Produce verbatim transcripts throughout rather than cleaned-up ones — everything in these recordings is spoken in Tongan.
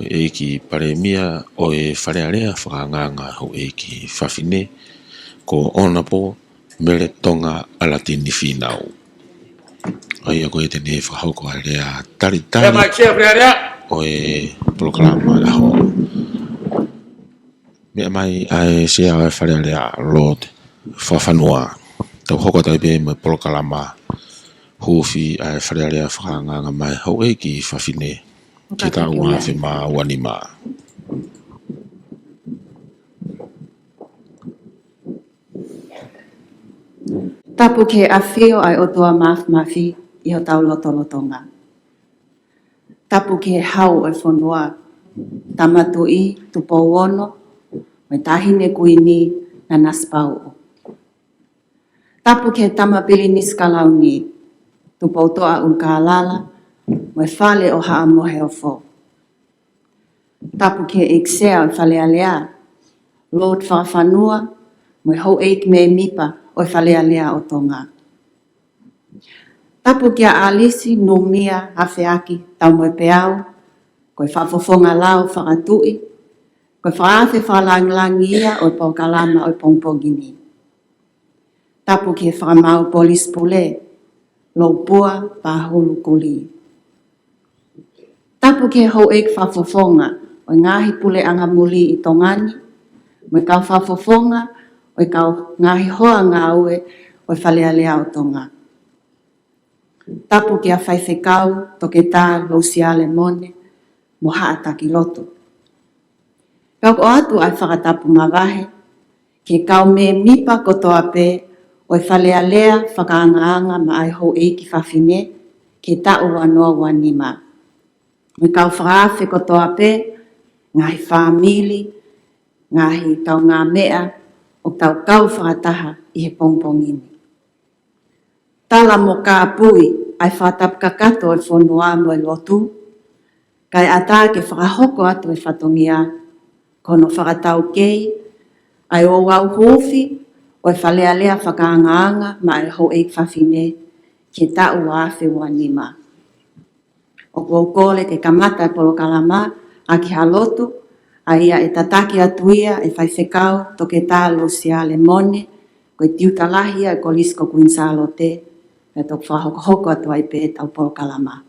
ʻEiki Palēmia ʻo e Fale Alea Fakaangaanga Houʻeiki Fafine, ko Honourable Mele Tonga Alatini Fīnau. ʻA ia ko ia te ne fakahoko ʻa e lea talitali ʻo e polokalama ʻo e ʻaho. Meʻa mai ʻa e Sea ʻo e Fale Alea, Lord Fakafanua. Tau hoko atu ai pē mo e polokalama huufi ʻa e Fale Alea Fakaangaanga maʻa e Houʻeiki Fafine ki he taʻu ua afe mā ua nima. Tapu ki he ʻafio ʻa e ʻOtua Māfimafi ʻi hotau lotolotonga. Tapu ki he Hau ʻo e fonua, Tama Tuʻi Tupou Ono, mo e Taʻahine Kuini Nanasipauʻu. Tapu ki he Tama Pilinisi Kalauni, Tupoutoʻa ʻUlukālala, mo e Fale ʻo Haʻa Moheofo. Tapu ki he ʻEiki Sea ʻo e Fale Alea, Lord Fakafanua, mo e houʻeiki mēmipa ʻo e Fale Alea ʻo Tonga. Tapu kia ʻAlisi Numia Afeaki Taumoepeau, ko e fakafofonga lao fakatuʻi, ko e fakaafe fakalāngilangi ia ʻo e polokalama ʻo e pongipongi ni. Tapu ki he Fakamaau Polisi Pule, Loupua Pahulu Kuli. Tapu ki he houʻeiki fakafofonga ʻo e ngaahi puleʻanga muli ʻi Tonga ni, mo e kau fakafofonga ʻo e kau ngaahi hoa ngāue ʻo e Fale Alea ʻo Tonga. Tapu kia Faifekau Toketā Lousiale Mone mo haʻa taki lotu. Pea ʻoku ʻoatu ʻa e fakatapu mavahe ki he kau mēmipa kotoa pē ʻo e Fale Alea Fakaangaanga maʻa e Houʻeiki Fafine ki he taʻu ua noa ua nima. Mo e kau fakaafe kotoa pē, ngaahi fāmili, ngaahi kaungāmeʻa ʻoku tau kau fakataha ʻi he pongipongi ni. Tala mo kāpui ʻa e fakatapu kakato ʻo e fonua mo e lotu, kae ʻatā ke fakahoko atu e fatongia, ko hono fakataukei ʻa e ouau huufi ʻo e Fale Alea Fakaangaanga maʻa e Houʻeiki Fafine ki he taʻu ua afe ua nima. ʻOku ou kole ke kamata e polokalama ʻaki ha lotu, ʻa ia ʻe tataki atu ia ʻe Faifekau Toketā Lousiale Mone, ko e tiuta lahi ia ʻo e Kolisi ko Kuini Sālote, pea toki fakahokohoko atu ai pē ʻetau polokalama.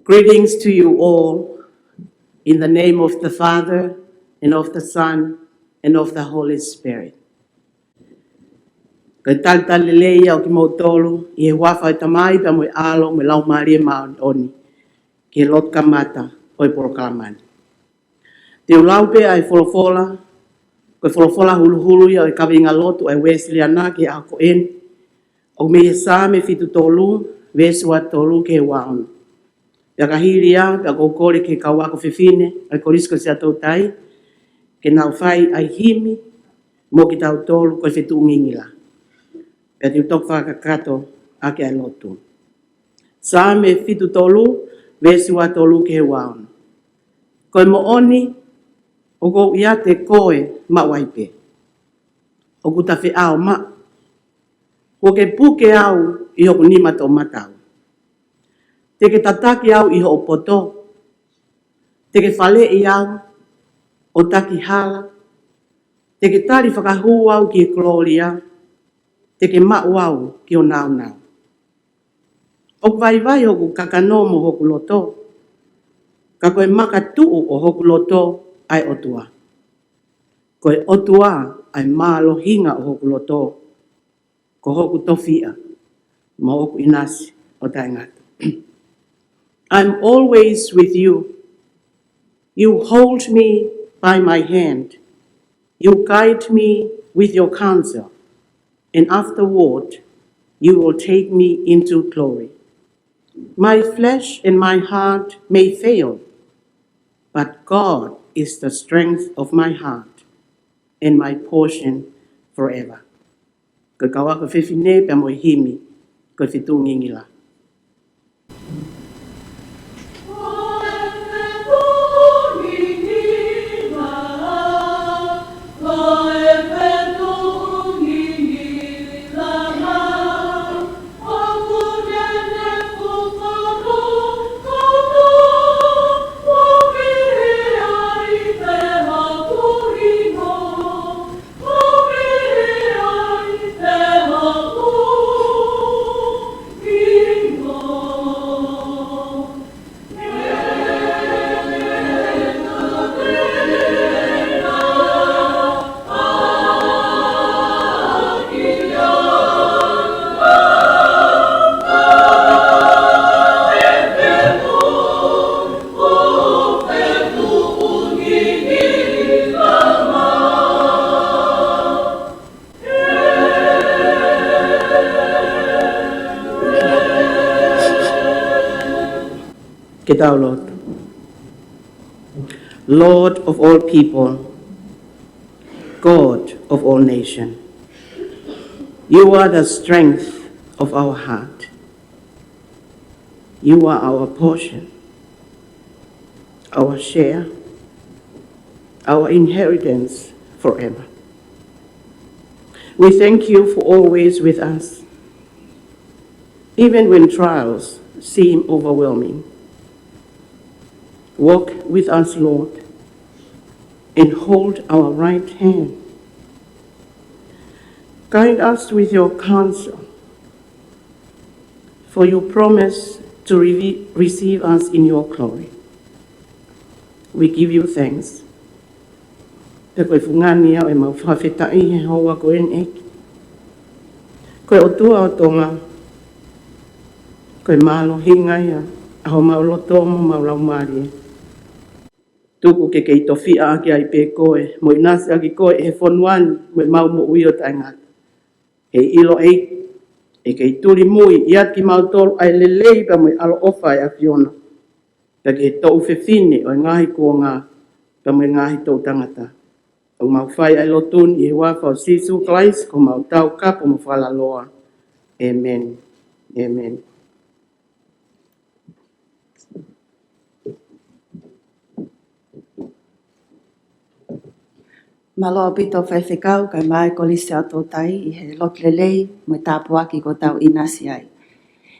Greetings to you all in the name of the Father and of the Son and of the Holy Spirit. Ko e talitali lelei ia ʻo kimoutolu ʻi he huafa ʻo e Tamai pea mo e ʻAlo mo e Laumālie Māʻoniʻoni, ki he lotu kamata ʻo e polokalama ni. Te u lau pē ʻa e folofola, ko e folofola huluhulu ia ʻo e kaveinga lotu ʻa e Uēsiliana ki he ʻaho ko eni, ʻoku mei he Saame fitu tolu, veesi ua tolu ki he ua ono. Pea ka hili ia, pea ʻoku ou kole ki he kau ako fefine ʻo e Kolisi ko Siaʻatoutai, ke nau fai ʻa e himi mo kitautolu ko e Fetuʻu Ngingila. Pea te u toki fakakakato ʻaki ʻa e lotu. Saame fitu tolu, veesi ua tolu ki he ua ono. Ko e moʻoni, ʻoku ou ʻiate koe maʻu ai pē. ʻOku ta feʻao maʻu. Kuo ke puke au ʻi hoku nima toʻomataʻu. Te ke tataki au ʻi hoʻo poto. Te ke faleʻi au ʻo taki hala. Te ke tali fakahū au ki he kolōlia. Te ke maʻu au ki ho nāunau. ʻOku vaivai hoku kakano mo hoku loto, ka ko e makatuʻu ʻo hoku loto ʻa e ʻOtua. Ko e ʻOtua ʻa e mālohinga ʻo hoku loto, ko hoku tofiʻa mo hoku ʻinasi ʻo taʻengata. I'm always with you. You hold me by my hand. You guide me with your counsel, and afterward you will take me into glory. My flesh and my heart may fail, but God is the strength of my heart and my portion forever. Ko e kau ako fefine pea mo e himi, ko e Fetuʻu Ngingila. Ke tau lotu. Lord of all people, God of all nation, you are the strength of our heart. You are our portion, our share, our inheritance forever. We thank you for always with us, even when trials seem overwhelming. Walk with us, Lord, and hold our right hand. Guide us with your counsel, for you promise to re-, receive us in your glory. We give you thanks. Pea ko e fungani ia ʻemau fakafetaʻi he houa ko eni, ʻEiki. Ko e ʻOtua ʻo Tonga, ko e mālohinga ia ʻa homau loto mo homau laumālie. Tuku ke kei tofiʻa ʻaki ai pē koe, mo ʻinasi ʻaki koe he fonua ni, mo ʻemau moʻui ʻo taʻengata. He ʻilo, ʻEiki, ʻe kei tulimui ʻiate kimautolu ʻa e lelei pea mo e ʻaloʻofa ʻa e ʻAfiona, pea ki he toʻu fefine ʻo e ngaahi kuonga, pea mo e ngaahi toʻu tangata. ʻOku mau fai ʻa e lotu ni ʻi he huafa ʻo Sīsū Kalaisi ko homau Taukapo mo Fakalaloa. ʻĒmeni. ʻĒmeni. Mālō ʻaupito Faifekau, kae ʻumaʻā e Kolisi ʻa Tōtai ʻi he lotu lelei mo e tāpuaki kuo tau ʻinasi ai.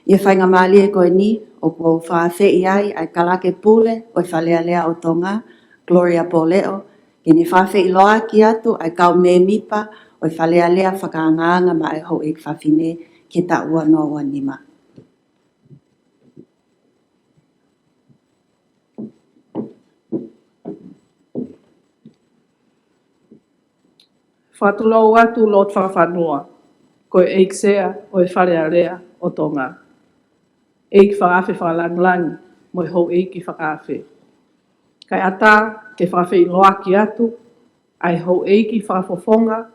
ʻI he faingamālie ko eni, ʻoku ou fakaafeʻi ai ʻa e Kalake Pule ʻo e Fale Alea ʻo Tonga, Gloria Poleʻo, ke ne fakaafeʻiloaki atu ʻa e kau mēmipa ʻo e Fale Alea fakaangaanga maʻá e Houʻeiki Fafine ki he taʻu ua noa ua nima. Fakatulou atu lotu fakafonua, ko e ʻEiki Sea ʻo e Fale Alea ʻo Tonga, ʻEiki Fakaafe Fakalāngilangi mo e Houʻeiki Fakaafe. Kae ʻatā ke fakaafeʻiloaki atu ʻa e Houʻeiki Fakafofonga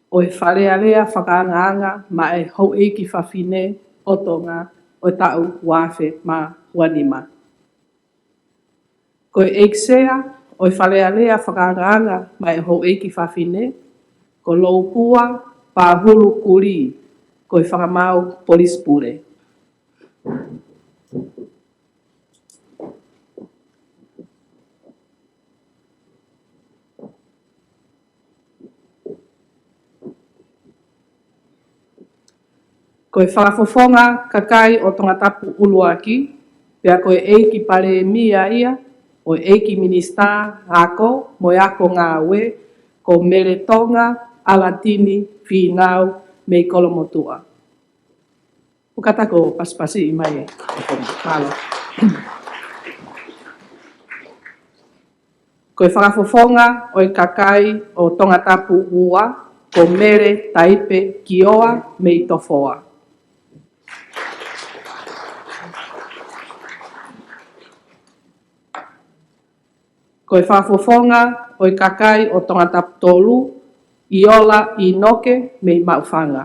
ʻo e Fale Alea fakaangaanga maʻá e Houʻeiki Fafine ʻo Tonga ʻo e taʻu ua afe mā ua nima. Ko e ʻEiki Sea ʻo e Fale Alea fakaangaanga maʻá e Houʻeiki Fafine, ko Loupua Pahulu Kulī, ko e Fakamaau Polisi Pule. Ko e Fakafofonga Kakai ʻo Tongatapu ʻUluaki, pea ko e ʻEiki Palēmia ia ʻo e ʻEiki Minisitā Ako mo e Ako Ngāue, ko Mele Tonga ʻAlatini Fīnau mei Kolomotuʻa. ʻOku ʻatā ke pasipasi mai e. Mālō. Ko e Fakafofonga ʻo e Kakai ʻo Tongatapu Ua, ko Mele Taipe Kioa mei Tofoa. Ko e Fakafofonga ʻo e Kakai ʻo Tongatapu Tolu, ʻIola ʻInoke mei Maʻufanga.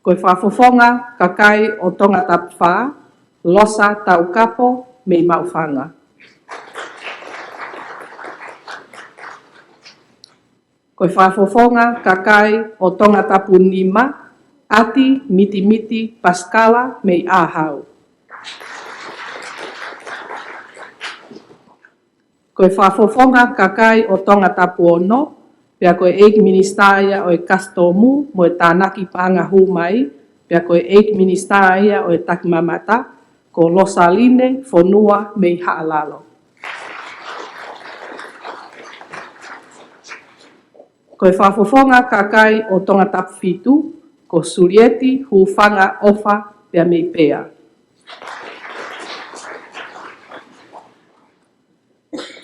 Ko e Fakafofonga Kakai ʻo Tongatapu Fā, Losa Taukapo mei Maʻufanga. Ko e Fakafofonga Kakai ʻo Tongatapu Nima, ʻAti Mitimiti Pasikala mei ʻAhau. Ko e Fakafofonga Kakai ʻo Tongatapu Ono, pea ko e ʻEiki Minisitā ia ʻo e Kasitomu mo e Tānaki Paʻanga Hū Mai, pea ko e ʻEiki Minisitā ia ʻo e Takimamata, ko Losaline Fonua mei Haʻalalo. Ko e Fakafofonga Kakai ʻo Tongatapu Fitu, ko Sulieti Hufanga ʻOfa pea mei Pea.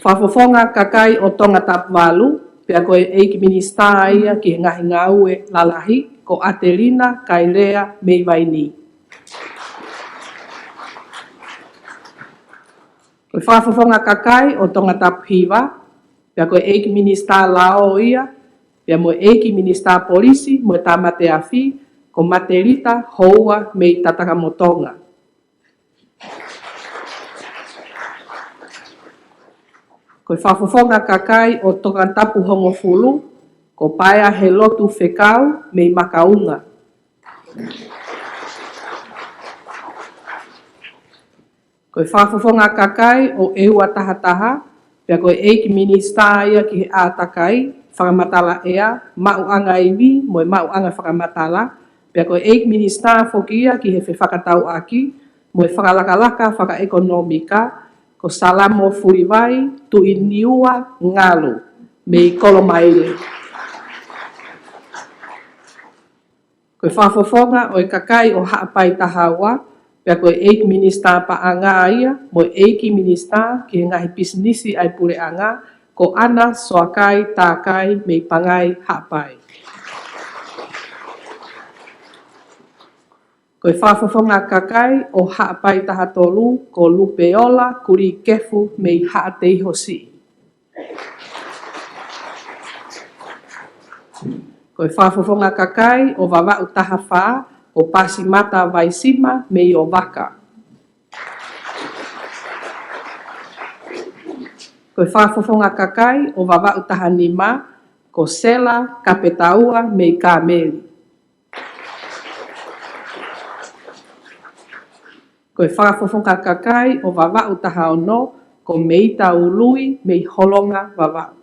Fakafofonga Kakai ʻo Tongatapu Valu, pea ko e ʻEiki Minisitā ia ki he Ngaahi Ngāue Lalahi, ko ʻAtelina Kailea mei Vainī. Ko e Fakafofonga Kakai ʻo Tongatapu Hiva, pea ko e ʻEiki Minisitā Lao ia, pea mo e ʻEiki Minisitā Polisi mo e Tāmate Afi, ko Matelita Houa mei Tatakamotonga. Ko e Fakafofonga Kakai ʻo Tongatapu Hongofulu, ko Paea Helotu Fekau mei Makaunga. Ko e Fakafofonga Kakai ʻo ʻEua Taha Taha, pea ko e ʻEiki Minisitā ia ki he ʻĀtakai, Fakamatala ʻEa, Maʻuʻanga Ivi mo e Maʻuʻanga Fakamatala, pea ko e ʻEiki Minisitā foki ia ki he Fefakatauʻaki mo e Fakalakalaka Fakaʻekonōmika, ko Salamo Fulivai Tuʻiniua Ngalu mei Kolomaile. Ko e Fakafofonga ʻo e Kakai ʻo Haʻapai Taha Ua, pea ko e ʻEiki Minisitā Paʻanga ia mo e ʻEiki Minisitā ki he Ngaahi Pisinisi ʻa e Puleʻanga, ko ʻAna Soakai Takai mei Pangai Haʻapai. Ko e Fakafofonga Kakai ʻo Haʻapai Taha Tolu, ko Lupeola Kulikefu mei Haʻateiho Siʻi. Ko e Fakafofonga Kakai ʻo Vavaʻu Taha Fā, ko Pasimata Vaisima mei ʻOvaka. Ko e Fakafofonga Kakai ʻo Vavaʻu Taha Nima, ko Sela Kapetaua mei Kāmeli. Ko e Fakafofonga Kakai ʻo Vavaʻu Taha Ono, ko Meita Ului mei Holonga Vavaʻu.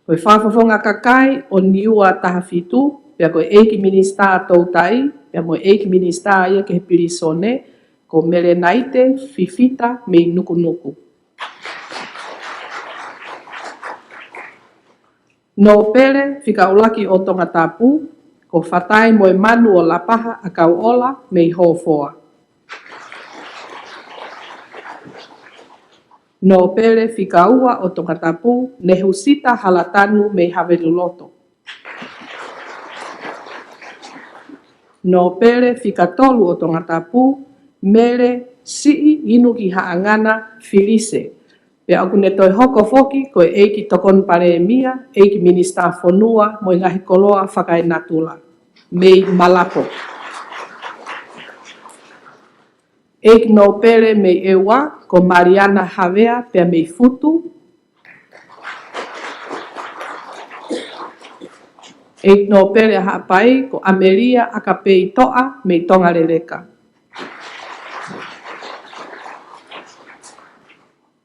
Ko e Fakafofonga Kakai ʻo Niua Taha Fitu, pea ko e ʻEiki Minisitā Toutai, pea mo e ʻEiki Minisitā ia ki he Pilīsone, ko Melenaite Fifita mei Nukunuku. Nōpele Fika ʻUluaki ʻo Tongatapu, ko Fatai Moemanu ʻo Lapaha ʻAkauʻola mei Hofoa. Nōpele Fika Ua ʻo Tongatapu, Nehusita Halatanu mei Haveluloto. Nōpele Fika Tolu ʻo Tongatapu, Mele Siʻi Inukihaʻangana Filise. Pea ʻoku ne toe hoko foki ko e ʻEiki Tokoni Palēmia, ʻEiki Minisitā Fonua mo e Ngaahi Koloa Fakaenatula mei Malapo. ʻEiki Nōpele mei ʻEua, ko Maliana Havea pea mei Futu. ʻEiki Nōpele ʻa Haʻapai, ko ʻAmelia ʻAkapei Toʻa mei Tongaleleka.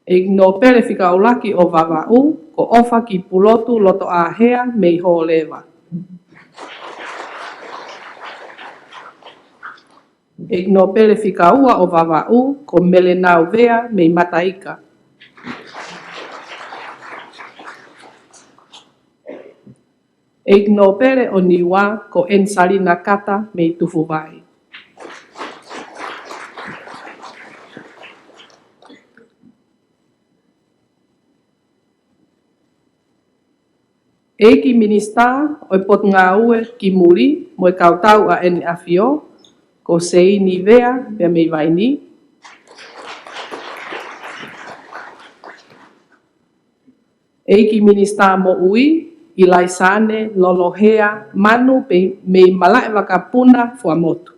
ʻEiki Nōpele Fika ʻUluaki ʻo Vavaʻu, ko ʻOfaki Pulotu Lotoʻāhea mei Hōleva. ʻEiki Nōpele Fika Ua ʻo Vavaʻu, ko Melenau Vea mei Mataika. ʻEiki Nōpele ʻo Niua, ko ʻEnisalina Kata mei Tufuvai. ʻEiki Minisitā ʻo e Potungāue ki Muli mo e Kautau ʻa ʻEne ʻAfio, ko Seini Vea pea mei Vaini. ʻEiki Minisitā Moʻui, ʻIlaisane Lolohea Manu pea mei Malaʻevakapuna Fuaʻamotu.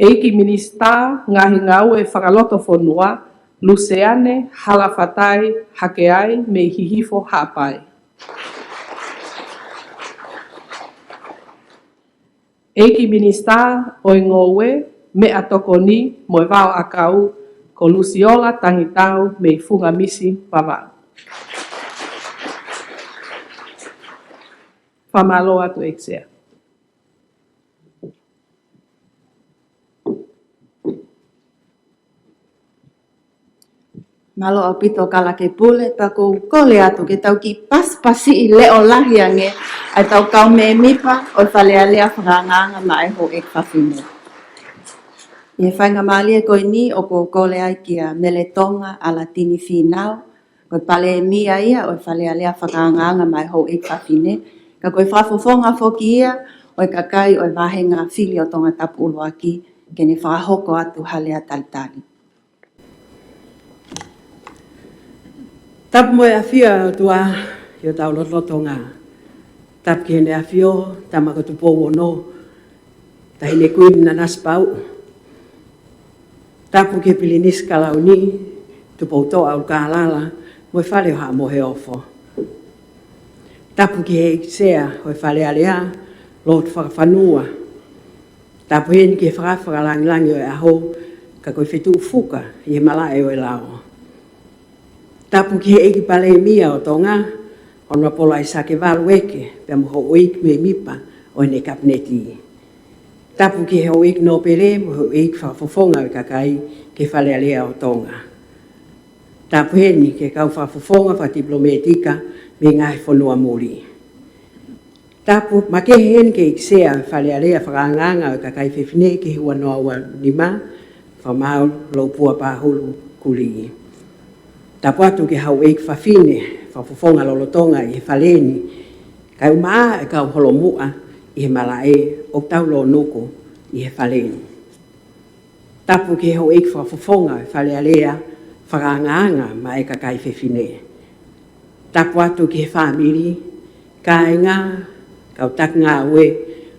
ʻEiki Minisitā Ngaahi Ngāue Fakalotofonua, Luseane Halafatai Hakeai mei Hihifo Haʻapai. ʻEiki Minisitā ʻo e Ngoue, Meʻatokoni mo e Vaoʻakau, ko Lusiola Tangitau mei Fungamisi Vavaʻu. Fakamālō atu ʻEiki Sea. Mālō ʻaupito Kalake Pule, pea ʻoku ou kole atu ke tau kiʻi pasipasiʻi leʻo lahi ange ʻa e tau kau mēmipa ʻo e Fale Alea Fakaangaanga maʻa e Houʻeiki Fafine. ʻI he faingamālie ko eni ʻoku ou kole ai kia Meletonga ʻAlatini Fīnau, ko e Palēmia ia ʻo e Fale Alea Fakaangaanga maʻa e Houʻeiki Fafine, ka ko e Fakafofonga foki ia ʻo e kakai ʻo e Vāhenga Fili ʻo Tongatapu ʻUluaki, ke ne fakahoko atu ha lea talitali. Tapu mo e ʻafio ʻa e ʻOtua ʻi hotau lotolotonga. Tapu ki Heʻene ʻAfio, Tama ko Tupou Ono, Taʻahine Kuini Nanasipauʻu. Tapu ki he Pilinisi Kalauni, Tupoutoʻa ʻUlukalala, mo e Fale ʻo Haʻa Moheofo. Tapu ki he ʻEiki Sea ʻo e Fale Alea, Lord Fakafanua. Tapu heni ki he Fakaafe Fakalāngilangi ʻo e ʻAho, ka ko e fetuʻu fuka ʻi he malaʻe ʻo e lao. Tapu ki he ʻEiki Palēmia ʻo Tonga, Honourable ʻAisake Valu Eke, pea mo houʻeiki mēmipa ʻo ʻene Kapineti. Tapu ki he houʻeiki nōpele mo e houʻeiki fakafofonga ʻo e kakai ki he Fale Alea ʻo Tonga. Tapu heni ki he kau fakafofonga fakatipilometika mei he ngaahi fonua muli. Tapu makehe heni ki he ʻEiki Sea ʻo e Fale Alea Fakaangaanga ʻo e Kakai Fefine ki he ua noa ua nima, Fakamaau Lopua Pahulu Kuli. Tapu atu ki he houʻeiki fafine fakafofonga lolotonga ʻi he fale ni, kae ʻumaʻā e kau holomuʻa ʻi he malaʻe ʻoku tau lōnuku ʻi he fale ni. Tapu ki he houʻeiki fakafofonga ʻo e Fale Alea Fakaangaanga maʻá e kakai fefine. Tapu atu ki he fāmili, kāinga, kau taki ngāue,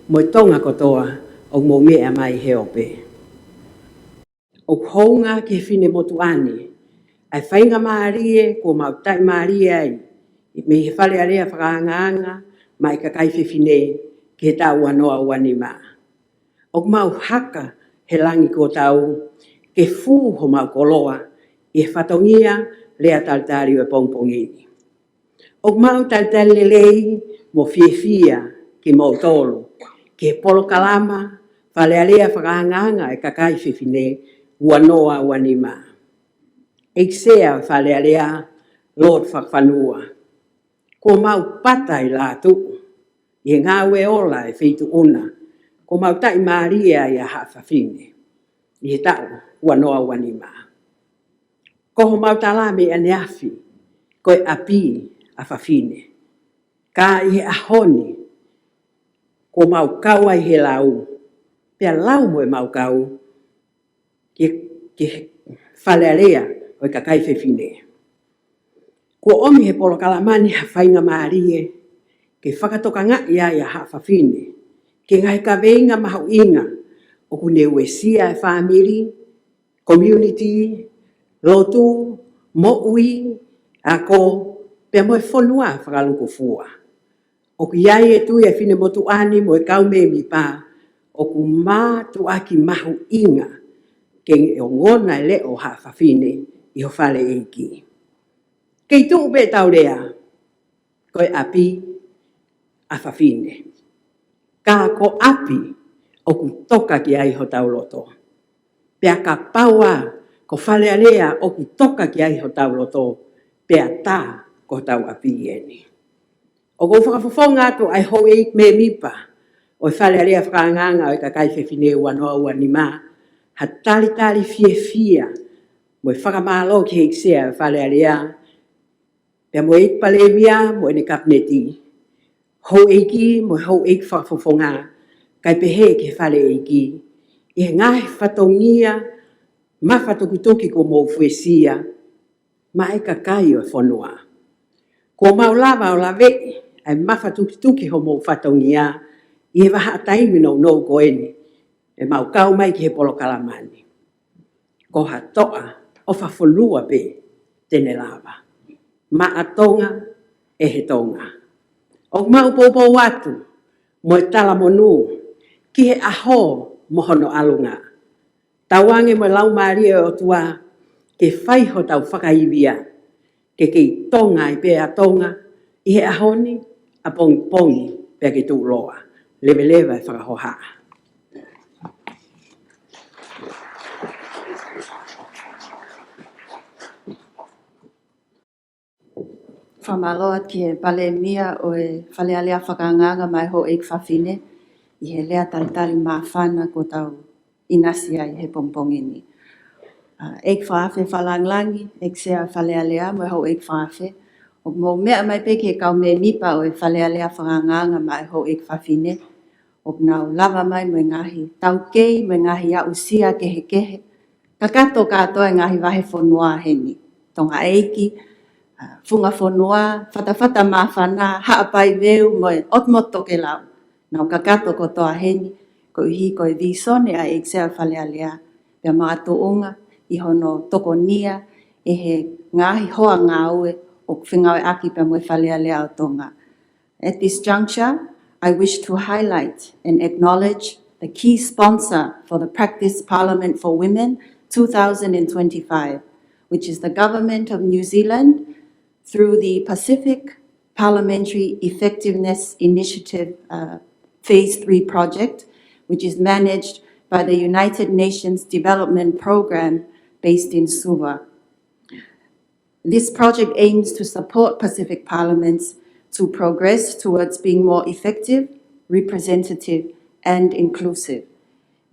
mo e Tonga kotoa ʻoku mou meʻa mai he ope. ʻOku hounga ki he finemotuʻa ni ʻa e faingamālie kuo mau taʻimālie ai mei he Fale Alea Fakaangaanga maʻá e kakai fefine ki he taʻu ua noa ua nima. ʻOku mau haka he langi kuo tau ke fū homau koloa ʻi he fatongia lea talitali ʻo e pongipongi ni. ʻOku mau talitali lelei mo fiefia kimoutolu ki he polokalama Fale Alea Fakaangaanga ʻo e Kakai Fefine ua noa ua nima. ʻEiki Sea ʻo e Fale Alea, Lord Fakafanua. Kuo mau pata ʻi lātuʻu ʻi he ngāue ola ʻo e feituʻu na kuo mau taʻimālie ai ʻa Haʻa Fafine ʻi he taʻu ua noa ua nima. Ko homau tala mei ʻaneafi, ko e ʻapi ʻa fafine. Ka ʻi he ʻaho ni, kuo mau kau ai he lau, pea lau mo ʻemau kau ki, ki he Fale Alea ʻo e Kakai Fefine. Kuo ʻomi he polokalama ni ha faingamālie ke fakatokangaʻi ai ʻa Haʻa Fafine ki he ngaahi kaveinga mahuʻinga ʻoku ne uesia e fāmili, community, lotu, moʻui, ako, pea mo e fonua fakalukufua. ʻOku ʻi ai e tui ʻa e finemotuʻa ni mo e kau mēmipa ʻoku mātuʻaki mahuʻinga ke ongona e leʻo ʻo Haʻa Fafine ʻi ho fale ʻeiki. Kei tuʻu pē ʻetau lea, ko e ʻapi ʻa fafine. Ka ko ʻapi ʻoku toka ki ai hotau loto. Pea kapau ā ko Fale Alea ʻoku toka ki ai hotau loto, pea tā ko hotau ʻapi eni. ʻOku ou fakafofonga atu ʻa e houʻeiki mēmipa ʻo e Fale Alea Fakaangaanga ʻo e Kakai Fefine ua noa ua nima, ha talitali fiefia mo e fakamālō ki he ʻEiki Sea ʻo e Fale Alea, pea mo e ʻEiki Palēmia mo ʻene Kapineti, houʻeiki mo e houʻeiki fakafofonga, kae pehē ki he fale ʻeiki, ʻi he ngaahi fatongia mafatukituki kuo mou fuesia maʻá e kakai ʻo e fonua. Kuo mau lava ʻo laveʻi ʻa e mafatukituki homou fatongia ʻi he vahaʻa taimi nounou ko eni ʻemau kau mai ki he polokalama ni. Ko ha toʻa ʻofa fonua pē te ne lava. Maʻa Tonga ʻe he Tonga. ʻOku mau poupou atu mo e talamonū ki he ʻaho mo hono ʻalunga. Tauange mo e Laumālie ʻo e ʻOtua ke fai hotau fakaivia, ke kei Tonga ai pē ʻa Tonga ʻi he ʻaho ni, ʻapongipongi, pea ke tuʻuloa. Leveleva e fakahohaʻa. Fakamālō atu ki he Palēmia ʻo e Fale Alea Fakaangaanga maʻá e houʻeiki fafine ʻi he lea talitali māfana kuo tau ʻinasi ai he pongipongi ni. ʻA, ʻEiki Fakaafe Fakalāngilangi, ʻEiki Sea Fale Alea mo e houʻeiki fakaafe, ʻoku mou meʻa mai pē ki he kau mēmipa ʻo e Fale Alea Fakaangaanga maʻá e houʻeiki fafine, ʻoku nau lava mai mo e ngaahi taukei mo e ngaahi aʻusia kehekehe, kakato kātoa e ngaahi vahefonua heni, Tonga ʻeiki, ʻa, funga fonua, fatafata māfana, Haʻapai Veu mo e ʻOtu Motu Tokelau. Naʻa nau kakato kotoa heni, koeʻuhi ko e vīsone ʻa e ʻEiki Sea ʻo e Fale Alea, pea makatuʻunga ʻi hono tokonia ʻe he ngaahi hoa ngāue ʻoku fengāueʻaki pea mo e Fale Alea ʻo Tonga. At this juncture, I wish to highlight and acknowledge the key sponsor for the Practice Parliament for Women two thousand and twenty-five, which is the Government of New Zealand through the Pacific Parliamentary Effectiveness Initiative, uh, Phase three project, which is managed by the United Nations Development Programme based in Suva. This project aims to support Pacific parliaments to progress towards being more effective, representative, and inclusive.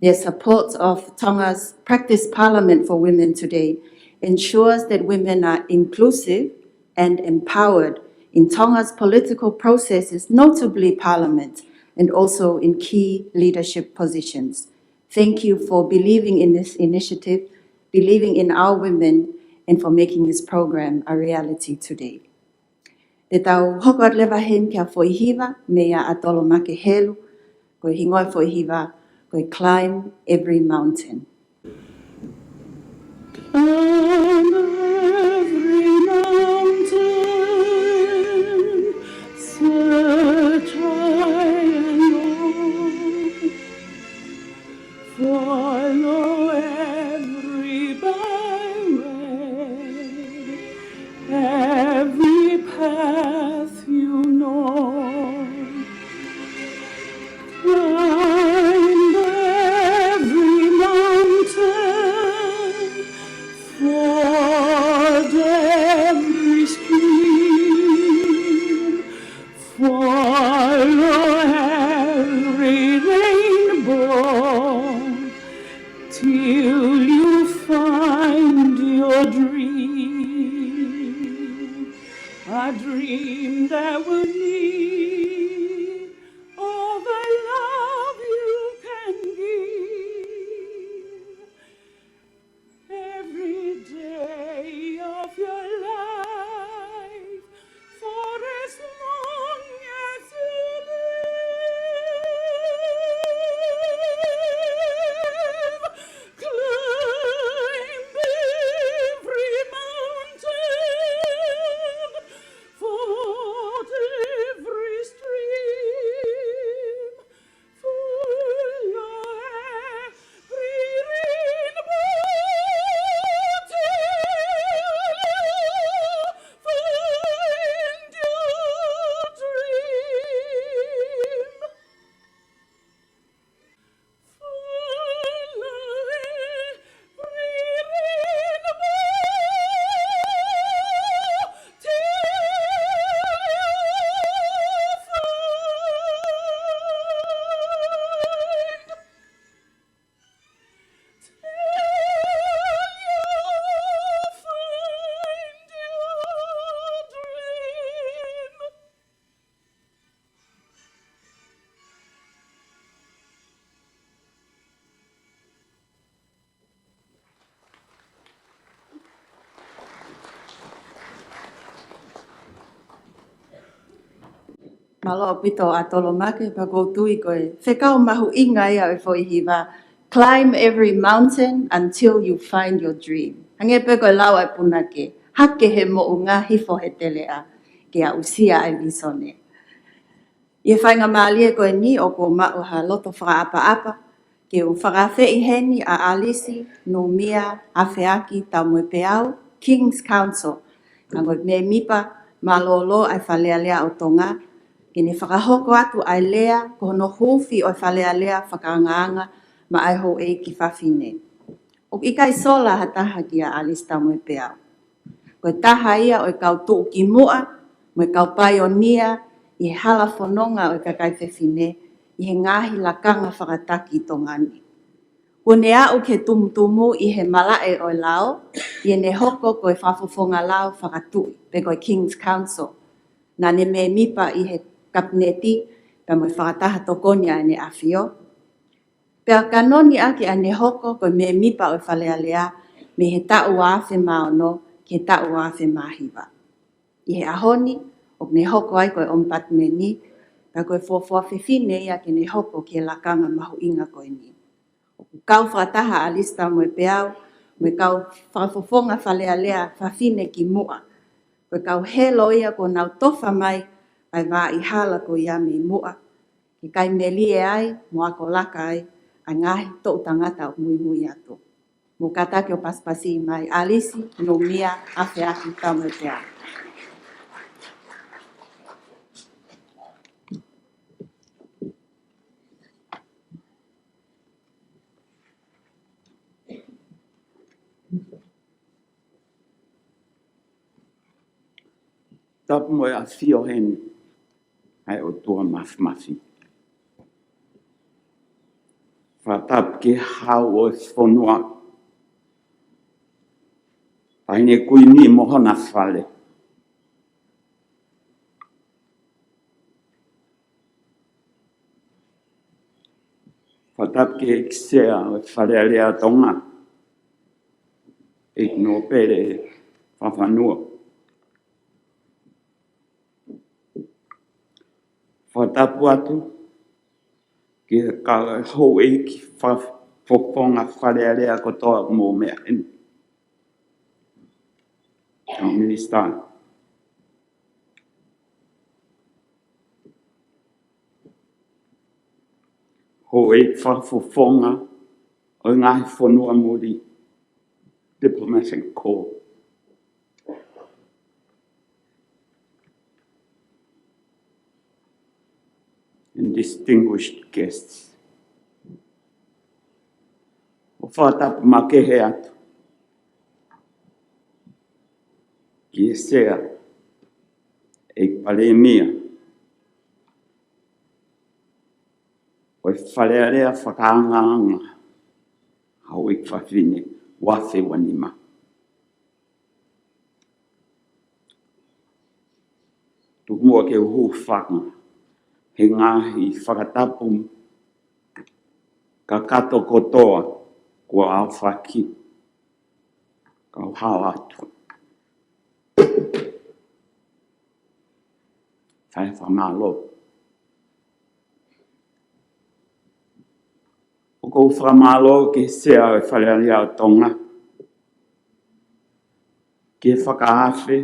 Their support of Tonga's Practice Parliament for Women today ensures that women are inclusive and empowered in Tonga's political processes, notably Parliament, and also in key leadership positions. Thank you for believing in this initiative, believing in our women, and for making this program a reality today. Te tau hoko atu leva heni ki ha foʻi hiva, meia ʻAtolomake Helu, ko e hingoa e foʻi hiva, ko e Climb Every Mountain. Climb every mountain, search high and low. Follow every byway, every path you know. Climb every mountain, ford every stream, follow every rainbow till you find your dream. A dream that will need all the love you can give. Every day of your life, for as long as you live, climb every mountain, ford every stream, Mālō ʻaupito ʻAtolomake, pea ʻoku ou tui ko e fekau mahuʻinga ia ʻo e foʻi hiva, climb every mountain until you find your dream. Hangē pē ko e lau ʻa e punake, hake he moʻunga, hifo he teleʻa, ke aʻusia ʻa e vīsone. ʻI he faingamālie ko eni ʻoku ou maʻu ha loto fakaʻapaʻapa ke u fakaafeʻi heni ʻa ʻAlisi Numia Afeaki Taumoepeau, King's Counsel, ʻa e ongo mēmipa mālōlō ʻa e Fale Alea ʻo Tonga, ke ne fakahoko atu ʻa e lea ko hono huufi ʻo e Fale Alea fakaangaanga maʻa e houʻeiki fafine. ʻOku ʻikai sola ha taha kia ʻAlisi Taumoepeau. Ko e taha ia ʻo e kau tuʻukimuʻa mo e kau paionia ʻi he hala fononga ʻo e kakai fefine ʻi he ngaahi lakanga fakataki ʻi Tonga ni. Kuo ne aʻu ki he tumutumu ʻi he malaʻe ʻo e lao, ʻi heʻene hoko ko e fakafofonga lao fakatuʻi, pe ko e King's Counsel. Naʻa ne mēmipa ʻi he Kapineti, pea mo e Fakataha Tokoni ʻa ʻEne ʻAfio. Pea kanoni ʻaki ʻa ʻene hoko ko e mēmipa ʻo e Fale Alea mei he taʻu ua afe mā ono ki he taʻu ua afe mā hiva. ʻI he ʻaho ni, ʻoku ne hoko ai ko e ʻOmipatimeni, ka ko e fuofua fefine ia ke ne hoko ki he lakanga mahuʻinga ko eni. ʻOku kau fakataha ʻa ʻAlisi Taumoepeau mo e kau fakafofonga Fale Alea fafine kimuʻa. Ko e kau helo ia kuo nau tofa mai ʻa e vaʻa hala ko ia mei muʻa, ke kai melie ai mo ako laka ai ʻa e ngaahi toʻu tangata ʻoku muimui atu. Mou kātaki ʻo pasipasi mai ʻAlisi Numia ʻAfeaki Taumoepeau. Tapu mo e ʻafio heni ʻa e ʻOtua Mafimafi. Fakatapu ki he Hau ʻo e fonua, Taʻahine Kuini mo hona fale. Fakatapu ki he ʻEiki Sea ʻo e Fale Alea ʻo Tonga, ʻEiki Nōpele Fafanua. Fakatapu atu ki he kau houʻeiki fakafofonga Fale Alea kotoa mo meʻa heni. Kau Minisitā. Houʻeiki fakafofonga ʻo e ngaahi fonua muli, diplomatic corps, and distinguished guests. ʻOku fakatapu makehe atu ki he Sea, ʻEiki Palēmia ʻo e Fale Alea Fakaangaanga, Houʻeiki Fafine, ua afe ua nima. Tuku muʻa ke u hūfanga he ngaahi fakatapu kakato kotoa kuo aofaki, kau hao atu. Fai fakamālō. ʻOku ou fakamālō ki he Sea ʻo e Fale Alea ʻo Tonga, ki he fakaafe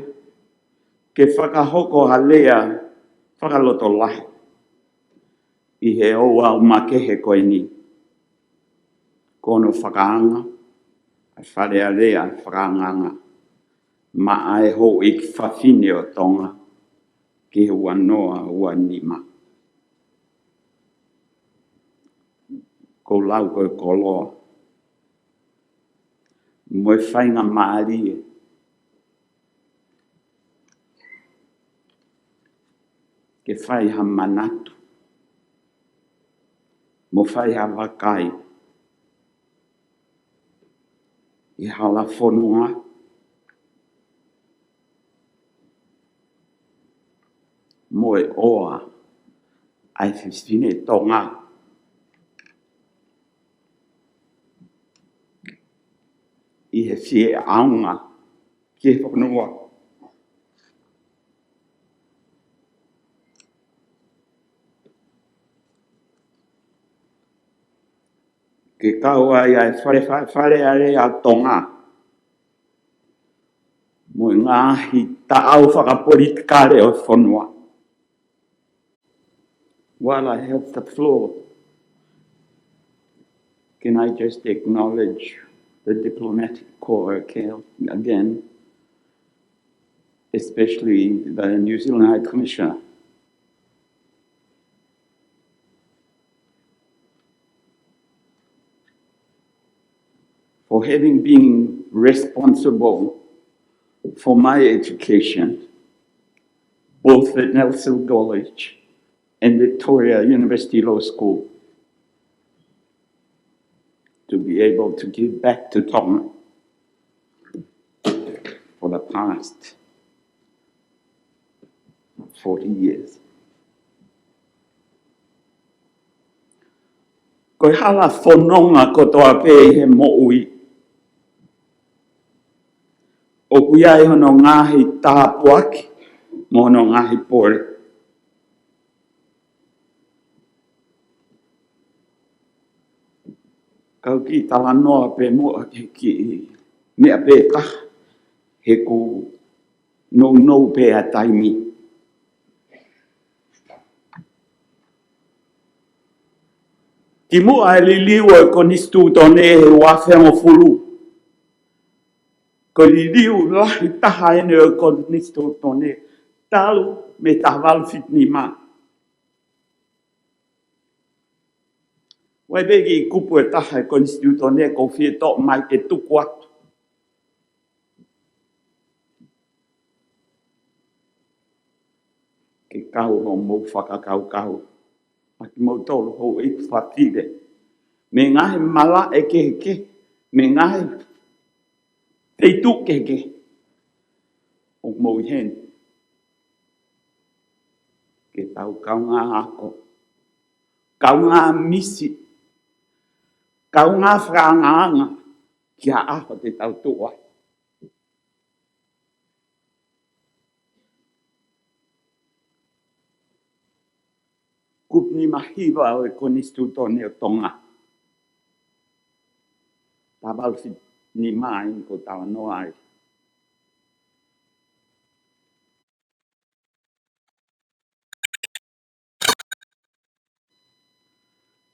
ke fakahoko ha lea fakalotolahi ʻi he ouau makehe ko eni, ko hono fakaanga ʻa e Fale Alea Fakaangaanga maʻa e Houʻeiki Fafine ʻo Tonga ki he ua noa ua nima. Ko e lau ko e koloa mo e faingamālie ke fai ha manatu, mo fai ha vakai ʻi he hala fonua mo e ʻoa ʻa e fefine Tonga ʻi he fie ʻaonga ki he fonua. Ke kau ai ʻa e Fale, Fale, Fale Alea ʻo Tonga mo e ngaahi taʻau fakapolitikale ʻo e fonua. While I have the floor, can I just acknowledge the diplomatic corps again, especially the New Zealand High Commissioner, for having been responsible for my education, both at Nelson College and Victoria University Law School, to be able to give back to Tonga for the past forty years. Ko e hala fononga kotoa pē ʻi he moʻui, ʻoku ʻi ai hono ngaahi tāpuaki mo hono ngaahi pole. Kau kiʻi talanoa pē muʻa ki he kiʻi meʻa pē taha, he ʻoku nounou pē ʻa e taimi. Kimuʻa e liliu ʻo e Konisitūtone he uafengofulu, ko e liliu lahi taha ʻeni ʻo e Konisitūtone talu mei he taha valu fitu nima. ʻOku ʻi ai pē kiʻi kupu ʻe taha ʻi he Konisitūtone ʻoku ou fie toʻo mai ke tuku atu ke kau hoʻomou fakakaukau, ʻa kimoutolu houʻeiki fafine mei he ngaahi malaʻe kehekehe, mei he ngaahi feituʻu kehekehe ʻoku mou ʻi heni, ke tau kaungā ako, kaungā misi, kaungā fakaangaanga ki ha ʻaho te tau tuʻu ai. Kupu nima hiva ʻo e Konisitūtone ʻo Tonga. Taha valu fitu nima ʻeni ʻoku ou talanoa ai.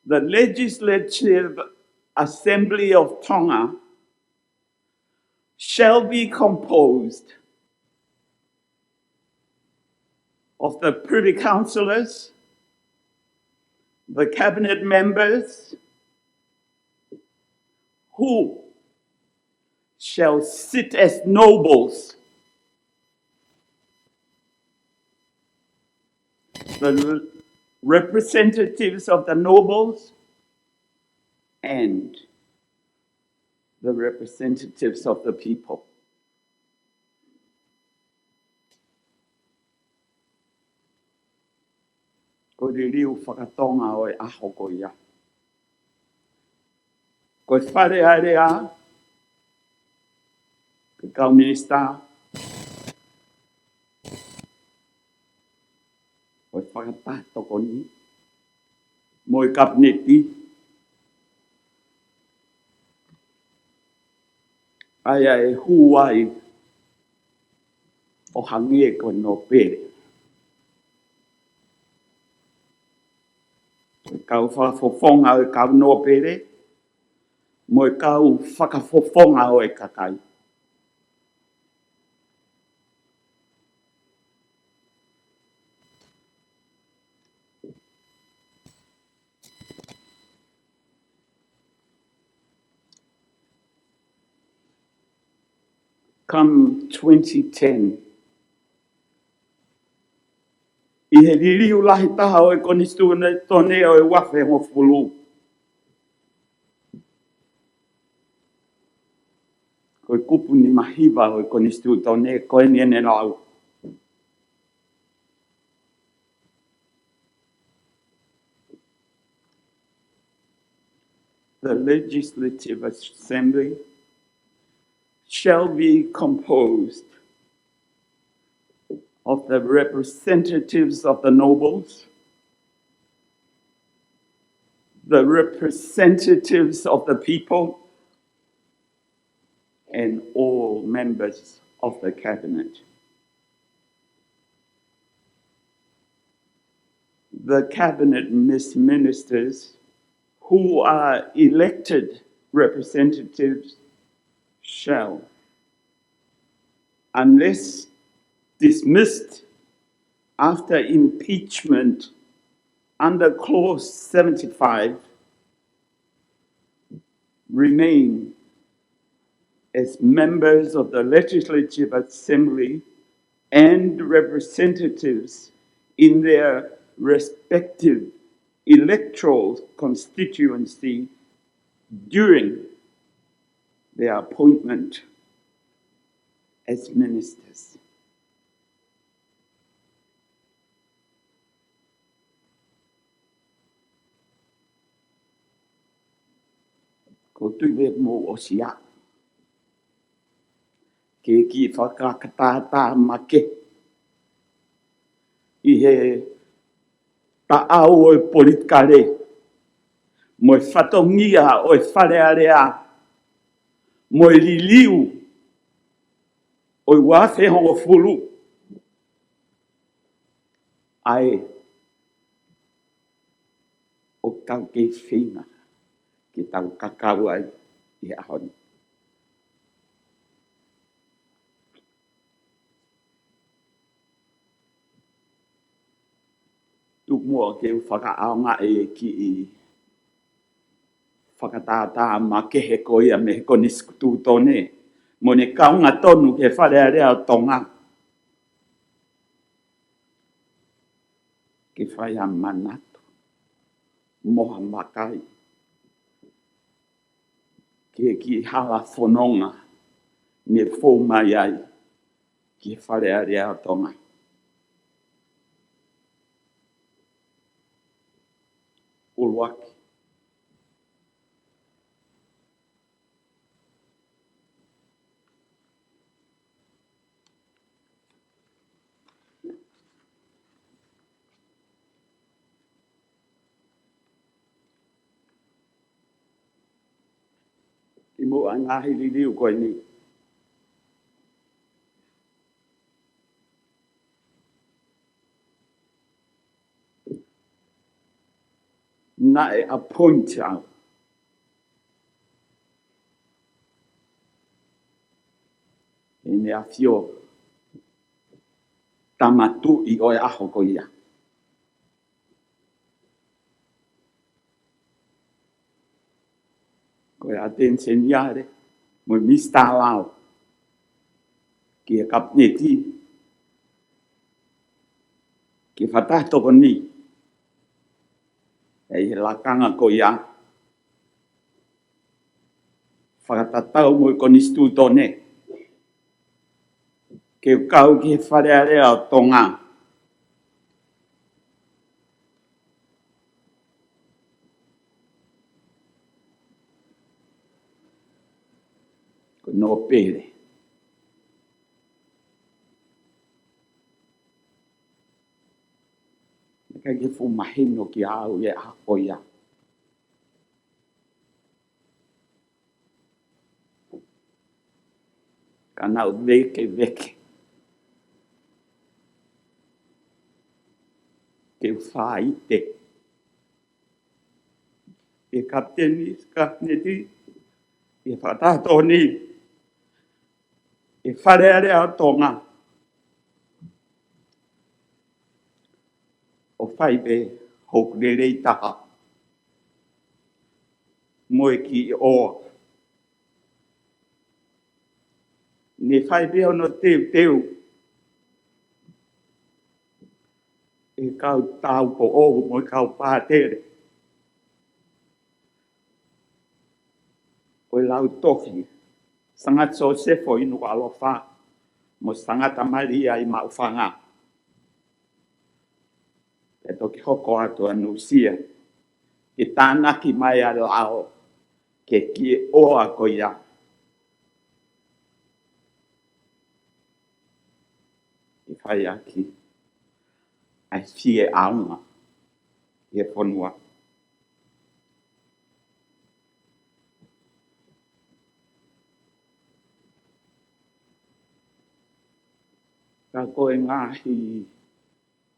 The Legislative Assembly of Tonga shall be composed of the Privy Councillors, the Cabinet members, who shall sit as nobles, the representatives of the nobles, and the representatives of the people. Ko e liliu fakatonga ʻo e ʻaho ko ia. Ko e Fale Alea, ko e kau minisitā, ko e fakataha tokoni, mo e kapineti, ʻa ia ʻe hū ai ʻo hangē ko e nōpele. Ko e kau fakafofonga ʻo e kau nōpele, mo e kau fakafofonga ʻo e kakai. Come twenty ten, ʻi he liliu lahi taha ʻo e Konisitūtone ʻo e uafengofulu, ko e kupu nima hiva ʻo e Konisitūtone ko eni ʻene lau: The Legislative Assembly shall be composed of the representatives of the nobles, the representatives of the people, and all members of the cabinet. The cabinet mis-, ministers who are elected representatives shall, unless dismissed after impeachment under clause seventy-five, remain as members of the Legislative Assembly and representatives in their respective electoral constituency during their appointment as ministers. Ko e tuʻu pē mo ʻosi ia ke kiʻi fakakatātā makehe ʻi he taʻau ʻo e politikale, mo e fatongia ʻo e Fale Alea, mo e liliu ʻo e ua afe hongofulu, ʻa ē ʻoku tau kei feinga ke tau kakau ai ʻi he ʻaho ni. Tuku muʻa ke u fakaʻaongaʻi e kiʻi fakatātā makehe ko ia mei he Konisitūtone, mo ʻene kaunga tonu ki he Fale Alea ʻo Tonga, ke fai ha manatu mo ha vakai ki he kiʻi hala fononga ne fou mai ai ki he Fale Alea ʻo Tonga. ʻUluaki, ʻi muʻa ngaahi liliu ko eni, naʻe appoint au ʻe ʻEne ʻAfio Tama Tuʻi ʻo e ʻaho ko ia, ko e ʻAteni Seniale mo e Minisitā Lao ki he Kapineti, ke fakataha tokoni ʻi he lakanga ko ia fakatatau mo e Konisitūtone, ke u kau ki he Fale Alea ʻo Tonga. Ko e nōpele. Naʻe ʻikai ke fuʻu mahino kiate au ʻa e ʻaho ko ia. Ka naʻa ku vēkeveke ke u faite ʻi he Kapineti, Kapineti, ʻi he fakataha tokoni ʻi he Fale Alea ʻo Tonga, ʻo fai pē hoku lelei taha mo e kiʻi ʻoa. Ne fai pē hono teuteu ʻe he kau taupoʻou mo e kau pātele ʻo e Lautohi, Sangata Sosefo ʻi Nukuʻalofa mo Sangata Malia ʻi Maʻufanga, pea toki hoko atu ʻa Nuʻusila ke tānaki mai ʻa e lao ki he kiʻi ʻoa ko ia, ke fai ʻaki ʻa e fie ʻaonga ʻi he fonua. Ka ko e ngaahi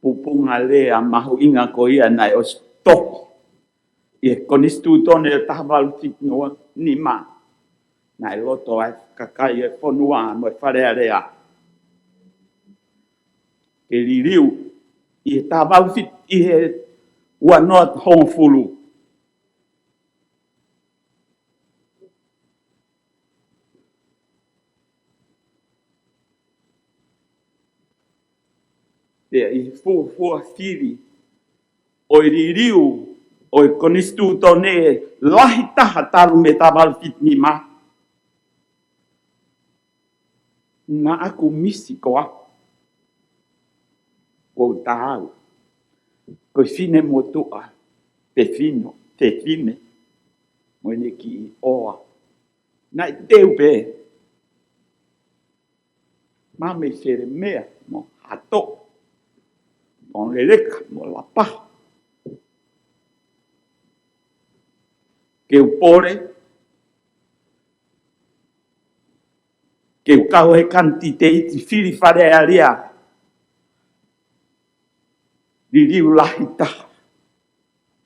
pupunga lea mahuʻinga ko ia naʻe ʻosi tohi ʻi he Konisitūtone ʻo e taha valu fitu noa nima, naʻe loto ai e kakai ʻo e fonua mo e Fale Alea ke liliu ʻi he taha valu fitu, ʻi he ua noa hongofulu. Pea ʻi he fuofua fili ʻo e liliu ʻo e Konisitūtone lahi taha talu mei he taha valu fitu nima, naʻa ku misi koā, ko u taau, ko e finemotuʻa, fefine, fefine mo ʻene kiʻi ʻoa, naʻe teu pē maʻa Felemea mo Hato. Tonga Leleka mo Lapaha. Ke u pole, ke u kau he kanititeiti fili Fale Alea, liliu lahi taha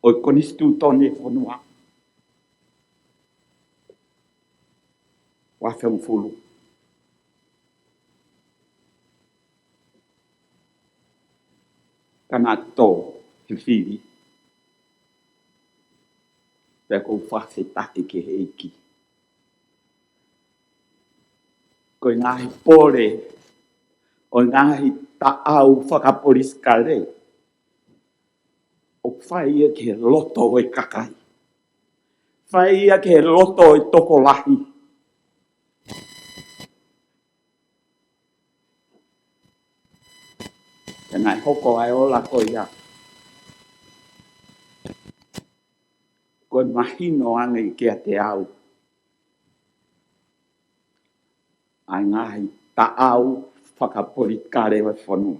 ʻo e konisitūtone fonua. Uafengofulu. Ka naʻe tō he fili. Pea ʻoku ou fakafetaʻi ki he ʻEiki. Ko e ngaahi pole, ko e ngaahi taʻau fakapolitikale, ʻoku fai ia ki he loto ʻo e kakai. Fai ia ki he loto ʻo e tokolahi. Pea naʻe hoko ʻa e ola ko ia, ko e mahino ange kiate au ʻa e ngaahi taʻau fakapolitikale ʻo e fonua.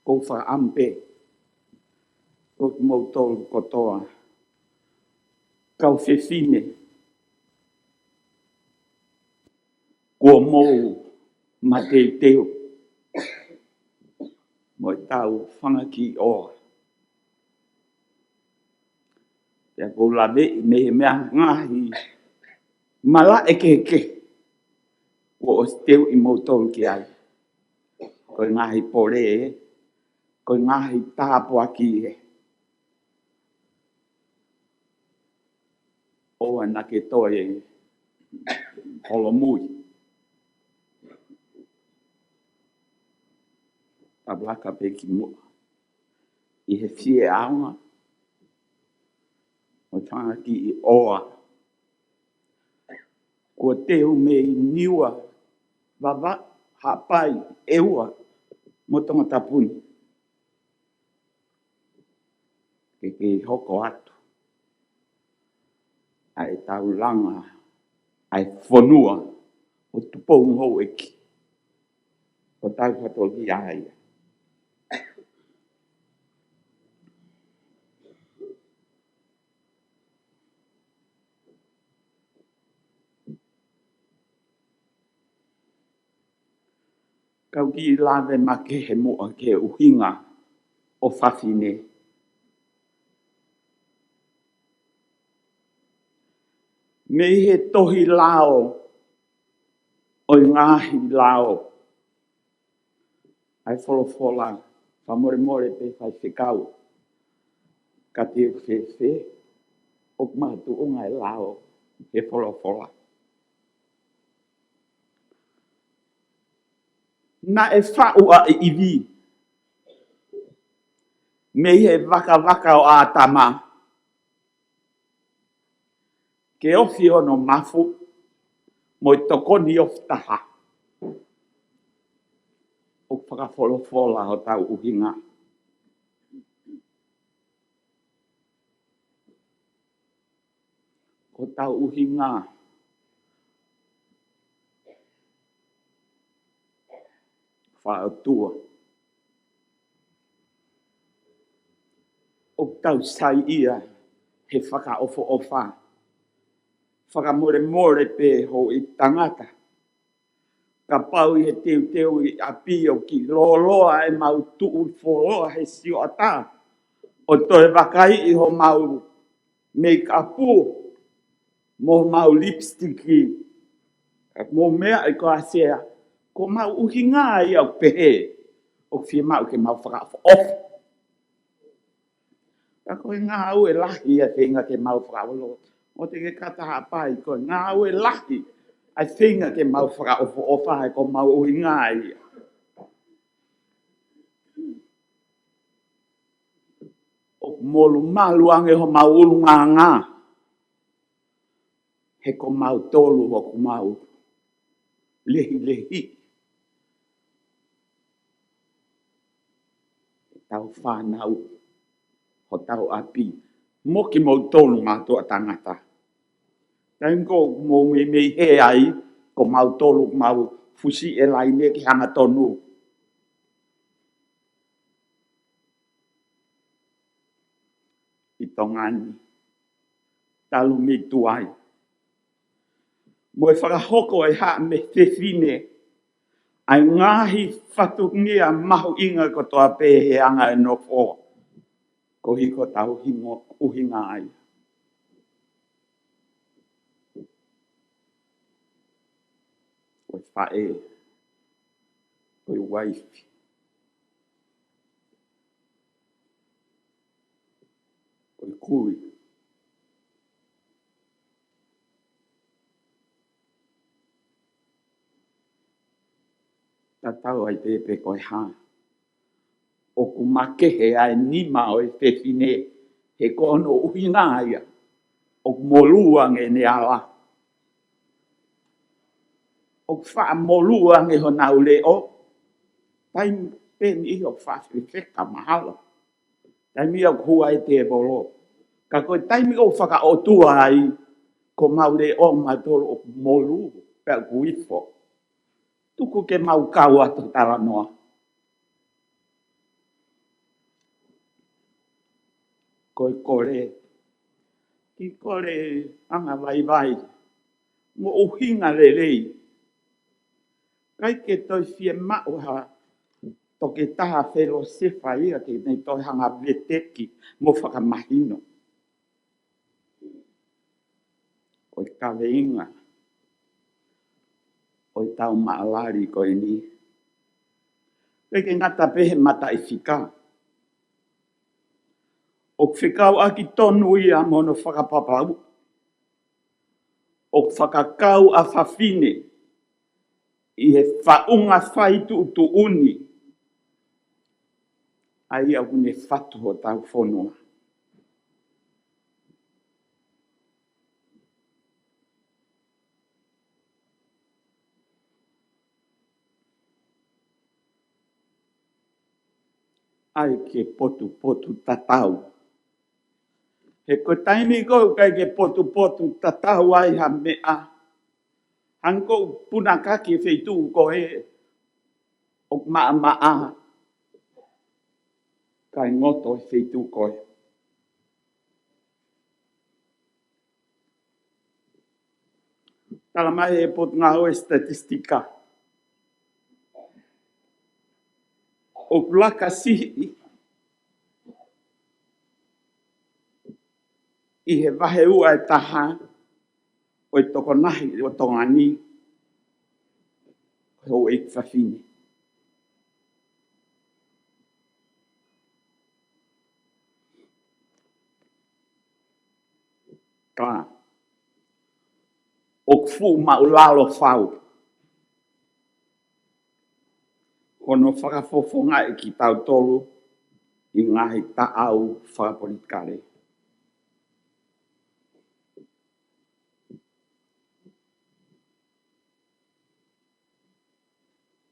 ʻOku ou fakaʻamu pē, ko kimoutolu kotoa, kau fefine, kuo mou mateuteu mo ʻetau fanga kiʻi ʻoa. Pea ʻoku ou laveʻi mei he meʻa ngaahi malaʻe kehekehe kuo ʻosi teuʻi moutolu ki ai. Ko e ngaahi pole, ko e ngaahi tāpuaki ē. ʻOua naʻa ke toe holomui. Tapu ā ka pē kimuʻa ʻi he fieʻaonga ʻo e fanga kiʻi ʻoa kuo teu mei Niua, Vavaʻu, Haʻapai, ʻEua mo Tongatapu ni. Ke kei hoko atu ʻa ʻetau langa ʻa e fonua ʻo Tupou mo Houʻeiki. Ko hotau fatongia ia. Kau kiʻi lave makehe muʻa ki he ʻuhinga ʻo fafine. Mei he tohi lao ʻo e ngaahi lao, ʻa e folofola, fakamolemole pē Faifekau, ka te u fēfē, ʻoku makatuʻunga e lao he folofola. Naʻe faʻu ʻa ʻIvi mei he vakavaka ʻo ʻĀtama, ke ofi hono mafu mo e tokoni ofi taha. ʻOku fakafolofola hotau ʻuhinga. Ko hotau ʻuhinga fakaʻotua, ʻoku tau saiʻia he fakaʻofoʻofa. Fakamolemole pē houʻeiki tangata, kapau ʻi he teuteu ʻi ʻapi ʻoku kiʻi lōloa ʻemau tuʻu fuoloa he sioʻata ʻo toe vakaiʻi homau meikapu mo homau lipstick, ka mou meaʻi ko ā Sea, ko homau ʻuhinga ia ʻoku pehē ʻoku fiemaʻu ke mau fakaʻofoʻofa. Ka ko e ngāue lahi ʻa e feinga ke mau fakaʻofoʻofa. ʻOua te ke kata Haʻapai, ko e ngāue lahi ʻa e feinga ke mau fakaʻofoʻofa, he ko homau ʻuhinga ia. ʻOku molumalu ange homau ʻulungaanga, he ko mautolu ʻoku mau lehilehi. Hotau fānau, hotau ʻapi, mo kimoutolu mātuʻa tangata. Taimi ko ē ʻoku mou meimei hē ai, ko mautolu ʻoku mau fusi e laine ke hangatonu ʻi Tonga ni, talu mei tuai. Mo e fakahoko ʻe he haʻa mei he fefine ʻa e ngaahi fatongia mahuʻinga kotoa pē he anga e nofo, ko e hā ko ʻetau hingo ʻuhinga ai. Ko e faʻē, ko e uaifi, ko e kui. Tatau ai pē pe ko e hā. ʻOku makehe ʻa e nima ʻo e fefine, he ko hono ʻuhinga ia ʻoku molū ange ʻene ala. ʻOku faʻa molū ange honau leʻo. Taimi pē ʻe niʻihi ʻoku faʻa fefeka mahalo. Taimi ʻoku hū ai e tēvolo. Ka ko e taimi ʻoku fakaʻotua ai, ko homau leʻo mautolu ʻoku molū, pea ʻoku ifo. Tuku ke mau kau atu he talanoa. Ko e kole, kiʻi kole anga vaivai, mo ʻuhinga lelei. ʻIkai ke toe fiemaʻu ha toketā felōsefa ia ke ne toe hanga veteki mo fakamahino. Ko e kaveinga ʻo ʻetau maʻalali ko eni, ʻikai ke ngata pē he mataʻifika, ʻoku fekauʻaki tonu ia mo hono fakapapau ʻoku fakakau ʻa fafine ʻi he faʻunga faituʻutuʻuni ʻa ia ʻoku ne fatu hotau fonua. ʻAi ke potupotutatau. He ko e taimi ko ē ʻoku ʻikai ke potupotutatau ai ha meʻa, hangē ko e punakaki e feituʻu ko ē ʻoku maʻamaʻa, kae ngoto e feituʻu ko ē. Tala mai ʻe he Potungāue Statistika ʻoku laka siʻi ʻi he vahe ua ʻe taha ʻo e tokonahi ʻo Tonga ni, ko e houʻeiki fafine. Ka ʻoku fuʻu māʻulalo fau hono fakafofongaʻi kitautolu ʻi he ngaahi taʻau fakapolitikale.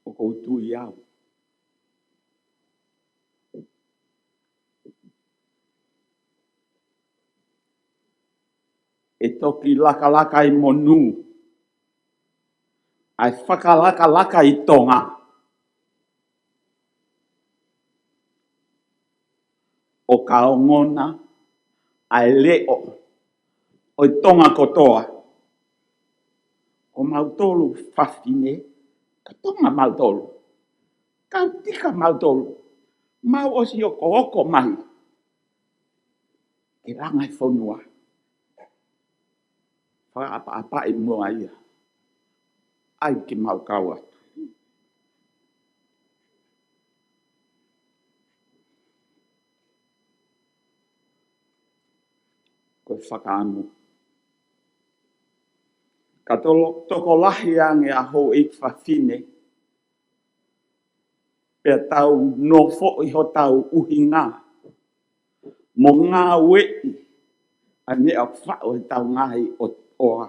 ʻOku ou tui au ʻe toki lakalaka ʻi monū ʻa e fakalakalaka ʻi Tonga ʻo ka ongona ʻa e leʻo ʻo e Tonga kotoa. Ko mautolu fafine, ka Tonga mautolu, kau tika mautolu, mau ʻosi okooko mai ke langa e fonua. Fakaʻapaʻapaʻi muʻa ia. ʻAi ke mau kau atu. Ko e fakaʻamu ka tolo-, tokolahi ange ʻa e houʻeiki fafine, pea tau nofoʻi hotau ʻuhinga mo ngāueʻi ʻa e meʻa ʻoku faʻu ʻe heʻetau ngaahi ʻo-, ʻotua.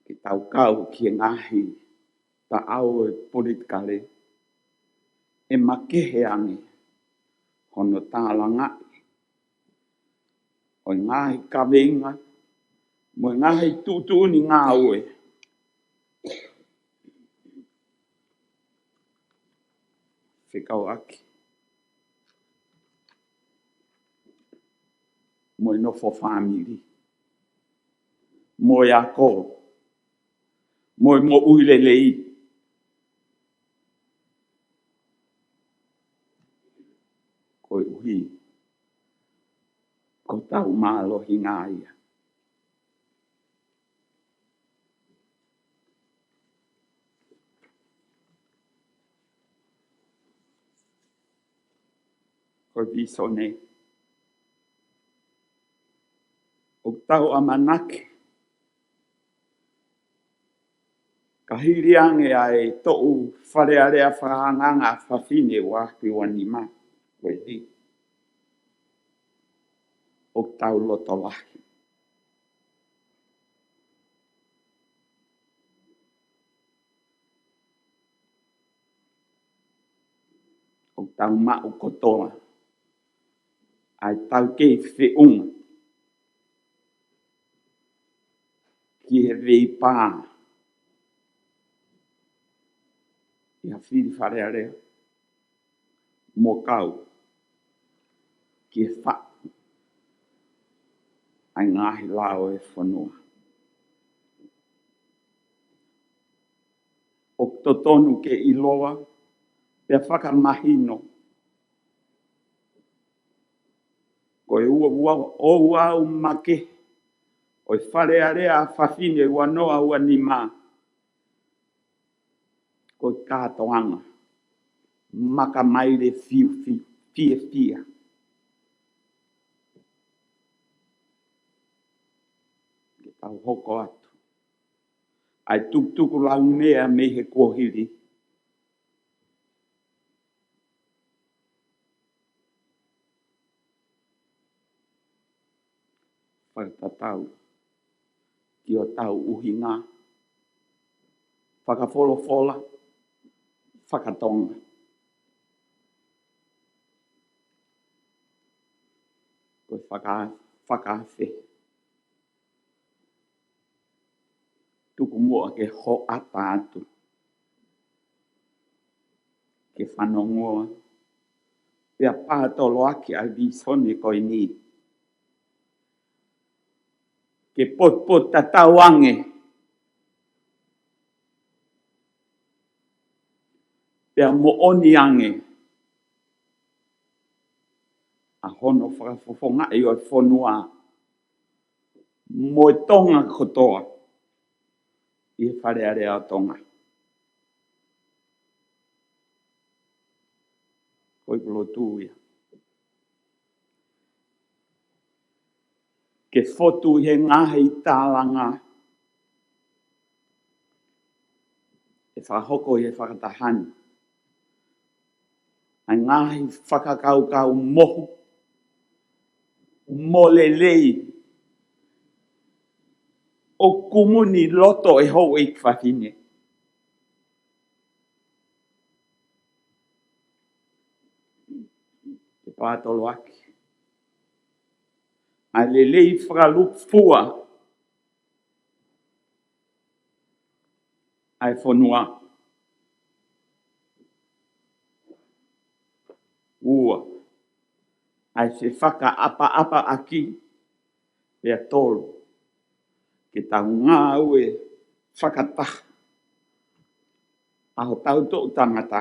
Ke tau kau ki he ngaahi taʻau ʻo e politikale, ʻe makehe ange hono tālangaʻi ʻo e ngaahi kaveinga mo e ngaahi tuʻutuʻuni ngāue fekauʻaki mo e nofo fāmili mo e ako mo e moʻui lelei. Koeʻuhi ko hotau mālohinga ia. Ko e vīsone ʻoku tau ʻamanaki ka hili ange ʻa e toʻu Fale Alea Fakaangaanga ʻa Fafine ua afe ua nima, ko eni ʻoku tau loto lahi. ʻOku tau maʻu kotoa ʻa e taukei feʻunga ki he veipā ʻi ha fili Fale Alea mo kau ki he faʻu ʻa e ngaahi lao ʻo e fonua. ʻOku totonu ke ʻiloa pea fakamahino ko e ua ua ʻo ua ua make ʻo e Fale Alea ʻa Fafine ua noa ua nima ko e kātoanga makamaile fiu fiu fiefia. Ke tau hoko atu ʻa e tukutuku laumea mei he kuohili fakatatau ki hotau ʻuhinga fakafolofola fakatonga. Ko e faka-, fakaafe tuku muʻa ke hoʻata atu ke fanongoa pea pātoloaki ʻa e vīsone ko eni ke potupotutatau ange pea moʻoni ange ʻa hono fakafofongaʻi ʻo e fonua mo e Tonga kotoa ʻi he Fale Alea ʻo Tonga. Ko e lotu ia ke fotu ʻi he ngaahi tālanga ʻe fakahoko ʻi he fakataha ni ʻa e ngaahi fakakaukau mohu mo lelei ʻoku muni loto ʻe houʻeiki fafine. Ke pātoloaki ʻa e lelei fakalūkufua ʻa e fonua. Ua, ʻa e fefakaʻapaʻapaʻaki. Pea tolu, ke tau ngāue fakataha ʻa hotau toʻutangata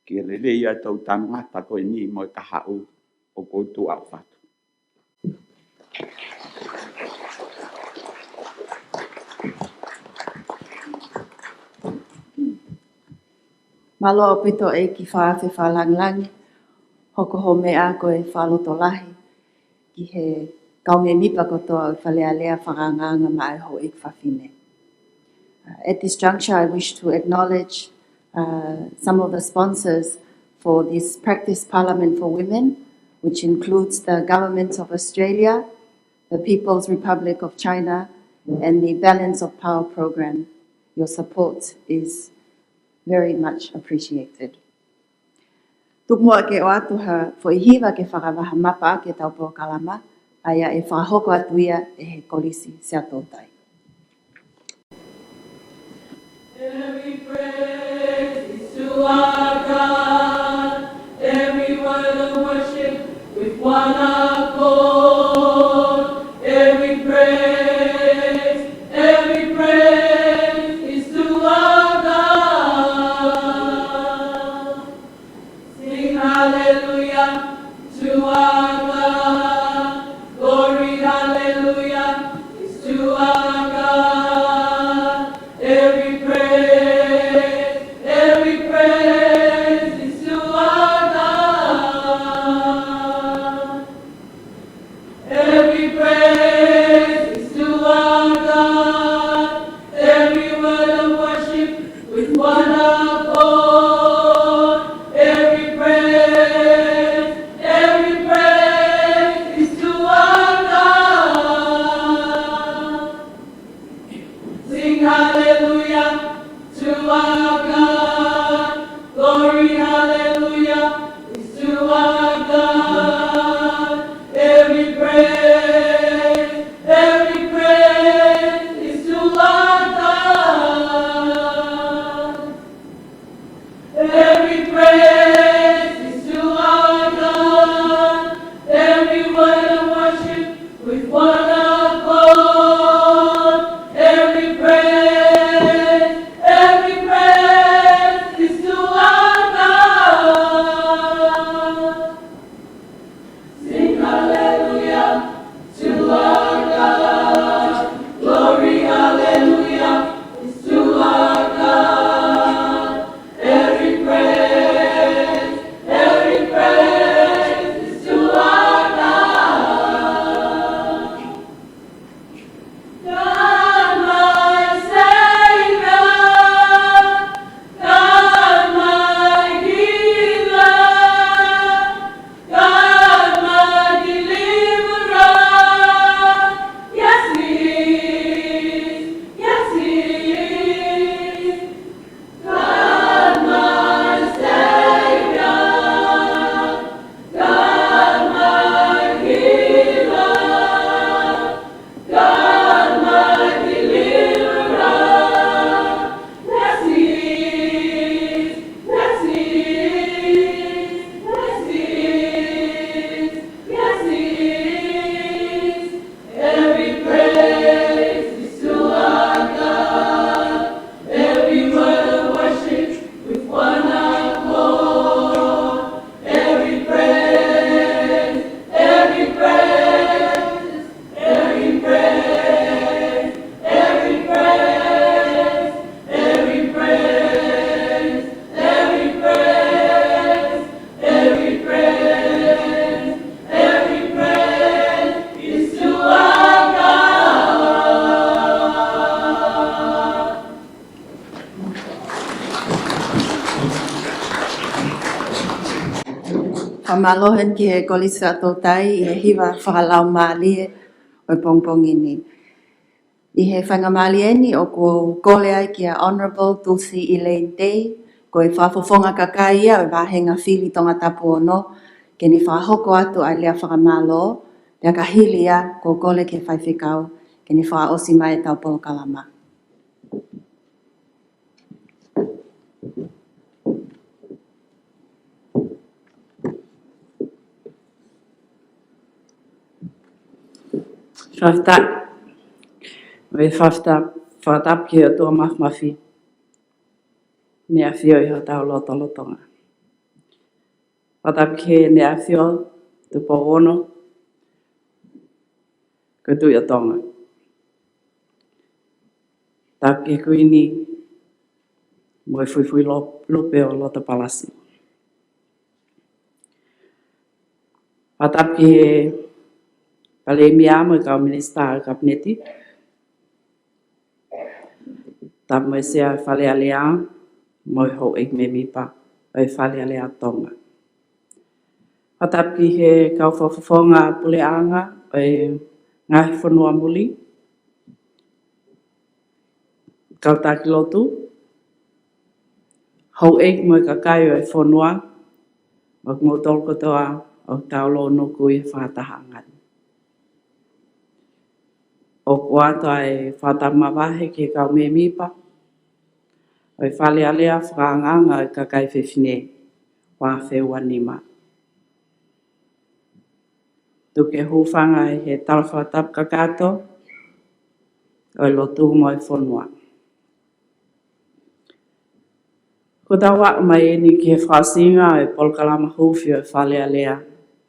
ke lelei ʻa e toʻutangata ko eni mo e kahaʻu ʻoku ou tuʻu ʻo fatu. Mālō ʻaupito ʻEiki Fakaafe Fakalangilangi, hoko hoʻo meʻa ko e fakalotolahi ki he kau mēmipa kotoa ʻo e Fale Alea Fakaangaanga maʻa e houʻeiki fafine. Uh, at this juncture, I wish to acknowledge, uh, some of the sponsors for this Practice Parliament for Women, which includes the Government of Australia, the People's Republic of China, and the Balance of Power Program. Your support is very much appreciated. Tuku muʻa ke ʻoatu ha foʻi hiva ke fakavaha mapa ʻaki ʻetau polokalama, ʻa ia ʻe fakahoko atu ia ʻe he Kolisi Siaʻatoutai. Every praise is to our God. Every word of worship with one accord. Every praise, every praise is to our God. Sing hallelujah to our God. Glory, hallelujah, is to our God. Every praise, every praise is to our God. Every praise is to our God. Every word of worship with one accord. Every praise, every praise is to our God. Sing hallelujah to our God. Glory, hallelujah, is to our God. Every praise, every praise is to our God. Every praise is to our God. Every word of worship with one accord. Every praise, every praise is to our God. Sing hallelujah to our God. Glory, hallelujah, is to our God. Every praise, every praise is to our God. God, my Savior, God, my healer, God, my deliverer. Yes, He is. Yes, He is. God, my Savior, God, my healer, God, my deliverer. Yes, He is. Yes, He is. Yes, He is. Yes, He is. Every praise is to our God. Every word of worship with one accord. Every praise, every praise, every praise, every praise, every praise, every praise, every praise, every praise is to our God. Fakamālō heni ki he Kolisi Siaʻatoutai ʻi he hiva fakalaumālie ʻo e pongipongi ni. ʻI he faingamālie ni ʻoku ou kole ai kia Honourable Tusi Elaine Tei, ko e fakafofonga kakai ia ʻo e vāhenga fili Tongatapu ono, ke ne fakahoko atu ʻa e lea fakamālō, pea ka hili ia ʻoku ou kole ki he faifekau ke ne fakaʻosi mai ʻetau polokalama. Fakafetaʻi. Mo e fakafeta-, fakatapu ki he ʻOtua Māfimafi, ne ʻafio ʻi hotau lotolotonga. Fakatapu ki heʻene ʻAfio Tupou Ono, ko e Tuʻi ʻo Tonga. Tapu ki he Kuini mo e Fuifui Lo-, Lupe ʻo Loto Palasi. Fakatapu ki he Palēmia mo e kau Minisitā ʻo e Kapineti. Tapu mo e Sea Fale Alea mo e houʻeiki mēmipa ʻo e Fale Alea Tonga. Fakatapu ki he kau fakafofonga puleʻanga ʻo e ngaahi fonua muli, kau taki lotu, houʻeiki mo e kakai ʻo e fonua, ʻo kimoutolu kotoa ʻoku tau lōnuku ʻi he fakatahaʻanga ni. ʻOku ʻoatu ʻa e fakatapu mavahe ki he kau mēmipa ʻo e Fale Alea Fakaangaanga ʻo e Kakai Fefine ua afe ua nima. Tuku ke hūfanga ʻi he tala fakatapu kakato ʻo e lotu mo e fonua. Kuo tau aʻu mai eni ki he fakaʻosinga ʻo e polokalama huufi ʻo e Fale Alea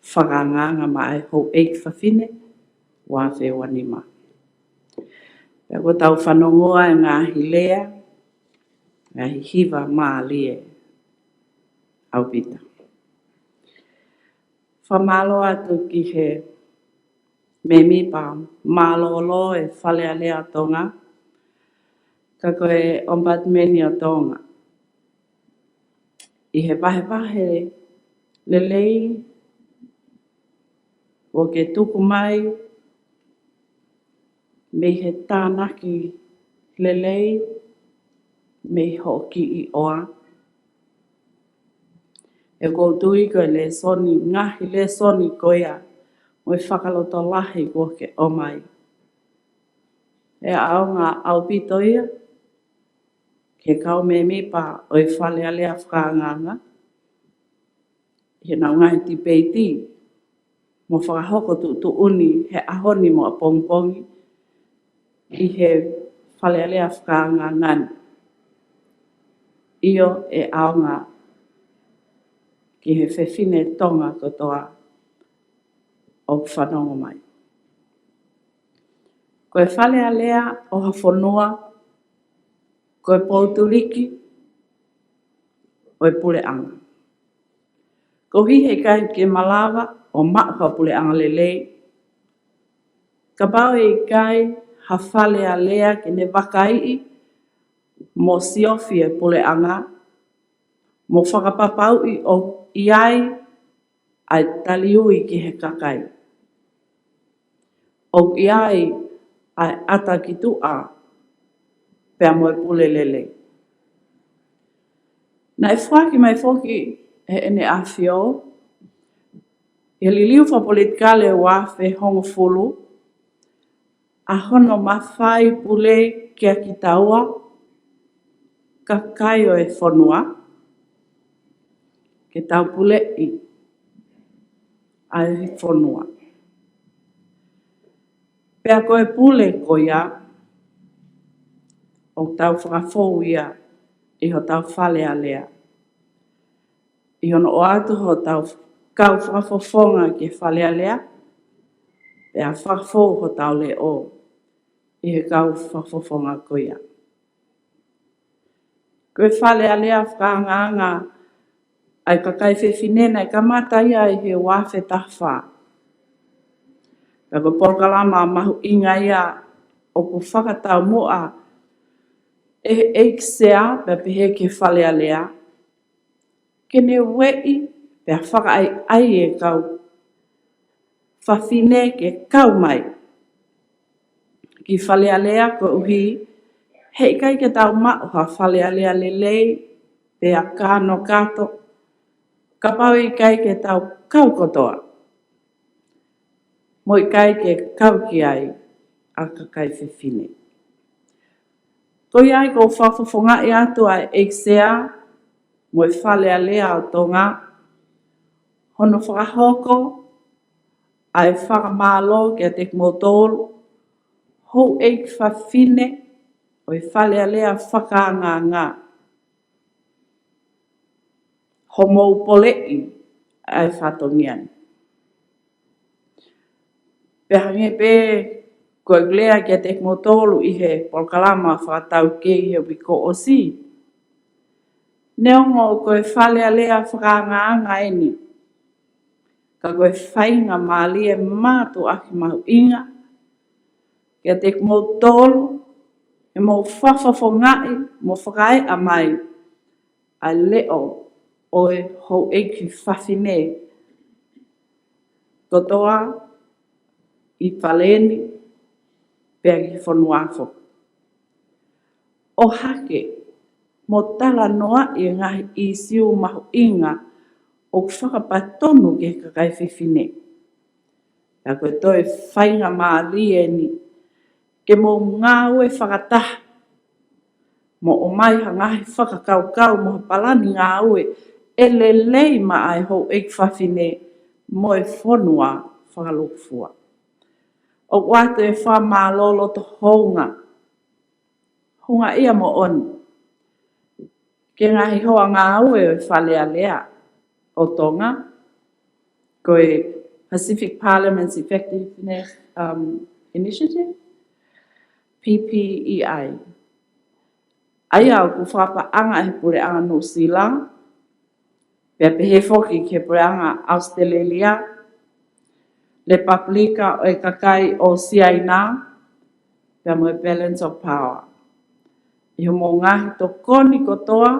Fakaangaanga maʻa e Houʻeiki Fafine ua afe ua nima. Pea kuo tau fanongoa e ngaahi lea, ngaahi hiva mālie ʻaupito. Fakamālō atu ki he mēmipa mālōlō ʻo e Fale Alea ʻo Tonga, ka ko e ʻOmipatimeni ʻo Tonga, ʻi he vahevahe lelei kuo ke tuku mai mei he tānaki lelei, mei hoʻo kiʻi ʻoa. ʻOku ou tui ko e lēsoni, ngaahi lēsoni ko ia mo e fakalotolahi kuo ke ʻomai, ʻe ʻaonga ʻaupito ia ki he kau mēmipa ʻo e Fale Alea Fakaangaanga ʻi heʻenau ngaahi tipeiti mo fakahoko tuʻutuʻuni he ʻaho ni mo ʻapongipongi ʻi he Fale Alea Fakaangaanga ni. ʻIo, ʻe ʻaonga ki he fefine Tonga kotoa ʻoku fanongo mai. Ko e Fale Alea ʻo ha fonua, ko e poutuliki ʻo e puleʻanga. Koeʻuhi he ʻikai ke malava ʻo maʻu ha puleʻanga lelei kapau ʻe ʻikai ha Fale Alea ke ne vakaiʻi mo siofi e puleʻanga, mo fakapapauʻi ʻoku ʻi ai ʻa e taliui ki he kakai, ʻoku ʻi ai ʻa e ʻata ki tuʻa pea mo e pule lelei. Naʻe foaki mai foki ʻe Heʻene ʻAfio ʻi he liliu fakapolitikale ua afe hongofulu ʻa hono mafai pule kia kitaua kakai ʻo e fonua, ke tau puleʻi ʻa e fonua. Pea ko e pule ko ia ʻoku tau fakafou ia ʻi hotau Fale Alea, ʻi hono ʻoatu hotau kau fakafofonga ki he Fale Alea, pea fakafou hotau leʻo ʻi he kau fakafofonga ko ia. Ko e Fale Alea Fakaangaanga ʻa e Kakai Fefine naʻe kamata ia ʻi he ua afe taha fā. Pea ko e polokalama mahuʻinga ia ʻoku fakataumuʻa ʻe he ʻEiki Sea, pea pehē ki he Fale Alea, ke ne ueʻi pea fakaʻaiʻai e kau fafine ke kau mai ki Fale Alea, koeʻuhi he ʻikai ke tau maʻu ha Fale Alea lelei pea kānokato kapau ʻe ʻikai ke tau kau kotoa, mo ʻikai ke kau ki ai ʻa e kakai fefine. Ko ia ai ʻoku ou fakafofongaʻi atu ʻa e ʻEiki Sea mo e Fale Alea ʻo Tonga, hono fakahoko ʻa e fakamālō kiate kimoutolu houʻeiki fafine ʻo e Fale Alea Fakaangaanga, hoʻomou poleʻi ʻa e fatongia ni. Pea hangē pē ko e lea kiate kimoutolu ʻi he polokalama fakataukei he uike kuo ʻosi, neongo ko e Fale Alea Fakaangaanga eni, ka ko e faingamālie mātuʻaki mahuʻinga kiate kimoutolu ke mou fakafofongaʻi mo fakaeʻa mai ʻa e leʻo ʻo e houʻeiki fafine kotoa ʻi Fale ni pea ki he fonua foki, ʻo hake mo talanoaʻi e ngaahi ʻīsiu mahuʻinga ʻoku fakapatonu ki he kakai fefine. Pea ko e toe faingamālie eni ke mou ngāue fakataha mo ʻomai ha ngaahi fakakaukau mo ha palani ngāue ʻe lelei maʻa e houʻeiki fafine mo e fonua fakalūkufua. ʻOku ʻoatu e fakamālō loto hounga, houngaʻia moʻoni ki he ngaahi hoa ngāue ʻo e Fale Alea ʻo Tonga, ko e Pacific Parliament's Effectiveness, um, Initiative, P P E I, ʻa ia ʻoku fakapaʻanga ʻe he Puleʻanga Nuʻusila, pea pehē foki ki he Puleʻanga ʻAositelēlia, Lepapulika ʻo e Kakai ʻo Siaina, pea mo e Balance of Power, ʻi hoʻomou ngaahi tokoni kotoa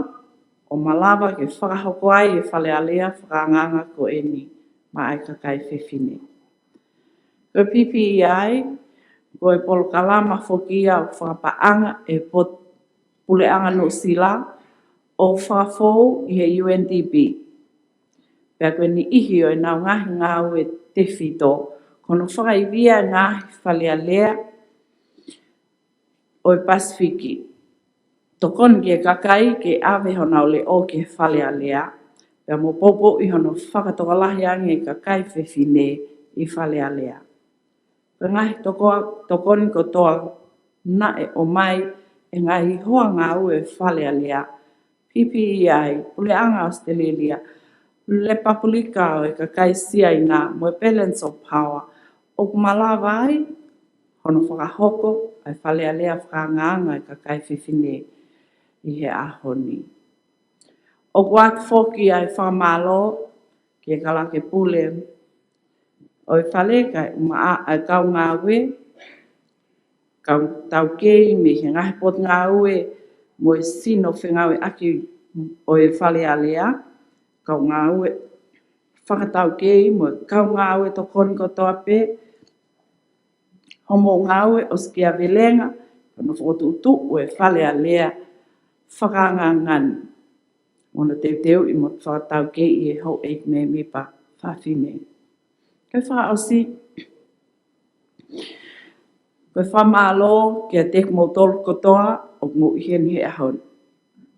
ʻo malava ke fakahoko ai e Fale Alea fakaangaanga ko eni maʻa e kakai fefine. Ko e P P E I, ko e polokalama foki ia ʻoku fakapaʻanga ʻe he pot-, Puleʻanga Nuʻusila ʻo fakafou ʻi he U N D P. Pea ko e niʻihi ʻo ʻenau ngaahi ngāue tefito, ko hono fakaivia e ngaahi Fale Alea ʻo e Pasifiki. Tokoni ki he kakai ke ʻave honau leʻo ki he Fale Alea, pea mo poupouʻi hono fakatokolahi ange e kakai fefine ʻi Fale Alea. Ko e ngaahi tokoa-, tokoni kotoa naʻe ʻomai ʻe he ngaahi hoa ngāue Fale Alea, P P E I, Puleʻanga ʻAositelēlia, Lepapulika ʻo e Kakai Siaina, mo e Balance of Power, ʻoku malava ai hono fakahoko ʻa e Fale Alea fakaangaanga e kakai fefine ʻi he ʻaho ni. ʻOku ʻoatu foki ʻa e fakamālō ki he Kalake Pule ʻo e Fale, kae ʻumaʻā ʻa e kau ngāue, kau taukei mei he ngaahi potungāue mo e sino fengāueʻaki ʻo e Fale Alea, kau ngāue fakataukei mo e kau ngāue tokoni kotoa pē, hoʻomou ngāue ʻosikiavelenga, hono fokotuʻutuʻu e Fale Alea fakaangaanga ni, mo hono teuteuʻi mo fakataukei e houʻeiki mēmipa fafine. Ko e fakaʻosi, ko e fakamālō kiate kimoutolu kotoa ʻoku mou ʻi heni he ʻaho ni.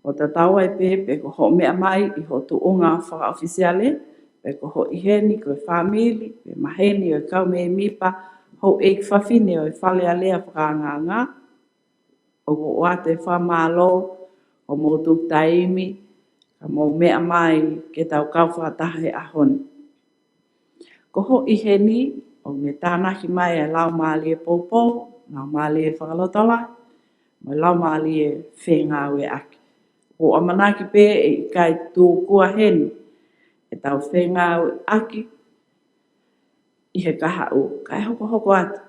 ʻO tatau ai pē pe ko hoʻo meʻa mai ʻi hoʻo tuʻunga fakaʻofisiale, pe ko hoʻo ʻi heni ko e fāmili, pe maheni ʻo e kau mēmipa houʻeiki fafine ʻo e Fale Alea fakaangaanga, ʻoku ou ʻoatu e fakamālō hoʻomou tuku taimi, ka mou meʻa mai ke tau kau fakataha he ʻaho ni. Ko hoʻo ʻi heni, ʻoku ne tānaki mai e laumālie poupou, laumālie fakalotolahi, mo e laumālie fengāueʻaki. ʻOku ou ʻamanaki pē ʻe ʻikai tūkua heni ʻetau fengāueʻaki ʻi he kahaʻu, kae hokohoko atu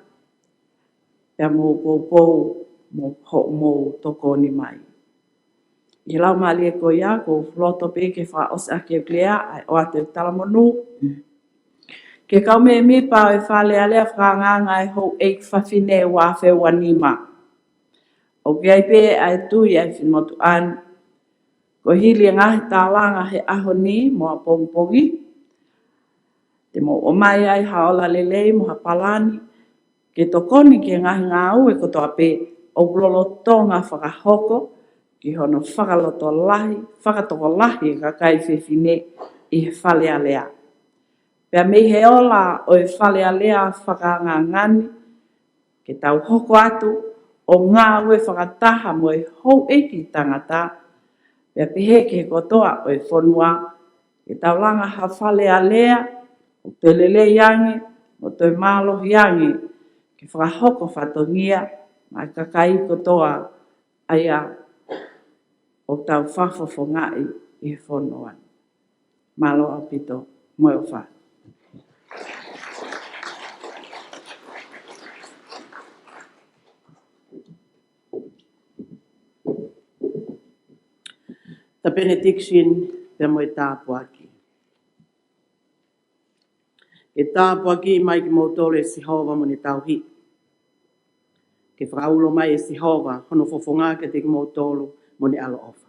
pea mou poupou mo hoʻomou tokoni mai. ʻI he laumālie ko ia, ʻoku ou loto pē ke fakaʻosi ʻaki e lea, ʻa e ʻoatu e talamonū ki he kau mēmipa ʻo e Fale Alea fakaangaanga e houʻeiki fafine ua afe ua nima. ʻOku ʻi ai pē ʻa e tui ʻa e finemotuʻa ni, ko e hili e ngaahi tālanga he ʻaho ni mo ʻapongipongi, te mou ʻomai ai ha ola lelei mo ha palani ke tokoni ki he ngaahi ngāue kotoa pē ʻoku lolotonga fakahoko ki hono fakalotolahi, fakatokolahi e kakai fefine ʻi he Fale Alea. Pea mei he ola ʻo e Fale Alea fakaangaanga ni, ke tau hoko atu ʻo ngāue fakataha mo e houʻeiki tangata, pea pehē ki he kotoa ʻo e fonua, ke tau langa ha Fale Alea ʻoku toe lelei ange, ʻoku toe mālohi ange, ke fakahoko fatongia maʻa e kakai kotoa ʻa ia ʻoku tau fakafofongaʻi ʻi he fonua ni. Mālō ʻaupito, mo e ʻofa. Ta benediction, pea mo e tāpuaki. Ke tāpuakiʻi mai kimoutolu ʻe Sihova mo ne tauhi. Ke fakaulo mai ʻe Sihova hono fofonga kiate kimoutolu mo ne ʻaloʻofa.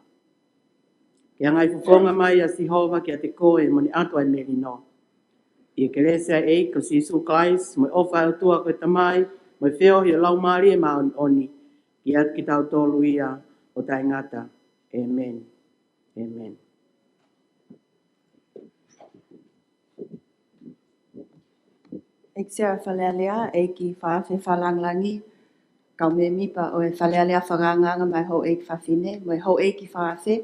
ʻE ʻangai fofonga mai ʻa Sihova kiate koe mo ne ʻatu ʻa e melino. ʻI he kelesi ʻa e ʻEiki ko Sīsū Kalaisi, mo e ʻofa ʻa e ʻOtua ko e Tamai, mo e feohi ʻo e Laumālie Māʻoniʻoni, ke ʻiate kitautolu ia ʻo taʻengata. ʻĒmeni. ʻĒmeni. ʻEiki Sea ʻo e Fale Alea, ʻEiki Fakaafe Fakalangilangi, kau mēmipa ʻo e Fale Alea Fakaangaanga maʻá e Houʻeiki Fafine, mo e Houʻeiki Fakaafe,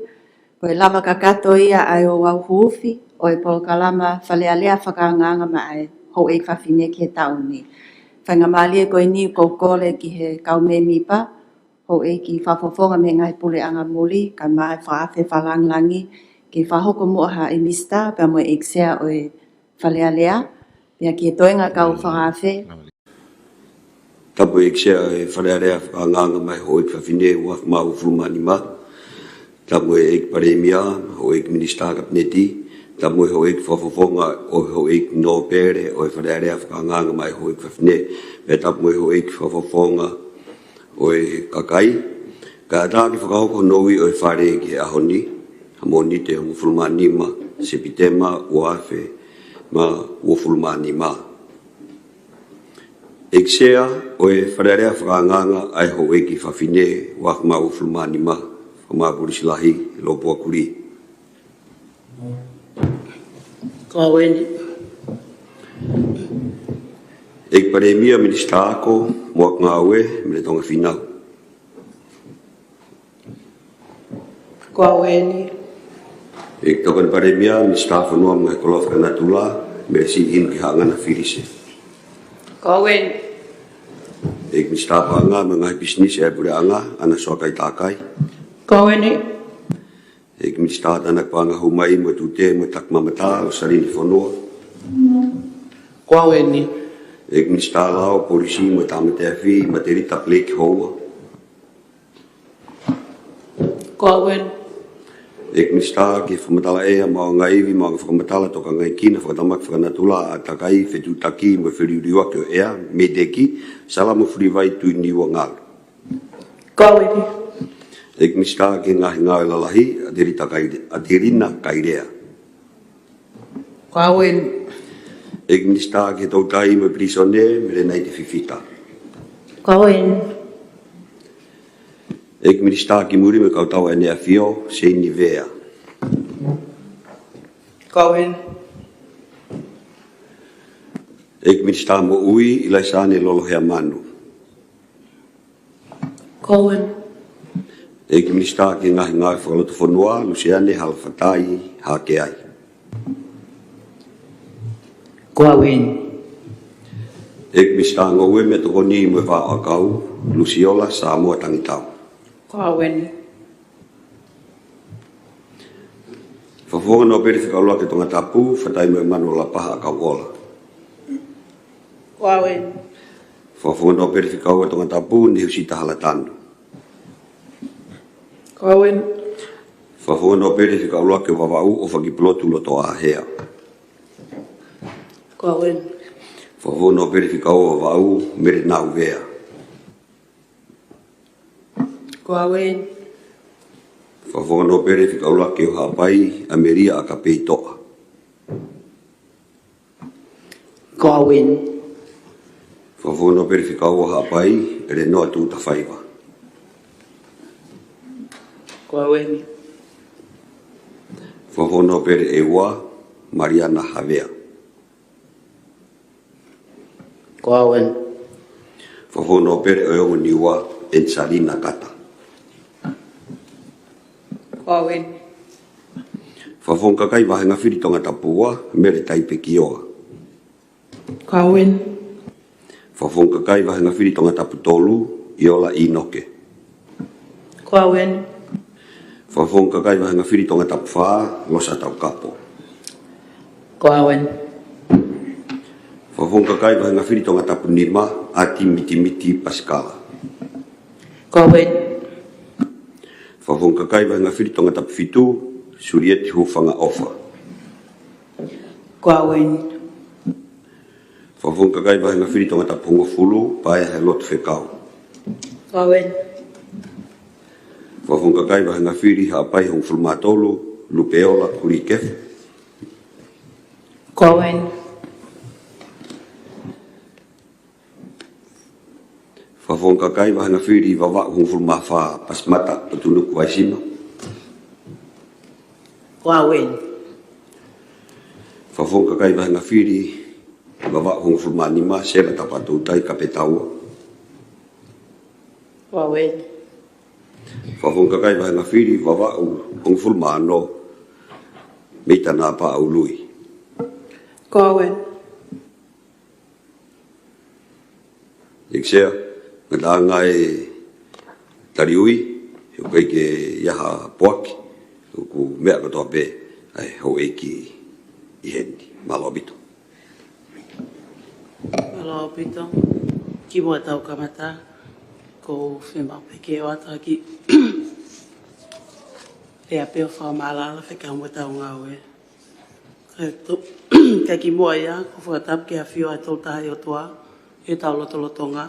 ko e lava kakato ia ʻa e ouau huufi ʻo e polokalama Fale Alea Fakaangaanga maʻá e Houʻeiki Fafine ki he taʻu ni. Faingamālie ko eni ʻoku ou kole ki he kau mēmipa, Houʻeiki Fakafofonga mei he ngaahi puleʻanga muli, kae ʻumaʻā e Fakaafe Fakalangilangi, ke fakahoko muʻa ha ʻinisitā pea mo e ʻEiki Sea ʻo e Fale Alea, pea ki he toenga kau fakaafe. Tapu ʻEiki Sea ʻo e Fale Alea Fakaangaanga maʻá e Houʻeiki Fafine, ua afe mā uofulu mā nima. Tapu ʻEiki Palēmia, Houʻeiki Minisitā Kapineti, tapu mo e Houʻeiki Fakafofonga ʻo e Houʻeiki Nōpele ʻo e Fale Alea Fakaangaanga maʻá e Houʻeiki Fafine, pea tapu mo e Houʻeiki Fakafofonga ʻo e kakai. Kae ʻatā ke fakahoko hono ui ʻo e Fale ki he ʻaho ni, ʻa Mōnite hongofulu mā nima Sepitema ua afe mā uofulu mā nima. ʻEiki Sea ʻo e Fale Alea Fakaangaanga ʻa e Houʻeiki Fafine, ua afe mā uofulu mā nima, Fakamāpolisi Lahi, Lopua Kulī. Ko au eni. ʻEiki Palēmia, Minisitā Ako mo Ngāue mei he Tonga Fīnau. Ko au eni. ʻEiki Tokoni Palēmia, Minisitā Fonua mo e Ngaahi Koloa Fakanatula, mei he Siʻi ki he Haʻangana Filise. Ko au eni. ʻEiki Minisitā Paʻanga mo e Ngaahi Pisinisi ʻa e Puleʻanga, ʻAna Soakai Takai. Ko au eni. ʻEiki Minisitā Tānaki Paʻanga Hū Mai mo e Tute mo e Taki Mamatā, Losaline Fonua. Ko au eni. ʻEiki Minisitā Lao, Polisi mo e Tāmate Afi, Matelita Blake Houa. Ko au eni. ʻEiki Minisitā ki he Fakamatala ʻEa, Maʻuʻanga Ivi, Maʻuʻanga Fakamatala, Tokangaekina, Fakatamaki Fakanatula, ʻAtakai, Fetuʻutaki mo e Feliuliuaki ʻo e ʻEa, MEIDECC, Salamo Fulivai Tuʻiniua Ngalu. Ko au eni. ʻEiki Minisitā ki he Ngaahi Ngāue Lalahi, ʻAtelita Kaile-, ʻAtelina Kailea. Ko au eni. ʻEiki Minisitā ki he Toutai mo e Pilīsone, Mele Naite Fifita. Ko au eni. ʻEiki Minisitā ki Muli mo e Kau Tau ʻEne ʻAfio, Seini Vea. Ko au eni. ʻEiki Minisitā Moʻui, ʻIlaisiane Lolohea Manu. Ko au eni. ʻEiki Minisitā ki he Ngaahi Ngāue Fakalotofonua, Luseane Halafatai Hakeai. Ko au eni. ʻEiki Minisitā Ngoue, Meʻatokoni mo e Vā ʻAkau, Lusiola Samoa Tangitau. Ko au eni. Fakafofonga Nōpele Fika ʻUluaki Tongatapu, Fatai mo ʻEmanu Lapaha ʻAkauʻola. Ko au eni. Fakafofonga Nōpele Fika Ua Tongatapu, Nehusita Halatanu. Ko au eni. Fakafofonga Nōpele Fika ʻUluaki ʻo Vavaʻu, ʻOfakipulotu Lotoʻāhea. Ko au eni. Fakafofonga Nōpele Fika Ua ʻo Vavaʻu, Mele Nauvea. Ko au eni. Fakafofonga Nōpele Fika ʻUluaki ʻo Haʻapai, ʻAmelia ʻAkapei Toʻa. Ko au eni. Fakafofonga Nōpele Fika Ua ʻo Haʻapai, ʻElenoa Tuʻutafaiva. Ko au eni. Fakafofonga Nōpele ʻEua, Maliana Havea. Ko au eni. Fakafofonga Nōpele ʻo e Ongo Niua, ʻEnisalina Kata. Ko au eni. Fakafofonga Kakai Vāhenga Fili Tongatapu Ua, Mele Taipekioa. Ko au eni. Fakafofonga Kakai Vāhenga Fili Tongatapu Tolu, ʻIola ʻInoke. Ko au eni. Fakafofonga Kakai Vāhenga Fili Tongatapu Fā, Losa Taukapo. Ko au eni. Fakafofonga Kakai Vāhenga Fili Tongatapu Nima, ʻAti Mitimiti Pasikala. Ko au eni. Fakafofonga Kakai Vāhenga Fili Tongatapu Fitu, Sulieti Hufanga ʻOfa. Ko au eni. Fakafofonga Kakai Vāhenga Fili Tongatapu Hongofulu, Paea Helotu Fekau. Ko au eni. Fakafofonga Kakai Vāhenga Fili Haʻapai Hongofulu mā Tolu, Lupeola Kulikefu. Ko au eni. Fakafofonga kakai Vahanga Fili Vavaʻu hongofulu mā fā, Pasimata Tunuku Vaisima. Ko au eni. Fakafofonga kakai Vahanga Fili Vavaʻu hongofulu mā nima, Sela Tapatoutai Kapetaua. Ko au eni. Fakafofonga kakai Vahanga Fili Vavaʻu hongofulu mā ono, Meita Napaʻa Ului. Ko au eni. ʻEiki Sea, ngataʻanga e tali ui, he ʻoku ʻikai ke ʻi ai ha poaki, ʻoku meʻa kotoa pē ʻa e houʻeiki ʻi heni. Mālō ʻaupito. Mālō ʻaupito. Kimuʻa tau kamata, ʻoku ou fiemaʻu pē ke ʻoatu ha kiʻi lea pē ʻo fakamaʻalaʻala fekauʻaki mo ʻetau ngāue. Kae to-, kae kimuʻa ia, ʻoku ou fakatapu ki he ʻafio ʻa e Tolu Tahaʻi ʻOtua ʻi hotau lotolotonga.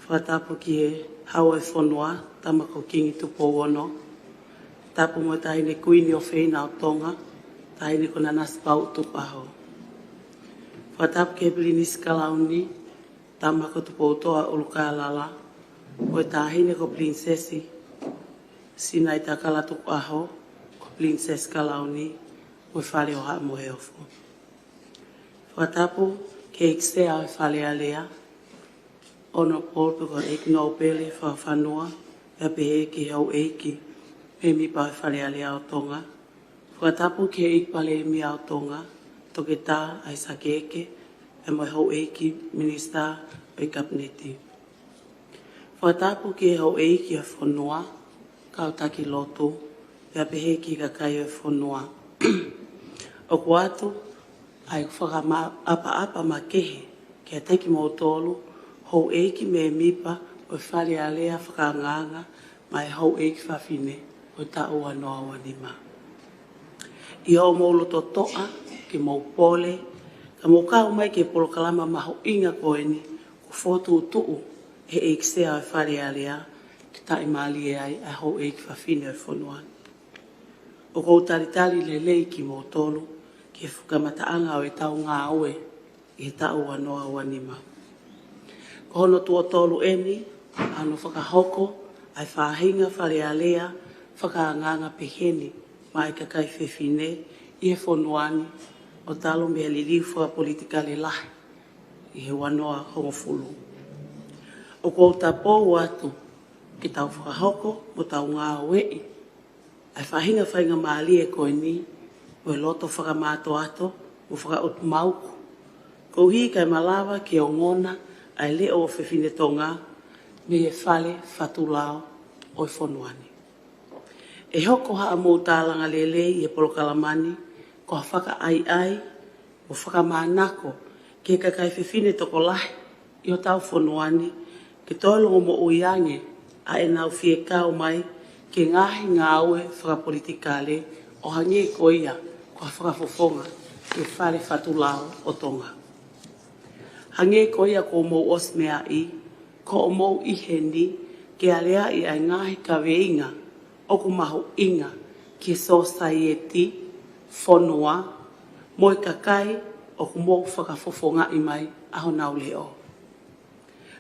Fakatapu ki he Hau ʻo e fonua, Tama ko Kingi Tupou Ono. Tapu mo e Taʻahine Kuini ʻofeina ʻo Tonga, Taʻahine ko Nanasipauʻu Tukuʻaho. Fakatapu ki he Pilinisi Kalauni, Tama ko Tupoutoʻa ʻUlukālala, mo e Taʻahine ko Pilinisesi Sinaitakala Tukuʻaho, ko Pilinisesi Kalauni, mo e Fale ʻo Haʻa Moheofo. Fakatapu ki he ʻEiki Sea ʻo e Fale Alea, Honourable pe ko e ʻEiki Nōpele Fakafanua, pea pehē ki he houʻeiki mēmipa ʻo e Fale Alea ʻo Tonga. Fakatapu ki he ʻEiki Palēmia ʻo Tonga, Toketā ʻAisake Eke, pea mo e houʻeiki minisitā ʻo e Kapineti. Fakatapu ki he houʻeiki ʻo e fonua, kau taki lotu, pea pehē ki he kakai ʻo e fonua. ʻOku ʻoatu ʻa e fakamaʻapaʻapa makehe kiate kimoutolu, houʻeiki mēmipa ʻo e Fale Alea fakaangaanga maʻá e houʻeiki fafine ʻo e taʻu ua noa ua nima. ʻI hoʻomou loto toʻa ke mou pole, ka mou kau mai ki he polokalama mahuʻinga ko eni, kuo fokotuʻutuʻu ʻe he ʻEiki Sea ʻo e Fale Alea, ke taʻimālie ai ʻa e houʻeiki fafine ʻo e fonua ni. ʻOku ou talitali lelei kimoutolu ki he kamataʻanga ʻo ʻetau ngāue ʻi he taʻu ua noa ua nima. Ko hono tuʻo tolu eni ʻa hono fakahoko ʻa e faʻahinga Fale Alea fakaangaanga peheni maʻá e kakai fefine ʻi he fonua ni, ʻo talu mei he liliu fakapolitikale lahi ʻi he ua noa hongofulu. ʻOku ou tapou atu ke tau fakahoko mo tau ngāueʻi ʻa e faʻahinga faingamālie ko eni mo e loto fakamātoato mo fakaʻutumauku, koeʻuhi kae malava ke ongona ʻa e leʻo ʻo e fefine Tonga mei he fale fatulao ʻo e fonua ni. ʻE hoko haʻamou tālanga lelei ʻi he polokalama ni ko ha fakaʻaiʻai mo fakamānako ki he kakai fefine tokolahi ʻi hotau fonua ni, ke toe longomoʻui ange ʻa ʻenau fie kau mai ki he ngaahi ngāue fakapolitikale, ʻo hangē ko ia ko ha fakafofonga ki he fale fatulao ʻo Tonga. Hangē ko ia kuo mou ʻosi meaʻi, ko hoʻomou ʻi heni ke aleaʻi ʻa e ngaahi kaveinga ʻoku mahuʻinga ki he sōsaieti, fonua, mo e kakai ʻoku mou fakafofongaʻi mai ʻa honau leʻo.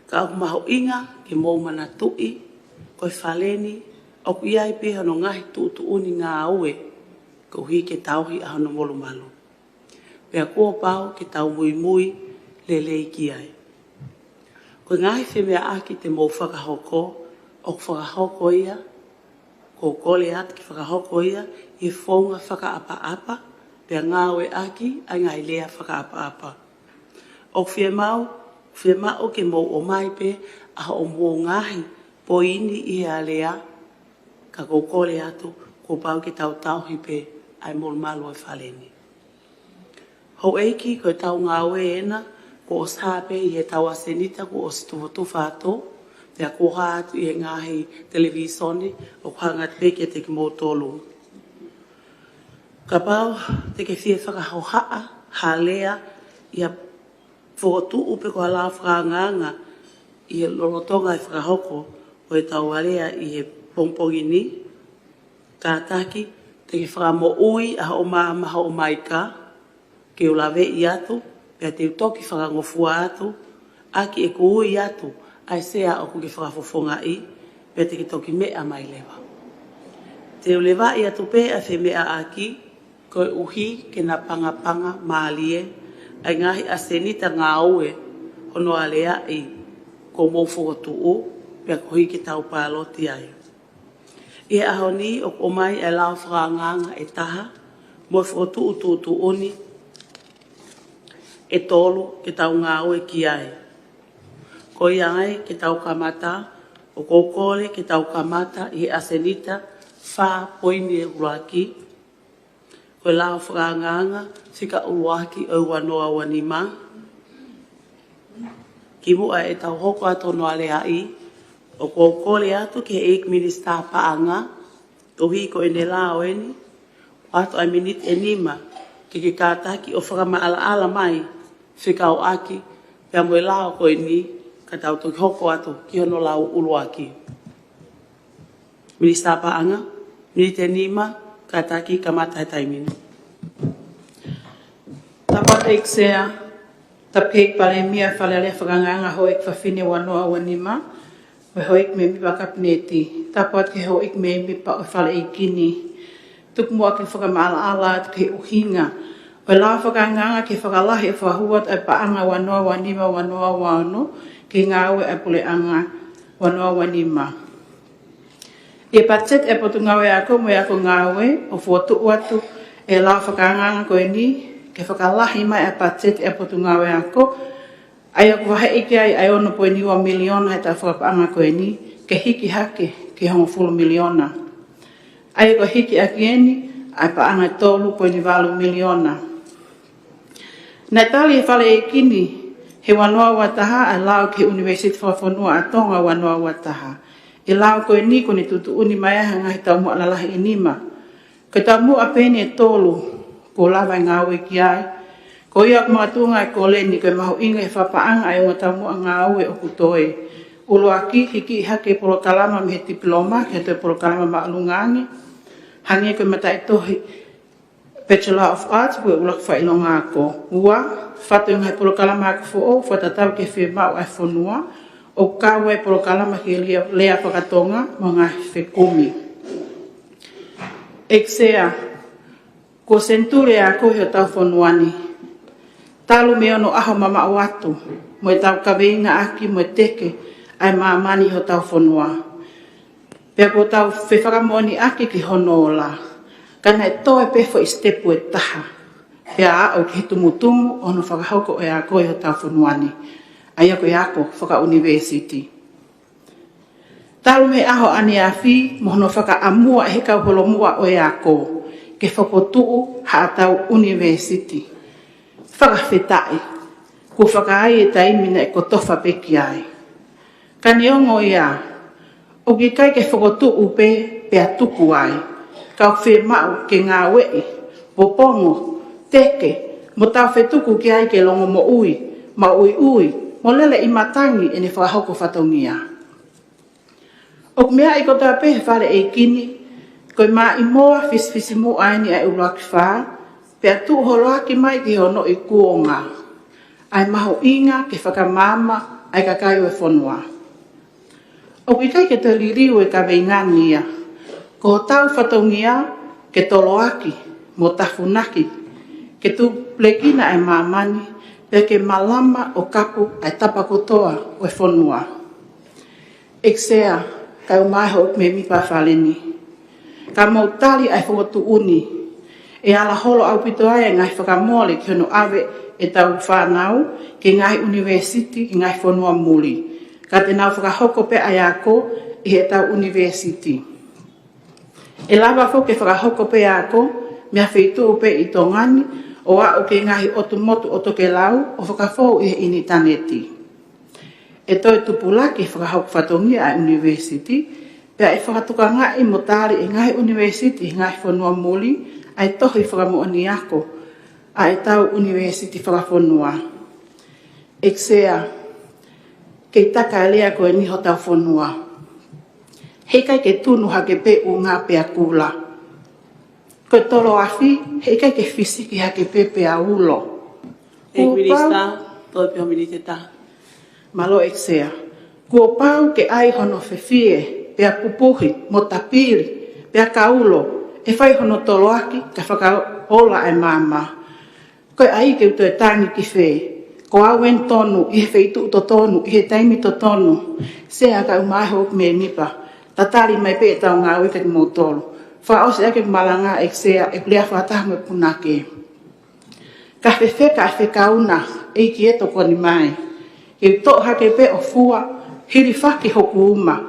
Ka ʻoku mahuʻinga ke mou manatuʻi, ko e fale ni ʻoku ʻi ai pē hono ngaahi tuʻutuʻuni ngāue, koeʻuhi ke tauhi ʻa hono molumalu. Pea kuo pau ke tau muimui lelei ki ai. Ko e ngaahi femeʻaʻaki te mou fakahoko, ʻoku fakahoko ia, ʻoku ou kole atu ke fakahoko ia ʻi he founga fakaʻapaʻapa, pea ngāueʻaki ʻa e ngaahi lea fakaʻapaʻapa. ʻOku fiemaʻu, fiemaʻu ke mou ʻomai pē ʻa hoʻomou ngaahi poini ʻi he alea, ka ʻoku ou kole atu, kuo pau ke tau tauhi pē ʻa e molumalu ʻo e fale ni. Houʻeiki, ko ʻetau ngāue ena kuo ʻosi hā pē ʻi heʻetau ʻasenita kuo ʻosi tufotufa atu, pea kuo hā atu ʻi he ngaahi televīsone, ʻoku hanga atu pē kiate kimoutolu. Kapau te ke fie fakahohaʻa ha lea ʻi ha fokotuʻu pe ko ha lao fakaangaanga ʻi he lolotonga e fakahoko ʻo ʻetau alea ʻi he pongipongi ni, kātaki Te ke fakamoʻui ʻa hoʻo maama, hoʻo maika, ke u laveʻi atu, pea te u toki fakangofua atu ʻaki ʻeku ui atu ʻa e sea ʻoku ke fakafofongaʻi, pea te ke toki meʻa mai leva. Te u levaʻi atu pē ʻa e femeʻaʻaki, koeʻuhi ke na pangapanga mālie ʻa e ngaahi ʻasenita ngāue hono aleaʻi kuo mou fokotuʻu, pea koeʻuhi ke tau pāloti ai. ʻI he ʻaho ni ʻoku ʻomai ʻa e lao fakaangaanga ʻe taha mo e fokotuʻu tuʻutuʻuni ʻe tolu ke tau ngāue ki ai. Ko ia ai ke tau kamata, ʻoku ou kole ke tau kamata ʻi he ʻasenita fā poini ʻuluaki, ko e lao fakaangaanga fika ʻuluaki ʻo e ua noa ua nima. Kimuʻa ʻetau hoko atu hono aleaʻi, ʻoku ou kole atu ki he ʻEiki Minisitā Paʻanga, koeʻuhi ko ʻene lao eni, ʻoatu ʻa e miniti ʻe nima ke ke kātaki ʻo fakamaʻalaʻala mai fekauʻaki pea mo e lao ko eni, ka tau toki hoko atu ki hono lau ʻuluaki. Minisitā Paʻanga, miniti ʻe nima, kātaki kamata he taimi ni. Tapu atu ʻEiki Sea, tapu ki he ʻEiki Palēmia, Fale Alea Fakaangaanga, Houʻeiki Fafine ua noa ua nima, mo e Houʻeiki Mēmipa Kapineti. Tapu atu ki he Houʻeiki Mēmipa ʻo e Fale ʻEiki ni. Tuku muʻa ke fakamaʻalaʻala atu ki he ʻuhinga ʻo e lao fakaangaanga ke fakalahi ʻo fakahū atu ʻa e paʻanga ua noa ua nima ua noa ua ono ki he ngāue ʻa e puleʻanga ua noa ua nima. ʻI he patiseti ʻa e Potungāue Ako mo e Ako Ngāue, ʻoku fokotuʻu atu ʻe he lao fakaangaanga ko eni ke fakalahi mai ʻa e patiseti ʻa e Potungāue Ako, ʻa ia ʻoku vaheʻi ki ai ʻa e ono poini ua miliona he taʻu fakapaʻanga ko eni, ke hiki hake ki he hongofulu miliona. ʻA ia ko e hiki ʻaki eni ʻa e paʻanga ʻe tolu poini valu miliona. Naʻe tali ʻe he Fale ʻEiki ni he ua noa ua taha ʻa e lao ki he ʻUnivēsiti Fakafonua ʻa Tonga ua noa ua taha. ʻI he lao ko eni kuo ne tuʻutuʻuni mai ai ha ngaahi taumuʻa lalahi ʻe nima. Ko e taumuʻa pē eni ʻe tolu kuo lava e ngāue ki ai. Ko ia ʻoku makatuʻunga e kole ni ko e mahuʻinga e fakapaʻanga ʻa e ongo taumuʻa ngāue ʻoku toe. ʻUluaki, hiki hake e polokalama mei he tipiloma ki he toe polokalama māʻolunga ange, hangē ko e mataʻitohi Bachelor of Arts pe ʻuluaki fakaʻilonga ako. Ua, fatu e ngaahi polokalama ako foʻou fakatatau ki he fiemaʻu ʻa e fonua, ʻo kau ai e polokalama ki he lea, lea faka-Tonga mo e ngaahi fekumi. ʻEiki Sea, kuo senituli e ako ʻi hotau fonua ni. Talu mei onoʻaho mamaʻo atu mo ʻetau kaveinga ʻaki mo e teke ʻa e māmani ʻi hotau fonua. Pea kuo tau fefakamoʻoniʻaki ki hono ola, ka naʻe toe pē foʻi sitepu ʻe taha pea aʻu ki he tumutumu ʻo hono fakahoko ʻo e ako ʻi hotau fonua ni, ʻa ia ko e ako fakaʻunivēsiti. Talu mei he ʻaho ʻaneafi mo hono fakaʻamua ʻe he kau holomuʻa ʻo e ako ke fokotuʻu haʻatau ʻunivēsiti. Fakafetaʻi, kuo fakaai e taimi naʻe kotofa pē ki ai. Ka neongo ia, ʻoku ʻikai ke fokotuʻu pē pea tuku ai, ka ʻoku fiemaʻu ke ngāueʻi, popongo, teke, mo tau fetuku ki ai ke longomoʻui, maʻuiʻui, mo lele ʻi matangi ʻene fakahoko fatongia. ʻOku meaʻi kotoa pē he Fale ʻEiki ni, ko e maʻimoa fisifisimuʻa eni ʻa e ʻuluaki fā, pea tuʻu holoaki mai ki hono ikuonga ʻa e mahuʻinga ke fakamaama ʻa e kakai ʻo e fonua. ʻOku ʻikai ke toe liliu e kaveinga ni ia. Ko hotau fatongia ke toloaki mo tafunaki, ke tupulekina e māmani, pea ke malama ʻo kapu ʻa e tapa kotoa ʻo e fonua. ʻEiki Sea, kae ʻumaʻā e Houʻeiki Mēmipa Fale ni, ka mou tali ʻa e fokotuʻu ni, ʻe ala holo ʻaupito ai e ngaahi fakamole ki hono ʻave ʻetau fānau ki he ngaahi ʻunivēsiti ʻi he ngaahi fonua muli, ka te nau fakahoko pē ʻa e ako ʻi heʻetau ʻunivēsiti. ʻE lava foki ke fakahoko pē ako mei ha feituʻu pē ʻi Tonga ni, ʻo aʻu ki he ngaahi ʻotu motu ʻo tokelau, ʻo fakafou ʻi he ʻinitaneti. ʻE toe tupulaki e fakahoko fatongia ʻa e ʻunivēsiti, pea ʻe fakatokangaʻi mo tali ʻe he ngaahi ʻunivēsiti ʻi he ngaahi fonua muli ʻa e tohi fakamoʻoni ako ʻa ʻetau ʻunivēsiti fakafonua. ʻEiki Sea, kei taka e lea ko eni hotau fonua. Heʻikai ke tunu hake pē ʻū ngā pea kula. Ko e tolo afi, heʻikai ke fisiki hake pē pea ulo. ʻEiki Minisitā, toe pē ʻa e miniti ʻe taha. Mālō ʻEiki Sea. Kuo pau ke ʻai hono fefie, pea pupuhi, mo tapili, pea ka ulo, ʻe fai hono toloaki, ka fakaola ʻa e maama. Ko e ʻai ke u toe tangi ki fē, ko au eni tonu, ʻi he feituʻu totonu, ʻi he taimi totonu, Sea kae ʻumaʻā hoku mēmipa, tatali mai pē ʻetau ngāue kiate kimoutolu. Fakaʻosi ʻaki ʻeku malanga ʻEiki Sea, ʻeku lea fakataha mo e punake. Ka fefeka ʻa e fekau na, ʻEiki ē tokoni mai. Ke u toʻo hake pē ʻo fua, hilifaki hoku uma,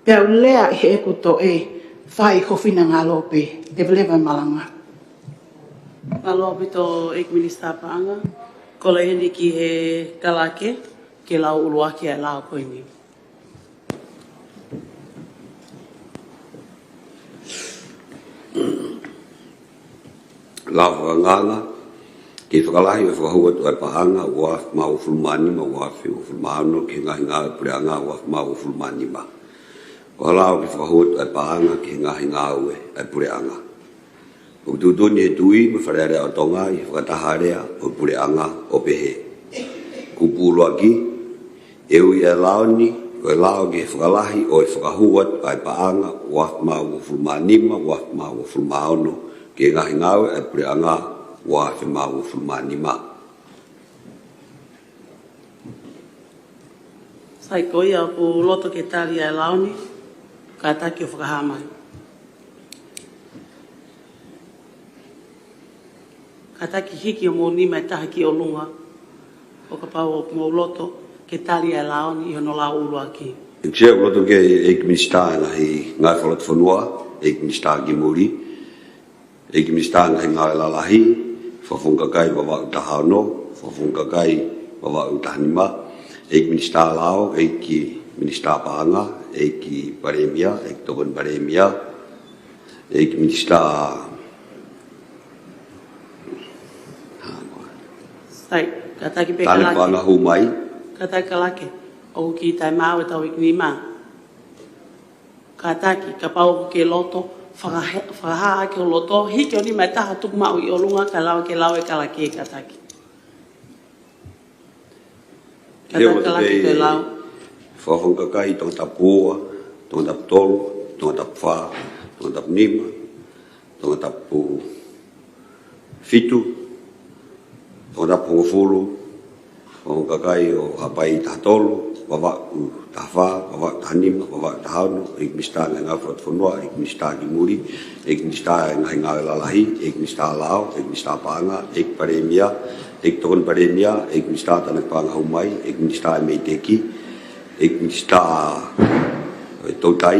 pea u lea ʻi heʻeku toʻe, fai ho finangalo pē, leveleva e malanga. Mālō ʻaupito ʻEiki Minisitā Paʻanga, kole heni ki he kalake, ke lau ʻuluaki ʻa e lao ko eni. Lao fakaangaanga, ke fakalahi ʻo e fakahū atu ʻa e paʻanga, ua afe mā uofulu mā nima, ua afe uofulu mā ono, ki he ngaahi ngāue ʻa e puleʻanga, ua afe mā uofulu mā nima. Ko e lao ke fakahū atu ʻa e paʻanga, ki he ngaahi ngāue ʻa e puleʻanga. ʻOku tuʻutuʻuni ʻe he Tuʻi mo e Fale Alea ʻo Tonga ʻi he fakataha alea ʻo e puleʻanga ʻo pehē. Kupu ʻuluaki, ʻe ui ʻa e lao ni, ko e lao ke fakalahi ʻo e fakahū atu ʻa e paʻanga, ua afe mā uofulu mā nima, ua afe mā uofulu mā ono, ki he ngaahi ngāue ʻa e puleʻanga, ua afe mā uofulu mā nima. Sai, ko ia ʻoku ou loto ke tali ʻa e lao ni, kātaki ʻo fakahā mai. Kātaki hiki homou nima ʻe taha ki ʻolunga, ʻo kapau ʻoku mou loto ke tali ʻa e lao ni ʻi hono lau ʻuluaki. ʻEiki Sea, ʻoku loto ke ʻEiki Minisitā ʻi he ngaahi, ngaahi fakalotofonua, ʻEiki Minisitā ki muli, ʻEiki Minisitā Ngaahi Ngāue Lalahi, Fakafofonga Kakai Vavaʻu taha ono, Fakafofonga Kakai Vavaʻu taha nima, ʻEiki Minisitā Lao, ʻEiki Minisitā Paʻanga, ʻEiki Palēmia, ʻEiki Tokoni Palēmia, ʻEiki Minisitā. Sai, kātaki pē Tāne kalake. Paʻanga hū mai. Kātaki kalake, ʻoku kiʻi taimi ʻe taha ʻe nima. Kātaki, kapau ʻoku ke loto, fakahe-, fakahā ʻaki ho loto, hiki ho nima ʻe taha tuku maʻu ʻi ʻolunga, kae lava ke lau e kalake, kātaki. Kātaki kalake ke lau. Fakafofonga Kakai Tongatapu ua, Tongatapu tolu, Tongatapu fā, Tongatapu nima, Tongatapu fitu, Tongatapu hongofulu, Fakafofonga Kakai ʻo Haʻapai taha tolu, Vavaʻu taha fā, Vavaʻu taha nima, Vavaʻu taha ono, ʻEiki Minisitā Ngaahi Ngāue Fakalotofonua, ʻEiki Minisitā ki muli, ʻEiki Minisitā Ngaahi Ngāue Lalahi, ʻEiki Minisitā Lao, ʻEiki Minisitā Paʻanga, ʻEiki Palēmia, ʻEiki Tokoni Palēmia, ʻEiki Minisitā Tāne Paʻanga hū mai, ʻEiki Minisitā Meiteki, ʻEiki Minisitā Toutai,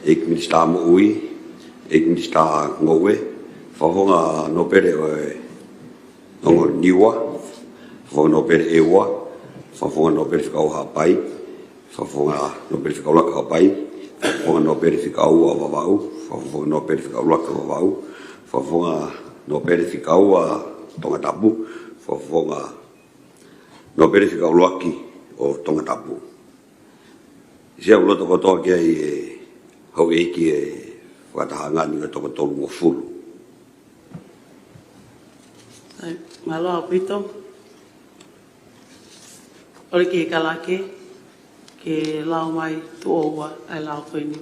ʻEiki Minisitā Moʻui, ʻEiki Minisitā Ngoue, Fakafofonga Nōpele ʻo e Ongo Niua, Fakafofonga Nōpele ʻEua, Fakafofonga Nōpele Fika ua Haʻapai, Fakafofonga Nōpele Fika ʻuluaki Haʻapai, Fakafofonga Nōpele Fika ua Vavaʻu, Fakafofonga Nōpele Fika ʻuluaki Vavaʻu, Fakafofonga Nōpele Fika ua Tongatapu, Fakafofonga Nōpele Fika ʻuluaki ʻo Tongatapu. Sea, ʻoku loto kotoa ki ai ʻe houʻeiki e fakatahaʻanga ni ʻo e toko tolungofulu. Sai, mālō ʻaupito. ʻOli ke kalake, ke lau mai tuʻo ua ʻa e lao ko eni.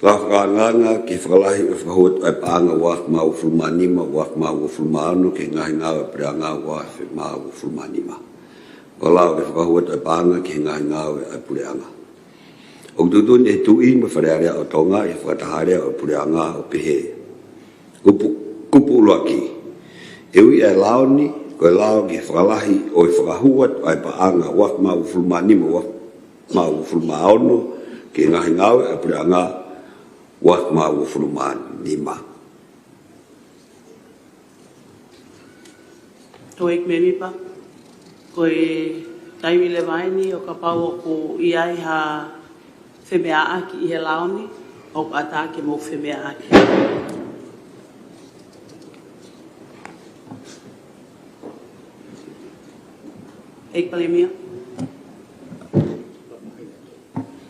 Lao fakaangaanga ke fakalahi ʻo e fakahū atu ʻa e paʻanga ua afe mā uofulu mā nima, ua afe mā uofulu mā ono, ki he ngaahi ngāue ʻa e puleʻanga ua afe mā uofulu mā nima. Ko e lao ke fakahū atu ʻa e paʻanga ki he ngaahi ngāue ʻa e puleʻanga. ʻOku tuʻutuʻuni ʻe he Tuʻi mo e Fale Alea ʻo Tonga ʻi he fakataha alea ʻo e puleʻanga ʻo pehē. Kupu, kupu ʻuluaki. ʻE ui ʻa e lao ni, ko e lao ke fakalahi ʻo e fakahū atu ʻa e paʻanga ua afe mā uofulu mā nima, ua afe mā uofulu mā ono, ki he ngaahi ngāue ʻa e puleʻanga ua afe mā uofulu mā nima. Houʻeiki mēmipa, ko e taimi leva eni ʻo kapau ʻoku ʻi ai ha femeʻaʻaki ʻi he lao ni, ʻoku ʻatā ke mou femeʻaʻaki. ʻEiki Palēmia.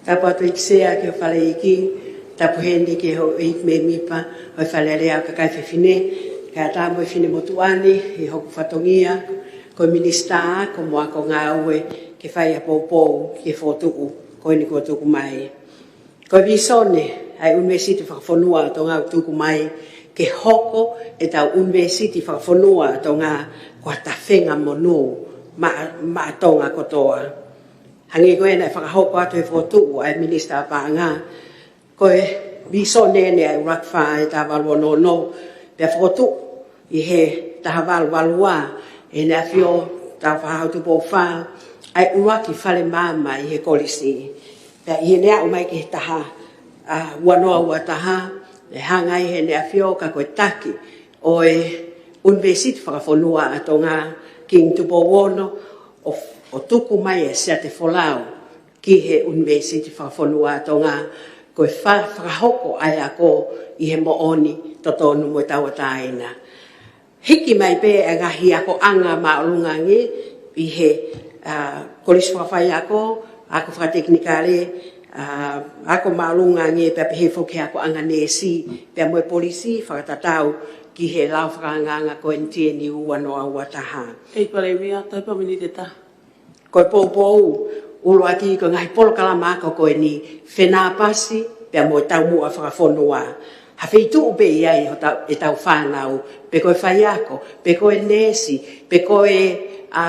Tapu atu ʻEiki Sea ki ho Fale Iiki, Tapu heni ki he houʻeiki mēmipa ʻo e Fale Alea ʻo e Kakai Fefine, kae ʻatā mo e finemotuʻa ni ʻi hoku fatongia ko e Minisitā Ako mo e Ako Ngāue ke fai ha poupou ki he fokotuʻu ko eni kuo tuku mai. Ko e vīsone ʻa e ʻUnivēsiti Fakafonua ʻo Tonga ʻoku tuku mai ke hoko ʻetau ʻUnivēsiti Fakafonua ʻo Tonga ko ha tafenga monū maʻa, maʻa Tonga kotoa. Hangē ko ia naʻe fakahoko atu he fokotuʻu ʻa e Minisitā Paʻanga, ko e vīsone ʻeni ʻa e ʻUluaki Fā ʻi he taha valu ono ono, pea fokotuʻu ʻi he taha valu valu ua ʻe Heʻene ʻAfio Tāufaʻāhau Tupou Fā ʻa e ʻuluaki fale maama ʻi he kolisi. Pea ʻi heʻene aʻu mai ki he taha, a, ua noa ua taha, ʻe hanga ai Heʻene ʻAfio ka ko e taki ʻo e ʻUnivēsiti Fakafonua ʻa Tonga, Kingi Tupou Ono, ʻo, ʻo tuku mai e siate folau ki he ʻUnivēsiti Fakafonua ʻa Tonga, ko e fa-, fakahoko ʻa e ako ʻi he moʻoni totonu mo e tauʻatāina. Hiki mai pē ʻa e ngaahi akoʻanga māʻolunga ange ʻi he, a, kolisi fakafaiako, ako fakatekinikale, a, ako māʻolunga ange pea pehē foki he akoʻanga neesi, pea mo e polisi fakatatau ki he lao fakaangaanga ko e T N U ua noa ua taha. ʻEiki Palēmia, toe pē miniti ʻe taha. Ko e poupou ʻuluaki ko e ngaahi polokalama ako ko eni, fenāpasi pea mo e taumuʻa fakafonua. Ha feituʻu pē ʻe ʻi ai hotau, ʻetau fānau, pe ko e faiako, pe ko e neesi, pe ko e, a,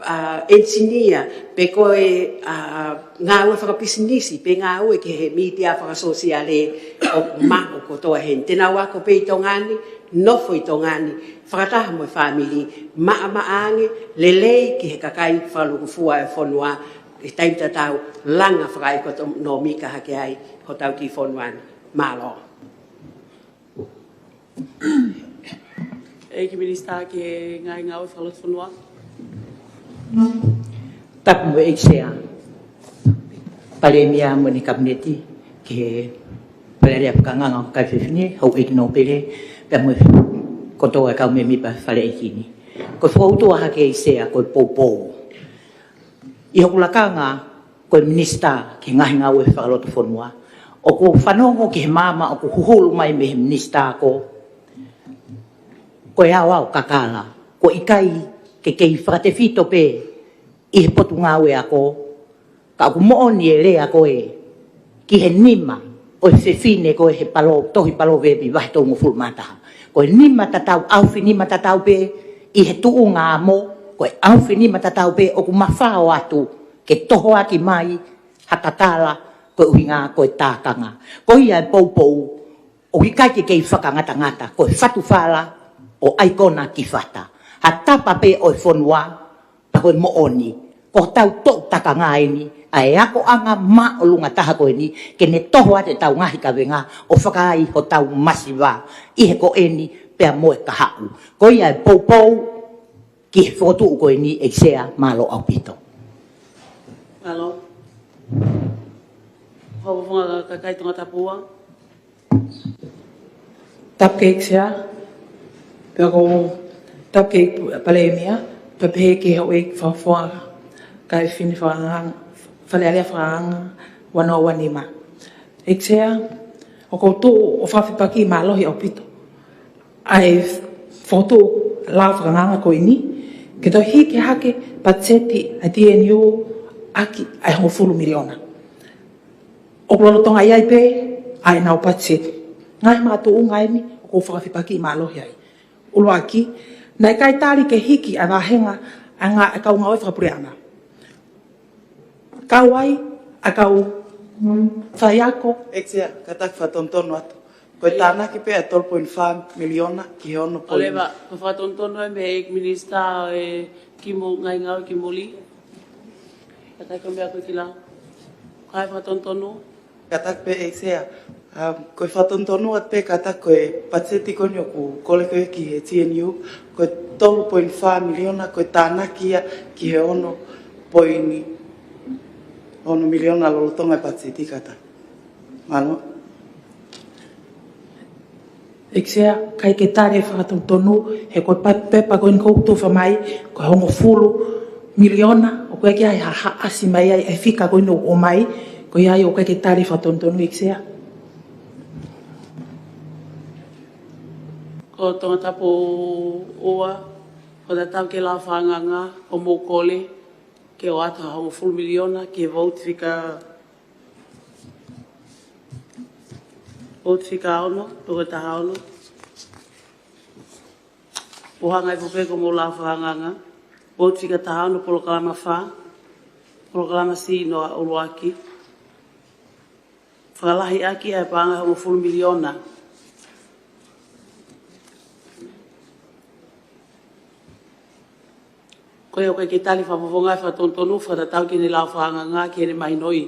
a, ʻenisinia, pe ko e, a, ngāue fakapisinisi, pe ngāue ki he mītia fakasōsiale, ʻoku maʻu kotoa heni. Te nau ako pē ʻi Tonga ni, nofo ʻi Tonga ni, fakataha mo e fāmili, maʻamaʻa ange, lelei ki he kakai fakalūkufua ʻo e fonua, ʻi he taimi tatau, langa fakaʻekonōmika hake ai hotau kiʻi fonua ni. Mālō. ʻEiki Minisitā ki he Ngaahi Ngāue Fakalotofonua. Tapu mo e ʻEiki Sea, Palēmia mo ʻene Kapineti, ki he Fale Alea Fakaangaanga ʻo e Kakai Fefine, houʻeiki nōpele, pea mo e kotoa e kau mēmipa Fale ʻEiki ni. Ko e fakautua hake ʻEiki Sea, ko e poupou. ʻI hoku lakanga ko e Minisitā ki he Ngaahi Ngāue Fakalotofonua, ʻoku ou fanongo ki he maama ʻoku huhulu mai mei he Minisitā Ako, ko e aoao kakala, ko e ʻikai ke kei fakatefito pē ʻi he Potungāue Ako, ka ʻoku moʻoni e lea ko ē ki he nima ʻo e fefine ko ē he palo-, tohi Paloveape vahe tolungofulu mā taha. Ko e nima tatau, ʻaufi nima tatau pē ʻi he tuʻunga amo, ko e ʻaufi nima tatau pē ʻoku mafao atu ke tohoaki mai ha kakala, ko e ʻuhinga ko e tākanga. Ko ia e poupou, ʻoku ʻikai ke kei fakangatangata, ko e fatufala ʻo ʻAikona ki Fata. Ha tapa pē ʻo e fonua, pea ko e moʻoni, ko hotau toʻu tākanga eni, ʻa e akoʻanga māʻolunga taha ko eni, ke ne toho atu ʻetau ngaahi kavenga, ʻo fakaai hotau masiva, ʻi he ko eni, pea mo e kahaʻu. Ko ia e poupou, ki he fokotuʻu ko eni ʻEiki Sea, mālō ʻaupito. Mālō. Fakafofonga Kakai Tongatapu ua. Tapu ki he ʻEiki Sea, pea ko e tapu ki he Palēmia, pea pehē ki he houʻeiki Fakafofonga Kakai Fefine Fakaangaanga, Fale Alea Fakaangaanga ua noa ua nima. ʻEiki Sea, ʻoku ou tuʻu ʻo fakafepakiʻi mālohi ʻaupito ʻa e fokotuʻu lao fakaangaanga ko eni, ke toe hiki hake patiseti ʻa e T N U ʻaki ʻa e hongofulu miliona. ʻOku lolotonga ʻi ai pē ʻa ʻenau patiseti. Ngaahi makatuʻunga eni ʻoku ou fakafepakiʻi mālohi ai. ʻUluaki, naʻe ʻikai tali ke hiki ʻa e vāhenga ʻa e ngā-, ʻa e kau ngāue fakapuleʻanga. Kau ai ʻa e kau faiako. ʻEiki Sea, kātaki fakatonutonu atu. Ko e tānaki pē ʻa e tolu poini fā miliona ki he ono poini. ʻOleva, ko e fakatonutonu ē mei he ʻEiki Minisitā ʻo e Kimu-, Ngaahi Ngāue Kimuli. Kātaki ko e meʻa ko ē ki lalo. Kae fakatonutonu. Kātaki pē ʻEiki Sea. Um, ko e fakatonutonu atu pē kātaki ko e patiseti ko eni ʻoku kole ko ē ki he T N U, ko e tolu poini fā miliona, ko e tānaki ia ki he ono poini ono miliona lolotonga e patiseti kātaki. Mālō. ʻEiki Sea, ʻikai ke tali e fakatonutonu, he ko e pa-, pepa ko eni ʻoku tufa mai, ko e hongofulu miliona, ʻoku ʻikai ke ʻi ai ha, ha ʻasi mai ai e fika ko eni ʻoku ʻomai, ko ia ai ʻoku ʻikai ke tali e fakatonutonu, ʻEiki Sea. ʻo Tongatapu ua, ʻoku tatau ki he Lao Fakaangaanga, ʻoku mou kole ke ʻoatu ha hongofulu miliona ki he vouti fika, vouti fika ono, toko taha ono. ʻOku hanga ʻi he foʻi pē ko e Lao Fakaangaanga, vouti fika taha ono, polokalama fā, polokalama C noa ʻuluaki. Fakalahi ʻaki ʻa e paʻanga hongofulu miliona. Ko ia ʻoku ʻikai ke tali fakafofonga e Fakatonutonu, fakatatau ki heʻene Lao Fakaangaanga, ki heʻene mahinoʻi.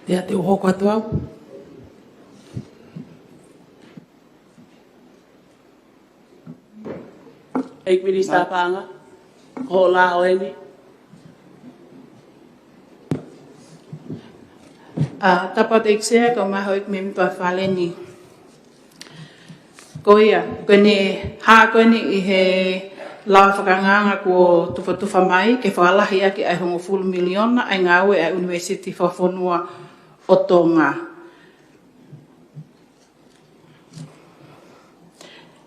Pea te u hoko atu au. ʻEiki Minisitā Paʻanga, ko hoʻo lao eni. ʻA, tapu atu ʻEiki Sea, kae ʻumaʻā ʻEiki Mēmipa Faleni. Ko ia, ko ʻene hā ko eni ʻi he Lao Fakaangaanga kuo tufatufa mai, ke fakalahi ʻaki ʻa e hongofulu miliona ʻa e ngāue ʻa e ʻUnivēsiti Fakafonua ʻo Tonga.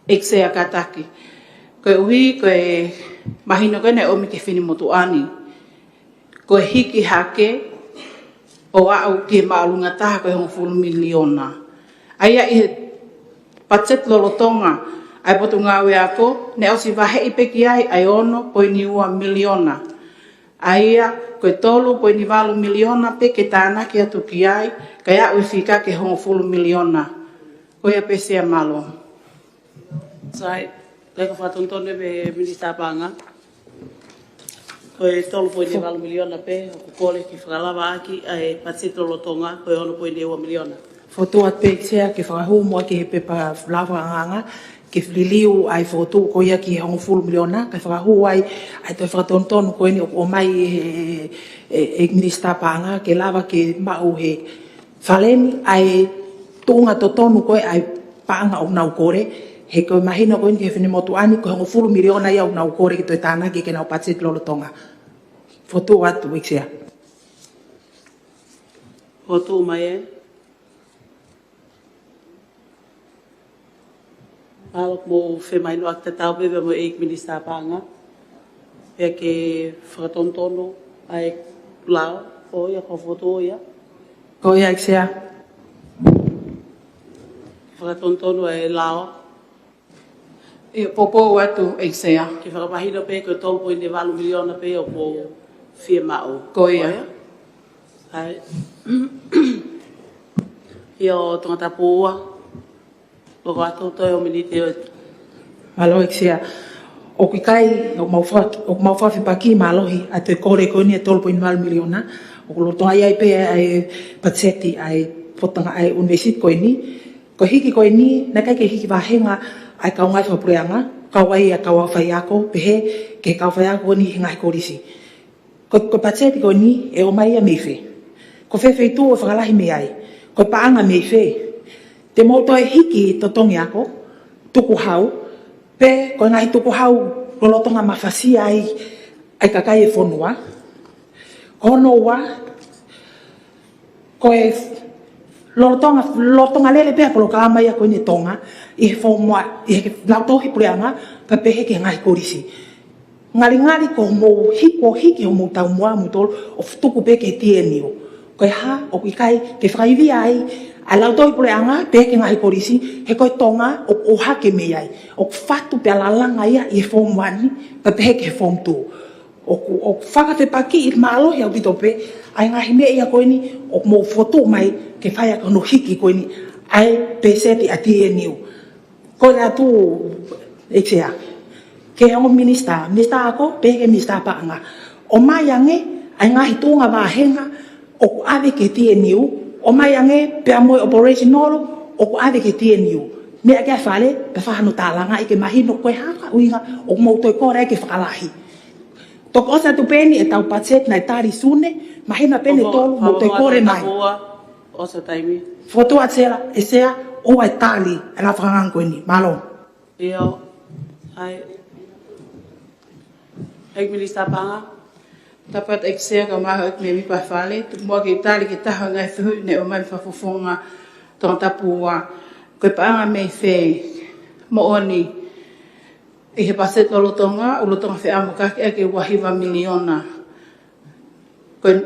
ʻEiki Sea kātaki. Koeʻuhi, ko e mahino ko eni ʻoku ʻomi ki he finemotuʻa ni, ko e hiki hake ʻo aʻu ki he māʻolunga taha ko e hongofulu miliona. ʻA ia ʻi he patiseti lolotonga ʻa e Potungāue Ako, naʻe ʻosi vaheʻi pē ki ai ʻa e ono poini ua miliona. ʻA ia, ko e tolu poini valu miliona pē ke tānaki atu ki ai, kae aʻu e fika ki he hongofulu miliona. Ko ia pē Sea, mālō. Sai, kae ka fakatonutonu ʻe he Minisitā Paʻanga. Ko e tolu poini valu miliona pē, ʻoku kole ke fakalava ʻaki ʻa e patiseti lolotonga, ko e ono poini ua miliona. Fokotuʻu atu pē Sea ke fakahū muʻa ki he pepa Lao Fakaangaanga, ke liliu ʻa e fokotuʻu ko ia ki he hongofulu miliona, kae fakahū ai ʻa e toe fakatonutonu ko eni ʻoku ʻomai ʻe he, ʻe, ʻe Minisitā Paʻanga, ke lava ke maʻu ʻe he Faleni ʻa e tuʻunga totonu ko ē ʻa e paʻanga ʻoku nau kole, he ko e mahino ko eni ki he finemotuʻa ni, ko e hongofulu miliona ia ʻoku nau kole ke toe tānaki ki heʻenau patiseti lolotonga. Fokotuʻu atu, ʻEiki Sea. Fokotuʻu mai ē. ʻAlu ʻoku mou femahinoʻaki tatau pē pea mo e ʻEiki Minisitā Paʻanga. Pea ke fakatonutonu ʻa e lao, ko ia ko e fokotuʻu ia. Ko ia ʻEiki Sea. Fakatonutonu ʻa e lao. ʻIo, poupou atu ʻEiki Sea. Ke fakamahino pē ko e tolu poini valu miliona pē ʻoku mou fiemaʻu. Ko ia. Ko ia. ʻAi. ʻIo, Tongatapu ua. Loko atu toe ʻo miniti ʻo. Mālō ʻEiki Sea. ʻOku ʻikai, ʻoku mau fa-, ʻoku mau fakafepaki mālohi ʻa e toe kole ko eni ʻa e tolu poini valu miliona. ʻOku lolotonga ʻi ai pē ʻa e patiseti ʻa e potanga ʻa e ʻunivēsiti ko eni. Ko e hiki ko eni, naʻe ʻikai ke hiki vāhenga ʻa e kau ngāue fakapuleʻanga, kau ai ʻa e kau faiako, pehē ki he kau faiako ko eni he ngaahi kolisi. Ko, ko e patiseti ko eni, ʻe ō mai ia mei fē? Ko fē feituʻu ʻe fakalahi mei ai? Ko e paʻanga mei fē? Te mou toe hiki totongi ako, tukuhau, pe ko e ngaahi tukuhau lolotonga mafasia ai ʻa e kakai e fonua. Ko hono ua, ko e lolotonga, lolotonga lele pē ʻa e polokalama ia ko eni ʻa Tonga, ʻi he foomu ʻa, ʻi he lautohi puleʻanga, pea pehē ki he ngaahi kolisi. Ngalingali ko hoʻomou hiki, hiki hoʻomou taumuʻa moutolu ʻo tuku pē ki he T N U. Ko e hā, ʻoku ʻikai ke fakaivia ai ʻa e lautohi puleʻanga, pehē ki he ngaahi kolisi, he ko e Tonga ʻoku ʻohake mei ai. ʻOku fatu pea lalanga ia ʻi he foomu one, pea pehē ki he foomu two. ʻOku, ʻoku fakafepakiʻi mālohi ʻaupito pē ʻa e ngaahi meʻa ia ko eni ʻoku mou fokotuʻu mai ke fai ʻaki hono hiki ko eni ʻa e peseti ʻa e T N U. Ko e ʻatu, ʻEiki Sea, ki he ongo minisitā, Minisitā Ako, pehē ki he Minisitā Paʻanga, ʻomai ange ʻa e ngaahi tuʻunga vāhenga ʻoku ʻave ki he T N U, ʻomai ange pea mo e operational ʻoku ʻave ki he T N U. Meʻa ki ai e Fale, pea fai hano tālangaʻi ke mahino ko e hā e ʻuhinga ʻoku mou toe kole ai ke fakalahi. Toki ʻosi atu pē eni ʻetau patiseti naʻe tali Sune, māhina pē eni ʻe tolu, mou toe kole mai. ʻOsi e taimi. Fokotuʻu atu Sea, ʻe Sea, ʻoua ʻe tali e Lao Fakaangaanga ko eni. Mālō. ʻIo. ʻAi. ʻEiki Minisitā Paʻanga. Tapu atu ʻEiki Sea, kae ʻumaʻā houʻeiki mēmipa Fale. Tuku muʻa ke u tali ki he taha ʻo e ngaahi fehuʻi ne ʻomai mei he Fakafofonga Tongatapu ua. Ko e paʻanga mei fē? Moʻoni, ʻi he paseti lolotonga, ʻoku lolotonga feʻamokaki ʻaki e ua hiva miliona. Ko e,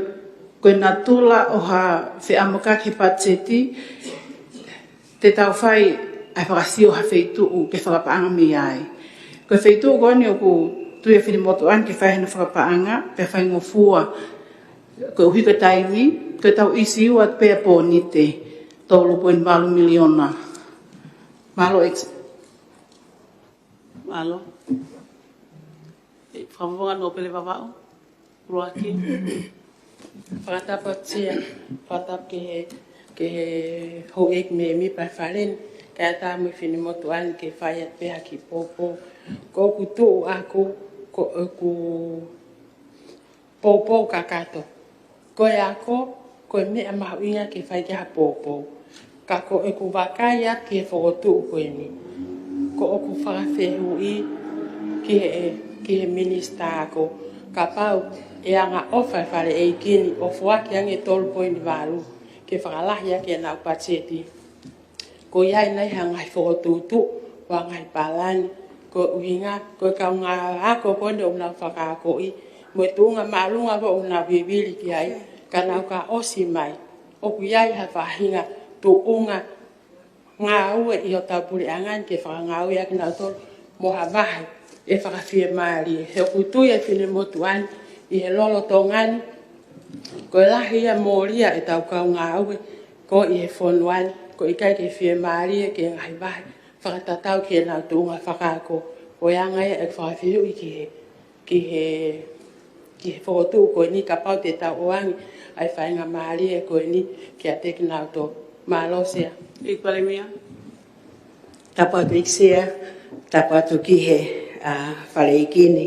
ko e natula ʻo ha feʻamokaki he patiseti, te tau fai ʻa e fakasio ha feituʻu ke fakapaʻanga mei ai. Ko e feituʻu ko eni ʻoku tui ʻa e finemotuʻa ni ke fai hono fakapaʻanga, pea faingofua, koeʻuhi ko e taimi, ko ʻetau ʻisiu atu pē ʻa e pōnite, tolu poini valu miliona. Mālō ʻEiki. Mālō. ʻE, Fakafofonga Nōpele Vavaʻu, ʻuluaki. Fakatapu atu Sea, fakatapu ki he, ki he houʻeiki mēmipa Fale ni, kae ʻatā mo e finemotuʻa ni ke fai atu pē ha kiʻi poupou. Ko ʻeku tuʻu ʻaku, ko ʻeku poupou kakato. Ko e ako, ko e meʻa mahuʻinga ke fai ki ai ha poupou. Ka ko ʻeku vakai atu ki he fokotuʻu ko eni, ko ʻeku fakafehuʻi ki he, ki he Minisitā Ako, kapau ʻe anga ʻofa e Fale ʻEiki ni ʻo foaki ange tolu poini valu ke fakalahi ʻaki ʻenau patiseti, ko ia ʻe ʻi ai ha ngaahi fokotuʻutuʻu, ko ha ngaahi palani, ko e ʻuhinga, ko e kaungā ako ko eni ʻoku nau fakaakoʻi, mo e tuʻunga māʻolunga ko ē ʻoku nau vivili ki ai, ka nau ka ʻosi mai, ʻoku ʻi ai ha faʻahinga tuʻunga ngāue ʻi hotau puleʻanga ni ke fakangāueʻaki kinautolu mo ha vahe ʻe fakafiemālie. He ʻoku tui ʻa e finemotuʻa ni ʻi he lolotonga ni, ko e lahi ia mōlia ʻetau kau ngāue ko ē ʻi he fonua ni, ko e ʻikai ke fiemālie ki he ngaahi vahe fakatatau ki heʻenau tuʻunga fakaako. Ko e anga ia ʻeku fakafehuʻi ki he, ki he, ki he fokotuʻu ko eni, kapau te tau ʻoange ʻa e faingamālie ko eni kiate kinautolu. Mālō Sea. ʻEiki Palēmia. Tapu atu ʻEiki Sea, tapu atu ki he, ʻa, Fale ʻEiki ni,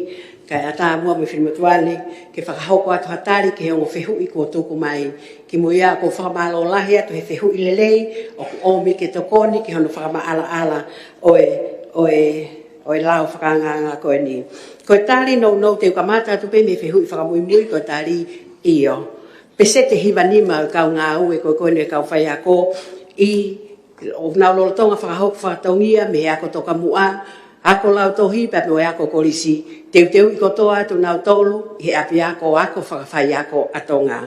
kae ʻatā muʻa mo e finemotuʻa ni ke fakahoko atu ha tali ki he ongo fehuʻi kuo tuku mai. Kimuʻa ʻoku ou fakamālō lahi atu he fehuʻi lelei ʻoku ʻomi ke tokoni ki hono fakamaʻalaʻala ʻo e, ʻo e, ʻo e lao fakaangaanga ko eni. Ko e tali nounou te u kamata atu pē mei he fehuʻi fakamuimui, ko e tali ʻio. Peseti ʻe hiva nima ʻo e kau ngāue ko ē ko eni ʻo e kau faiako ʻi ʻoku nau lolotonga fakahoko fatongia mei he ako tokamuʻa, ako lautohi pea mo e ako kolisi. Teuteuʻi kotoa atu kinautolu ʻi he ʻapiako ako fakafaiako ʻa Tonga.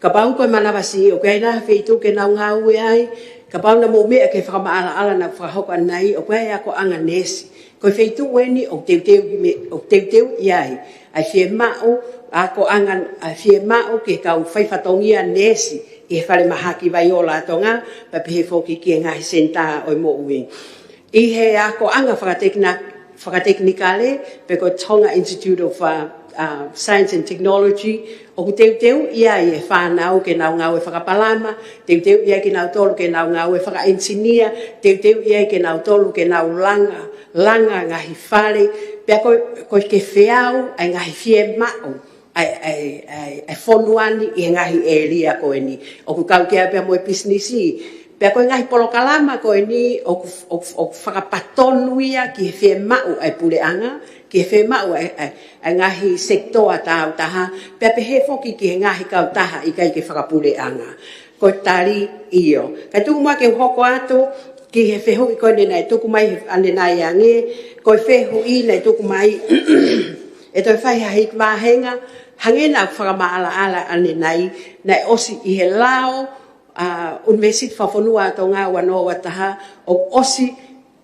Kapau ko e manavasiʻi ʻoku ʻi ai ha feituʻu ke nau ngāue ai, kapau naʻa mou meʻa ki he fakamaʻalaʻala naʻa ku fakahoko ʻanenai, ʻoku ʻi ai e akoʻanga neesi. Ko e feituʻu eni ʻoku teuteu ki me-, ʻoku teuteuʻi ai ʻa e fiemaʻu, akoʻanga, ʻa e fiemaʻu ki he kau faifatongia neesi ʻi he falemahaki Vaiola ʻa Tonga, pea pehē foki ki he ngaahi senitā ʻo e moʻui. ʻI he akoʻanga fakatekina-, fakatekinikale, pe ko e Tonga Institute of, uh, uh, Science and Technology, ʻoku teuteuʻi ai e fānau ke nau ngāue fakapalama, teuteuʻi ai kinautolu ke nau ngāue fakaʻenisinia, teuteuʻi ai kinautolu ke nau langa, langa ngaahi fale, pea ko, ko e ke feau ʻa e ngaahi fiemaʻu ʻa e, ʻa e, ʻa e, ʻa e fonua ni ʻi he ngaahi ʻēlia ko eni. ʻOku kau ki ai pea mo e pisinisi. Pea ko e ngaahi polokalama ko eni ʻoku, ʻoku, ʻoku fakapatonu ia ki he fiemaʻu ʻa e puleʻanga, ki he fiemaʻu ʻa e, ʻa e, ʻa e ngaahi sekitoa tāutaha, pea pehē foki ki he ngaahi kautaha ʻikai ke fakapuleʻanga. Ko e tali ʻio. Kae tuku muʻa ke u hoko atu ki he fehuʻi ko eni naʻe tuku mai he ʻanenai ange, ko e fehuʻi naʻe tuku mai ʻe toe fai ha hiki vāhenga, hangē naʻa ku fakamaʻalaʻala ʻanenai, naʻe ʻosi ʻi he lao, ʻa, ʻUnivēsiti Fakafonua ʻa Tonga ua noa ua taha, ʻoku ʻosi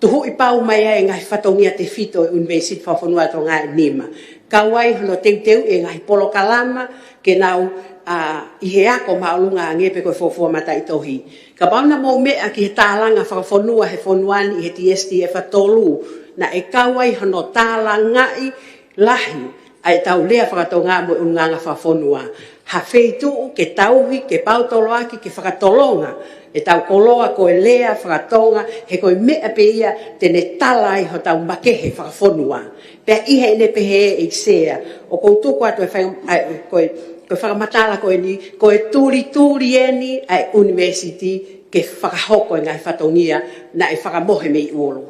tuhuʻi pau mai ai e ngaahi fatongia tefito ʻo e ʻUnivēsiti Fakafonua ʻa Tonga ʻe nima. Kau ai hono teuteuʻi e ngaahi polokalama ke nau, ʻa, ʻi he ako māʻolunga ange pe ko e fuofua mataʻitohi. Kapau naʻa mou meʻa ki he tālanga fakafonua he fonua ni ʻi he T S T F ʻa tolu, naʻe kau ai hono tālangaʻi lahi ʻa ʻetau lea fakatonga mo e ʻulungaanga fakafonua. Ha feituʻu ke tauhi, ke paotoloaki, ke fakatolonga ʻetau koloa ko e lea fakatonga, he ko e meʻa pē ia te ne tala ai hotau makehe fakafonua. Pea ʻi heʻene pehē ʻEiki Sea, ʻoku ou tuku atu e fai-, ʻa, ko e, ko e fakamatala ko eni, ko e tulituli eni ʻa e ʻunivēsiti ke fakahoko e ngaahi fatongia naʻe fakamohe mei ʻulu.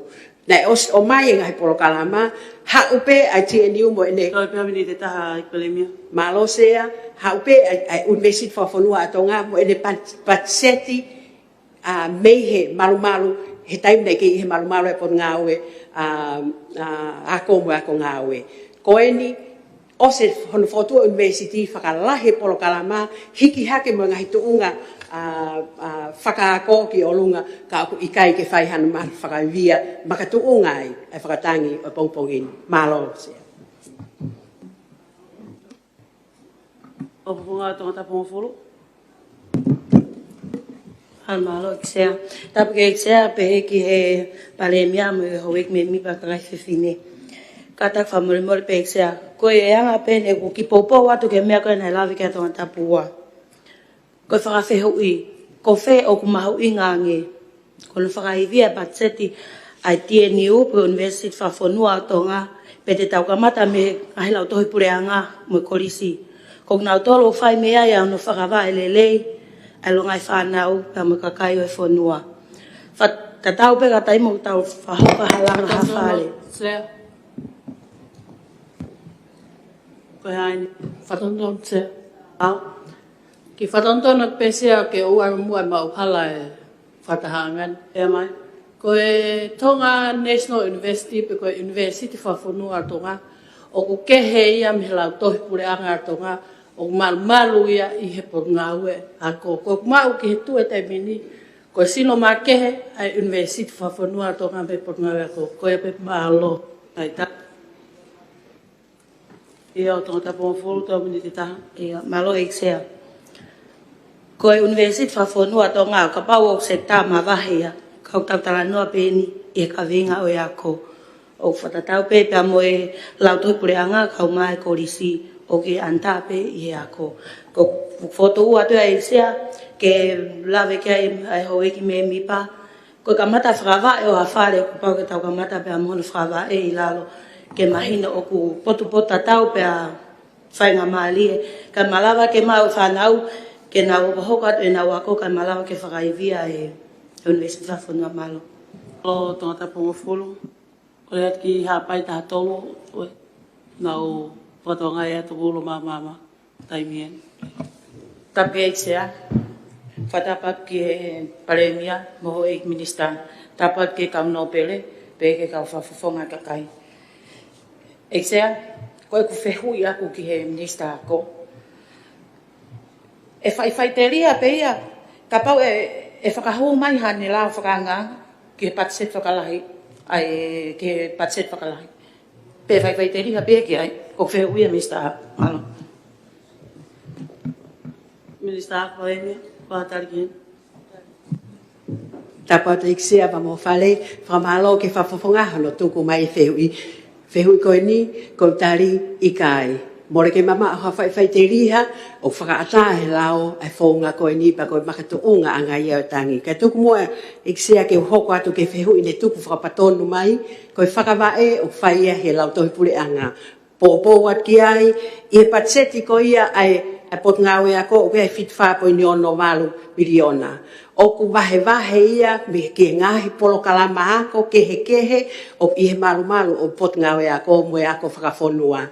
Naʻe ʻosi ʻomai e ngaahi polokalama, haʻu pē ʻa e T N U mo ʻene. Toe pē miniti ʻe taha, ʻEiki Palēmia. Mālō Sea, haʻu pē ʻa e, ʻa e ʻUnivēsiti Fakafonua ʻa Tonga mo ʻene pat-, patiseti, ʻa, mei he malumalu, he taimi naʻe kei ʻi he malumalu ʻa e Potungāue, ʻa, ʻa, Ako mo e Ako Ngāue. Ko eni, ʻosi hono fokotuʻu ʻa e ʻunivēsiti, fakalahi e polokalama, hiki hake mo e ngaahi tuʻunga, ʻa, ʻa, fakaako ki ʻolunga, ka ʻoku ʻikai ke fai hano malu fakaivia makatuʻunga ai ʻa e fakatangi ʻo e pongipongi ni. Mālō Sea. ʻO Fakafonua Tonga Tapu Hongofulu. Mālō ʻEiki Sea. Tapu ki he ʻEiki Sea, pehē ki he Palēmia mo e houʻeiki mēmipa kakai fefine. Kātaki fakamolemole pē ʻEiki Sea. Ko e anga pē eni ʻeku kiʻi poupou atu ki he meʻa ko ē naʻe lave ki ai Tongatapu ua. Ko e fakafehuʻi, ko fē ʻoku mahuʻinga ange, ko hono fakaivia e patiseti ʻa e T N U pe ko e ʻUnivēsiti Fakafonua ʻa Tonga, pe te tau kamata mei he ngaahi lautohi puleʻanga mo e kolisi. Ko kinautolu ʻoku fai mei ai ʻa hono fakavaʻe lelei ʻa e longaʻi fānau pea mo e kakai ʻo e fonua. Fakatatau pē ka taimi ʻoku tau fakahoko ha langa ha fale. Sea. Ko e hā eni? Fakatonutonu Sea. ʻAo. Kiʻi fakatonutonu pē Sea ke u ʻalu muʻa ʻemau hala e fakatahaʻanga ni. ʻEa mai. Ko e Tonga National University pe ko e ʻUnivēsiti Fakafonua ʻa Tonga, ʻoku kehe ia mei he lautohi puleʻanga ʻa Tonga, ʻoku malumalu ia ʻi he Potungāue Ako. Ko ʻeku maʻu ki he tuʻu he taimi ni, ko e sino makehe ʻa e ʻUnivēsiti Fakafonua ʻa Tonga mei he Potungāue Ako. Ko ia pē, mālō. Taita. ʻIo, Tongatapu Hongofulu, toe miniti ʻe taha. ʻIo, mālō ʻEiki Sea. Ko e ʻUnivēsiti Fakafonua ʻa Tonga, kapau ʻoku sekitā mavahe ia, ka ʻoku tau talanoa pē eni ʻi he kaveinga ʻo e ako. ʻOku fakatatau pē pea mo e lautohi puleʻanga, kau mai e kolisi, ʻoku ʻi he ʻanitā pē ʻi he ako. Ko e fokotuʻu atu ia ʻEiki Sea, ke lave ki ai ʻa e houʻeiki mēmipa, ko e kamata fakavaʻe ʻo ha fale, kuo pau ke tau kamata pea mo hono fakavaʻe ʻi lalo, ke mahino ʻoku potupotutatau pea faingamālie, kae malava ke maʻu e fānau ke nau hokohoko atu ʻenau ako, kae malava ke fakaivia e ʻUnivēsiti Fakafonua. Mālō. ʻO Tongatapu Hongofulu, ʻoku ʻi ai ha kiʻi hapai taha tolu, ʻo ʻenau fakatokangaʻi atu kulo māmāmā. Taimi eni. Tapu ki he ʻEiki Sea. Fakatapu ki he Palēmia mo e houʻeiki minisitā. Tapu ki he kau nōpele, pea ki he kau fakafofonga kakai. ʻEiki Sea, ko ʻeku fehuʻi atu ki he minisitā ako. ʻE faʻifaʻiteliha pē ia, kapau ʻe, ʻe fakahū mai haʻane lao fakaanga ki he patiseti fakalahi, ʻa e, ki he patiseti fakalahi. Pe faʻifaʻiteliha pē ki ai, ko e fehuʻi ia Minisitā. Mālō. Minisitā, ko e meʻa, ko e tali ki ai. Tapu atu ʻEiki Sea pea mo e fale, fakamālō ki he fakafofonga hono tuku mai e fehuʻi. Fehuʻi ko eni, ko e tali ʻikai. Mole ke mamaʻo ha faʻifaʻiteliha, ʻoku fakaʻatā he lao ʻa e founga ko eni pea ko e makatuʻunga ʻanga ia ʻo e tangi. Kae tuku muʻa ʻEiki Sea ke u hoko atu ki he fehuʻi ne tuku fakapatonu mai, ko e fakavaʻe ʻoku fai ia he lautohi puleʻanga. Poupou atu ki ai, ʻi he patiseti ko ia ʻa e, ʻa e Potungāue Ako ʻoku ʻi ai e fitu fā poini ono valu miliona. ʻOku vahevahe ia mei he ngaahi polokalama ako kehekehe ʻoku ʻi he malumalu ʻo e Potungāue Ako mo e Ako Fakafonua.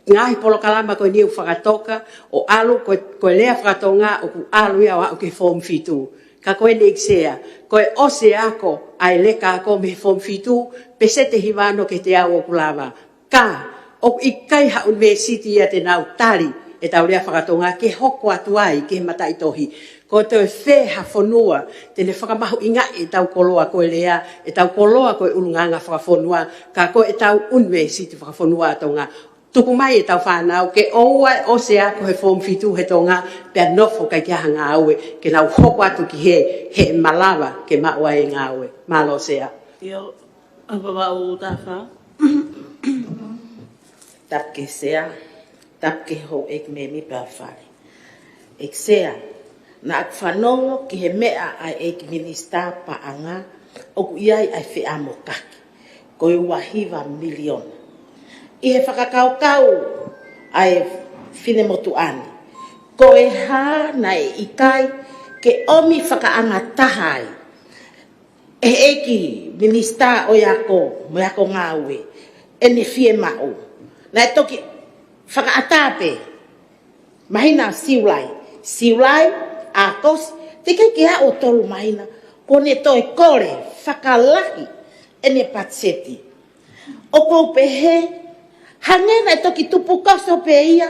Ngaahi polokalama ko eni ʻoku fakatoka ʻo ʻalu, ko e, ko e lea faka-Tonga ʻoku ʻalu ia ʻo aʻu ki he Form fitu. Ka ko eni ʻEiki Sea, ko e ʻosi e ako ʻa e leka ako mei he Form fitu, peseti ʻe hiva ono ki he teau ʻoku lava. Ka ʻoku ʻikai ha ʻunivēsiti ia te nau tali ʻetau lea faka-Tonga ke hoko atu ai ki he mataʻitohi. Ko e toe fē ha fonua te ne fakamahuʻingaʻi ʻetau koloa ko e lea, ʻetau koloa ko e ʻulungaanga fakafonua, ka ko ʻetau ʻunivēsiti fakafonua ʻa Tonga. Tuku mai ʻetau fānau ke ʻoua ʻe ʻosi e ako he Form fitu he Tonga, pea nofo ʻikai ke ʻi ai ha ngāue, ke nau hoko atu ki hē, he ʻe malava ke maʻu ai e ngāue. Mālō Sea. ʻIo, ʻa Vavaʻu taha fā. Tapu ki he Sea, tapu ki he houʻeiki mēmipa ʻo e fale. ʻEiki Sea, naʻa ku fanongo ki he meʻa ʻa e ʻEiki Minisitā Paʻanga ʻoku ʻi ai ʻa e feʻamokaki ko e ua hiva miliona. ʻI he fakakaukau ʻa e finemotuʻa ni, ko e hā naʻe ʻikai ke ʻomi fakaʻangataha ai ʻe he ʻEiki Minisitā ʻo e Ako mo e Ako Ngāue ʻene fiemaʻu. Naʻe toki fakaʻatā pē māhina Siulai, Siulai, ʻAokosi, teʻeki ke aʻu ʻo tolu māhina, kuo ne toe kole fakalahi ʻene patiseti. ʻOku ou pehē, hangē naʻe toki tupukoso pē ia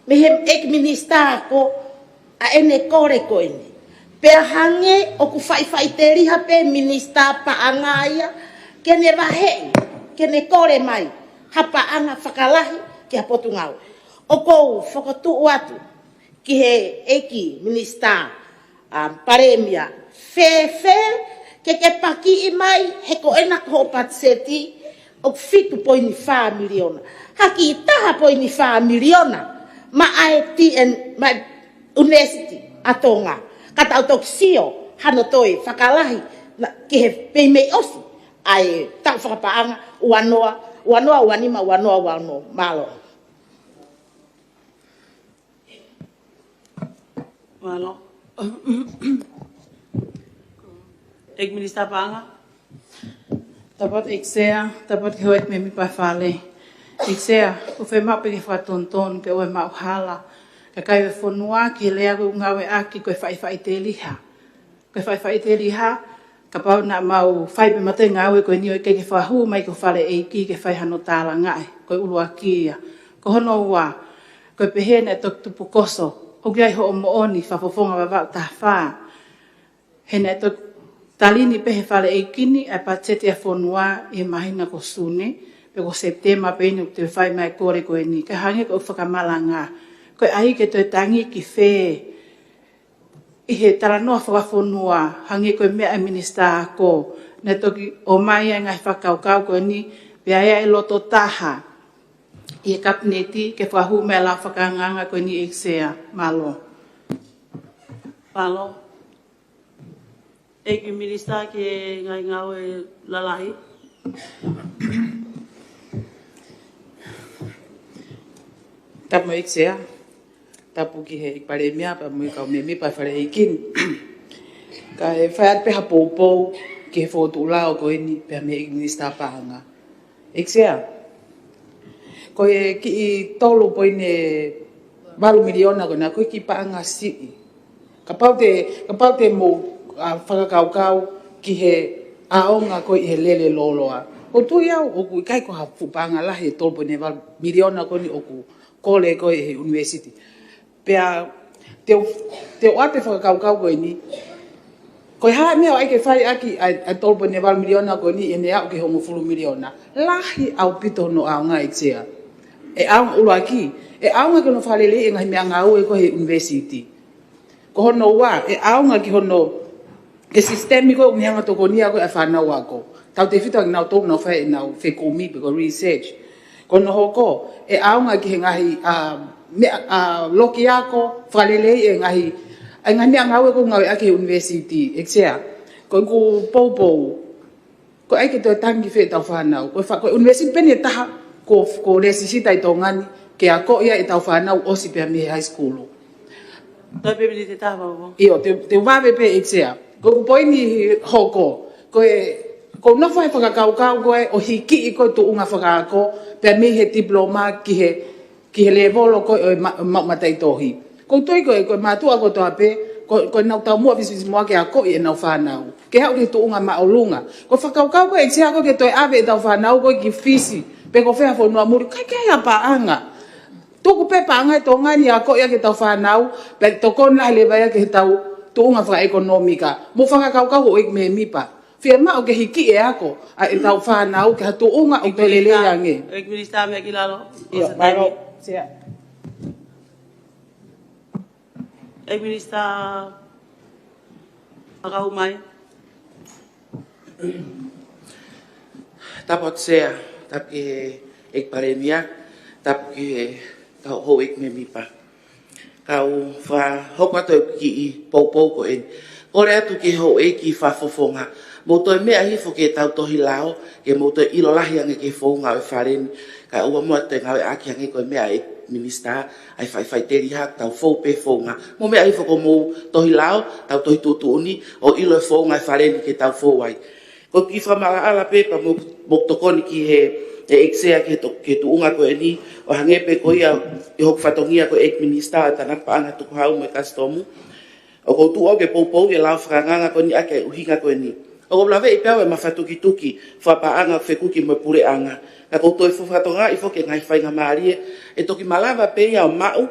mei he ʻEiki Minisitā Ako ʻa ʻene kole ko eni. Pea hangē ʻoku faʻifaʻiteliha pē Minisitā Paʻanga ia ke ne vaheʻi, ke ne kole mai ha paʻanga fakalahi ki ha potungāue. ʻOku ou fokotuʻu atu ki he ʻEiki Minisitā, ʻa, Palēmia, fēfē ke ke pakiʻi mai he ko ena ko hoʻo patiseti ʻoku fitu poini fā miliona. Haki taha poini fā miliona maʻa e T N, maʻa e ʻUnivēsiti ʻa Tonga. Ka tau toki sio hano toe fakalahi na, ki he meimei ʻosi ʻa e taʻu fakapaʻanga ua noa, ua noa, ua nima, ua noa, ua ono. Mālō. Mālō. ʻEiki Minisitā Paʻanga. Tapu atu ʻEiki Sea, tapu atu ki he houʻeiki mēmipa Fale. ʻEiki Sea, ʻoku fiemaʻu pē ke fakatonutonu ke ʻoua ʻe maʻu hala kakai ʻo e fonua ki he lea ʻoku ngāueʻaki ko e faʻifaʻiteliha. Ko e faʻifaʻiteliha, kapau naʻa mau fai pē maʻu e ngāue ko eni ʻo ʻikai ke fakahū mai ki he Fale ʻEiki ke fai hano tālangaʻi, ko e ʻuluaki ia. Ko hono ua, ko e pehē naʻe toki tupukoso, ʻoku ʻi ai hoʻo moʻoni, fakafofonga Vavaʻu taha fā. He naʻe toki tali ni pē he Fale ʻEiki ni ʻa e patiseti ʻa e fonua ʻi he māhina ko Sune, pe ko Sepitema pē eni ʻoku toe fai mai e kole ko eni, ka hangē ko e fakamalanga. Ko e ʻai ke toe tangi ki fē ʻi he talanoa fakafonua, hangē ko e meʻa ʻa e Minisitā Ako, naʻe toki ʻomai ai e ngaahi fakakaukau ko eni, pea ʻi ai e loto taha ʻi he Kapineti ke fakahū mai e lao fakaangaanga ko eni ʻEiki Sea. Mālō. Mālō. ʻEiki Minisitā ki he Ngaahi Ngāue Lalahi. Tapu mo e ʻEiki Sea, tapu ki he ʻEiki Palēmia, pea mo e kau mēmipa Fale ʻEiki ni. Kae fai atu pē ha poupou ki he fokotuʻu lao ko eni pea mei he ʻEiki Minisitā Paʻanga. ʻEiki Sea, ko e kiʻi tolu poini valu miliona ko ena ko e kiʻi paʻanga siʻi. Kapau te, kapau te mou, ʻa, fakakaukau ki he ʻaonga ko ē ʻi he lele lōloa. ʻOku ou tui au, ʻoku ʻikai ko ha fuʻu paʻanga lahi e tolu poini valu miliona ko eni ʻoku kole ko ē ʻe he ʻUnivēsiti. Pea te u, te u ʻoatu e fakakaukau ko eni. Ko e hā e meʻa ʻoku ʻai ke fai ʻaki ʻa e, ʻa e tolu poini valu miliona ko eni ʻi heʻene aʻu ki he hongofulu miliona. Lahi ʻaupito hono ʻaonga ʻEiki Sea. ʻE ʻaonga ʻuluaki, ʻe ʻaonga ki hono fakaleleiʻi e ngaahi meʻangāue ko ē he ʻUnivēsiti. Ko hono ua, ʻe ʻaonga ki hono, e sisitemi ko ē ʻoku ne hanga ʻo tokonia ko ē ʻa e fānau ako. Tautefito ange kinautolu ʻoku nau fai ʻenau fekumi pe ko e research. Ko hono hoko, ʻe ʻaonga ki he ngaahi, ʻa, meʻa, ʻa, loki ako, fakaleleiʻi e ngaahi, ʻa e ngaahi meʻangāue ʻoku ngāueʻaki he ʻUnivēsiti, ʻEiki Sea. Ko ʻeku poupou, ko e ʻai ke toe tangi fē ʻetau fānau. Ko e fa-, ko e ʻUnivēsiti pē eni ʻe taha, ko, ko e lēsisita ʻi Tonga ni, ke akoʻi ai ʻetau fānau ʻosi pea mei he high school. Toe pē miniti ʻe taha, Vavaʻu. ʻIo, te, te u vave pē ʻEiki Sea. Ko ʻeku poini hoko, ko e, ʻoku ou nofo he fakakaukau ko ē ʻo hikiʻi ko ē tuʻunga fakaako, pea mei he diploma ki he, ki he lēvolo ko ē ʻo e ma-, ma-, mataʻitohi. ʻOku ou tui ko ē, ko e mātuʻa kotoa pē, ko, ko ʻenau taumuʻa fisifisimuʻa ke akoʻi ʻenau fānau. Ke aʻu ki he tuʻunga māʻolunga. Ko e fakakaukau ko ē ʻEiki Sea ko ē ke toe ʻave ʻetau fānau ko ē ki Fisi, pe ko fē ha fonua muli, ʻikai ke ʻi ai ha paʻanga. Tuku pē paʻanga ʻi Tonga ni akoʻi ʻaki ʻetau fānau, pea tokoni lahi leva ia ki heʻetau tuʻunga fakaʻekonōmika. Mou fakakaukau houʻeiki mēmipa. Fiemaʻu ke hikiʻi e ako ʻa ʻetau fānau ki ha tuʻunga ʻoku toe lelei ange. ʻEiki Minisitā, meʻa ki lalo. ʻIo, ʻosi e mālō, taimi. Sea. ʻEiki Minisitā, fakahū mai. Tapu atu Sea, tapu ki he ʻEiki Palēmia, tapu ki he kau houʻeiki mēmipa. Kau fakahoko atu e kiʻi poupou ko eni. Kole atu ki he houʻeiki fakafofonga, mou toe meʻa hifo ki heʻetau tohi lao, ke mou toe ʻilo lahi ange ki he founga ʻo e fale ni, kae ʻoua muʻa toe ngāueʻaki ange ko e meʻa ʻa e minisitā, ʻa e faʻifaʻiteliha, tau fou pē founga. Mou meʻa hifo ki homou tohi lao, tau tohi tuʻutuʻuni, ʻo ʻilo e founga e fale ni ke tau fou ai. Ko e kiʻi fakamaʻalaʻala pē pea mo, mo tokoni ki he, ʻEiki Sea ki he to-, ki he tuʻunga ko eni, ʻo hangē pē ko ia ʻi hoku fatongia ko e ʻEiki Minisitā ʻo e Tānaki Paʻanga, Tukuhau mo e Kasitomu. ʻOku ou tuʻu au ke poupou e lao fakaangaanga ko eni ʻaki e ʻuhinga ko eni. ʻOku ou laveʻi pē au e mafatukituki fakapaʻanga fekuki mo e puleʻanga. Ka ʻoku ou toe fakatokangaʻi foki e ngaahi faingamālie ʻe toki malava pē ia ʻo maʻu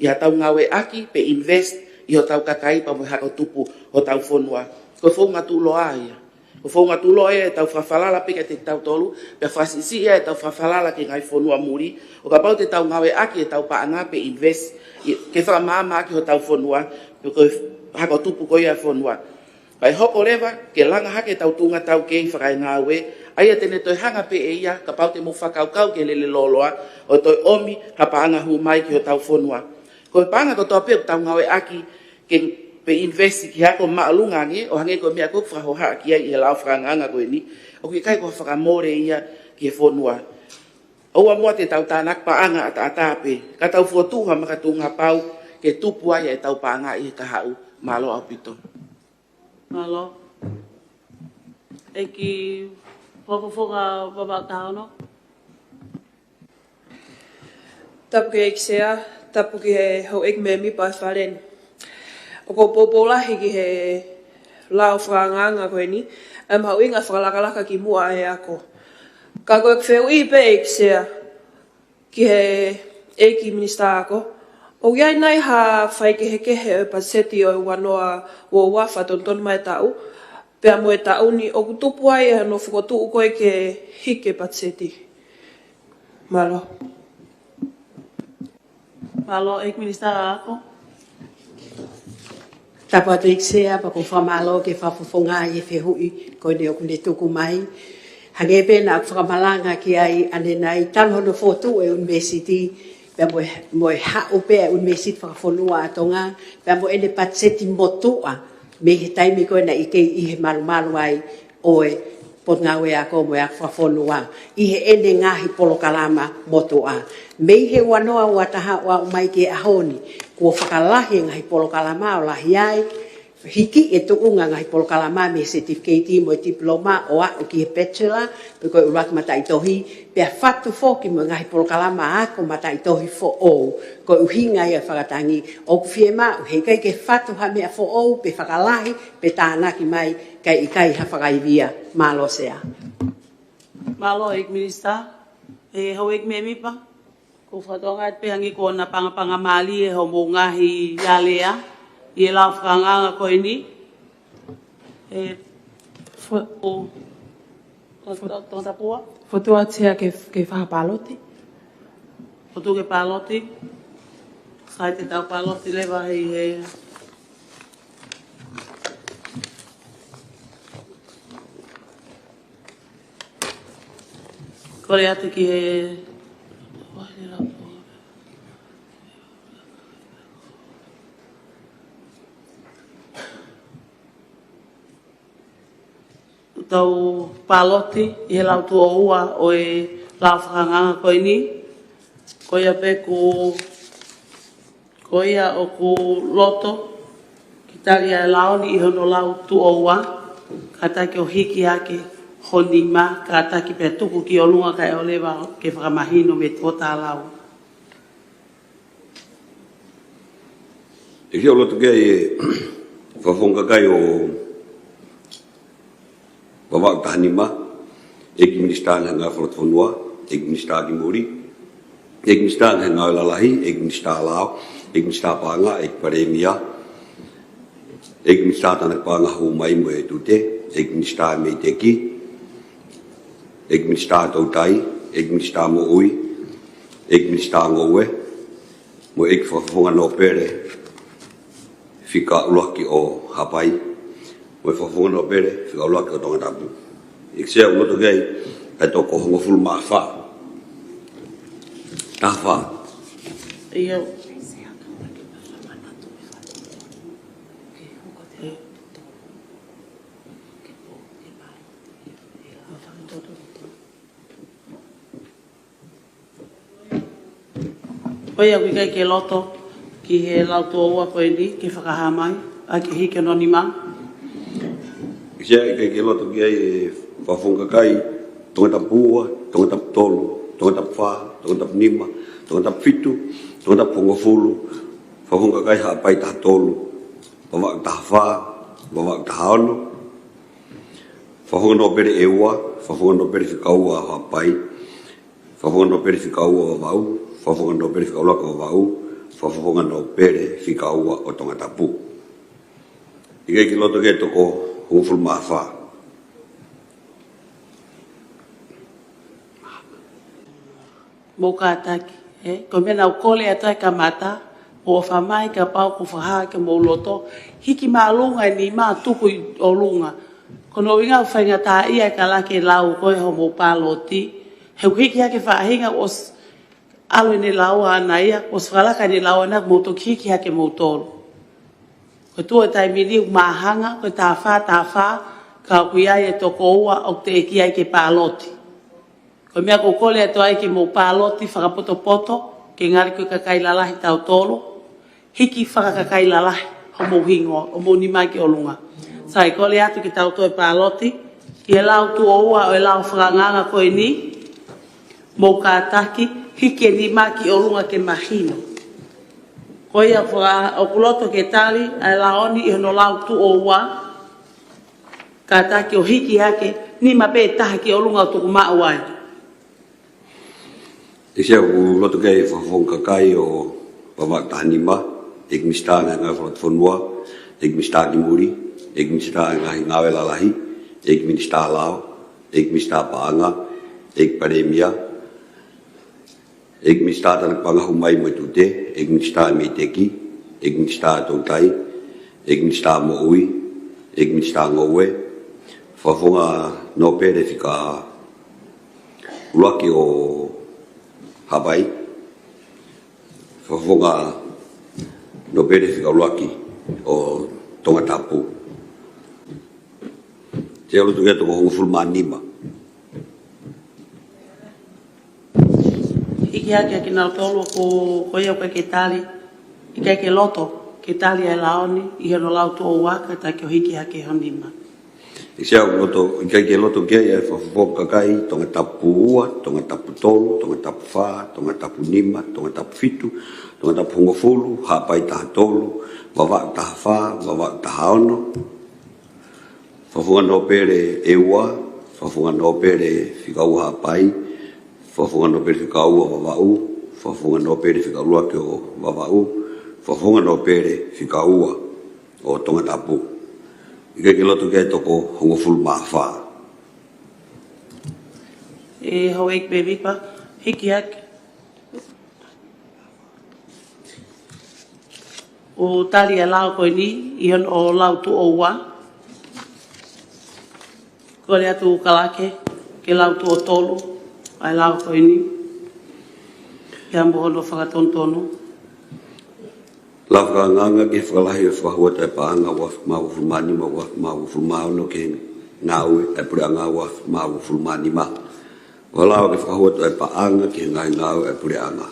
ʻi haʻatau ngāueʻaki pe invest ʻi hotau kakai pea mo e hako tupu hotau fonua. Ko e founga tuʻuloa ia. Ko e founga tuʻuloa ia ʻetau fakafalala pē kiate kitautolu, pea fakasiʻisiʻi ia ʻetau fakafalala ki he ngaahi fonua muli, ʻo kapau te tau ngāueʻaki ʻetau paʻanga pe invest ʻi, ke fakamaama ʻaki hotau fonua, pe ko e hako tupu ko ia e fonua. Kae hoko leva ke langa hake ʻetau tuʻunga taukei fakaengāue, ʻa ia te ne toe hanga pē ʻe ia, kapau te mou fakakaukau ki he lele lōloa, ʻo toe ʻomi ha paʻanga hū mai ki hotau fonua. Ko e paʻanga kotoa pē ʻoku tau ngāueʻaki ke, pe invest ki he ako māʻolunga ange, ʻo hangē ko e meʻa ko ē ʻoku fakahohaʻa ki ai ʻi he lao fakaangaanga ko eni, ʻoku ʻikai ko ha fakamole ia ki he fonua. ʻOua muʻa te tau tānaki paʻanga ʻataʻatā pē, ka tau fokotuʻu ha makatuʻunga pau ke tupu ai ʻetau paʻanga ʻi he kahaʻu. Mālō ʻaupito. Mālō. ʻEiki Fakafofonga Vavaʻu taha ono. Tapu ki he ʻEiki Sea, tapu ki he houʻeiki mēmipa ʻo e fale ni. ʻOku ou poupou lahi ki he lao fakaangaanga ko eni, ʻa e mahuʻinga fakalakalaka ki muʻa e ako. Ka ko ʻeku fehuʻi pē ʻEiki Sea, ki he ʻEiki Minisitā Ako, ʻoku ʻi ai nai ha faikehekehe ʻo e patiseti ʻo e ua noa ua ua fakatonutonu mai e taʻu, pea mo e taʻu ni ʻoku tupu ai ʻa hono fokotuʻu ko ē ke hiki e patiseti? Mālō. Mālō, ʻEiki Minisitā Ako. Tapu atu ʻEiki Sea, pea ʻoku ou fakamālō ki he Fakafofonga ʻi he fehuʻi ko eni ʻoku ne tuku mai. Hangē pē naʻa ku fakamalanga ki ai ʻanenai, talu hono fokotuʻu e ʻunivēsiti, pea mo e, mo e haʻu pē ʻa e ʻunivēsiti fakafonua ʻa Tonga, pea mo ʻene patiseti motuʻa, mei he taimi ko ē naʻe kei ʻi he malumalu ai ʻo e Potungāue Ako mo e Ako Fakafonua ʻi heʻene ngaahi polokalama motuʻa. Mei he ua noa ua taha ʻo aʻu mai ki he ʻaho ni, kuo fakalahi e ngaahi polokalama ʻo lahi ai, hiki e tuʻunga ngaahi polokalama mei he certificate mo e diploma ʻo aʻu ki he bachelor, pe ko e ʻuluaki mataʻitohi, pea fatu foki mo e ngaahi polokalama ako mataʻitohi foʻou. Ko e ʻuhinga ia e fakatangi, ʻoku fiemaʻu, heʻikai ke fatu ha meʻa foʻou pe fakalahi, pe tānaki mai, kae ʻikai ha fakaivia. Mālō Sea. Mālō ʻEiki Minisitā. ʻE houʻeiki mēmipa, ʻoku ou fakatokangaʻi pē hangē ko e napangapangamālie hoʻomou ngaahi alea ʻi he lao fakaangaanga ko eni. ʻE, fo-, ʻo, ʻo, ʻo, Tongatapu. Fokotuʻu atu Sea ke, ke fakapaloti. Fokotuʻu ke paloti. Sai, te tau paloti leva ʻi he Kole atu ki he tau paloti ʻi he lau tuʻo ua ʻo e lao fakaangaanga ko eni. Ko ia pē ʻoku Ko ia ʻoku loto ke tali ʻa e lao ni ʻi hono lau tuʻo ua, kātaki ʻo hiki hake ho nima, kātaki pea tuku ki ʻolunga kae ʻoua leva ke fakamahino mei tuʻa ʻa e lao. ʻEiki, ʻoku loto ke ʻi he fakafofonga kakai ʻo Vavaʻu taha nima, ʻEiki Minisitā Ngaahi Ngāue Fakafonua, ʻEiki Minisitā Kimoli, ʻEiki Minisitā Ngaahi Ngāue Lalahi, ʻEiki Minisitā Lao, ʻEiki Minisitā Paʻanga, ʻEiki Palēmia, ʻEiki Minisitā Tānaki Paʻanga Hū Mai mo e Tute, ʻEiki Minisitā Meiteki, ʻEiki Minisitā Toutai, ʻEiki Minisitā Moʻui, ʻEiki Minisitā Ngoue, mo e ʻEiki Fakafofonga Nōpele fika ʻuluaki ʻo Haʻapai, mo e Fakafofonga Nōpele fika ʻuluaki ʻo Tongatapu. ʻEiki Sea, ʻoku loto ke ʻi ai ha toko hongofulu mā fā. Taha fā. ʻIo. Ko ia ʻoku ʻikai ke loto ki he lau tuʻo ua ko eni ke fakahā mai ʻa e hiki hono nima. ʻIkai ke loto ki ai e fakafofonga kakai, Tongatapu ua, Tongatapu tolu, Tongatapu fā, Tongatapu nima, Tongatapu fitu, Tongatapu hongofulu, fakafofonga kakai Haʻapai taha tolu, Vavaʻu taha fā, Vavaʻu taha ono, fakafofonga nōpele ʻe ua, fakafofonga nōpele fika ua ʻo Haʻapai, fakafofonga nōpele fika ua ʻo Vavaʻu, fakafofonga nōpele fika ua ʻo Vavaʻu, fakafofonga nōpele fika ua ʻo Tongatapu. ʻIkai ke loto ki ai e toko hongofulu mā fā. Mou kātaki, ē? Ko e meʻa naʻa ku kole atu ai kamata, ʻo ʻofa mai kapau ʻoku fakahā ke mou loto, hiki māʻolunga e nima tuku ʻi ʻolunga. Ko hono ʻuhinga ʻoku faingataʻaʻia e kalake e lau ko ē homou pāloti, he ʻoku hiki hake faʻahinga ʻosi ʻalu ʻene lau ʻaʻana ia, ʻosi fakalaka ʻene lau ʻaʻana, mou toki hiki hake moutolu. Ko e tuʻu e taimi ni ʻoku māhanga, ko e taha fā, taha fā, ka ʻoku ʻi ai e toko ua ʻoku teʻeki ai ke pāloti. Ko e meʻa ʻoku ou kole atu ai ke mou pāloti fakapotopoto, ke ngali ko e kakai lalahi tautolu, hiki fakakakai lalahi homou hingoa, homou nima ki ʻolunga. Sai, kole atu ke tau toe pāloti, ʻi he lau tuʻo ua ʻo e lau fakaangaanga ko eni, mou kātaki, hiki e nima ki ʻolunga ke mahino. Ko ia faka-, ʻoku loto ke tali ʻa e lao ni ʻi hono lau tuʻo ua, kātaki ʻo hiki hake, nima pē taha ki ʻolunga ʻo tuku maʻu ai. ʻIkai ke loto ki ai e fakafofonga kakai ʻo Vavaʻu taha nima, ʻEiki Minisitā Ngaahi Ngāue Fakalotofonua, ʻEiki Minisitā ki Muli, ʻEiki Minisitā Ngaahi Ngāue Lalahi, ʻEiki Minisitā Lao, ʻEiki Minisitā Paʻanga, ʻEiki Palēmia, ʻEiki Minisitā Tānaki Paʻanga Hū Mai mo e Tute, ʻEiki Minisitā Meiteki, ʻEiki Minisitā Toutai, ʻEiki Minisitā Moʻui, ʻEiki Minisitā Ngoue, fakafofonga nōpele fika ʻuluaki ʻo Haʻapai, fakafofonga nōpele fika ʻuluaki ʻo Tongatapu. ʻIkai ke loto ki ai e toko hongofulu mā nima. Hiki hake ʻa kinautolu ko, ko ia ʻoku ʻikai ke tali, ʻikai ke loto ke tali ʻa e lao ni ʻi hono lau tuʻo ua, kātaki ʻo hiki hake ho nima. ʻIkai ke loto, ʻikai ke loto ki ai e fakafofonga kakai, Tongatapu ua, Tongatapu tolu, Tongatapu fā, Tongatapu nima, Tongatapu fitu, Tongatapu hongofulu, Haʻapai taha tolu, Vavaʻu taha fā, Vavaʻu taha ono, fakafofonga nōpele ʻe ua, fakafofonga nōpele fika ua Haʻapai, fakafofonga nōpele fika ua Vavaʻu, fakafofonga nōpele fika ʻuluaki ʻo Vavaʻu, fakafofonga nōpele fika ua ʻo Tongatapu. ʻIkai ke loto ki ai e toko hongofulu mā fā. ʻE Houʻeiki Mēmipa, hiki hake ʻo tali ʻa e lao ko eni ʻi hono lau tuʻo ua. Kole atu Kalake ke lau tuʻo tolu ʻa e lao ko eni, pea mo hono fakatonutonu. Lau fakaangaanga ki he fakalahi ʻo e fakahū atu ʻa e paʻanga ua afe mā uofulu mā nima, ua afe mā uofulu mā ono ki he ngāue ʻa e puleʻanga ua afe mā uofulu mā nima. Fakalahi ki he fakahū atu ʻa e paʻanga ki he ngaahi ngāue ʻa e puleʻanga.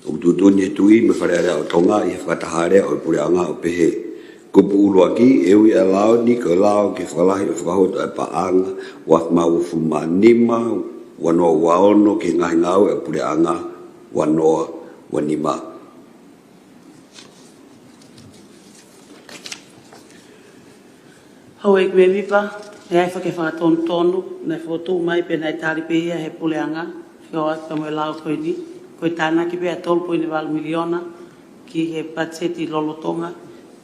ʻOku tuʻutuʻuni ʻe he Tuʻi mo e Fale Alea ʻo Tonga ʻi he fakataha alea ʻo e puleʻanga ʻo pehē: Kupu ʻuluaki, ʻe ui ʻa e lao ni ko e lao ki he fakalahi ʻo e fakahū atu ʻa e paʻanga ua afe mā uofulu mā nima, ua noa ua ono ki he ngaahi ngāue ʻa e puleʻanga ua noa ua nima. Houʻeiki Mēmipa, ʻe ʻi ai ha fakatonutonu naʻe fokotuʻu mai pe naʻe tali pē ia ʻe he puleʻanga, fekauʻaki mo e lao ko eni, ko e tānaki pē ʻa e tolu poini valu miliona ki he patiseti lolotonga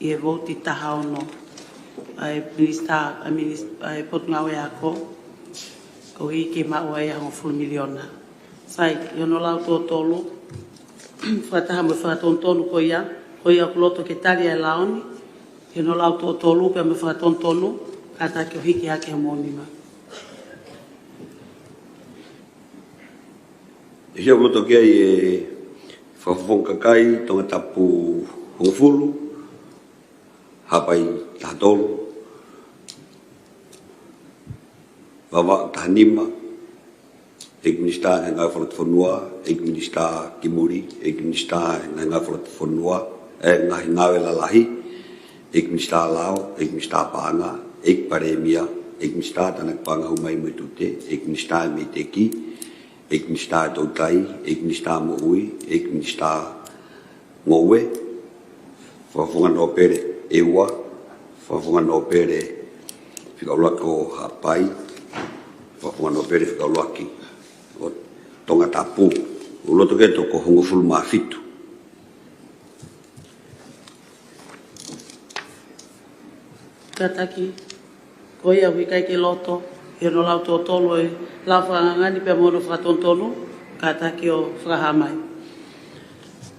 ʻi he vouti taha ono ʻa e Minisitā, ʻa e Minis-, ʻa e Potungāue Ako, koeʻuhi ke maʻu ai ʻa e hongofulu miliona. Sai, ʻi hono lau tuʻo tolu, fakataha mo e fakatonutonu ko ia, ko ia ʻoku loto ke tali ʻa e lao ni ʻi hono lau tuʻo tolu pea mo e fakatonutonu, kātaki ʻo hiki hake homou nima. ʻIkai ke loto ki ai e fakafofonga kakai, Tongatapu hongofulu, Haʻapai taha tolu, Vavaʻu taha nima, ʻEiki Minisitā Ngāue Fakalotofonua, ʻEiki Minisitā ki Muli, ʻEiki Minisitā Ngāue Fakalotofonua, ʻe, Ngaahi Ngāue Lalahi, ʻEiki Minisitā Lao, ʻEiki Minisitā Paʻanga, ʻEiki Palēmia, ʻEiki Minisitā Tānaki Paʻanga Hū Mai mo e Tute, ʻEiki Minisitā Meiteki, ʻEiki Minisitā Toutai, ʻEiki Minisitā Moʻui, ʻEiki Minisitā Ngoue, Fakafofonga Nōpele ʻe ua, Fakafofonga Nōpele fika ʻuluaki ʻo Haʻapai, Fakafofonga Nōpele fika ʻuluaki ʻo Tongatapu. ʻOku loto ke toko hongofulu mā fitu. Kātaki, ko ia ʻoku ʻikai ke loto, ʻi hono lau tōtōlu ʻo e lau fakaangaanga ni pea mo hono fakatonutonu, kātaki ʻo fakahā mai.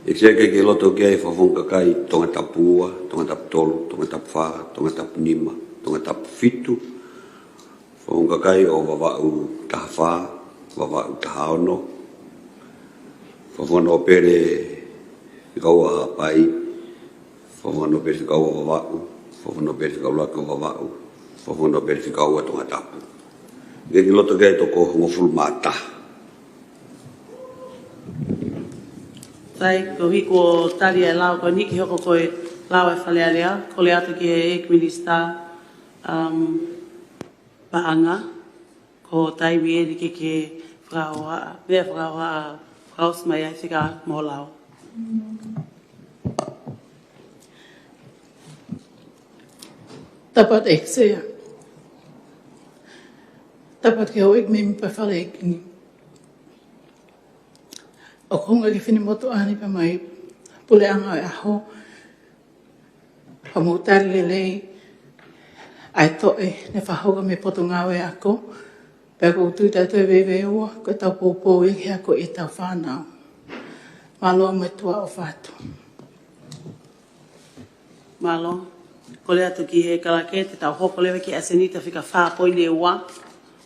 ʻEiki Sea, ʻikai ke loto ki ai Fakafofonga Kakai Tongatapu ua, Tongatapu tolu, Tongatapu fā, Tongatapu nima, Tongatapu fitu, Fakafofonga Kakai ʻo Vavaʻu taha fā, Vavaʻu taha ono, Fakafofonga Nōpele fika ua Haʻapai, Fakafofonga Nōpele fika ua Vavaʻu, Fakafofonga Nōpele fika ʻuluaki ʻo Vavaʻu, Fakafofonga Nōpele fika ua Tongatapu. ʻIkai ke loto ki ai toko hongofulu mā taha. Sai, koeʻuhi kuo tali e lau ko eni ke hoko ko e lau ʻa e Fale Alea, kole atu ki he ʻEiki Minisitā, um, Paʻanga, ko e taimi eni ke ke fakahoha, meʻa fakahoha, fakaʻosi mai ai fika mo e lau. Tapu atu ʻEiki Sea. Tapu atu ki he houʻeiki mēmipa Fale ʻEiki ni. ʻOku ou hūfanga he finemotuʻa ni pea mo e puleʻanga ʻo e ʻaho, ʻo mou tali lelei ʻa e toʻe ne fakahoko mei he Potungāue Ako, pea ʻoku ou tui tautolu ʻe veiveiua, ko ʻetau poupou ia ki he ako ʻetau fānau. Mālō mo e tuʻa ʻofa atu. Mālō. Kole atu ki he kalake, te tau hoko leva ki he ʻasenita fika fā poini ua,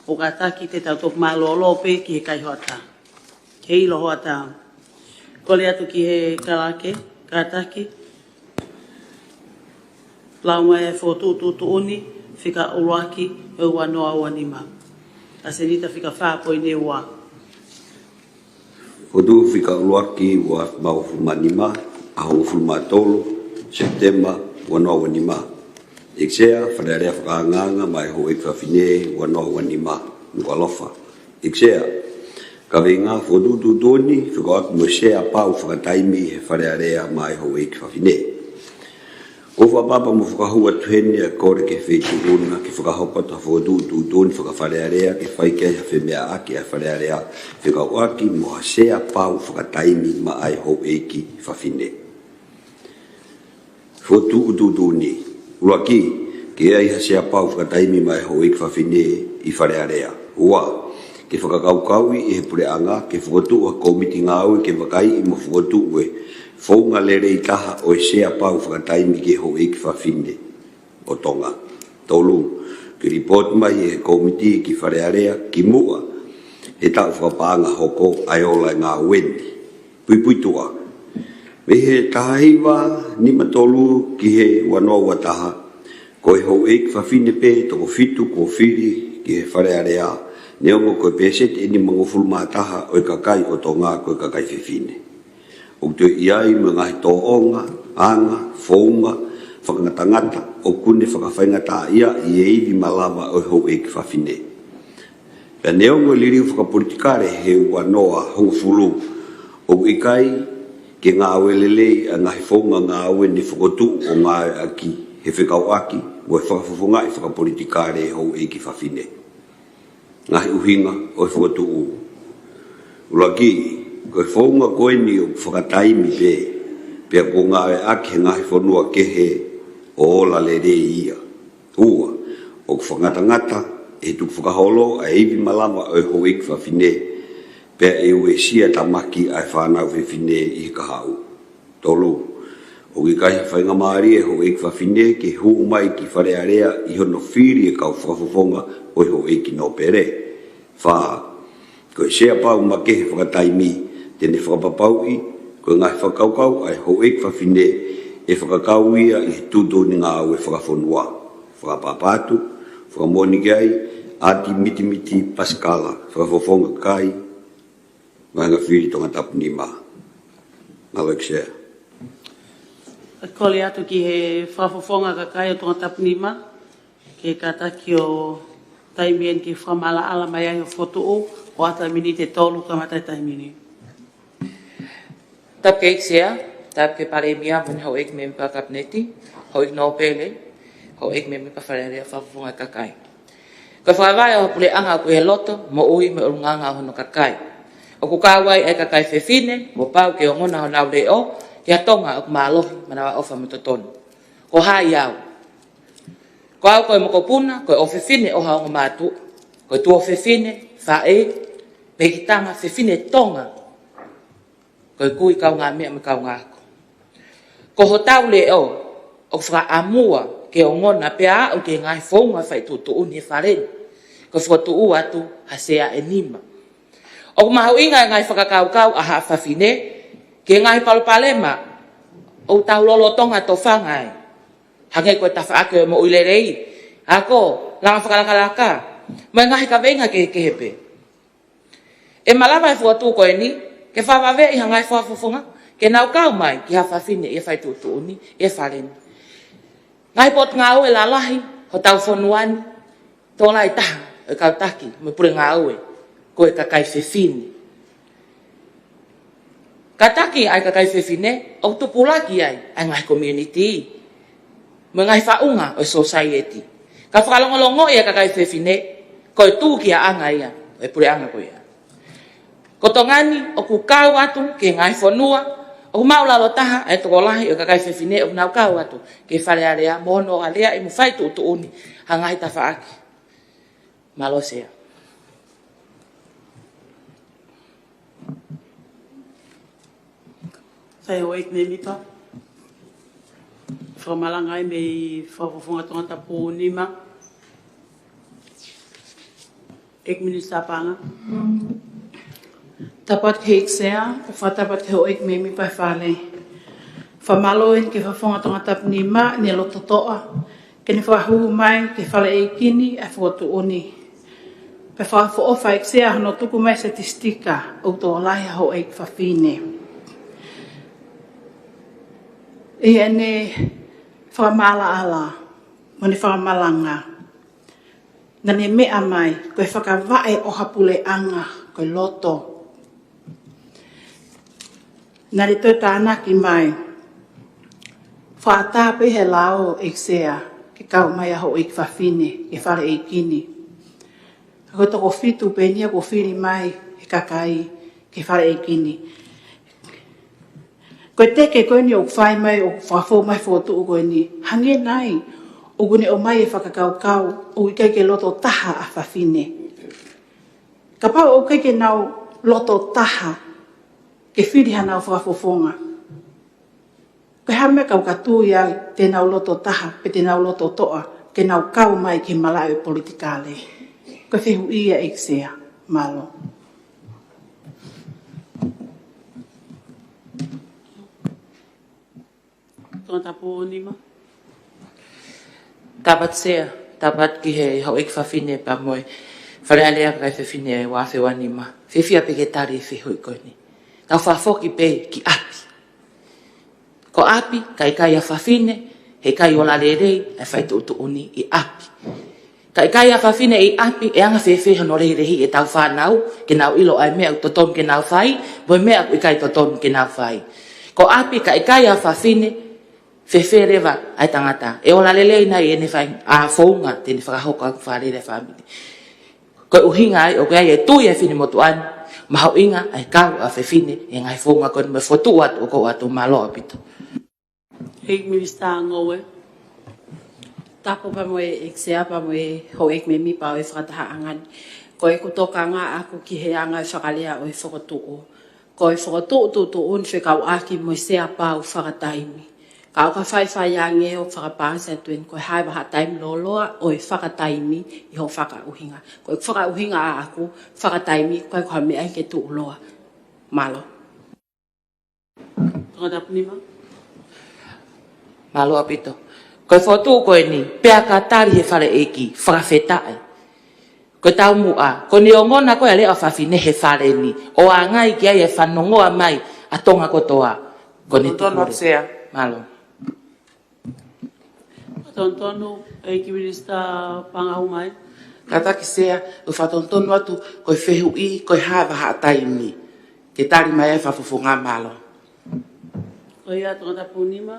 ʻo kātaki te tau toki mālōlō pē ki he kai hoʻatā. Ke ʻilo hoʻatā. Kole atu ki he kalake, kātaki. Lau mai e fokotuʻu tuʻutuʻuni, fika ʻuluaki, ʻo e ua noa ua nima. ʻAsenita fika fā poini ua. Fokotuʻu fika ʻuluaki ua afe mā hongofulu mā nima, ʻaho hongofulu mā tolu, Sepitema, ua noa ua nima. ʻEiki Sea, Fale Alea fakaangaanga maʻá e Houʻeiki Fafine, ua noa ua nima, Nukuʻalofa. ʻEiki Sea, kaveinga fokotuʻu tuʻutuʻuni, fekauʻaki mo e sea pau fakataimi he Fale Alea maʻá e Houʻeiki Fafine. ʻOku ou fakaʻapaʻapa mo fakahū atu heni ʻa e kole ki he Feituʻu na ke fakahoko atu ha fokotuʻu tuʻutuʻuni faka-Fale Alea ke fai ki ai ha femeʻaʻaki ʻa e Fale Alea fekauʻaki mo ha sea pau fakataimi maʻá e Houʻeiki Fafine. Fokotuʻu tuʻutuʻuni. ʻUluaki, ke ʻi ai ha sea pau fakataimi maʻá e Houʻeiki Fafine ʻi Fale Alea. Ua, ke fakakaukauʻi ʻe he Puleʻanga ke fokotuʻu ha kōmiti ngāue ke vakaiʻi mo fokotuʻu e founga lelei taha ʻo e sea pau fakataimi ki he Houʻeiki Fafine ʻo Tonga. Tolu, ke lipooti mai ʻe he kōmiti ki Fale Alea kimuʻa he taʻu fakapaʻanga hoko ʻa e ola e ngāue ni. Puipuituʻa. Mei he taha hiva nima tolu ki he ua noa ua taha, ko e Houʻeiki Fafine pē toko fitu kuo fili ki he Fale Alea, neongo ko e pēseti ʻe nimangofulu mā taha ʻo e kakai ʻo Tonga ko e kakai fefine. ʻOku toe ʻi ai mo e ngaahi tōʻonga, anga, founga fakangatangata ʻoku ne fakafaingataʻaʻia ʻi he ivi malava ʻo e Houʻeiki Fafine. Pea neongo e liliu fakapolitikale he ua noa hongofulu, ʻoku ʻikai ke ngāue lelei ʻa e ngaahi founga ngāue ne fokotuʻu ʻo ngāueʻaki he fekauʻaki mo e fakafofongaʻi fakapolitikale ʻe he Houʻeiki Fafine. Ngaahi ʻuhinga ʻo e fokotuʻu. ʻUluaki, ko e founga ko eni ʻoku fakataimi pē, pea kuo ngāueʻaki he ngaahi fonua kehe ʻo ola lelei ia. Ua, ʻoku fakangatangata ʻe he tukufakaholo ʻa e ivi malava ʻo e Houʻeiki Fafine, pea ʻe uesia e tāmaki ʻa e fānau fefine ʻi he kahaʻu. Tolu, ʻoku ʻikai ha faingamālie ʻa e Houʻeiki Fafine ke hū mai ki Fale Alea ʻi hono fili e kau fakafofonga ʻo e Houʻeiki Nōpele. Fā, ko e sea pau makehe fakataimi te ne fakapapauʻi ko e ngaahi fakakaukau ʻa e Houʻeiki Fafine ʻe fakakau ia ʻi he tuʻutuʻuni ngāue fakafonua. Fakaʻapaʻapa atu, fakamoʻoni ki ai, ʻAti Mitimiti Pasikala, Fakafofonga Kakai, Vahenga Fili Tongatapu Nima. Mālō ʻEiki Sea. Kole atu ki he Fakafofonga Kakai ʻo Tongatapu Nima, ke kātaki ʻo taimi eni ke fakamaʻalaʻala mai ai hoʻo fokotuʻu, ʻoku ʻi ai ha miniti ʻe tolu kamata e taimi ni. Tapu ki he ʻEiki Sea, tapu ki he Palēmia mo e Houʻeiki Mēmipa Kapineti, Houʻeiki Nōpele, Houʻeiki Mēmipa Fale Alea, Fakafofonga Kakai. Ko e fakavaʻe ʻo ha puleʻanga ʻoku ʻi he loto, moʻui mo e ʻulungaanga ʻo hono kakai. ʻOku kau ai ʻa e kakai fefine, kuo pau ke ongona honau leʻo ki ha Tonga ʻoku mālohi, manavaʻofa mo totonu. Ko hai au? Ko au ko e mokopuna, ko e ʻofefine ʻo ha ongomātuʻa. Ko e tuofefine, faʻē, pehē ki he tangata fefine Tonga. Ko e kui kaungāmeʻa mo e kaungāako. Ko hotau leʻo, ʻoku fakaʻamua ke ongona pea aʻu ki he ngaahi founga fai tuʻutuʻuni he fale ni. Ko e fokotuʻu atu ha sea ʻe nima. ʻOku mahuʻinga e ngaahi fakakaukau ʻa haʻa fafine ki he ngaahi palopalema ʻoku tau lolotonga tofanga ai. Hangē ko e tafaʻaki ʻo e moʻui lelei, ako, langa fakalakalaka, mo e ngaahi kaveinga kehekehe pē. ʻE malava e fokotuʻu ko eni ke fakavaveʻi ha ngaahi fakafofonga ke nau kau mai ki haʻa fafine ʻi he fai tuʻutuʻuni ʻi he fale ni. Ngaahi potungāue lalahi hotau fonua ni, tokolahi taha ʻo e kau taki mo e pule ngāue ko e kakai fefine. Kātaki ʻa e kakai fefine ʻoku tupulaki ai ʻa e ngaahi community mo e ngaahi faʻunga ʻo e society. Ka fakalongolongoʻi e kakai fefine, ko e tūkiaʻanga ia ʻo e puleʻanga ko ia. Ko Tonga ni ʻoku kau atu ki he ngaahi fonua ʻoku māʻulalo taha ʻa e tokolahi ʻo e kakai fefine ʻoku nau kau atu ki he Fale Alea mo hono aleaʻi mo fai tuʻutuʻuni ha ngaahi tafaʻaki. Mālō Sea. Sai Houʻeiki Mēmipa. Fakamalanga ai mei he Fakafofonga Tongatapu Nima. ʻEiki Minisitā Paʻanga. Tapu atu ki he ʻEiki Sea, fakatapu atu ki he Houʻeiki Mēmipa Fale. Fakamālō eni ki he Fakafofonga Tongatapu Nima, ne lototoʻa ke ne fakahū mai ki he Fale ʻEiki ni ʻa e fokotuʻu ni. Pea fakaʻofoʻofa ʻEiki Sea hono tuku mai e sitatisitika ʻoku tokolahi ʻa e houʻeiki fafine. ʻI heʻene fakamaʻalaʻala mo ʻene fakamalanga, naʻa ne meʻa mai ko e fakavaʻe ʻo ha puleʻanga ko e loto. Naʻa ne toe tānaki mai, fakaʻatā pē he lao ʻEiki Sea ke kau mai ʻa e houʻeiki fafine ki he Fale ʻEiki ni. Ko e toko fitu pē eni ia kuo fili mai he kakai ki he Fale ʻEiki ni. Ko e teke ko eni ʻoku fai mai, ʻoku fakafou mai e fokotuʻu ko eni, hangē nai ʻoku ne ʻomai e fakakaukau ʻoku ʻikai ke loto taha ʻa e fafine. Kapau ʻoku ʻikai ke nau loto taha ke fili hanau fakafofonga, ko e hā e meʻa ʻoku ka tui ai te nau loto taha pe te nau loto toʻa ke nau kau mai ki he malaʻe ʻo e politikale? Ko e fehuʻi ia ʻEiki Sea. Mālō. Tongatapu Nima. Tapu atu Sea, tapu atu ki he houʻeiki fafine pea mo e Fale Alea Kakai Fefine ua afe ua nima. Fiefia pē ke tali e fehuʻi ko eni. Tau fakafoki pē ki ʻapi. Ko ʻapi, ka ʻikai ʻa e fafine, heʻikai ola lelei ʻa e fai tuʻutuʻuni ʻi ʻapi. Ka ʻikai ʻa e fafine ʻi ʻapi, ʻe anga fēfē hono lelehiʻi ʻetau fānau ke nau ʻilo ʻa e meʻa ʻoku totonu ke nau fai mo e meʻa ʻoku ʻikai totonu ke nau fai? Ko ʻapi, ka ʻikai ʻa e fafine, fēfē leva ʻa e tangata? ʻE ola lelei nai ʻene fai ʻa e founga te ne fakahoko ʻaki e fālele ʻa e fāmili? Ko e ʻuhinga ia ʻoku ʻi ai e tui ʻa e finemotuʻa ni, mahuʻinga ʻa e kau ʻa e fefine ʻi he ngaahi founga ko eni mo e fokotuʻu atu ʻoku ou ʻoatu. Mālō ʻaupito. ʻEiki Minisitā Ngoue. Tapu pea mo e ʻEiki Sea pea mo e houʻeiki mēmipa ʻo e fakatahaʻanga ni. Ko ʻeku tokanga ʻaʻaku ki he anga e fakalea ʻo e fokotuʻu, ko e fokotuʻu tuʻutuʻuni fekauʻaki mo e Sea Pau fakataimi. Ka ʻo ka faifai ange ʻo fakapaasi atu eni, ko e hā e vahaʻa taimi lōloa ʻo e fakataimi ʻi hoʻo fakaʻuhinga? Ko ʻeku fakaʻuhinga ʻaʻaku, fakataimi ʻoku ʻikai ko ha meʻa ia ke tuʻuloa. Mālō. Tongatapu Nima. Mālō ʻaupito. Ko e fokotuʻu ko eni, pea ka tali he Fale ʻEiki, fakafetaʻi. Ko e taumuʻa, ko ʻene ongona ko ē ʻa e leʻo ʻa fafine he fale ni, ʻo ʻange ki ai e fanongoa mai ʻa Tonga kotoa. Ko ʻene Totonu, tuku atu Sea. Mālō. Totonu, ʻEiki Minisitā Paʻanga Hū Mai. Kātaki Sea, ʻoku fakatonutonu atu, ko e fehuʻi, ko e hā e vahaʻa taimi ke tali mai ai e fakafofonga, mālō. Ko ia Tongatapu nima.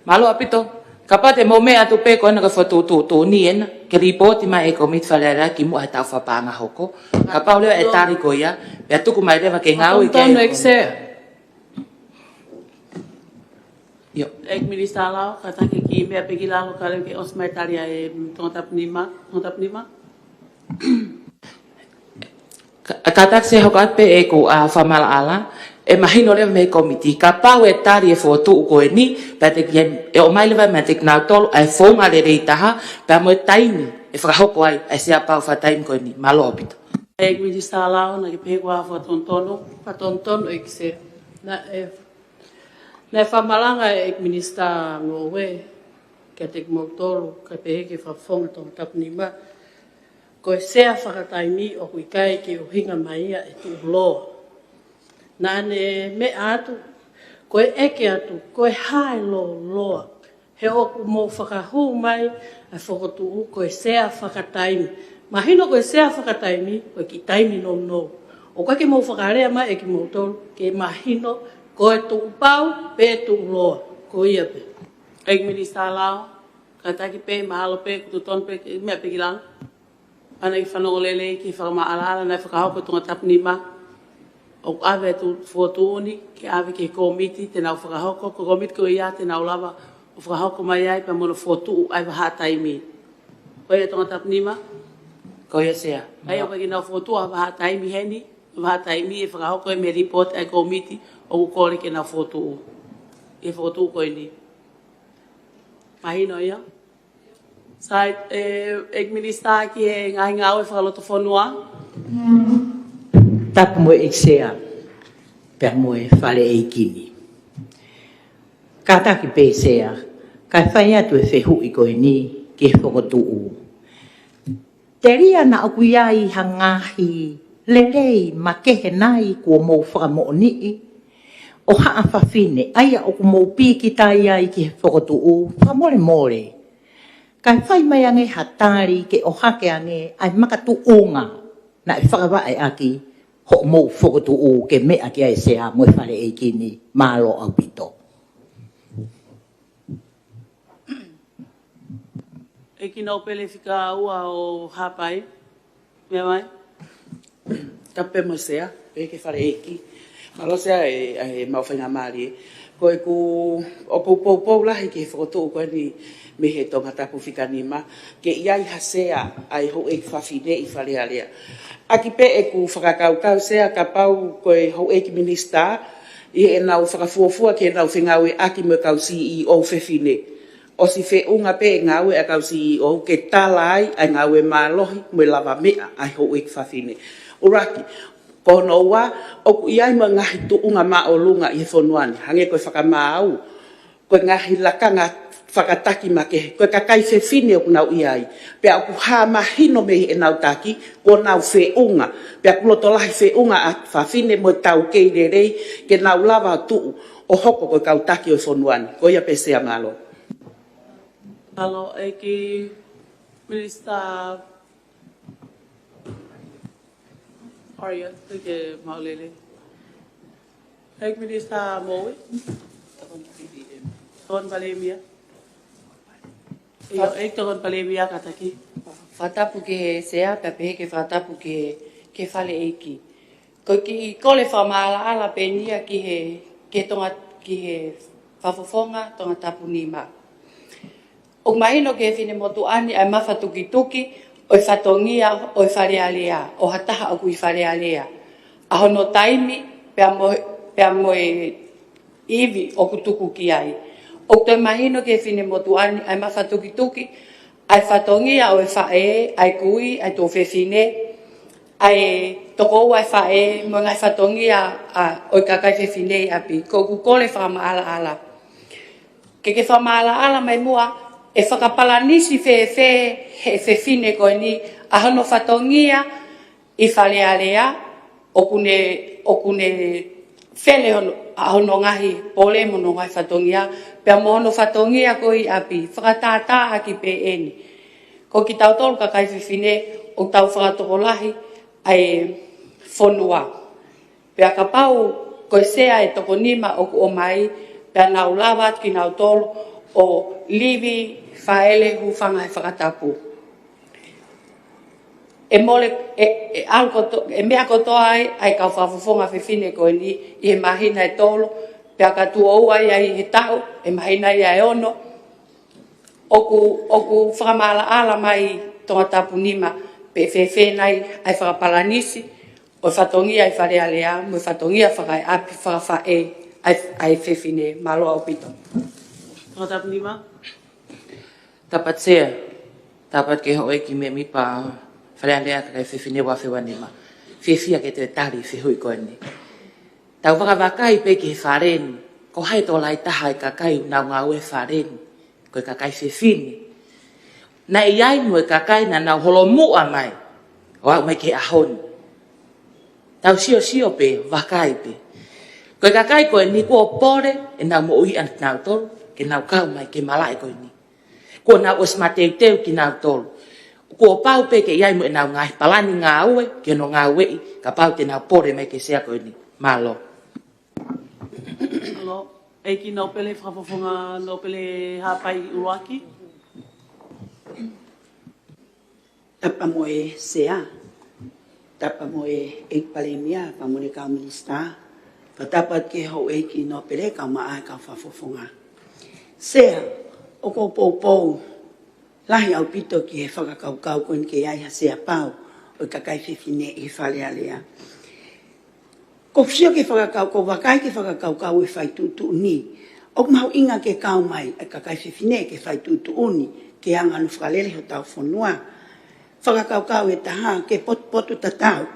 Mālō ʻaupito. Kapau te mou meʻa atu pē ko ena ko e fokotuʻutuʻuni ena, ke lipooti mai e Kōmiti Fale Alea ki muʻa he taʻu fakapaʻanga hoko. Kapau leva ʻe tali ko ia, pea tuku mai leva ke ngāue ki ai. Totonu, ʻEiki Sea. ʻIo. ʻEiki Minisitā Lao, kātaki ke meʻa pē ki lalo kae lava ke ʻosi mai tali ʻa e Tongatapu nima, Tongatapu nima. Ka-, kātaki Sea, hoko atu pē ʻeku fakamaʻalaʻala, ʻe mahino leva mei he Kōmiti, kapau ʻe tali e fokotuʻu ko eni, pea te ke, ʻe ʻomai leva meiate kinautolu ʻa e founga lelei taha, pea mo e taimi ʻe fakahoko ai ʻa e Sea Pau fakataimi ko eni. Mālō ʻaupito. ʻEiki Minisitā Lao, naʻa ke pehē kuo fakatonutonu. Fakatonutonu, ʻEiki Sea. Naʻe, naʻe fakamalanga ʻa e ʻEiki Minisitā Ngoue kiate kimoutolu, kae pehē ki he fakafofonga Tongatapu nima, ko e Sea fakataimi ʻoku ʻikai ke ʻuhinga mai ia e tuʻuloa. Naʻa ne meʻa atu, ko e ʻeke atu, ko e hā e lōloa, he ʻoku mou fakahū mai ʻa e fokotuʻu ko e Sea fakataimi. Mahino ko e Sea fakataimi, ko e kiʻi taimi nounou. ʻOku ʻikai ke mou fakalea mai ʻe kimoutolu ke mahino ko e tuʻupau pe tuʻuloa. Ko ia pē. ʻEiki Minisitā Lao, kātaki pē, mahalo pē, kuo totonu pē ke meʻa pē ki lalo. Pea naʻa ke fanongo lelei ki he fakamaʻalaʻala naʻe fakahoko ʻe Tongatapu nima, ʻoku ʻave atu e fokotuʻu ni ke ʻave ki he Kōmiti te nau fakahoko, ko e Kōmiti ko ia te nau lava ʻo fakahoko mai ai pea mo hono fokotuʻu ʻa e vahaʻa taimi. Ko ia Tongatapu nima? Ko ia Sea. ʻA ia ʻoku ʻikai ke nau fokotuʻu ha vahaʻa taimi heni, vahaʻa taimi ʻe fakahoko ia mei he lipooti ʻa e Kōmiti ʻoku kole ke nau fokotuʻu. ʻI he fokotuʻu ko eni. Mahino ia? Sai, ʻe, ʻEiki Minisitā ki he ngaahi ngāue fakalotofonua. Tapu mo e ʻEiki Sea, pea mo e Fale ʻEiki ni. Kātaki pē Sea, kae fai atu e fehuʻi ko eni ki he fokotuʻu. Telia naʻa ʻoku ʻi ai ha ngaahi lelei makehe nai kuo mou fakamoʻoniʻi ʻo haʻa fafine, ʻa ia ʻoku mou pīkitai ai ki he fokotuʻu, fakamolemole. Kae fai mai ange ha tali ke ʻohake ange ʻa e makatuʻunga naʻe fakavaʻe ʻaki hoʻomou fokotuʻu ke meʻa ki ai Sea mo e Fale ʻEiki ni, mālō ʻaupito. ʻEiki Nōpele Fika Ua ʻo Haʻapai. Meʻa mai. Tapu pē mo e Sea, pehē ki he Fale ʻEiki. Mālō Sea e, e mau faingamālie. Ko ʻeku, ʻoku ou poupou lahi ki he fokotuʻu ko eni mei he Tongatapu fika nima, ke ʻi ai ha Sea ʻa e houʻeiki fafine ʻi Fale Alea. ʻAki pē ʻeku fakakaukau Sea, kapau ko e houʻeiki minisitā, ʻi heʻenau fakafuofua ke nau fengāueʻaki mo e kau C E O fefine, ʻosi feʻunga pē e ngāue ʻa e kau C E O ke tala ai ʻa e ngāue mālohi mo e lavameʻa ʻa e houʻeiki fafine. ʻUluaki, ko hono ua, ʻoku ʻi ai mo e ngaahi tuʻunga māʻolunga ʻi he fonua ni, hangē ko e fakamaau, ko e ngaahi lakanga fakataki makehe, ko e kakai fefine ʻoku nau ʻi ai. Pea ʻoku hā mahino mei heʻenau taki, kuo nau feʻunga. Pea ʻoku loto lahi feʻunga ʻa fafine mo e taukei lelei, ke nau lava ʻo tuʻu ʻo hoko ko e kau taki ʻo e fonua ni. Ko ia pē Sea, mālō. Mālō, ʻEiki Minisitā. Aria, tuku ke mau lele. ʻEiki Minisitā Moʻui. Tokoni Palēmia. ʻIo, ʻEiki Tokoni Palēmia, kātaki. Fakatapu ki he Sea, pea pehē ki he fakatapu ki he, ki he Fale ʻEiki. Ko e kiʻi kole fakamaʻalaʻala pē eni ia ki he, ki he Tonga, ki he fakafofonga Tongatapu nima. ʻOku mahino ki he finemotuʻa ni ʻa e mafatukituki ʻo e fatongia ʻo e Fale Alea, ʻo ha taha ʻoku ʻi Fale Alea, ʻa hono taimi pea mo, pea mo e ivi ʻoku tuku ki ai. ʻOku toe mahino ki he finemotuʻa ni ʻa e mafatukituki ʻa e fatongia ʻo e faʻē, ʻa e kui, ʻa e tuofefine, ʻa e tokoua ʻa e faʻē, mo e ngaahi fatongia ʻa, ʻo e kakai fefine ʻi ʻapi. Ko ʻeku kole fakamaʻalaʻala, ke ke fakamaʻalaʻala mai muʻa, ʻe fakapalanisi fēfē ʻe he fefine ko eni ʻa hono fatongia ʻi Fale Alea, ʻoku ne, ʻoku ne fele hono, ʻa hono ngaahi pole mo hono ngaahi fatongia, pea mo hono fatongia ko ē ʻi ʻapi, fakatātā ʻaki pē eni. Ko kitautolu kakai fefine ʻoku tau fakatokolahi ʻa e fonua. Pea kapau ko e sea ʻe toko nima ʻoku ʻomai, pea nau lava atu kinautolu ʻo livi faele hūfanga he fakatapu. ʻE mole, ʻe, ʻe ʻalu koto-, ʻe meʻa kotoa ai ʻa e kau fakafofonga fefine ko eni ʻi he māhina ʻe tolu, pea ka tuʻo ua ia ʻi he taʻu, ʻe māhina ia ʻe ono, ʻoku, ʻoku fakamaʻalaʻala mai Tongatapu nima pe fēfē nai ʻa e fakapalanisi ʻo e fatongia ʻi Fale Alea mo e fatongia fakaeʻapi fakafaʻē ʻa e, ʻa e fefine. Mālō ʻaupito. Tongatapu nima. Tapu atu Sea, tapu atu ki he houʻeiki mēmipa Fale Alea kakai fefine ua afe ua nima. Fiefia ke toe tali fehuʻi ko eni. Tau vakavakai pē ki he fale ni, ko hai tō lahi taha e kakai ʻoku nau ngāue fale ni, ko e kakai fefine. Naʻe ʻi ai mo e kakai naʻa nau holomuʻa mai ʻo aʻu mai ki he ʻaho ni. Tau siosio pē, vakai pē. Ko e kakai ko eni kuo pole ʻenau moʻui ʻanautolu ke nau kau mai ki he malaʻe ko eni. Kuo nau ʻosi mateuteu kinautolu. Kuo pau pē ke ʻi ai mo ʻenau ngaahi palani ngāue ki hono ngāueʻi kapau te nau pole mai ki he sea ko eni. Mālō. Mālō. ʻEiki Nōpele, fakafofonga Nōpele Haʻapai ʻUluaki. Tapu mo e Sea, tapu mo e ʻEiki Palēmia, pea mo e kau minisitā, pea tapu atu ki he houʻeiki Nōpele, kau maʻa e kau fakafofonga. Sea, ʻoku ou poupou lahi ʻaupito ki he fakakaukau ko eni ke ʻi ai ha sea pau ʻo e kakai fefine ʻi Fale Alea. Ko e sio ki he fakakau-, ko e vakai ki he fakakaukau ʻo e fai tuʻutuʻuni. ʻOku mahuʻinga ke kau mai e kakai fefine ki he fai tuʻutuʻuni ki he anga hono fakalele hotau fonua. Fakakaukau ʻe taha, ke potupotutatau.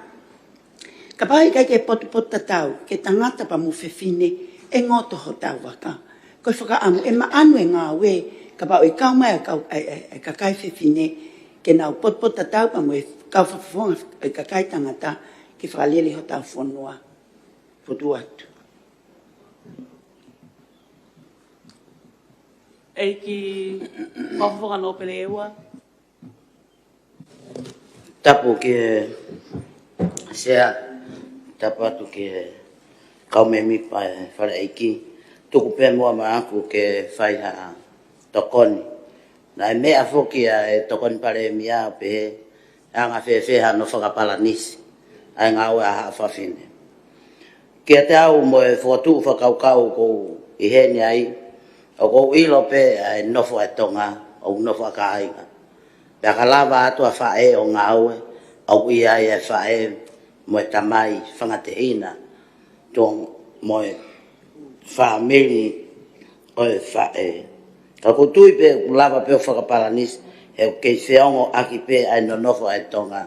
Kapau ʻe ʻikai ke potupotutatau, ke tangata pea mo fefine, ʻe ngoto hotau vaka. Ko e fakaʻamu, ʻe maʻanu e ngāue, kapau ʻe kau mai e kau, e, e, e kakai fefine, ke nau potupotutatau pea mo e kau fakafofonga e kakai tangata, ke fakalele hotau fonua. Fotu atu. ʻEiki fakafofonga Nōpele ʻEua. Tapu ki he Sea, tapu atu ki he kau mēmipa e Fale ʻEiki. Tuku pē muʻa maʻaku ke fai ha tokoni. Naʻe meʻa foki ʻa e Tokoni Palēmia ʻo pehē, ʻe anga fēfē hano fakapalanisi ʻa e ngāue ʻa haʻa fafine. Kiate au mo e fokotuʻu fakakaukau ʻoku ou ʻi heni ai, ʻoku ou ʻilo pē ʻa e nofo ʻa e Tonga, ʻoku nofo ʻa kāinga. Pea ka lava atu ʻa faʻē ʻo ngāue, ʻoku ʻi ai e faʻē mo e tamai fanga tehina, tuʻu mo e fāmili ʻo e faʻē. Ka ʻoku ou tui pē ʻoku lava pē ʻo fakapalanisi, he ʻoku kei feongoʻaki pē ʻa e nonofo ʻa e Tonga.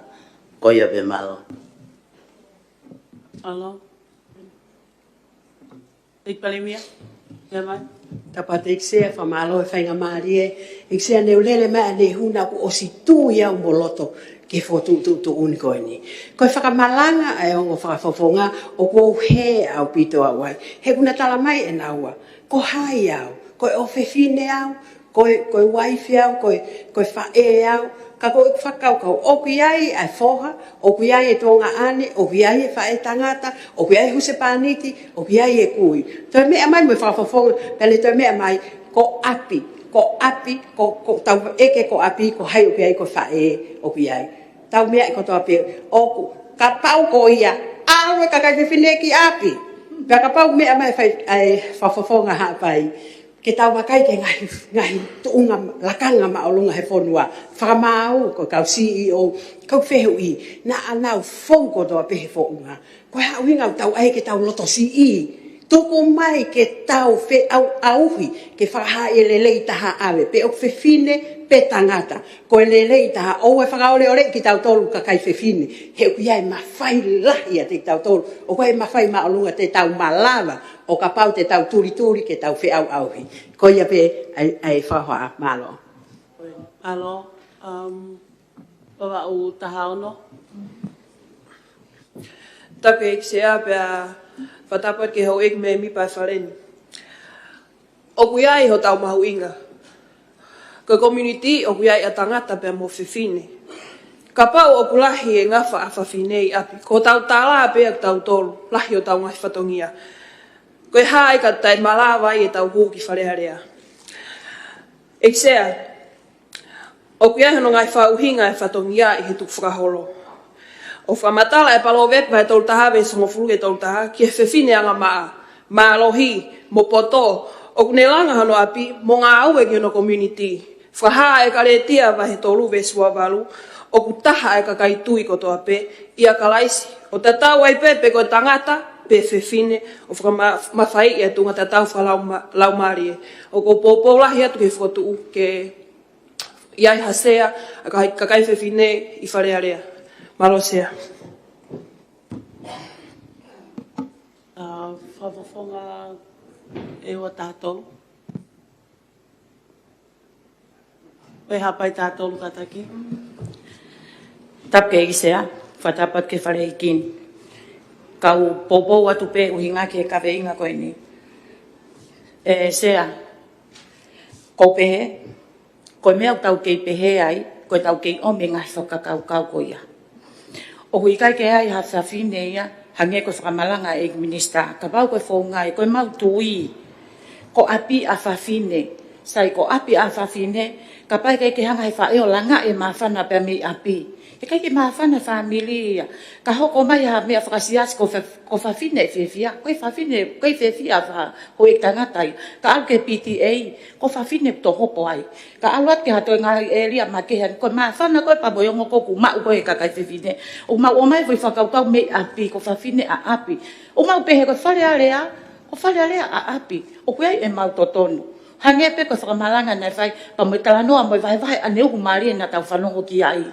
Ko ia pē, mālō. Mālō. ʻEiki Palēmia, ia mai. Tapu atu ʻEiki Sea, fakamālō e faingamālie. ʻEiki Sea, ne u lele mai ʻanehuna kuo ʻosi tui au mo loto ki he fokotuʻu tuʻutuʻuni ko eni. Ko e fakamalanga ʻa e ongo fakafofonga ʻoku ou hē ʻaupito au ai. He ʻoku na tala mai ʻe naua, ko hai au? Ko e ʻofefine au, ko e, ko e uaifi au, ko e, ko e faʻē au. Ka ko e fakakaukau, ʻoku ʻi ai ʻa e foha, ʻoku ʻi ai e tuongaʻane, ʻoku ʻi ai e faʻē tangata, ʻoku ʻi ai e husepāniti, ʻoku ʻi ai e kui. Toe meʻa mai mo e fakafofonga, pea ne toe meʻa mai, ko ʻapi, ko ʻapi, ko, ko tau ʻeke ko ʻapi, ko hai ʻoku ʻi ai, ko e faʻē ʻoku ʻi ai. Tau meʻa ʻi kotoa pē, ʻoku, kapau ko ia, ʻalu e kakai fefine ki ʻapi. Pea kapau meʻa mai fai, ʻa e fakafofonga Haʻapai. Ke tau vakai ki he ngaahi, ngaahi tuʻunga lakanga māʻolunga he fonua. Fakamaau, ko e kau C E O, kau fehuʻi, naʻa nau fou kotoa pē he founga. Ko e hā e ʻuhinga ʻoku tau ʻai ke tau loto siʻi? Tuku mai ke tau feʻauʻauhi, ke fakahā e lelei taha ʻave, pe ʻoku fefine, pe tangata. Ko e lelei taha, ʻoua ʻe fakaʻoleʻoleʻi kitautolu kakai fefine. He ʻoku ʻi ai e mafai lahi ʻiate kitautolu, ʻoku ʻi ai e mafai māʻolunga te tau malava, ʻo kapau te tau tulituli ke tau feʻauʻauhi. Ko ia pē ʻa e, ʻa e fakahohaʻa, mālō. ʻAlo, um, Vavaʻu taha ono. Tapu ki he ʻEiki Sea pea fakatapu atu ki he houʻeiki mēmipa ʻo e Fale ni. ʻOku ʻi ai hotau mahuʻinga. Ko e community ʻoku ʻi ai ʻa e tangata pea mo e fefine. Kapau ʻoku lahi e ngafa ʻa fafine ʻi ʻapi, ko hotau tala pē ʻa kitautolu, lahi hotau ngaahi fatongia. Ko e hā ai ka taʻe malava ai ʻetau hū ki Fale Alea. ʻEiki Sea, ʻoku ʻi ai hono ngaahi fakaʻuhinga e fatongia ʻi he tukufakaholo. ʻOku fakamatala e Palōvepi vahe tolu taha veesi hongofulu ki he tolu taha, ki he fefine angamaʻa, mālohi, mo poto, ʻoku ne langa hono ʻapi, mo ngāue ki hono community. Fakahā ʻe ʻEkalesia vahe tolu veesi ua valu, ʻoku taha e kakai tui kotoa pē, ʻia Kalaisi, ʻo tatau ai pē pe ko e tangata, pe fefine, ʻo fakama-, mafai e tuʻunga tatau fakalauma-, laumālie. ʻOku ou poupou lahi atu ki he fokotuʻu ke ʻi ai ha sea ʻa e kakai, kakai fefine ʻi Fale Alea. Mālō Sea. Uh, Fakafofonga ʻEua taha tolu. ʻOku hapai taha tolu kātaki. Tapu ki he ʻEiki Sea, fakatapu atu ki he Fale ʻEiki ni. Kau poupou atu pē ʻuhinga ki he kaveinga ko eni. ʻE Sea, ʻoku ou pehē, ko e meʻa ʻoku tau kei pehē ai, ko ʻetau kei ʻomi e ngaahi fakakaukau ko ia. ʻOku ʻikai ke ʻi ai ha fefine ia, hangē ko e fakamalanga ʻa e ʻEiki Minisitā, kapau ko e founga ia, ko ʻemau tui, ko ʻapi ʻa fafine, sai ko ʻapi ʻa fafine, kapau ʻe ʻikai ke hanga he faʻē ʻo langa e māfana pea mei ʻapi. ʻIkai ke māfana e fāmili ia, ka hoko mai ha meʻa fakasiasi ko fa-, ko fafine ʻe fiefia, ko e fafine, ko e fiefia fa-, ko e tangata ia, ka ʻalu ki he P T A, ko fafine ʻoku tohopo ai. Ka ʻalu atu ki ha toe ngaahi ʻēlia makehe, ko e māfana ko ē pea mo e ongo ko ē ʻoku maʻu ko ē ʻe he kakai fefine. ʻOku mau ʻomai e foʻi fakakaukau mei ʻapi, ko fafine ʻa ʻapi. ʻOku mau pehē ko Fale Alea, ko Fale Alea ʻa ʻapi. ʻOku ʻi ai ʻemau totonu. Hangē pē ko e fakamalanga naʻe fai, pea mo e talanoa mo e vahevahe ʻaneuhu mālie naʻa tau fanongo ki ai.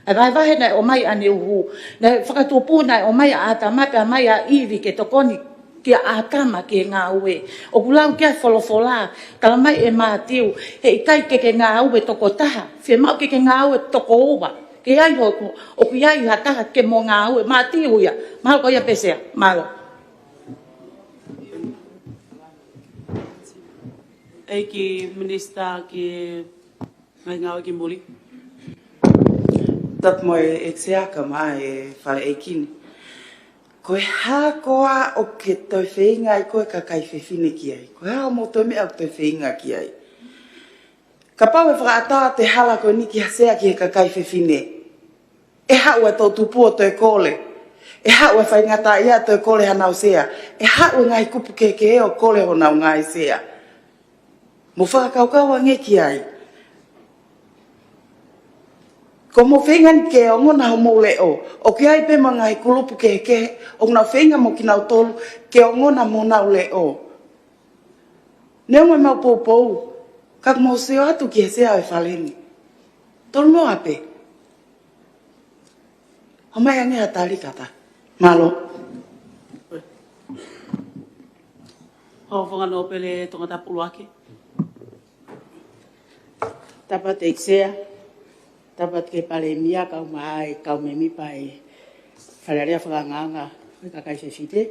ʻA e vahevahe naʻe ʻomai ʻaneuhu, naʻe fakatupu naʻe ʻomai ʻa ʻĀtama pea ʻomai ʻa ʻIvi ke tokoni kia ʻĀtama ki he ngāue. ʻOku lau ki ai e folofola, tala mai ʻe Mātiu, heʻikai ke ke ngāue toko taha, fiemaʻu ke ke ngāue toko ua. Ke ʻi ai hoku, ʻoku ʻi ai ha taha ke mo ngāue, Mātiu ia, mahalo ko ia pē Sea, mālō. ʻEiki Minisitā ki he Ngaahi Ngāue ki Muli. Tapu mo e ʻEiki Sea kae ʻumaʻā e Fale ʻEiki ni. Ko e hā koā ʻoku ke toe feinga ai ko e kakai fefine ki ai? Ko e hā hoʻomou toe meʻa ʻoku toe feinga ki ai? Kapau ʻe fakaʻatā ʻa e hala ko eni ki ha sea ki he kakai fefine, ʻe haʻu e toʻutupu ʻo toe kole. ʻE haʻu e faingataʻaʻia ʻo toe kole hanau sea. ʻE haʻu e ngaahi kupu kehekehe ʻo kole honau ngaahi sea. Mou fakakaukau ange ki ai. Ko hoʻomou feinga ni ke ongona hoʻomou leʻo. ʻOku ʻi ai pē mo e ngaahi kulupu kehekehe, ʻoku nau feinga mo kinautolu ke ongona mo honau leʻo. Neongo ʻemau poupou, ka ʻoku mau sio atu ki he sea ʻo e Fale ni. Tolu noa pē. ʻOmai ange ha tali kātaki. Mālō. Fakafofonga Nōpele Tongatapu ʻUluaki. Tapu atu ʻEiki Sea, tapu atu ki he Palēmia kae ʻumaʻā e kau mēmipa ʻo e Fale Alea Fakaangaanga ʻo e Kakai Fefine.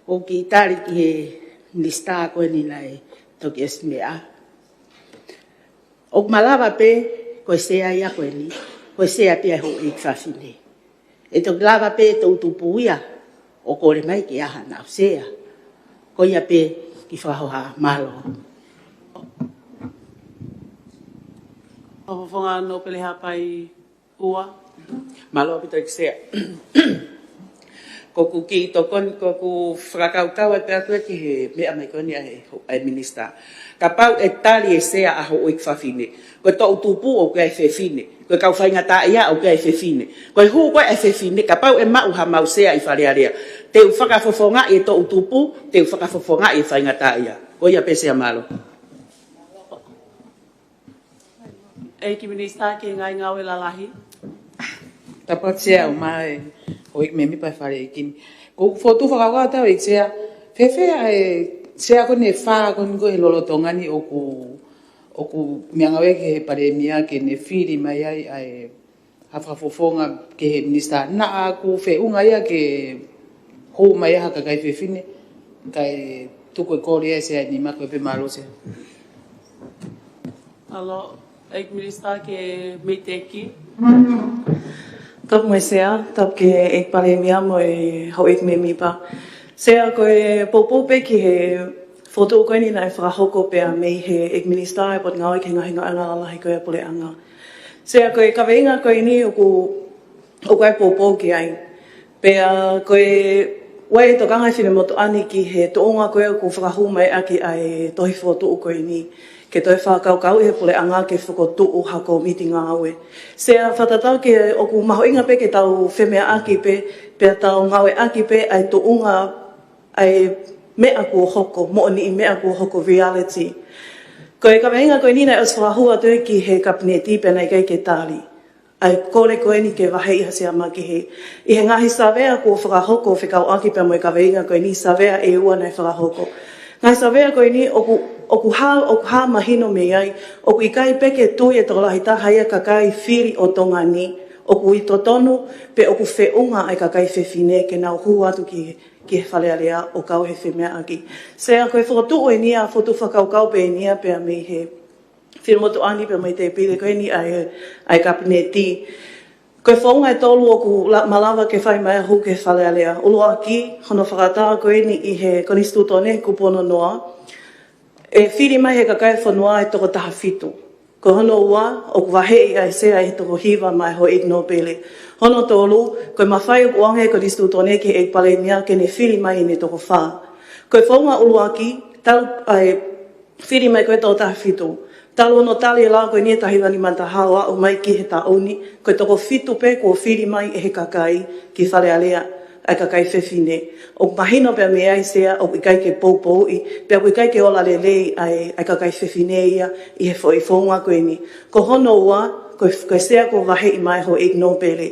ʻOku ou kiʻi tali ki he Minisitā ko eni naʻe toki ʻosi meʻa. ʻOku malava pē ko e sea ia ko eni, ko e sea pē ʻa e houʻeiki fafine. ʻE toki lava pē toʻutupu ia ʻo kole mai ke ʻi ai haʻanau sea. Ko ia pē kiʻi fakahoha, mālō. Fakafofonga Nōpele Haʻapai Ua. Mālō ʻaupito ʻEiki Sea. Ko ʻeku kiʻi tokoni, ko ʻeku fakakaukau ʻe pehē atu ki he meʻa mai ko eni ʻa e, ʻa e Minisitā. Kapau ʻe tali e sea ʻa e houʻeiki fafine, ko e toʻutupu ʻoku ʻi ai e fefine. Ko e kau faingataʻaʻia ʻoku ʻi ai e fefine. Ko e hū ko ē ʻa e fefine, kapau ʻe maʻu haʻamau sea ʻi Fale Alea, te u fakafofongaʻi e toʻutupu, te u fakafofongaʻi e faingataʻaʻia. Ko ia pē Sea, mālō. ʻEiki Minisitā ki he Ngaahi Ngāue Lalahi. Tapu atu Sea, ʻumaʻā e houʻeiki mēmipa ʻo e Fale ʻEiki ni. Ko ʻeku fotu fakakaukau atu ʻEiki Sea, fēfē ʻa e sea ko eni ʻe fā ko eni ko ē he lolotonga ni ʻoku ʻOku meʻangāue ki he Palēmia ke ne fili mai ai ʻa e ha fakafofonga ki he Minisitā naʻa ʻoku feʻunga ia ke hū mai ai ha kakai fefine, kae tuku e kole ʻa e Sea ʻe nima. Ko ia pē, mālō Sea. Alo, ʻEiki Minisitā ke meiteki. Tapu mo e Sea, tapu ki he ʻEiki Palēmia mo e houʻeiki mēmipa. Sea, ko e poupou pē ki he fokotuʻu ko eni naʻe fakahoko pea mei he ʻEiki Minisitā ʻo e Potungāue ki he Ngaahi Ngāue Lalahi ko ia ʻa e Puleʻanga. Sea, ko e kaveinga ko eni ʻoku, ʻoku ʻi ai e poupou ki ai. Pea ko e ʻuhinga ʻe tokanga e Finemotuʻa ni ki he tuʻunga ko ē ʻoku fakahū mai ʻaki ʻa e tohi fokotuʻu ko eni, ke toe fakakaukauʻi he Puleʻanga ke fokotuʻu ha kōmiti ngāue. Sea, fakatatau ki he ʻoku mahuʻinga pē ke tau femeʻaʻaki pē, pea tau ngāueʻaki pē ʻa e tuʻunga ʻa e meʻa kuo hoko, moʻoniʻi meʻa kuo hoko, reality. Ko e kaveinga ko eni naʻe ʻosi fakahū atu ia ki he Kapineti pea naʻe ʻikai ke tali ʻa e kole ko eni ke vaheʻi ha Sea Makehe. ʻI he ngaahi savea kuo fakahoko fekauʻaki pea mo e kaveinga ko eni, savea ʻe ua naʻe fakahoko. Ngaahi savea ko eni ʻoku, ʻoku hā, ʻoku hā mahino mei ai ʻoku ʻikai pē ke tui e tokolahi taha ia ʻa e kakai fili ʻo Tonga ni ʻoku ʻi totonu pe ʻoku feʻunga ʻa e kakai fefine ke nau hū atu ki, ki he Fale Alea ʻo kau he femeʻaʻaki. Sea, ko e fokotuʻu eni ia, fokotuʻu fakakaukau pē eni ia pea mei he Finemotuʻa ni pea mei he tēpile ko eni ʻa e, ʻa e Kapineti. Ko e founga ʻe tolu ʻoku la-, malava ke fai mai ai e hū ki he Fale Alea. ʻUluaki, hono fakataha ko eni ʻi he Konisitūtone, kupu ono noa, ʻe fili mai ʻe he kakai e fonua e toko taha fitu. Ko hono ua, ʻoku vaheʻi ʻa e Sea ʻe he toko hiva maʻa e houʻeiki nōpele. Hono tolu, ko e mafai ʻoku ʻoange ʻe he Konisitūtone ki he ʻEiki Palēmia ke ne fili mai ʻene toko fā. Ko e founga ʻuluaki, talu ʻa e fili mai ko ē e toko taha fitu. Talu hono tali e lao ko eni ʻe taha hiva nima taha ʻo aʻu mai ki he taʻu ni, ko e toko fitu pē kuo fili mai ʻe he kakai ki Fale Alea, ʻa e kakai fefine. ʻOku mahino pē mei ai, Sea, ʻoku ʻikai ke poupouʻi, pea ʻoku ʻikai ke ola lelei ʻa e, ʻa e kakai fefine ia ʻi he foʻi founga ko eni. Ko hono ua, ko e, ko e Sea kuo vaheʻi mai e houʻeiki nōpele.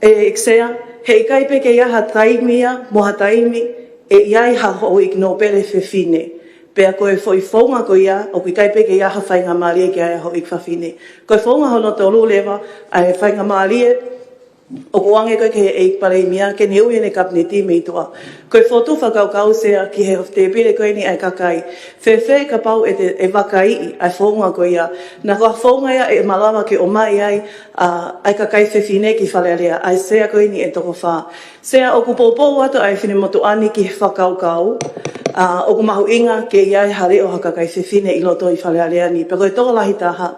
ʻEiki Sea, heʻikai pē ke ʻi ai ha taimi ia, mo ha taimi ʻe ʻi ai ha houʻeiki nōpele fefine. Pea ko e foʻi founga ko ia, ʻoku ʻikai pē ke ʻi ai ha faingamālie ke ʻi ai ha houʻeiki fefine. Ko e founga hono tolu leva, ʻa e faingamālie ʻoku ʻoange ko ē ki he ʻEiki Palēmia ke ne ui ʻene Kapineti mei tuʻa. Ko e fokotuʻu fakakaukau, Sea, ki he tēpile ko eni ʻa e kakai. Fēfē kapau ʻe te, ʻe vakaiʻi ʻa e founga ko ia? Naʻa ko ha founga ia ʻe malava ke ʻomai ai ʻa, ʻa e kakai fefine ki Fale Alea, ʻa e Sea ko eni ʻe toko fā. Sea, ʻoku poupou atu ʻa e Finemotuʻa ni ki he fakakaukau, ʻa, ʻoku mahuʻinga ke ʻi ai ha leʻo ha kakai fefine ʻi loto ʻi Fale Alea ni. Pea ko e tokolahi taha,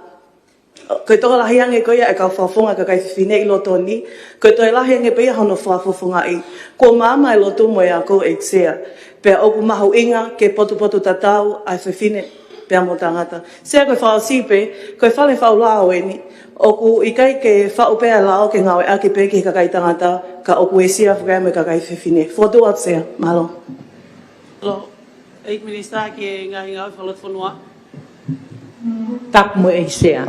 ko e tokolahi ange ko ia e kau fakafofonga kakai fefine ʻi loto ni, ko e toe lahi ange pē ia hono fakafofongaʻi. Kuo maama e lotu mo e ako, ʻEiki Sea. Pea ʻoku mahuʻinga ke potupotutatau ʻa e fefine pea mo e tangata. Sea, ko e fakaʻosi pē, ko e fale faʻu lao eni, ʻoku ʻikai ke faʻu pē ʻa e lao ke ngāueʻaki pē ki he kakai tangata, ka ʻoku uesia foki ia mo e kakai fefine. Fokotuʻu atu, Sea. Mālō. Mālō. ʻEiki Minisitā ki he Ngaahi Ngāue Fakalotofonua. Tapu mo e ʻEiki Sea,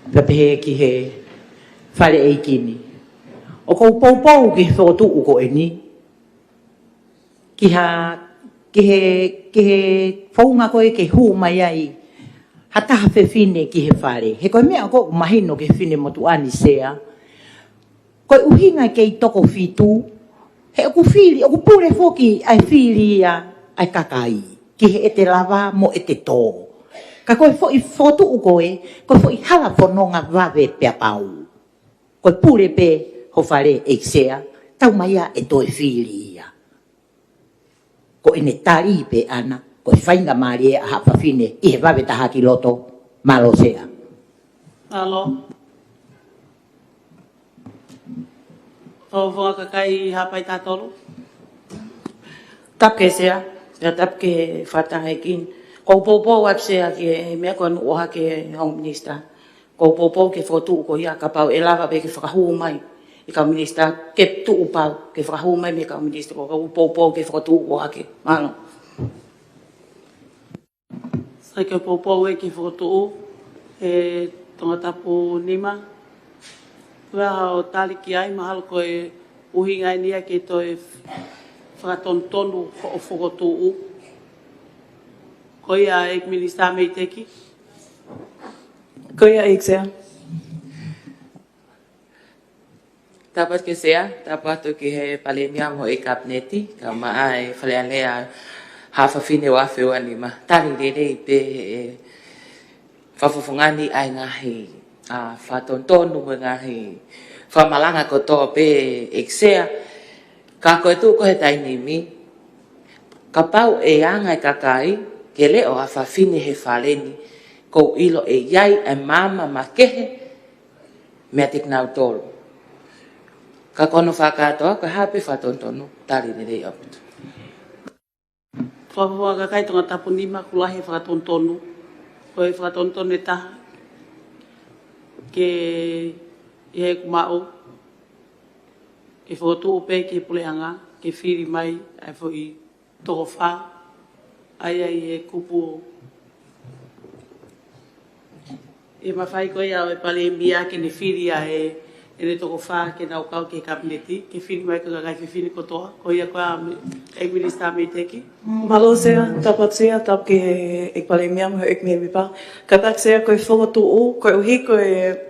pea pehē ki he Fale ʻEiki ni. ʻOku ou poupou ki he fokotuʻu ko eni, ki ha, ki he, ki he founga ko ē ke hū mai ai ha taha fefine ki he Fale. He ko e meʻa ʻoku mahino ki he Finemotuʻa ni, Sea, ko e ʻuhinga e kei toko fitu, he ʻoku fili, ʻoku pule foki ʻa e fili ia ʻa e kakai ki he ʻete lava mo ʻete tō. Ka ko e foʻi fokotuʻu ko ē, ko e foʻi hala fononga vave pea pau. Ko e pule pē ho Fale, ʻEiki Sea, tau mai ia ʻe toe fili ia. Ko ʻene tali pē ʻana, ko e faingamālie ʻa haʻa fafine ʻi he vave taha ki loto. Mālō, Sea. Mālō. Fakafofonga kakai, Haʻapai taha tolu. Tapu ki he Sea, pea tapu ki he fakataha ʻEiki. ʻOku ou poupou atu, Sea, ki he meʻa ko ē naʻe ʻohake ʻe he Home Minister. ʻOku ou poupou ki he fokotuʻu ko ia, kapau ʻe lava pē ke fakahū mai ʻe he kau Minisitā, ke tuʻu pau ke fakahū mai mei he kau Minisitā, ʻoku ou poupou ki he fokotuʻu ʻohake. Mālō. Sai, ke poupou ē ki he fokotuʻu, ʻe Tongatapu nima. Ko e hā hoʻo tali ki ai? Mahalo ko e ʻuhinga eni ia ke toe fakatonutonu hoʻo fokotuʻu. Ko ia ʻEiki Minisitā Meiteki. Ko ia ʻEiki Sea. Tapu atu ki he Sea, tapu atu ki he Palēmia mo e Kapineti, kae ʻumaʻā e Fale Alea Haʻa Fafine ua afe ua nima. Tali lelei pē ʻe he fakafofonga ni ʻa e ngaahi, ʻa, fakatonutonu mo e ngaahi fakamalanga kotoa pē ʻEiki Sea. Ka ko e tuʻu ko ē he taimi ni, kapau ʻe anga e kakai ke leʻo ʻa e fefine he fale ni, ʻoku ou ʻilo ʻe ʻi ai ʻa e maama makehe meiate kinautolu. Ka ko hono fakakātoa, ko e hā pē fakatonutonu, tali lelei ʻaupito. Fakafofonga Kakai Tongatapu nima, ʻoku lahi e fakatonutonu. Ko e fakatonutonu ʻe taha, ke ʻi heʻeku maʻu, ke fokotuʻu pē ki he puleʻanga, ke fili mai ʻa e foʻi toko fā, ʻa ia ʻi he kupu ʻe mafai ko ia ʻo e Palēmia ke ne fili ʻa e, ʻene toko fā ke nau kau ki he Kapineti, ke fili mai ko e kakai fefine kotoa, ko ia ko ia ʻEiki Minisitā Meiteki. Mālō Sea, tapu atu Sea, tapu ki he ʻEiki Palēmia mo e ʻEiki Mēmipa. Kātaki Sea, ko e fokotuʻu, koeʻuhi ko e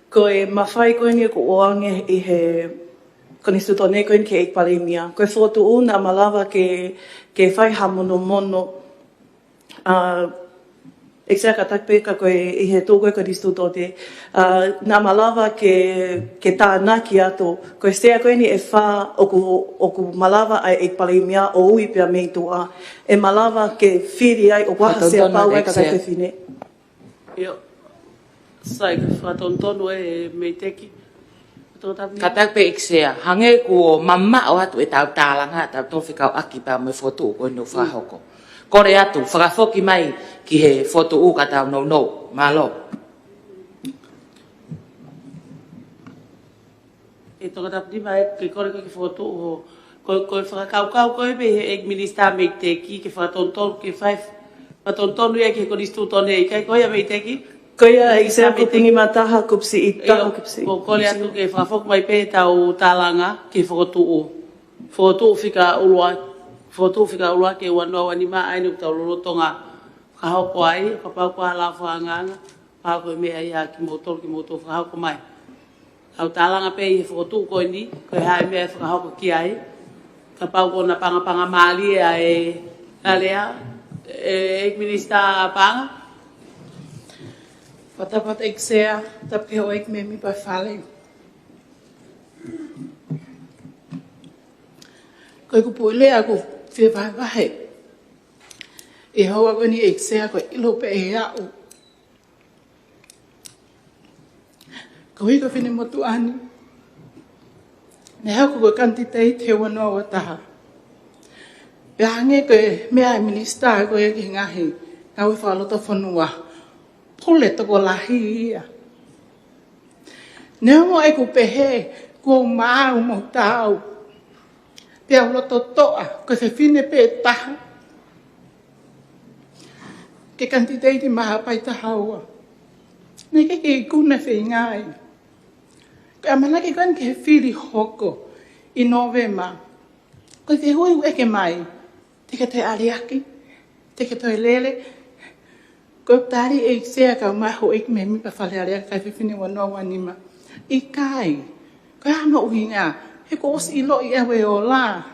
Ko e mafai ko eni ʻoku ʻoange ʻi he Konisitūtone ko eni ki he ʻEiki Palēmia. Ko e fokotuʻu naʻa malava ke, ke fai ha monomono, ʻa, ʻEiki Sea, kātaki pē ka ko e ʻi he tuʻu ko e Konisitūtone, ʻa, naʻa malava ke, ke tānaki atu. Ko e Sea ko eni ʻe fā ʻoku, ʻoku malava ʻa e ʻEiki Palēmia ʻo ui pea mei tuʻa. ʻE malava ke fili ai ʻoku ʻi ai ha Sea pau ʻa e kakai fefine. ʻIo. Sai, fakatonutonu ʻe Meiteki. Tongatapu nima. Kātaki pē ʻEiki Sea, hangē kuo mamaʻo atu ʻetau tālanga, tau tō fekauʻaki pea mo e fokotuʻu ko eni ʻoku fakahoko. Kole atu, fakafoki mai ki he fokotuʻu ka tau nounou. Mālō. ʻE Tongatapu nima, ʻe ke kole ko e ke fokotuʻu ho. Ko, ko e fakakaukau ko ē mei he ʻEiki Minisitā Meiteki ke fakatonutonu, ke fai fakatonutonu ia ki he Konisitūtone, ʻikai ko ia Meiteki? Ko ia ʻEiki Sea, kupu nima taha, kupu siʻi taha, kupu siʻi. ʻIo, ʻoku ou kole atu ke fakafoki mai pē ʻetau tālanga ki he fokotuʻu. Fokotuʻu fika ʻuluaki, fokotuʻu fika ʻuluaki ʻe ua noa ua nima, ʻa eni ʻoku tau lolotonga fakahoko ai, kapau ko ha lau fakaangaanga, pau ko e meʻa ia kimoutolu, kimoutolu fakahoko mai. Tau tālanga pē ʻi he fokotuʻu ko eni, ko e hā e meʻa ʻe fakahoko ki ai. Kapau ko hono pangapanga mālie ʻa e alea, ʻe, ʻEiki Minisitā Paʻanga. Fakatapu atu ʻEiki Sea, tapu ki he houʻeiki mēmipa Fale. Ko e kupuʻi lea ʻoku fie vahevahe ʻi he houa ko eni ʻEiki Sea, ko e ʻilo pē ʻe aʻu. Ko e hiko fefine motuʻa ni, naʻe hoko ko e kanititeiti he ua noa ua taha. Pea hangē ko e meʻa ʻa e minisitā ko ē ki he ngaahi ngāue fakalotofonua, pule tokolahi ia. Neongo ʻeku pehē kuo u maau mo taau, pea u loto toʻa, ko e fefine pē ʻe taha ki he kanititeiti maʻa Haʻapai taha ua. Naʻe ʻikai ke ikuna feinga ia. Ko e ʻamanaki ko eni ki he fili hoko ʻi Nōvema, ko e fehuʻi ʻoku ʻeke mai, te ke toe ʻaliaki, te ke toe lele? Ko e tali ʻEiki Sea kae ʻumaʻā e houʻeiki mēmipa Fale Alea Kakai Fefine ua noa ua nima, ʻikai. Ko e hā hono ʻuhinga? He kuo ʻosi ʻiloʻi ʻe au e ola,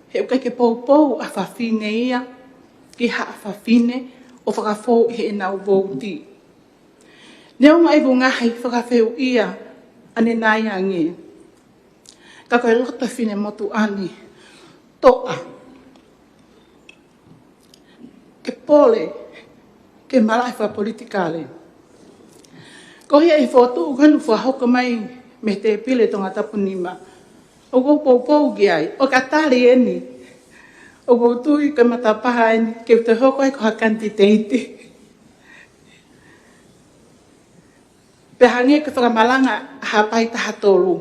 he ʻoku ʻikai ke poupou ʻa fafine ia ki haʻa fafine ʻo fakafou ʻi heʻenau vouti. Neongo ʻeku ngaahi fakafehuʻia ʻanenai ange, ka ko e loto fefine motuʻa ni, toʻa ke pole, ke malaʻe fakapolitikale. Ko ia ʻi he fokotuʻu ko eni ʻoku fakahoko mai mei he tēpile Tongatapu nima, ʻoku ou poupou ki ai, ʻo ka tali eni, ʻoku ou tui ko e matapā eni ke u toe hoko ai ko ha kanititeiti. Pea hangē ko e fakamalanga ʻa Haʻapai taha tolu,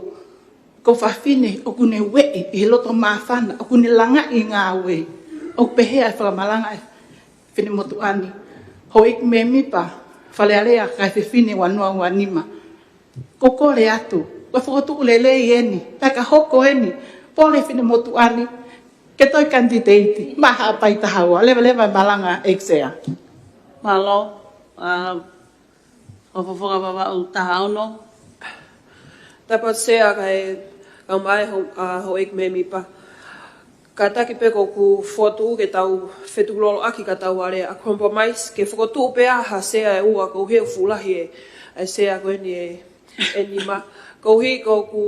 ko e fefine ʻoku ne ueʻi ʻi he loto māfana, ʻoku ne langaʻi ngāue. ʻOku pehē ʻa e fakamalanga ʻa e fefine motuʻa ni, houʻeiki mēmipa Fale Alea Kakai Fefine ua noa ua nima. ʻOku ou kole atu, ko e fokotuʻu lelei eni, pea ka hoko eni, pole fefine motuʻa ni, ke toe kanititeiti maʻa Haʻapai taha ua. Leveleva e malanga ʻEiki Sea. Mālō, ʻa, ʻo Fofonga Vavaʻu taha ono. Tapu Sea kae kau mai ho, ʻa, houʻeiki mēmipa. Kātaki pē ʻoku ou fokotuʻu ke tau fetukuloloʻaki ka tau alea ʻa compromise ke fokotuʻu pē ʻa ha sea ʻe ua koeʻuhi ʻoku fuʻu lahi e, e sea ko eni ʻe, ʻe nima. Koeʻuhi ʻoku,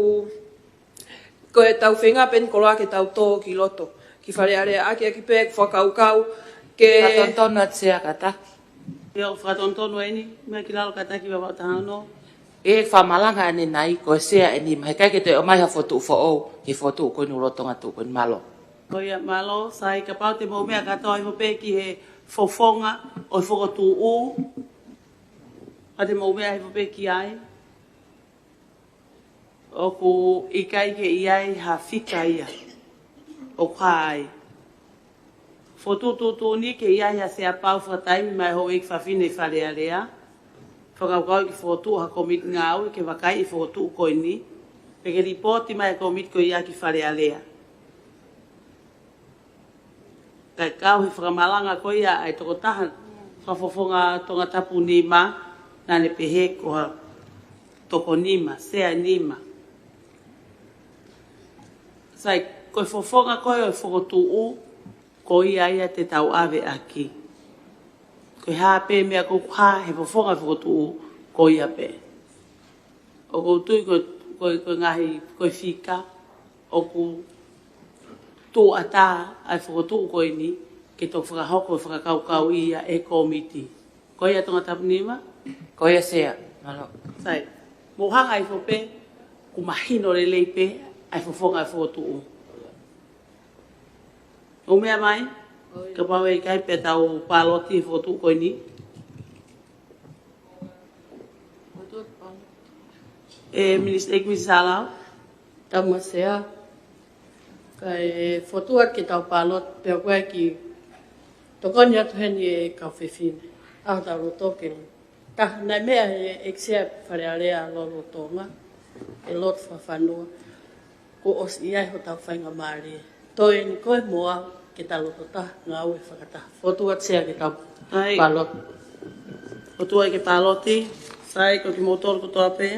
ko e tau feinga pē eni koloa ke tau tō ki loto. Ki Fale Alea ʻaki ʻaki pē fakakaukau ke fakatonutonu atu Sea kātaki. ʻIo, fakatonutonu eni, meʻa ki lalo kātaki Vavaʻu taha ono. ʻE fakamalanga ʻanenai, ko e sea ʻe nima, heʻikai ke toe ʻomai ha fokotuʻu foʻou, ki he fokotuʻu ko eni ʻoku lolotonga tuʻu ko eni. Mālō. Ko ia, mālō, sai kapau te mou meʻa kātoa hifo pē ki he fofonga ʻo e fokotuʻu, ʻa te mou meʻa hifo pē ki ai. ʻOku ʻikai ke ʻi ai ha fika ia. ʻOku hā ai. Fokotuʻu tuʻutuʻuni ke ʻi ai ha sea pau fakataimi maʻa e houʻeiki fafine ʻi Fale Alea. Fakakaukau ke fokotuʻu ha kōmiti ngāue ke vakaiʻi e fokotuʻu ko eni. Pea ke lipooti mai e kōmiti ko ia ki Fale Alea. Kae kau he fakamalanga ko ia ʻa e tokotaha fakafofonga Tongatapu nima, naʻa ne pehē ko ha toko nima, sea nima. Sai, ko e fofonga ko ē ʻo e fokotuʻu, ko ia ia te tau ʻave ʻaki. Ko e hā pē meʻa ʻoku hā he fofonga fokotuʻu, ko ia pē. ʻOku ou tui ko, ko, ko e ngaahi, ko e fika, ʻoku tuʻu ʻatā ʻa e fokotuʻu ko eni, ke toki fakahoko e fakakaukau ia ʻe he kōmiti. Ko ia Tongatapu nima? Ko ia Sea, mālō. Sai, mou hanga hifo pē, ʻoku mahino lelei pē ʻa e fofonga ʻo e fokotuʻu. ʻOku meʻa mai, kapau ʻe ʻikai pē tau pāloti e fokotuʻu ko eni. ʻE Minis-, ʻEiki Minisitā Lao. Tapu Sea. Kae fokotuʻu atu ke tau pāloti pea ʻoku ʻai ke tokoni atu heni e kau fefine. ʻA hotau loto ke. Taha naʻe meʻa he ʻEiki Sea Fale Alea lolotonga. E lotu fakafanua. Kuo ʻosi ʻi ai hotau faingamālie. Toe eni koe mo au ke tau loto taha, ngāue fakataha. Fokotuʻu atu Sea ke tau pāloti. Fokotuʻu ai ke pāloti, sai ko kimoutolu kotoa pē,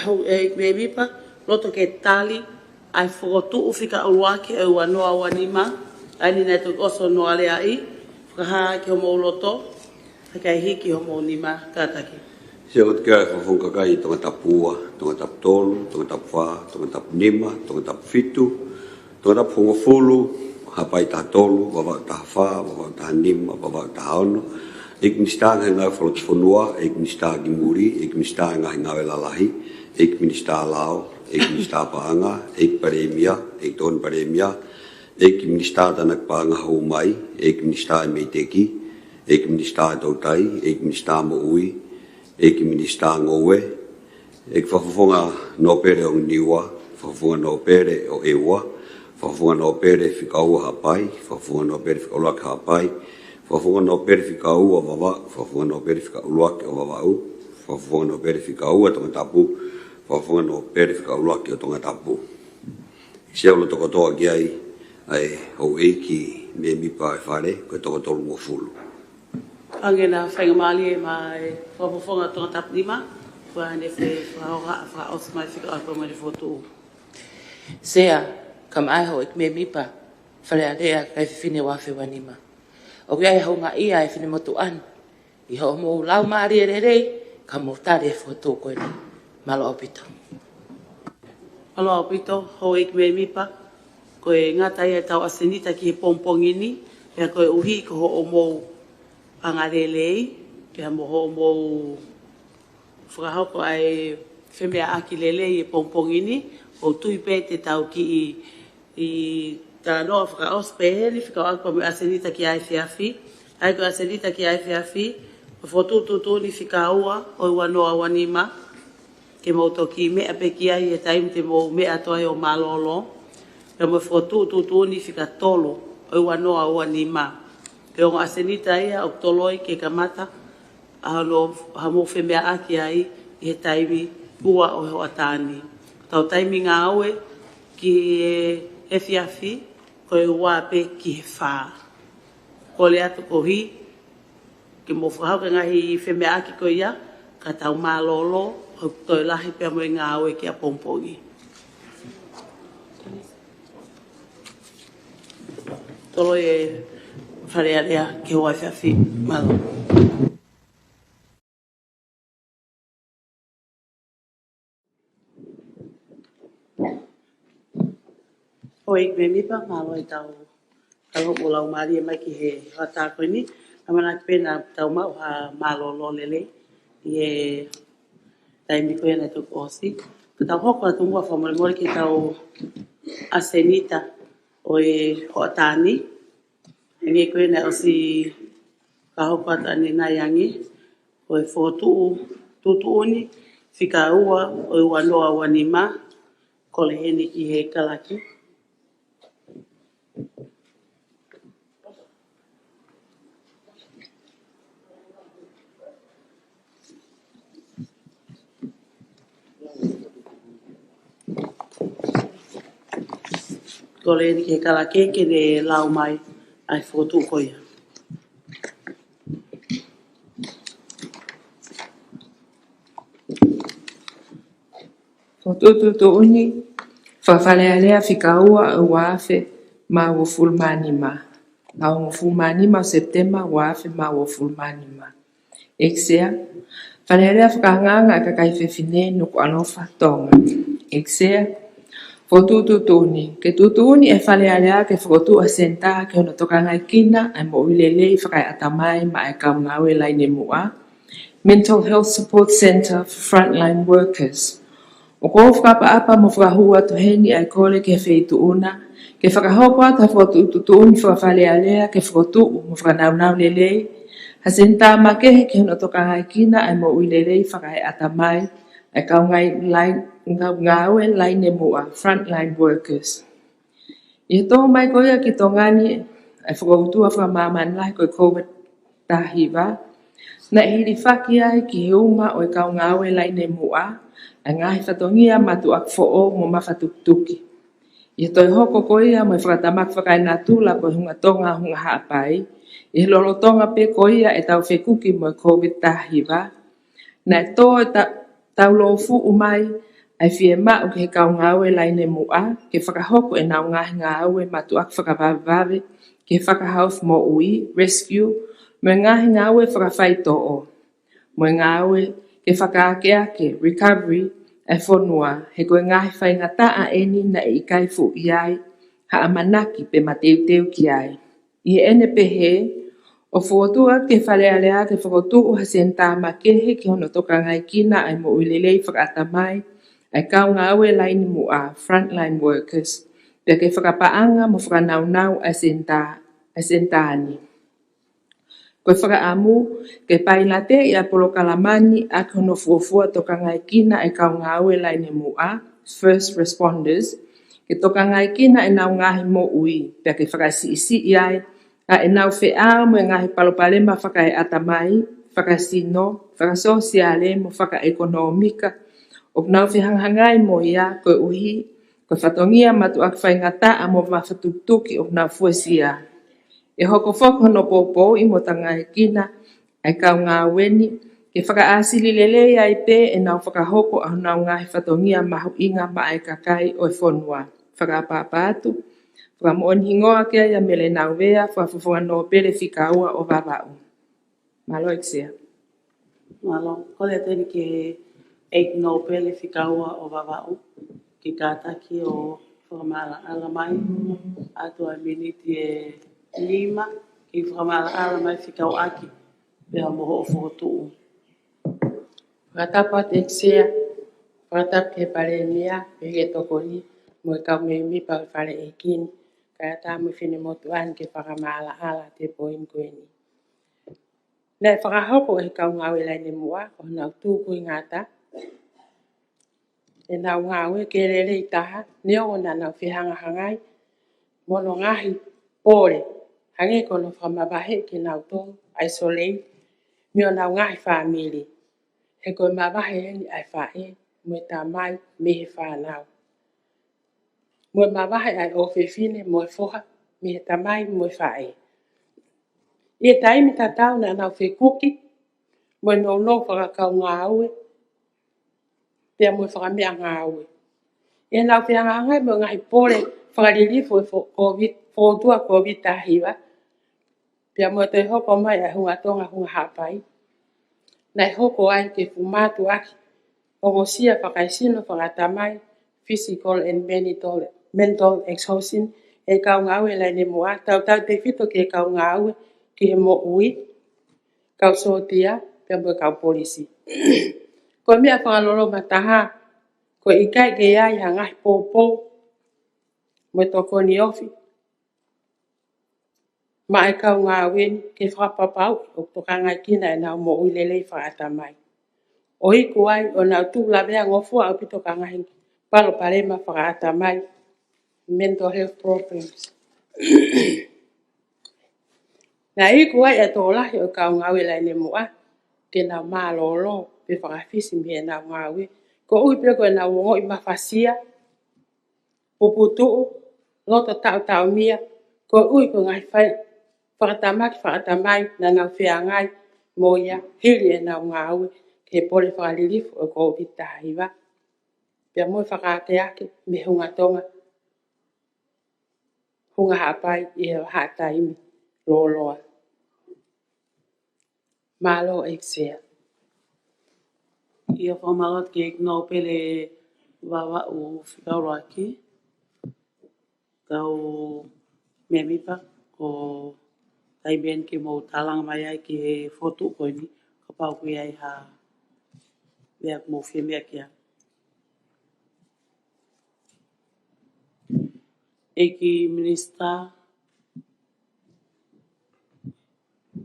houʻeiki mēmipa, loto ke tali ʻa e fokotuʻu fika ʻuluaki ʻo e ua noa ua nima, ʻa eni naʻe toki ʻosi hono aleaʻi, fakahā ki homou loto, ʻikai hiki homou nima kātaki. Sea, ʻoku ʻi ai e fakafofonga kakai Tongatapu ua, Tongatapu tolu, Tongatapu fā, Tongatapu nima, Tongatapu fitu, Tongatapu hongofulu, Haʻapai taha tolu, Vavaʻu taha fā, Vavaʻu taha nima, Vavaʻu taha ono, ʻEiki Minisitā Ngaahi Ngāue Fakalotofonua, ʻEiki Minisitā ki Muli, ʻEiki Minisitā Ngaahi Ngāue Lalahi, ʻEiki Minisitā Lao, ʻEiki Minisitā Paʻanga, ʻEiki Palēmia, ʻEiki Tokoni Palēmia, ʻEiki Minisitā Tānaki Paʻanga Hou Mai, ʻEiki Minisitā ʻEmeiteki, ʻEiki Minisitā Toutai, ʻEiki Minisitā Moʻui, ʻEiki Minisitā Ngoue, ʻEiki Fakafofonga Nōpele ʻo Niua, Fakafofonga Nōpele ʻo ʻEua, Fakafofonga Nōpele fika ua Haʻapai, Fakafofonga Nōpele fika ʻuluaki Haʻapai, Fakafofonga Nōpele fika ua Vavaʻu, Fakafofonga Nōpele fika ʻuluaki ʻo Vavaʻu, Fakafofonga Nōpele fika ua Tongatapu, Fakafofonga Nōpele fika ʻuluaki ʻo Tongatapu. Sea, ʻoku loto kotoa ki ai ʻa e houʻeiki mēmipa ʻo e Fale, ko e toko tolungofulu. Hangē naʻa faingamālie maʻa e fakafofonga Tongatapu nima, ko ʻene fai fakahoha, fakaʻosi mai fika ʻa e pō mai e fokotuʻu. Sea, kau mai houʻeiki mēmipa Fale Alea kakai fefine ua afe ua nima. ʻOku ʻi ai e houngaʻia e finemotuʻa ni ʻi hoʻomou laumālie lelei, ka mou tali e fokotuʻu ko eni. Mālō ʻaupito. Mālō ʻaupito, houʻeiki mēmipa, ko e ngata ia ʻetau ʻasenita ki he pongipongi ni, pea koeʻuhi ko hoʻomou anga lelei, pea mo hoʻomou fakahoko ʻa e femeʻaʻaki lelei he pongipongi ni, ʻoku ou tui pē te tau kiʻi ʻi talanoa fakaʻosi pē heni, fekauʻaki pea mo e ʻasenita ki he efiafi. ʻA ia ko e ʻasenita ki he efiafi, ko e fokotuʻu tuʻutuʻuni fika ua ʻo e ua noa ua nima, ke mou toki meʻa pē ki ai he taimi te mou meʻa atu ai ʻo mālōlō. Pea mo e fokotuʻu tuʻutuʻuni fika tolu ʻo e ua noa ua nima. Ko e ongo ʻasenita ia ʻoku toloi ke kamata ʻa hono, hoʻomou femeʻaʻaki ai ʻi he taimi ua ʻo e hoʻatā ni. Tau taimi ngāue ki he efiafi, ko e ua pē ki he fā. Kole atu koeʻuhi ke mou fakahoko e ngaahi femeʻaʻaki ko ia, ka tau mālōlō, ʻo toe lahi pea mo e ngāue ki ʻapongipongi. Toloi e Fale Alea ki he ua efiafi. Mālō. ʻOi, mēmipa, mālō e tau, tau hopo laumālie mai ki he hoʻatā ko eni. ʻAmanaki pē naʻa tau maʻu ha mālōlō lelei ʻi he taimi ko ē naʻe toki ʻosi. Ka tau hoko atu muʻa fakamolemole ki he tau ʻasenita ʻo e hoʻatā ni. Hangē ko ē naʻe ʻosi fakahoko atu ʻanenai ange, ko e fokotuʻu tuʻutuʻuni fika ua ʻo e ua noa ua nima, kole heni ki he kalake. Kole heni ki he kalake ke ne lau mai ʻa e fokotuʻu ko ia. Fokotuʻu tuʻutuʻuni faka-Fale Alea fika ua ʻo e ua afe mā uofulu mā nima. ʻA e hongofulu mā nima ʻo Sepitema ua afe mā uofulu mā nima. ʻEiki Sea, Fale Alea Fakaangaanga ʻa e Kakai Fefine Nukuʻalofa Tonga. ʻEiki Sea, fokotuʻu tuʻutuʻuni, ke tuʻutuʻuni e Fale Alea ke fokotuʻu ha senitā ki hono tokangaekina ʻa e moʻui lelei fakaeʻatamai maʻa e kau ngāue laine muʻa, Mental Health Support Centre for Frontline Workers. ʻOku ou fakaʻapaʻapa mo fakahū atu heni ʻa e kole ki he feituʻu na, ke fakahoko atu ha fokotuʻu tuʻutuʻuni faka-Fale Alea ke fokotuʻu mo fakanaunau lelei ha senitā makehe ki hono tokangaekina ʻa e moʻui lelei fakaeʻatamai ʻa e kau ngai lai-, kau ngāue laine muʻa, frontline workers. ʻI he tō mai ko ia ki Tonga ni ʻa e fokoutua fakamāmani lahi ko e Covid taha hiva, naʻe hilifaki ai ki he uma ʻo e kau ngāue laine muʻa ʻa e ngaahi fatongia mātuʻaki foʻou mo mafatukituki. ʻI he toe hoko ko ia mo e fakatamaki fakaenatula ko e hunga Tonga, hunga Haʻapai, ʻi he lolotonga pē ko ia ʻetau fekuki mo e Covid taha hiva, naʻe tō e ta-, taulōfuʻu mai ʻa e fiemaʻu ki he kau ngāue laine muʻa ke fakahoko ʻenau ngaahi ngāue mātuʻaki fakavavevave ki he fakahaofi moʻui, rescue, mo e ngaahi ngāue fakafaitoʻo, mo e ngāue ke fakaakeake, recovery, ʻa e fonua, he ko e ngaahi faingataʻa ʻeni naʻe ʻikai fuʻu ʻi ai ha ʻamanaki pe mateuteu ki ai. ʻI heʻene pehē, ʻoku fokotuʻu atu ki he Fale Alea ke fokotuʻu ha senitā makehe ki hono tokangaekina ʻa e moʻui lelei fakaeʻatamai ʻa e kau ngāue laine muʻa, frontline workers, pea ke fakapaʻanga mo fakanaunau ʻa e senitā, ʻa e senitā ni. Ko e fakaʻamu ke pailateʻi ʻa e polokalama ni ʻaki hono fuofua tokangaekina ʻa e kau ngāue laine muʻa, first responders, ke tokangaekina ʻenau ngaahi moʻui, pea ke fakasiʻisiʻi ai ʻa ʻenau feʻao mo e ngaahi palopalema fakaeʻatamai, fakasino, fakasōsiale mo fakaʻekonōmika ʻoku nau fehangahangai mo ia, koeʻuhi ko e fatongia mātuʻaki faingataʻa mo mafatukituki ʻoku nau fuesia. ʻE hoko foki hono poupouʻi mo tokangaekina ʻa e kau ngāue ni ke fakaʻāsili lelei ai pē ʻenau fakahoko ʻa honau ngaahi fatongia mahuʻinga maʻa e kakai ʻo e fonua. Fakaʻapaʻapa atu, fakamoʻoni hingoa ki ai ʻa Mele Nauvea, fakafofonga nōpele fika ua ʻo Vavaʻu. Mālō ʻEiki Sea. Mālō, kole atu eni ki he ʻEiki Nōpele fika ua ʻo Vavaʻu, ke kātaki ʻo fakamaʻalaʻala mai, ʻoatu ʻa e miniti ʻe nima, ke fakamaʻalaʻala mai fekauʻaki pea mo hoʻo fokotuʻu. Fakatapu atu ʻEiki Sea, fakatapu ki he Palēmia, pehē ki he Tokoni, mo e kau mēmipa ʻo e Fale ʻEiki ni, kae ʻatā mo e finemotuʻa ni ke fakamaʻalaʻala atu he poini ko eni. Naʻe fakahoko ʻe he kau ngāue laine muʻa, ko honau tūkuingata, ʻenau ngāue ke lelei taha, neongo naʻa nau fehangahangai mo hono ngaahi pole, hangē ko hono fakamavaheʻi kinautolu, isolate, mei honau ngaahi fāmili. He ko e mavahe eni ʻa e faʻē mo e tamai mei he fānau. Mo e mavahe ʻa e ʻofefine mo e foha mei he tamai mo e faʻē. ʻI he taimi tatau naʻa nau fekuki mo e nounou fakakaungāue pea mo e fakameʻangāue. ʻI heʻenau fehangahangai mo e ngaahi pole fakalilifu ʻo e fo-, COVID, fōtua COVID taha hiva, pea mo e toe hoko mai ʻa e hunga Tonga, hunga Haʻapai, naʻe hoko ai ke fuʻu mātuʻaki ongosia fakaesino fakaʻatamai, physical and mental, mental exhaustion, ʻe he kau ngāue laine muʻa, tautautefito ki he kau ngāue ki he moʻui, kau sōtia, pea mo e kau polisi. Ko e meʻa fakaloloma taha, ko e ʻikai ke ʻi ai ha ngaahi poupou mo e tokoni ofi maʻa e kau ngāue ni ke fakapapauʻi ʻoku tokangaekina ʻenau moʻui lelei fakaʻatamai, ʻo iku ai ʻo nau tuʻu laveangofua ʻaupito ki he ngaahi palopalema fakaʻatamai, mental health problems. Naʻe iku ai e tokolahi ʻo e kau ngāue laine muʻa ke nau mālōlō pe fakafisi mei heʻenau ngāue, koeʻuhi pē ko ʻenau ongoʻi mafasia, puputuʻu, loto taʻotaʻomia, koeʻuhi ko e ngaahi fai-, fakatamaki fakaʻatamai naʻa nau feangai mo ia hili ʻenau ngāue ki he pole fakalilifu ʻo e COVID taha hiva, pea mo e fakaakeake mei he hunga Tonga, hunga Haʻapai ʻi he vahaʻa taimi lōloa. Mālō ʻEiki Sea. ʻIo, fakamālō atu ki he ʻEiki Nōpele Vavaʻu Fekauʻaki, kau mēmipa, ko e taimi eni ke mou tālanga mai ai ki he fokotuʻu ko eni, kapau ʻoku ʻi ai ha meʻa ʻoku mou fie meʻa ki ai. ʻEiki Minisitā,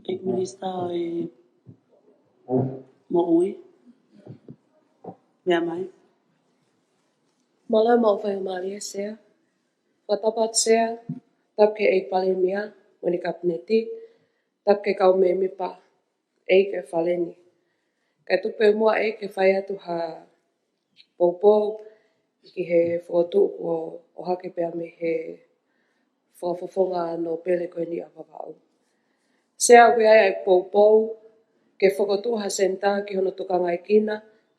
ʻEiki Minisitā ʻo e Moʻui, meʻa mai. Mālō e maʻu faingamālie Sea. Fakatapu atu Sea, tapu ki he ʻEiki Palēmia mo ʻene Kapineti, tapu ki he kau mēmipa, ʻEiki ʻo e Fale ni. Kae tuku pē muʻa ʻEiki ke fai atu ha poupou ki he fokotuʻu kuo ʻohake pea mei he Fakafofonga Nōpele ko eni ʻa Vavaʻu. Sea, ʻoku ʻi ai ʻa e poupou ke fokotuʻu ha senitā ki hono tokangaekina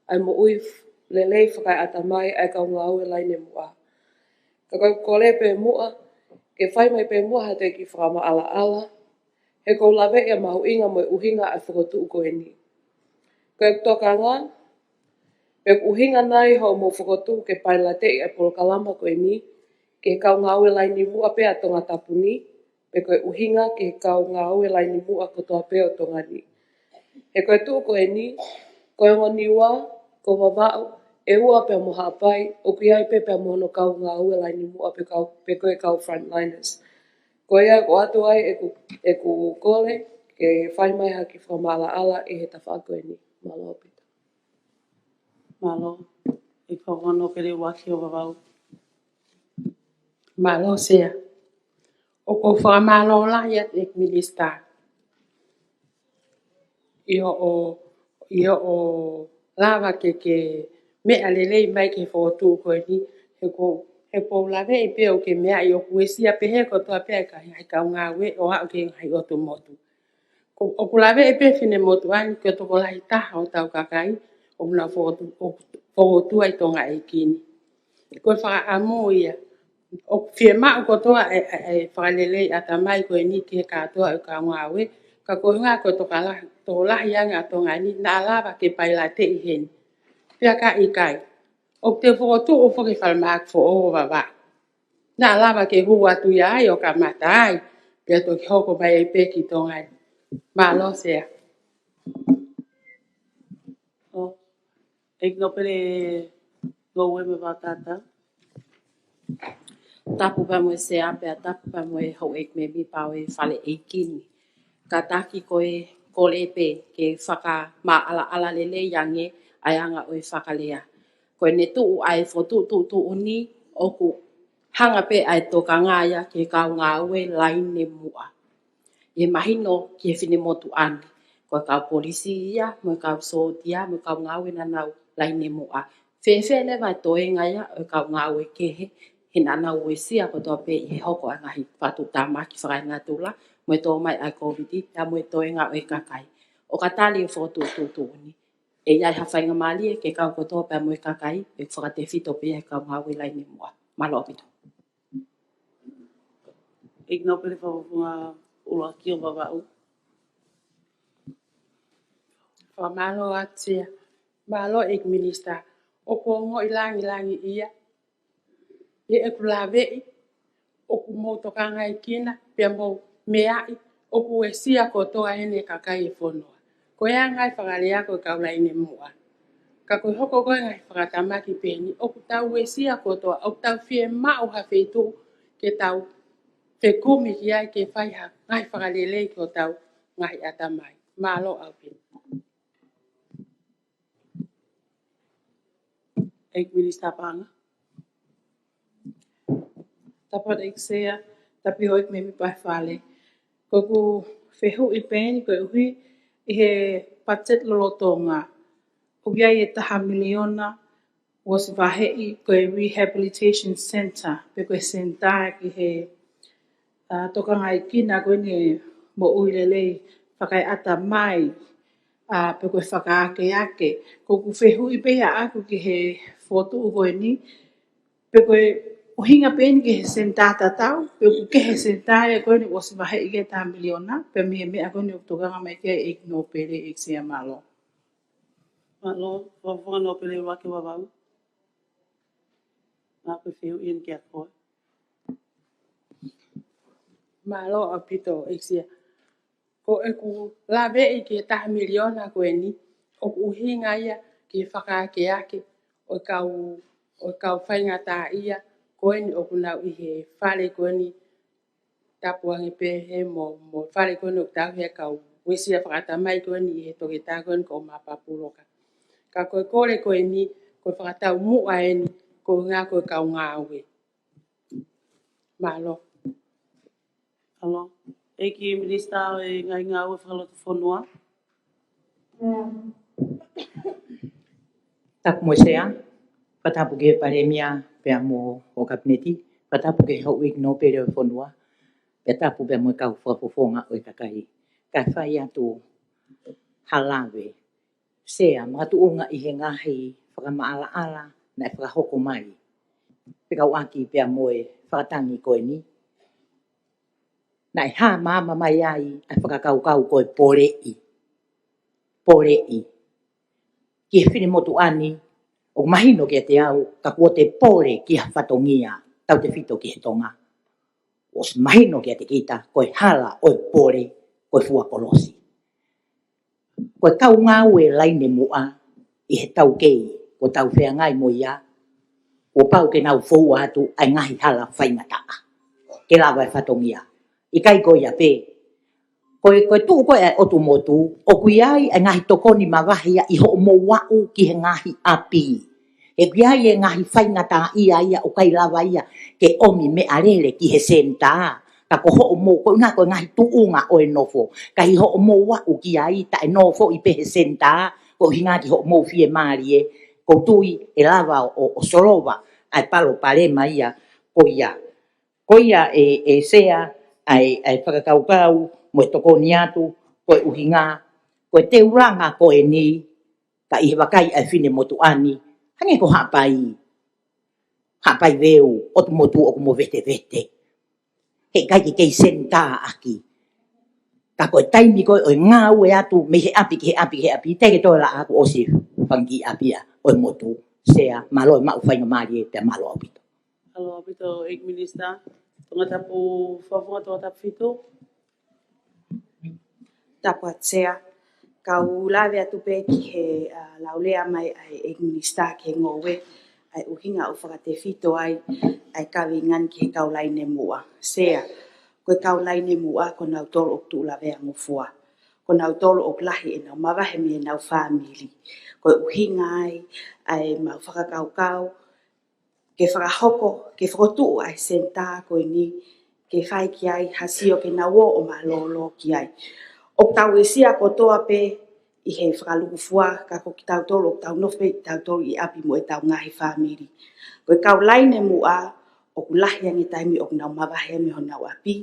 ʻa e moʻui lelei fakaʻatamai ʻa e kau ngāue laine muʻa. Ka ʻoku ou kole pē muʻa ke fai mai pē muʻa ha toe kiʻi fakamaʻalaʻala, he ʻoku ou laveʻi ʻa e mahuʻinga mo e ʻuhinga ʻa e fokotuʻu ko eni. Ko ʻeku tokanga, pe ʻoku ʻuhinga nai hoʻomou fokotuʻu ke pailateʻi ʻa e polokalama ko eni ki he kau ngāue laine muʻa pē ʻa Tongatapu ni, pe ko e ʻuhinga ki he kau ngāue laine muʻa kotoa pē ʻo Tonga ni. He ko e tuʻu ko eni, ko e ongo Niua, ko Vavaʻu, ʻEua pea mo Haʻapai, ʻoku ʻi ai pē pea mo hono kau ngāue laine muʻa pe kau, pe ko e kau frontliners. Ko ia ʻoku ʻoatu ai ʻeku, ʻeku kole ke fai mai ha kiʻi fakamaʻalaʻala ʻi he tafaʻaki ko eni. Mālō ʻaupito. Mālō. ʻEiki Fakafofonga Nōpele ʻUluaki ʻo Vavaʻu. Mālō Sea. ʻOku ou fakamālō lahi atu ʻEiki Minisitā ʻi hoʻo, ʻi hoʻo lava ke, ke meʻa lelei mai ki he fokotuʻu ko eni, he ʻoku, he ʻoku ou laveʻi pē ʻoku ke meaʻi ʻoku uesia pehē kotoa pē ʻa e kau ngāue ʻo aʻu ki he ngaahi ʻotu motu. Ko, ʻoku laveʻi pē finemotuʻa ni ko e tokolahi taha ʻo hotau kakai ʻoku nau fokotu-, ʻoku fokotuʻu ai Tonga ʻEiki ni. Ko e fakaʻamu ia, ʻoku fiemaʻu kotoa e, e, e fakalelei ʻatamai ko eni ki he kātoa ʻo e kau ngāue, ka ko e ʻuhinga ko e tokala-, tokolahi ange ʻa Tonga ni naʻa lava ke pailateʻi heni. Pea ka ʻikai, ʻoku te fokotuʻu foki e falemahaki foʻou ʻo Vavaʻu. Naʻa lava ke hū atu ia ai ʻo kamata ai, pea toki hoko mai ai pē ki Tonga ni. Mālō Sea. ʻO, ʻEiki Nōpele Ngoue mei Vaotata. Tapu pea mo e Sea, pea tapu pea mo e houʻeiki mēmipa ʻo e Fale ʻEiki ni. Kātaki ko e kole pē ke fakamaʻalaʻala lelei ange ʻa e anga ʻo e fakalea. Ko ʻene tuʻu ʻa e fokotuʻutuʻuni ʻoku hanga pē ʻa e tokanga ia ki he kau ngāue laine muʻa. ʻI he mahino ki he finemotuʻa ni, ko e kau polisi ia, mo e kau sōtia, mo e kau ngāue naʻa nau laine muʻa. Fēfē leva e toenga ia ʻo e kau ngāue kehe he naʻa nau uesia kotoa pē ʻi he hoko ʻa e ngaahi fakatuʻutāmaki fakaenatula, mo e tō mai ʻa e Kōviti, pea mo e toenga ʻo e kakai. ʻOka tali e fokotuʻutuʻuni, ʻe ʻi ai ha faingamālie ke kau kotoa pea mo e kakai, ʻe fakatefito pē ʻa e kau ngāue laine muʻa. Mālō ʻaupito. ʻEiki Nōpele Fakafofonga ʻUluaki ʻo Vavaʻu. Fakamālō atu Sea. Mālō ʻEiki Minisitā. ʻOku ongoʻi langilangiʻia ʻi heʻeku laveʻi ʻoku mou tokangaekina pea mou meaʻi ʻoku uesia kotoa ʻeni e kakai e fonua. Ko e ngaahi fakalea ko e kau laine muʻa. Ka ko e hoko ko e ngaahi fakatamaki pehē ni, ʻoku tau uesia kotoa, ʻoku tau fiemaʻu ha feituʻu ke tau fekumi ki ai ke fai ha ngaahi fakalelei ki hotau ngaahi ʻatamai. Mālō ʻaupito. ʻEiki Minisitā Paʻanga. Tapu ʻEiki Sea, tapu ʻEiki Mēmipa Fale. Ko ʻeku fehuʻi pē ʻeni koeʻuhi ʻi he patiseti lolotonga, ʻoku ʻi ai e taha miliona ʻosi vaheʻi ko e rehabilitation center, pe ko e senitā ki he, ā, tokangaekina ko ʻeni e moʻui lelei fakaeʻatamai, ā, pe ko e fakaakeake. Ko ʻeku fehuʻi pē ia ʻaʻaku ki he fokotuʻu ko ʻeni, pe ko e ʻuhinga pē ʻeni ki he senitā tatau, pe ʻoku kehe senitā ia ko ʻeni ʻosi vaheʻi ki he taha miliona, pea mei he meʻa ko ʻeni ʻoku tokanga mai ki ai ʻEiki Nōpele, ʻEiki Sea, mālō. Mālō, Fakafofonga Nōpele ʻUluaki ʻo Vavaʻu. Naʻa ko e fehuʻi ʻeni kia koe. Mālō ʻaupito ʻEiki Sea. Ko ʻeku laveʻi ki he taha miliona ko ʻeni, ʻoku ʻuhinga ia ki he fakaakeake ʻo e kau, ʻo e kau faingataʻaʻia ko ʻeni ʻoku nau ʻi he fale ko ʻeni, tapu ange pē he mo, mo e fale ko ʻeni ʻoku tauhi e kau uesia fakatamaki ko ʻeni ʻi he toketā ko ʻeni ko ʻUmaʻā Papuloka. Ka ko e kole ko ʻeni, ko e fakataumuʻa ʻeni, ko e ʻuhinga ko e kau ngāue. Mālō. Mālō. ʻEiki Minisitā ʻo e Ngaahi Ngāue Fakalotofonua. Tapu mo e Sea, fakatapu ki he Palēmia pea mo hoʻo Kapineti, fakatapu ki he Houʻeiki Nōpele ʻo e fonua, pea tapu pea mo e kau fakafofonga ʻo e kakai. Kae fai atu ha lave, Sea, makatuʻunga ʻi he ngaahi fakamaʻalaʻala naʻe fakahoko mai fekauʻaki pea mo e fakatangi ko ʻeni, naʻe hā maama mai ai ʻa e fakakaukau ko e poleʻi. Poleʻi. Ki he finemotuʻa ni, ʻoku mahino kiate au, ka kuo te pole ki ha fatongia, tautefito ki he Tonga. ʻOsi mahino kiate kita, ko e hala ʻo e pole, ko e fua kolosi. Ko e kau ngāue laine muʻa ʻi he taukei, ko ʻetau feangai mo ia, kuo pau ke nau foua atu ʻa e ngaahi hala faingataʻa ke lava e fatongia. ʻIkai ko ia pē, ko e, ko e tuʻu ko ē ʻa e ʻotu motu, ʻoku ʻi ai ʻa e ngaahi tokoni mavahe ia ʻi hoʻomou aʻu ki he ngaahi ʻapi. He ʻoku ʻi ai e ngaahi faingataʻaʻia ia ʻoku ʻikai lava ia ke ʻomi meʻalele ki he senitā. Ka ko hoʻomou, ko e ʻuhinga ko e ngaahi tuʻunga ʻo e nofo. Ka ʻi hoʻomou aʻu ki ai taʻe nofoʻi pē he senitā, ko e ʻuhinga ki hoʻomou fiemālie, ʻoku ou tui ʻe lava ʻo, ʻo solova ʻa e palopalema ia ko ia. Ko ia ʻe, ʻe Sea ʻa e, ʻa e fakakaukau mo e tokoni atu, ko e ʻuhinga, ko e teulanga ko ʻeni, ka ʻi he vakai ʻa e finemotuʻa ni, hangē ko Haʻapai, Haʻapai Veu, ʻotu motu ʻoku movetevete. He ʻikai ke kei senitā ʻaki. Ka ko e taimi ko ē ʻo e ngāue atu mei he ʻapi ki he ʻapi ki he ʻapi, teʻeki ke toe laʻā kuo ʻosi fanga kiʻi ʻapi ia ʻo e motu. Sea, mālō e maʻu faingamālie pea mālō ʻaupito. Mālō ʻaupito ʻEiki Minisitā. Tongatapu Fakafofonga Tongatapu fitu. Tapu atu Sea, kau lave atu pē ki he, ā, lau lea mai ʻa e ʻEiki Minisitā ki he ngoue, ʻa e ʻuhinga ʻoku fakatefito ai ʻa e kaveinga ni ki he kau laine muʻa. Sea, ko e kau laine muʻa ko nautolu ʻoku tuʻu laveangofua. Ko nautolu ʻoku lahi ʻenau mavahe mei heʻenau fāmili. Ko e ʻuhinga ai ʻa e mau fakakaukau ke fakahoko, ke fokotuʻu ʻa e senitā ko ʻeni, ke fai ki ai ha sio ke nau ō ʻo mālōlō ki ai. ʻOku tau uesia kotoa pē ʻi he fakalukufua, ka ko kitautolu ʻoku tau nofo pē kitautolu ʻi ʻapi mo ʻetau ngaahi fāmili. Ko e kau laine muʻa, ʻoku lahi ange taimi ʻoku nau mavahe mei honau ʻapi,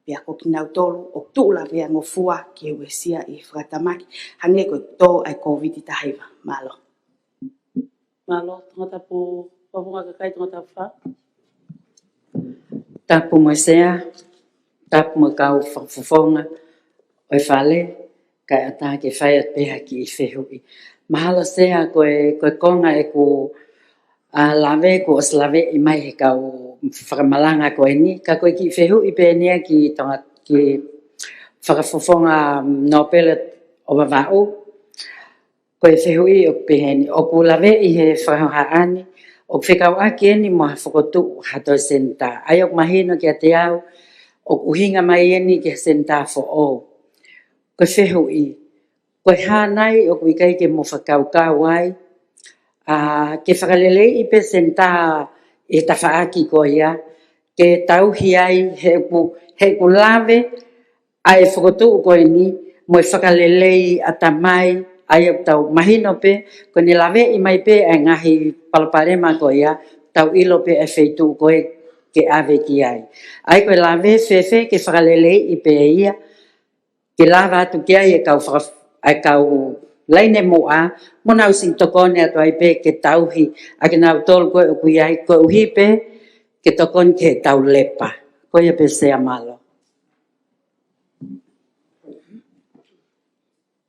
pea ko kinautolu ʻoku tuʻu lavea ngofua ke uesia ʻi he fakatamaki, hangē ko e tō ʻa e Kōviti taha hiva. Mālō. Mālō, Tongatapu, Fakafofonga Kakai Tongatapu fā. Tapu mo e Sea, tapu mo e kau fakafofonga ʻo e Fale, kae ʻatā ke fai atu pē ha kiʻi fehuʻi. Mahalo Sea ko e, ko e konga ʻeku, ʻa, lave kuo ʻosi laveʻi mai he kau fakamalanga ko eni, ka ko e kiʻi fehuʻi pē eni ia ki Tonga, ki Fakafofonga Nōpele ʻo Vavaʻu. Ko e fehuʻi ʻoku peheni, ʻoku laveʻi he fakahohaʻa ni, ʻoku fekauʻaki eni mo ha fokotuʻu ha toe senitā. ʻA ia ʻoku mahino kiate au, ʻoku ʻuhinga mai eni ki he senitā foʻou. Ko e fehuʻi, ko e hā nai ʻoku ʻikai ke mou fakakaukau ai, ʻa, ke fakaleleiʻi pē senitā ʻi he tafaʻaki ko ia, ke tauhi ai he ʻoku, he ʻoku lave ʻa e fokotuʻu ko eni mo e fakalelei ʻatamai, ʻa ia ʻoku tau mahino pē, ko ʻene laveʻi mai pē ʻa e ngaahi palopalema ko ia, tau ʻilo pē ʻa e feituʻu ko ē ke ʻave ki ai. ʻA ia ko e lave fēfē ke fakaleleiʻi pē ia, ke lava atu ki ai e kau faka-, ʻa e kau laine muʻa, mo nau siʻi tokoni atu ai pē ke tauhi ʻa kinautolu ko ē ʻoku ʻi ai, koeʻuhi pē ke tokoni ki heʻetau lepa. Ko ia pē Sea, mālō.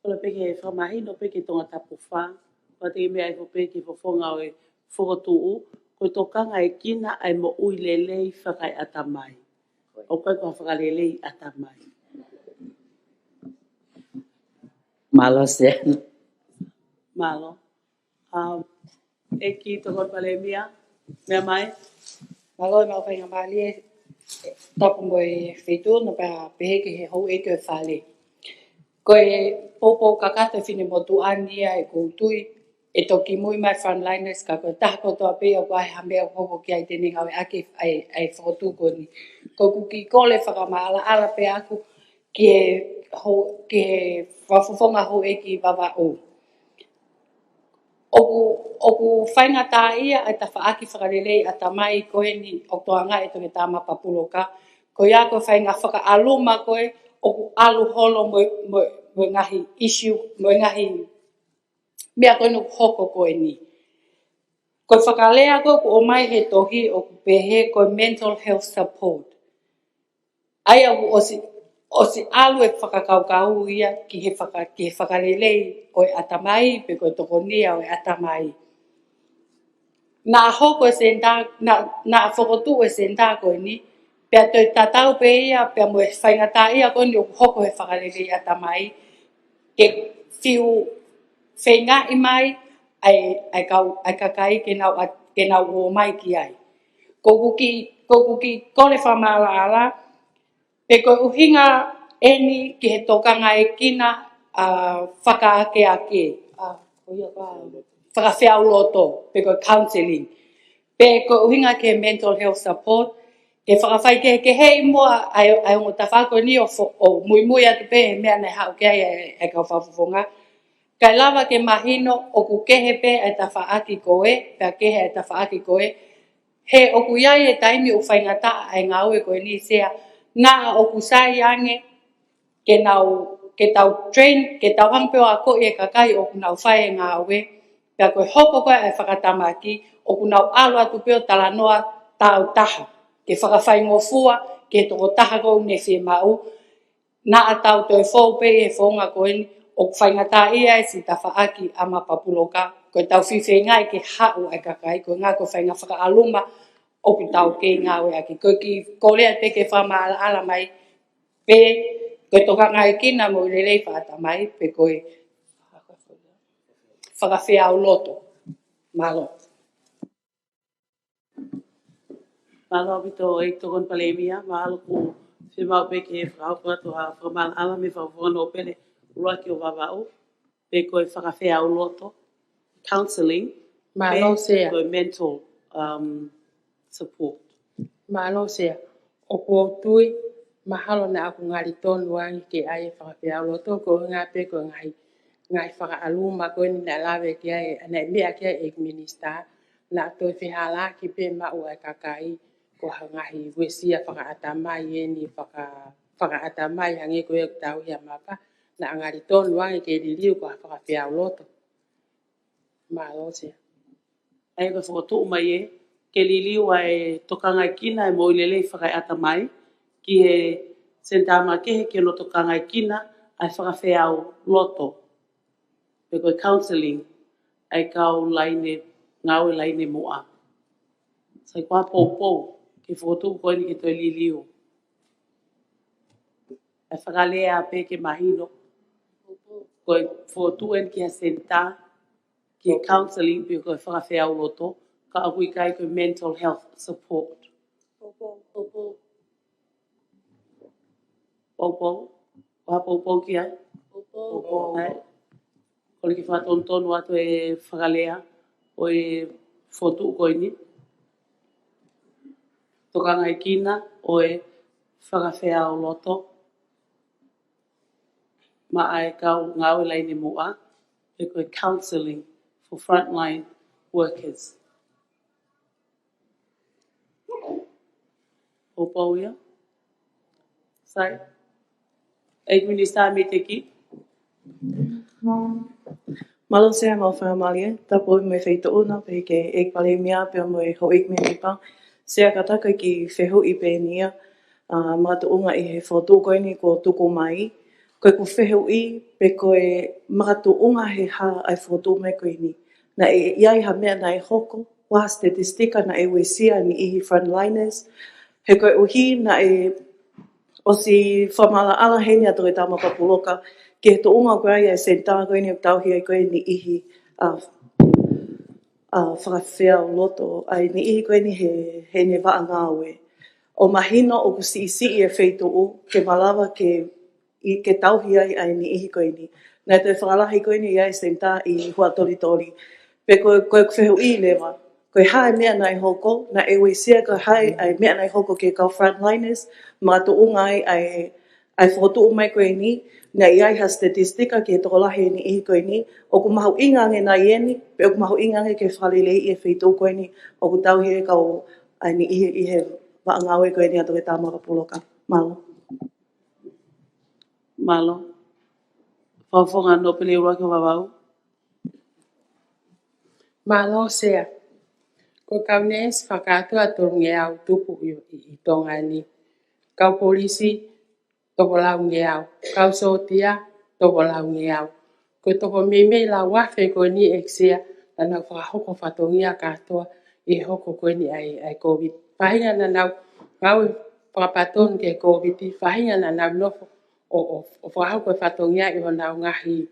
Kole pē ke fakamahino pē ki Tongatapu fā, ko e meʻa ʻoku pehē ki he fofonga ʻo e fokotuʻu, ko e tokangaekina ʻa e moʻui lelei fakaeʻatamai. ʻOku ʻikai ko ha fakalelei ʻatamai. Mālō Sea. Mālō. Um, ʻEiki Tokoni Palēmia, meʻa mai. Mālō e maʻu faingamālie, tapu mo e feituʻu, no pea pehē ki he houʻeiki ʻo e Fale. Ko e poupou kakato e finemotuʻa ni ia ʻeku tui, ʻe toki muimui mai frontliners ka ko e taha kotoa pē ia ʻoku ʻi ai ha meʻa ʻoku hoko ki ai te ne ngāueʻaki ʻa e, ʻa e fokotuʻu ko eni. Ko ʻeku kiʻi kole fakamaʻalaʻala pē ʻaʻaku ki he hou-, ki he Fakafofonga Houʻeiki Vavaʻu. ʻOku, ʻoku faingataʻaʻia ʻa e tafaʻaki fakalelei ʻatamai ko eni ʻoku tokangaʻi ʻe Toketā Mapapuloka. Ko ia ko e faʻahinga fakaʻaluma ko ē ʻoku ʻalu holo mo, mo, mo e ngaahi issue, mo e ngaahi meʻa ko eni ʻoku hoko ko eni. Ko e fakalea ko ē ʻoku ʻomai he tohi ʻoku pehē ko e mental health support. ʻA ia ʻoku ʻosi, ʻosi ʻalu e fakakaukau ia ki he faka-, ki he fakalelei ʻo e ʻatamai, pe ko e tokonia ʻo e ʻatamai. Naʻa hoko e senitā, naʻa, naʻa fokotuʻu e senitā ko eni, pea toe tatau pē ia, pea mo e faingataʻaʻia ko eni ʻoku hoko he fakalelei ʻatamai, ke fiu feingaʻi mai ʻa e, ʻa e kau, ʻa e kakai ke nau ʻa-, ke nau ō mai ki ai. Ko ʻeku kiʻi, ko ʻeku kiʻi kole fakamaʻalaʻala, pe ko e ʻuhinga eni ki he tokangaekina, ʻa, fakaakeake, ʻa, ko ia ka, fakafeʻauloto, pe ko e counselling. Pe ko e ʻuhinga ki he mental health support, ke fakafaikehekeheʻi muʻa ʻa e, ʻa e ongo tafaʻaki ko eni ʻo fo-, ʻo muimui atu pē he meʻa naʻe haʻu ki ai ʻa e, ʻa e kau fakafofonga. Kae lava ke mahino ʻoku kehe pē ʻa e tafaʻaki ko ē, pea kehe ʻa e tafaʻaki ko ē. He ʻoku ʻi ai e taimi ʻoku faingataʻa ʻa e ngāue ko eni Sea, naʻa ʻoku sai ange ke nau, ke tau train, ke tau hanga pē ʻo akoʻi e kakai ʻoku nau fai e ngāue, pea ko e hoko ko ē ʻa e fakatamaki, ʻoku nau ʻalu atu pē ʻo talanoa tāutaha, ke fakafaingofua ki he tokotaha ko ē ʻoku ne fiemaʻu. Naʻa tau toe fou pē he founga ko eni, ʻoku faingataʻaʻia e siʻi tafaʻaki ʻa Mapapuloka, ko ʻetau fifeingaʻi ke haʻu ʻa e kakai, ko e ʻuhinga ko e faʻahinga fakaʻaluma ʻoku tau kei ngāueʻaki. Ko e kiʻi kole pē ke fakamaʻalaʻala mai, pe ko e tokangaekina moʻui lelei fakaʻatamai, pe ko e fakafeʻauloto. Mālō. Mālō ʻaupito ʻEiki Tokoni Palēmia, mahalo ʻoku fiemaʻu pē ke fakahoko atu ha fakamaʻalaʻala mei he Fakafofonga Nōpele ʻUluaki ʻo Vavaʻu, pe ko e fakafeʻauloto, counselling, Mālō pe Sea. Ko e mental, um, support. Mālō Sea. ʻOku ou tui, mahalo naʻa ʻoku ngali tonu ange ke ʻai e fakafeʻauloto, ko e ʻuhinga pē ko e ngaahi, ngaahi fakaʻaluma ko eni naʻe lave ki ai, naʻe meʻa ki ai e minisitā, naʻa toe fehālaaki pē maʻu ʻa e kakai, ko ha ngaahi uesia fakaʻatamai eni, faka-, fakaʻatamai hangē ko ia ʻoku tau ia mapa, naʻa ngali tonu ange ke liliu ko ha fakafeau loto. Mālō Sea. ʻA ia ko e fokotuʻu mai ē, ke liliu ʻa e tokangaekina ʻa e moʻui lelei fakaʻatamai ki he senitā makehe ke ne tokangaekina ʻa e fakafeau loto. Pe ko e counselling ʻa e kau laine, ngāue laine muʻa. Sai, ko e hā e poupou ki he fokotuʻu ko eni ke toe liliu? ʻE fakalea pē ke mahino. Ko e fokotuʻu eni ki ha senitā ki he counselling pe ko e fakafeau loto, ka ʻoku ʻikai ko e mental health support. Poupou. Poupou. Ko e hā e poupou ki ai? Poupou. ʻAi. Kole ke fakatonutonu atu e fakalea ʻo e fokotuʻu ko eni. Tokangaekina ʻo e fakafeau loto maʻa e kau ngāue laine muʻa, pe ko e counselling for frontline workers. Poupou ia. Sai. ʻEiki Minisitā Mei Teki. Mālō Sea mo e faingamālie, tapu mo e feituʻu na, pehē ki he ʻEiki Palēmia pea mo e houʻeiki mēmipa. Sea, kātaki e kiʻi fehuʻi pē eni ia, ʻa, makatuʻunga ʻi he fokotuʻu ko eni kuo tuku mai. Ko ʻeku fehuʻi pe ko e makatuʻunga he hā ʻa e fokotuʻu mai ko eni? Naʻe ʻi ai ha meʻa naʻe hoko, ha statistika naʻe uesia e niʻihi frontliners? He koeʻuhi naʻe ʻosi fakamaʻalaʻala heni ʻa Toketā Maʻapuloka ki he tuʻunga ko ia ʻa e senitā ko eni ʻoku tauhi ai ko ē e niʻihi, ʻa, ʻa, fakafeau loto, ʻa e niʻihi ko eni he, heʻene vaʻa ngāue. ʻO mahino ʻoku siʻisiʻi e feituʻu ke malava ke, ʻi, ke tauhi ai ʻa e niʻihi ko eni. Naʻe toe fakalahi ko eni ʻa e senitā ʻi Huʻatolitoli. Pe ko, ko ʻeku fehuʻi leva, ko e hā e meʻa naʻe hoko, naʻe uesia, ko e hā e meʻa naʻe hoko ki he kau frontliners, makatuʻunga ai ʻa e, ʻa e fokotuʻu mai ko eni? Naʻe ʻi ai ha statistika ki he tokolahi e niʻihi ko eni? ʻOku mahuʻinga ange nai eni, pe ʻoku mahuʻinga ange ke fakaleleiʻi e feituʻu ko eni ʻoku tauhi ai e kau, ʻa e niʻihi ʻi he vaʻa ngāue ko eni ʻa Toketā Maʻapuloka? Mālō. Mālō. Fakafofonga Nōpele ʻuluaki ʻo Vavaʻu. Mālō Sea. Ko e kau neesi fakakātoa tolungeau tupu ʻi, ʻi, ʻi Tonga ni. Kau polisi toko laungeau. Kau sōtia toko laungeau. Ko e toko meimei lau afe ko eni ʻEiki Sea naʻa nau fakahoko fatongia kātoa ʻi he hoko ko eni ʻa e, ʻa e Covid. Faʻahinga naʻa nau ngāue fakapatonu ki he Covid, faʻahinga naʻa nau nofo ʻo, ʻo, ʻo fakahoko e fatongia ʻi honau ngaahi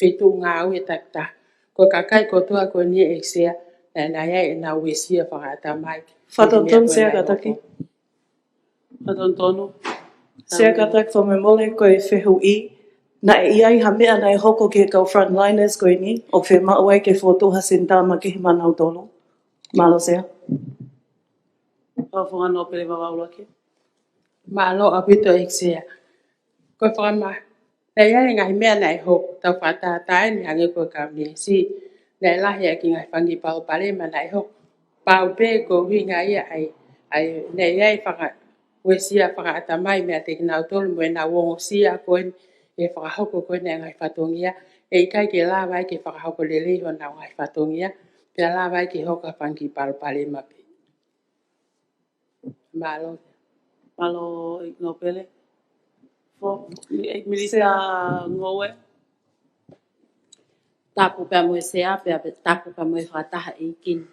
feituʻu ngāue takitaha. Ko e kakai kotoa ko eni ʻEiki Sea naʻe, naʻe ʻi ai ʻenau uesia fakaʻatamai. Fakatonutonu Sea, kātaki. Fakatonutonu. Sea, kātaki, fakamolemole, ko e fehuʻi, naʻe ʻi ai ha meʻa naʻe hoko ki he kau frontliners ko eni ʻoku fiemaʻu ai ke fokotuʻu ha senitā makehe maʻanautolu? Mālō Sea. Fakafofonga Nōpele Vavaʻu ʻuluaki. Mālō ʻaupito ʻEiki Sea. Ko e fakama-, naʻe ʻi ai e ngaahi meʻa naʻe hoko, tau fakatātā eni hangē ko e kau neesi, naʻe lahi ʻa e kiʻi ngaahi fanga kiʻi palopalema naʻe hoko. Pau pē ko e ʻuhinga ia ʻa e, ʻa e, naʻe ʻi ai e faka-, uesia fakaʻatamai meiate kinautolu mo ʻenau ongosia ko eni ʻi he fakahoko ko eni ʻa e ngaahi fatongia, ʻe ʻikai ke lava ai ke fakahoko lelei honau ngaahi fatongia, pea lava ai ke hoko ha fanga kiʻi palopalema pē. Mālō. Mālō ʻEiki Nōpele. Fo-, mi-, ʻEiki Minisitā Ngoue. Tapu pea mo e Sea, pea, pea tapu pea mo e fakataha ʻEiki ni.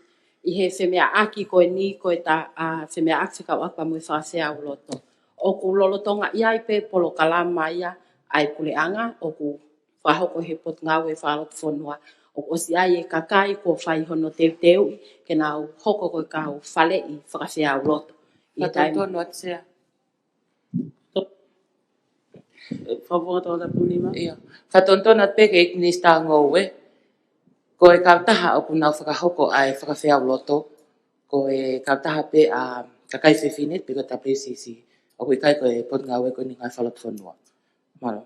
ʻI he femeʻaʻaki ko eni, ko e ta-, ʻa, femeʻaʻaki fekauʻaki pea mo e fakafeau loto. ʻOku lolotonga ʻi ai pē polokalama ia ʻa e puleʻanga, ʻoku fakahoko he Potungāue Fakalotofonua, ʻoku ʻosi ʻi ai e kakai kuo fai hono teuteuʻi ke nau hoko ko e kau faleʻi fakafeau loto. ʻI he taimi. Fakatonutonu atu Sea. Fakafofonga Tongatapu Nima. ʻIo. Fakatonutonu atu pē ki he ʻEiki Minisitā Ngoue, ko e kautaha ʻoku nau fakahoko ʻa e fakafeau loto, ko e kautaha pē ʻa e kakai fefine pe ko e W C C. ʻOku ʻikai ko e Potungāue ko eni Ngāue Fakalotofonua. Mālō.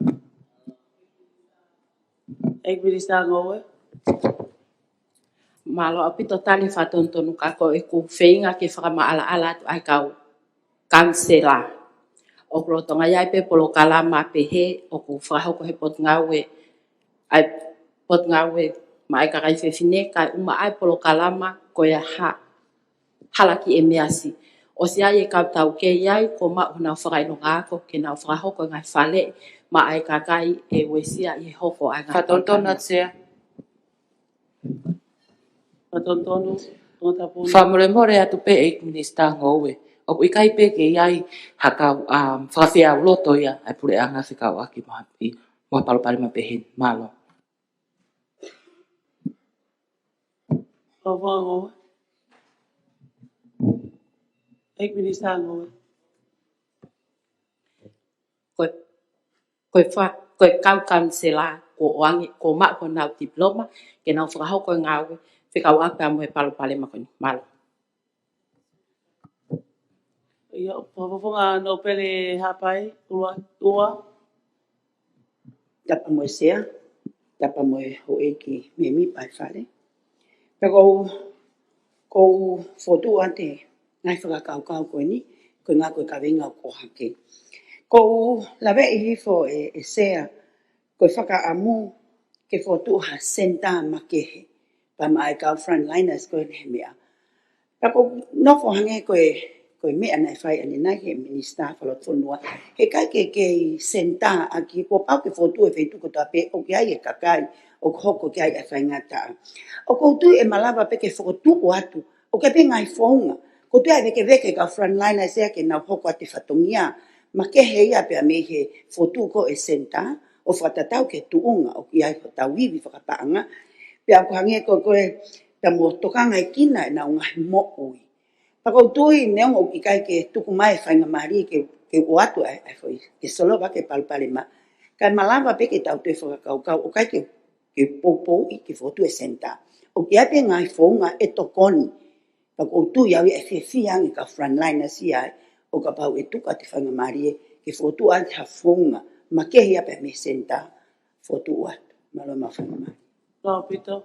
ʻEiki Minisitā Ngoue. Mālō ʻaupito tali fakatonutonu, ka ko ʻeku feinga ke fakamaʻalaʻala atu ʻa e kau kanisela. ʻOku lolotonga ʻi ai pē polokalama pehē ʻoku fakahoko he potungāue, ʻa e potungāue maʻa e kakai fefine, kae ʻuma ʻa e polokalama ko ia ha hala ki ʻEmeasi. ʻOsi ʻi ai e kau taukei ai, kuo maʻu honau fakaʻilonga ako ke nau fakahoko e ngaahi faleʻi maʻa e kakai ʻe uesia ʻi he hoko ʻa e ngaahi Fakatonutonu polokalama. Sea. Fakatonutonu, Tongatapu. Fakamolemole atu pē ʻEiki Minisitā Ngoue. ʻOku ʻikai pē ke ʻi ai ha kau, um, fakafeʻauloto ia ʻa e puleʻanga fekauʻaki mo hapi, mo ha palopalema pehē ni. Mālō. Fakafofonga Ngoue. ʻEiki Minisitā Ngoue. Ko e, ko e fa-, ko e kau kanisela, kuo ʻoange, kuo maʻu honau tipiloma, ke nau fakahoko e ngāue fekauʻaki mo e palopalema ko eni. Mālō. ʻIo, Fakafofonga Nōpele Haʻapai, ua, ua. Tapu mo e Sea, tapu mo e houʻeiki mēmipa ʻo e Fale. Pea ʻoku ou, ʻoku ou fokotuʻu atu e ngaahi fakakaukau ko eni, ko e ngaahi ko e kaveinga ʻoku hake. ʻOku ou laveʻi hifo ʻe, ʻe Sea, ko e fakaʻamu ke fokotuʻu ha senitā makehe, pea maʻa e kau frontliners ko eni he meʻa. Pea ʻoku ou nofo hangē ko e, ko e meʻa naʻe fai ʻanenai he Minisitā Fakalotofonua. He ʻikai ke kei senitā ʻaki, kuo pau ke fokotuʻu he feituʻu kotoa pē ʻoku ʻi ai e kakai ʻoku hoko ki ai e faingataʻa. ʻOku ou tui ʻe malava pē ke fokotuʻu atu, ʻoku ʻi ai pē ngaahi founga. ʻOku ou tui ʻe vekeveke e kau frontliners ia ke nau hoko atu e fatongia makehe ia pea mei he fokotuʻu ko ē e senitā, ʻo fakatatau ki he tuʻunga ʻoku ʻi ai hotau ivi fakapaʻanga. Pea ʻoku hangē ko e, ko e, pea mo tokangaekina ʻenau ngaahi moʻui. Pea ʻoku ou tui neongo ʻoku ʻikai ke tuku mai e faingamālie ke, ke ʻoatu ai, ai foʻi, ke solova ʻaki e palopalema, kae malava pē ke tau toe fakakaukau, ʻoku ʻikai ke, ke poupouʻi ke fokotuʻu e senitā. ʻOku ʻi ai pē ngaahi founga ʻe tokoni. Pea ʻoku ou tui au ia ʻe fiefia ange e kau frontliners ia ʻo kapau ʻe tuku atu e faingamālie ke fokotuʻu atu ha founga makehe ia pea mei he senitā, fokotuʻu atu. Mālō e maʻu faingamālie. Mālō ʻaupito.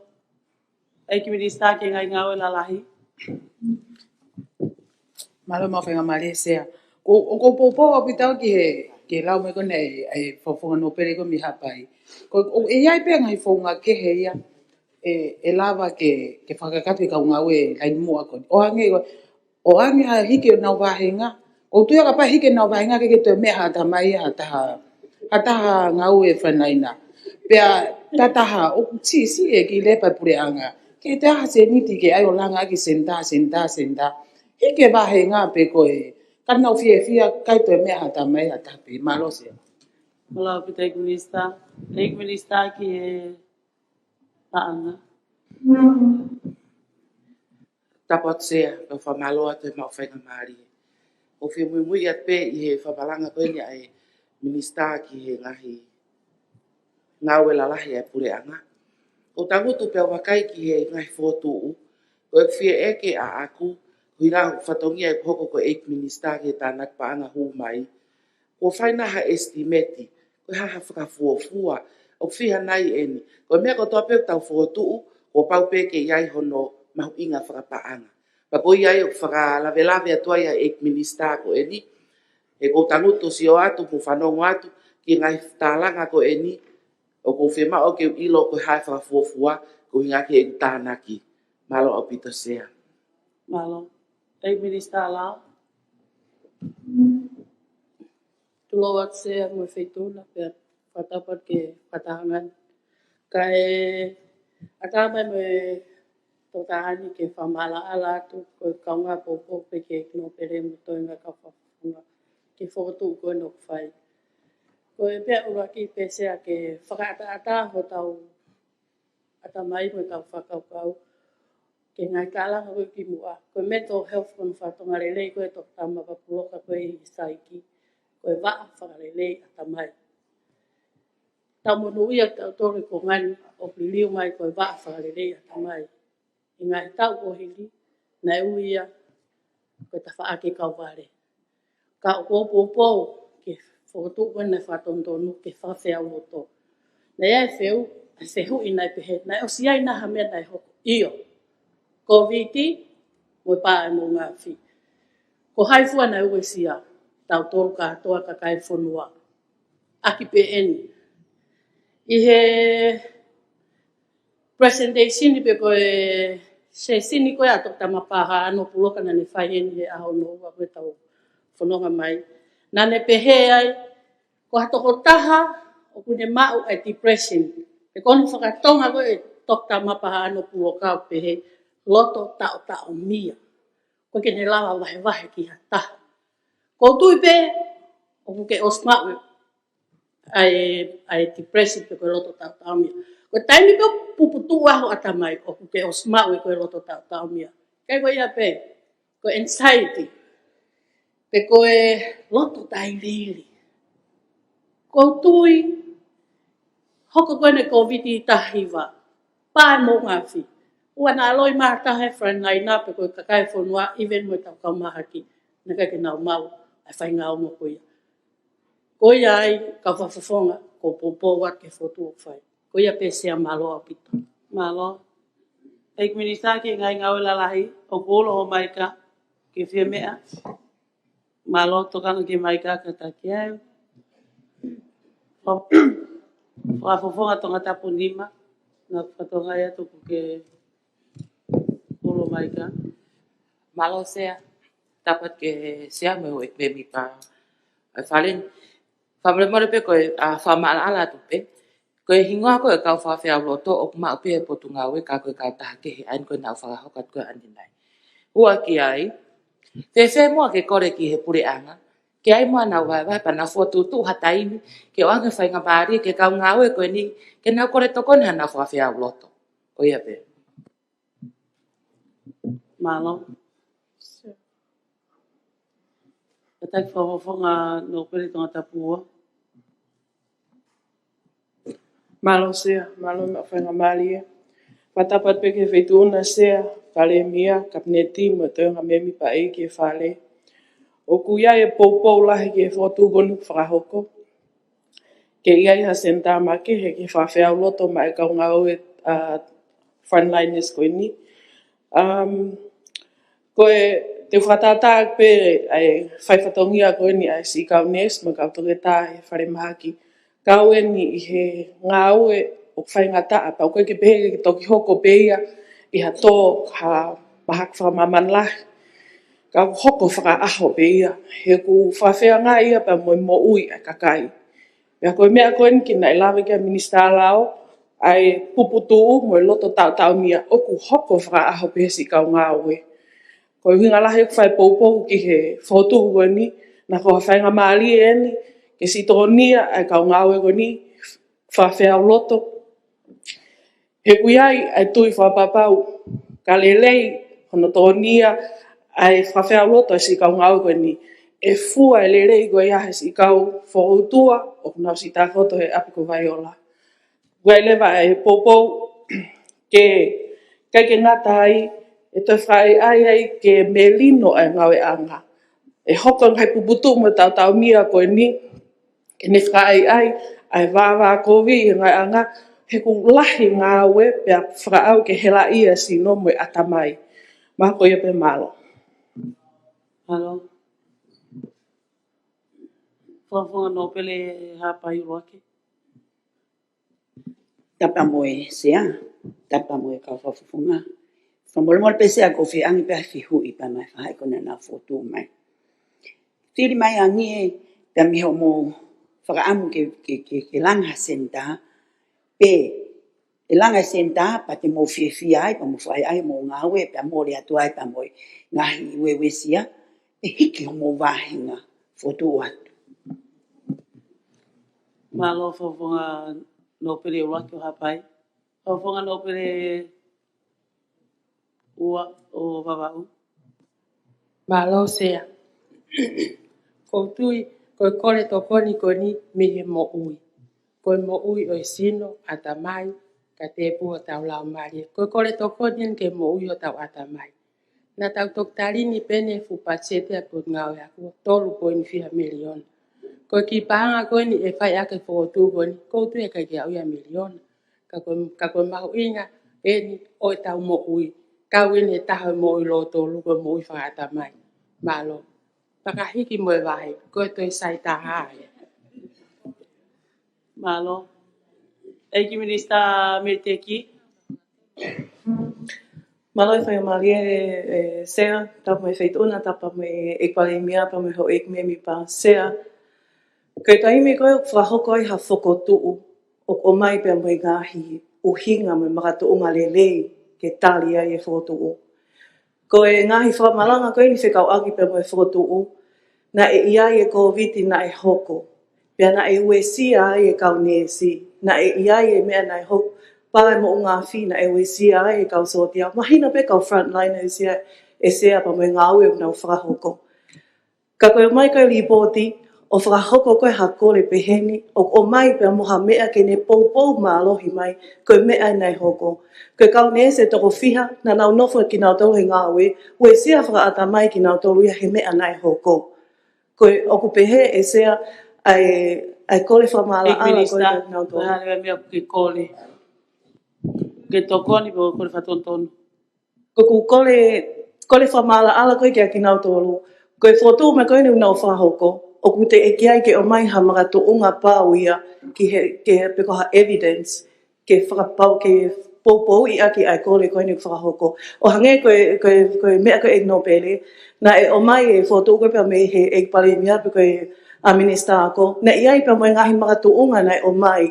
ʻEiki Minisitā ki he Ngaahi Ngāue Lalahi. Mālō e maʻu faingamālie Sea. ʻOku, ʻoku ou poupou ʻaupito ki he, ki he lau mai ko eni ʻa e, ʻa e Fakafofonga Nōpele ko ē mei Haʻapai. ʻOku, ʻoku ʻi ai pē ngaahi founga kehe ia ʻe, ʻe lava ke, ke fakakakato e kau ngāue laine muʻa ko eni. ʻO hangē ko, ʻo hangē ha hiki honau vāhenga. ʻOku ou tui ʻe kapau ʻe hiki honau vāhenga ʻikai ke toe meʻa ha ʻatamai ha taha, ha taha ngāue frontliner. Pea ta taha ʻoku siʻisiʻi e kiʻi lepa e puleʻanga. Ke ʻi ai ha sēniti ke ʻai ʻo langa ʻaki senitā, senitā, senitā. Hiki e vāhenga pē ko ē. Ka nau fiefia ʻikai toe meʻa ha ʻatamai ha taha pē. Mālō Sea. Mālō ʻaupito ʻEiki Minisitā. ʻEiki Minisitā ki he Paʻanga. Tapu atu Sea, pea fakamālō atu e maʻu faingamālie. ʻOku ou fie muimui atu pē ʻi he fakamalanga ko eni ʻa e Minisitā ki he Ngaahi Ngāue Lalahi ʻa e puleʻanga. ʻOku ou tangutu pea u vakai ki he ngaahi fokotuʻu, ko e fie ʻeke ʻaʻaku, ko e hā e fatongia ʻoku hoko ko e ʻEiki Minisitā ki he tānaki paʻanga hū mai. Kuo fai nai ha estimate, ko e hā ha fakafuofua, ʻoku fiha nai eni. Ko e meʻa kotoa pē ʻoku tau fokotuʻu, kuo pau pē ke ʻi ai hono mahuʻinga fakapaʻanga. Pea ko ia ai ʻoku fakalavelave atu ai ʻa e ʻEiki Minisitā ko eni. He ʻoku ou tangutu ʻo sio atu, mo fanongo atu, ki he ngaahi tālanga ko eni, ʻoku ou fiemaʻu ke u ʻilo ko e hā e fakafuofua, ko e ʻuhinga ki he tānaki. Mālō ʻaupito Sea. Mālō. ʻEiki Minisitā Lao. Tulou atu Sea mo e Feituʻuna pea fakatapu atu ki he fakatahaʻanga ni. Kae ʻatā mai mo e tokāteline ke fakamaʻalaʻala atu, ko e kaungā poupou pē ki he nōpele mo e toenga kau fakafofonga ki he fokotuʻu ko eni ʻoku fai. Ko e meʻa ʻuluaki pē Sea ke fakaʻataʻatā hotau ʻatamai mo e kau fakakaukau ki he ngaahi tālanga ko ē kimuʻa. Ko e mental health ko hono fatongia lelei ko ē ʻa e tokotaha maʻu puloka ko ē ʻi he saiki, ko e vaʻa fakalelei ʻatamai. Tau monūʻia kitautolu he kuonga ni ʻoku liliu mai ko e vaʻa fakalelei ʻatamai. ʻI he ngaahi taʻu kuo hili, naʻe ui ia ko e tafaʻaki kauvale. Ka ʻoku ou poupou ki he fokotuʻu ko eni naʻe fakatonutonu ke fakafeʻauloto. Naʻe ʻi ai e fehu-, e fehuʻi naʻe pehē, naʻe ʻosi ʻi ai nai ha meʻa naʻe hoko? ʻIo. Kōviti, mo e pā ʻa e moʻunga afi. Ko hai fua naʻe uesia? Tautolu kātoa kakai e fonua. ʻAki pē eni. ʻI he presentation pe ko e session ko ē ʻa Toketā Mapaha ʻAno Puloka naʻa ne fai heni he ʻaho hono ua ko ē ʻetau fononga mai. Naʻa ne pehē ai, ko ha tokotaha ʻoku ne maʻu ʻa e depression. Pe ko hono fakatonga ko ē ʻe Toketā Mapaha ʻAno Puloka ʻoku pehē loto taʻotaʻomia. ʻOku ʻikai ke ne lava vahevahe ki ha taha. ʻOku ou tui pē ʻoku ke ʻosi maʻu ʻa e, ʻa e depression pe ko e loto taʻotaʻomia. Ko e taimi pē ʻoku puputuʻu ai ho ʻatamai ʻoku ke ʻosi maʻu ʻe koe e loto taʻotaʻomia. Kae ko ia pē, ko e anxiety. Pe ko e loto tailiili. ʻOku ou tui, hoko ko eni e Kōviti taha hiva, pā ʻa e moʻunga afi. ʻOua naʻa loi mai ha taha he frontliner pe ko e kakai e fonua, even mo ʻetau kau mahaki. Naʻe ʻikai ke nau maʻu ʻa e faʻahinga ongo ko ia. Ko ia ai, kau fakafofonga, ʻoku ou poupou atu ki he fokotuʻu ʻoku fai. Ko ia pē Sea, mālō ʻaupito. Mālō. ʻEiki Minisitā ki he Ngaahi Ngāue Lalahi, ʻoku ulo ho maika, ke fie meʻa. Mālō, tokanga ki he maika kātaki ai. Fa-, Fakafofonga Tongatapu nima, naʻa ku fakatokangaʻi atu ʻoku ke ulo maika. Mālō Sea, tapu atu ki he Sea mo e mēmipa ʻo e Fale ni. Fakamolemole pē ko e, ʻa, fakamaʻalaʻala atu pē. Ko e hingoa ko ē kau fakafeʻauloto ʻoku maʻu pē ʻe he Potungāue ka ko e kautaha kehe, ʻa eni ko ē naʻa ku fakahoko atu ko ē ʻanenai. Ua ki ai, fēfē muʻa ke kole ki he puleʻanga, ke ʻai muʻa ʻenau vahevahe pea nau fokotuʻutuʻu ha taimi, ke ʻoange faingamālie ki he kau ngāue ko eni, ke nau kole tokoni haʻanau fakafeʻauloto. Ko ia pē. Mālō. Kātaki Fakafofonga Nōpele Tongatapu ua. Mālō Sea, mālō e maʻu faingamālie. Fakatapu atu pē ki he Feituʻuna Sea, Palēmia, Kapineti, mo e toenga mēmipa ʻeiki e Fale. ʻOku ʻi ai e poupou lahi ki he fokotuʻu ko eni ʻoku fakahoko. Ke ʻi ai ha senitā makehe ki he fakafeʻauloto maʻa e kau ngāue, ʻa, frontliners ko eni. Um, ko e, te u fakatātā pē ʻa e fai fatongia ko eni ʻa e siʻi kau neesi mo e kau toketā he falemahaki. Kau eni ʻi he ngāue ʻoku faingataʻa, pea ʻoku ʻikai ke pehē ke toki hoko pē ia ʻi ha tō ha mahaki fakamāmani lahi. Ka ʻoku hoko fakaʻaho pē ia, he ʻoku fakafeangai ia pea mo e moʻui ʻa e kakai. Pea ko e meʻa ko eni ke naʻe lave ki ai e Minisitā Lao, ʻa e puputuʻu mo e loto taʻotaʻomia ʻoku hoko fakaʻaho pē he siʻi kau ngāue. Ko e ʻuhinga lahi ʻeku fai poupou ki he fokotuʻu ko eni, naʻa ko ha faingamālie eni, ke siʻi tokonia ʻa e kau ngāue ko eni, fakafeʻauloto. He ʻoku ʻi ai ʻa e tui fakapapau, ka lelei hono tokonia ʻa e fakafeʻauloto ʻa e siʻi kau ngāue ko eni, ʻe fua e lelei ko ia he siʻi kau fokoutua ʻoku nau siʻi takoto he ʻapi ko Vaiola. ʻOku ʻi ai leva e poupou ke ʻikai ke ngata ai, ʻe toe fakaʻaiʻai ai ke melino ʻa e ngāueʻanga. ʻE hoko e ngaahi puputuʻu mo e taʻotaʻomia ko eni, ke ne fakaʻaiʻai ʻa e vāvākovi he ngāueʻanga, he ʻoku lahi e ngāue pea fakaʻau ke helaʻia e sino mo e ʻatamai. Mahalo ko ia pē, mālō. Mālō. Fakafofonga Nōpele Haʻapai ʻUluaki. Tapu mo e Sea, tapu mo e kau fakafofonga. Fakamolemole pē Sea, ʻoku ou fie ʻange pē ha fehuʻi pea mo e faʻahi ko ē naʻa nau fokotuʻu mai. Fili mai ange pē mei hoʻomou fakaʻamu ke, ke, ke, ke langa ha senitā, pe ʻe langa e senitā pea te mou fiefia ai, pea mou fai ai hoʻomou ngāue, pea mole atu ai pea mo e ngaahi uesia, ʻe hiki hoʻomou vāhenga fokotuʻu atu. Mālō Fakafofonga Nōpele ʻUluaki ʻo Haʻapai. Fakafofonga Nōpele ua ʻo Vavaʻu. Mālō Sea. ʻOku ou tui, ko e kole tokoni ko eni mei he moʻui. Ko e moʻui ʻo e sino, ʻatamai, kae tupu hotau laumālie. Ko e kole tokoni eni ki he moʻui hotau ʻatamai. Naʻa tau toki tali ni pē ʻene fuʻu patiseti ʻa e Potungāue Ako, tolu poini fiha miliona. Ko e kiʻi paʻanga ko eni ʻe fai ʻaki e fokotuʻu ko eni, ʻoku ou tui ʻe ʻikai ke aʻu ia miliona. Ka ko, ka ko e mahuʻinga eni ʻo ʻetau moʻui. kau eni he taha ʻo e moʻui lōtolu ko e moʻui fakaʻatamai. Mālō. Fakahiki mo e vahe, ko e toe sai taha ia. Mālō. ʻEiki Minisitā Meiʻiteki. Mālō e faingamālie, ʻe, Sea, tapu mo e Feituʻuna, tapu mo e ʻEiki Palēmia, tapu mo e houʻeiki mēmipa, Sea. Ko e taimi ko ē ʻoku fakahoko ai ha fokotuʻu, ʻoku ʻomai pea mo e ngaahi ʻuhinga mo e makatuʻunga lelei ke tali ai e fokotuʻu. Ko e ngaahi fakamalanga ko eni fekauʻaki pea mo e fokotuʻu, naʻe ʻi ai e Kōviti naʻe hoko, pea naʻe uesia ai e kau neesi, naʻe ʻi ai e meʻa naʻe hoko, pea mo e moʻunga afi naʻe uesia ai e kau sōtia, mahino pē kau frontliner ʻe Sea, ʻe Sea pea mo e ngāue ʻoku nau fakahoko. Ka ko e ʻomai ko ē lipooti, ʻo fakahoko ko ē ha kole pehē ni, ʻoku ʻomai pea mo ha meʻa ke ne poupou mālohi mai, ko e meʻa naʻe hoko. Ko e kau neesi ʻe toko fiha, naʻa nau nofo kinautolu he ngāue, uesia fakaʻatamai kinautolu ia he meʻa naʻe hoko. Ko e ʻoku pehē ʻe Sea ʻa e, ʻa e kole fakamaʻalaʻala ko ē ʻEiki Minisitā, kinautolu. Ko e hā leva e meʻa ʻoku ke kole? Ke tokoni pe ko e kole fakatonutonu? Ko ʻeku kole, kole fakamaʻalaʻala ko ē kiate kinautolu. Ko e fokotuʻu mai ko eni ʻoku nau fakahoko, ʻoku teʻeki ai ke ʻomai ha makatuʻunga pau ia ki he, ki he pe ko ha evidence, ke fakapau, ke poupouʻi ʻaki ʻa e kole ko eni ʻoku fakahoko. ʻO hangē ko e, ko e, ko e meʻa ko ē ʻEiki Nōpele, naʻe ʻomai e fokotuʻu ko ē pea mei he ʻEiki Palēmia pe ko e ʻa Minisitā Ako, naʻe ʻi ai pea mo e ngaahi makatuʻunga naʻe ʻomai.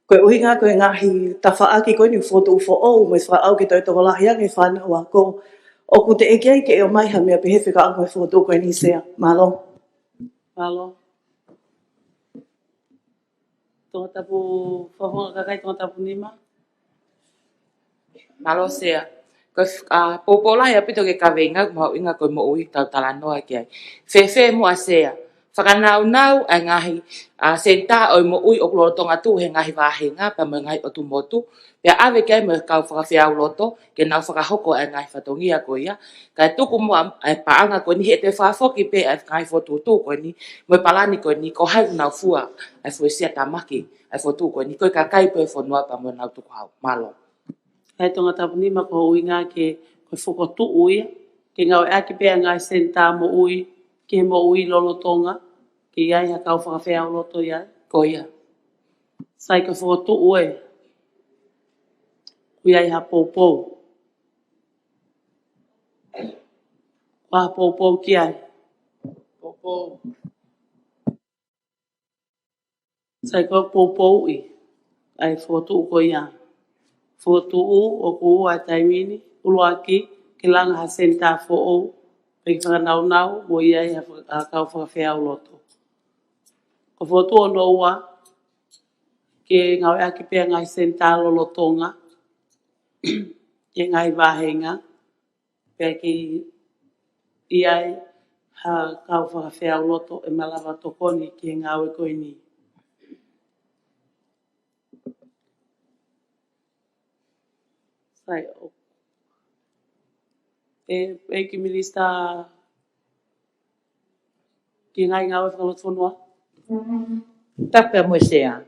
Ko e ʻuhinga ko e ngaahi tafaʻaki ko eni fokotuʻu foʻou mo e fakaʻau ke toe tokolahi ange e fānau ako. ʻOku teʻeki ai ke ʻomai ha meʻa pehē fekauʻaki mo e fokotuʻu ko eni Sea. Mālō. Mālō. Tongatapu, Fakafofonga Kakai Tongatapu Nima. Mālō Sea. Ko e, ʻa, poupou lahi ʻaupito ki he kaveinga, mahuʻinga ko e moʻui tau talanoa ki ai. Fēfē muʻa Sea? Fakanaunau ʻa e ngaahi, ʻa, senitā ʻo e moʻui ʻoku lolotonga tuʻu he ngaahi vāhenga pea mo e ngaahi ʻotu motu, pea ʻave ki ai mo e kau fakafeʻauloto ke nau fakahoko ʻa e ngaahi fatongia ko ia, kae tuku muʻa ʻa e paʻanga ko eni he ʻe toe fakafoki pē ʻa e ngaahi fokotuʻutuʻu ko eni, mo e palani ko eni, ko hai ʻoku nau fua ʻa e fuesia tamaki ʻa e fokotuʻu ko eni, ko e kakai pē ʻo e fonua pea mo ʻenau tukuhau. Mālō. ʻA e Tongatapu Nima, ko e ʻuhinga ke, ko e fokotuʻu ia, ke ngāueʻaki pē ʻa e ngaahi senitā moʻui, ki he moʻui lolotonga, ke ʻi ai ha kau fakafeʻauloto ia. Ko ia. Sai, ko e fokotuʻu ē, ʻoku ʻi ai ha poupou? Ko e hā e poupou ki ai? Poupou. Sai, ko e poupouʻi ʻa e fokotuʻu ko ia. Fokotuʻu ʻoku ua ʻa e taimi ni, ʻuluaki, ke langa ha senitā foʻou, pea ke fakanaunau mo ʻi ai ha faka-, ha kau fakafeʻauloto. Ko e fokotuʻu hono ua, ke ngāueʻaki pē ʻa e ngaahi senitā lolotonga, ki he ngaahi vāhenga, pea ke ʻi ai ha kau fakafeʻauloto ʻe malava tokoni ki he ngāue ko eni. Sai, ʻo, ʻe, ʻEiki Minisitā ki he Ngaahi Ngāue Fakalotofonua. Tapu mo e Sea.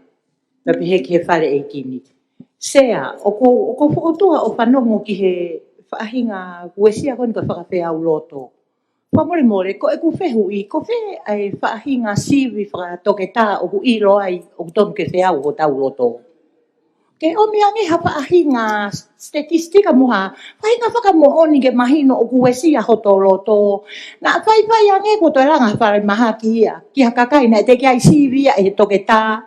Tapu pē ki he Fale ʻEiki ni. Sea, ʻoku, ʻoku ou fokotuʻu ʻo fanongo ki he faʻahinga uesia ko eni ko e fakafeʻauloto. Fakamolemole, ko ʻeku fehuʻi, ko fē ʻa e faʻahinga sivi fakatoketā ʻoku ʻilo ai ʻoku tonu ke feau hotau loto? Ke ʻomi ange ha faʻahinga statistika mo ha faʻahinga fakamoʻoni ke mahino ʻoku uesia hotau loto. Naʻa faifai ange kuo toe langa ha falemahaki ia ki ha kakai naʻe teʻeki ai sivi ia ʻe he toketā,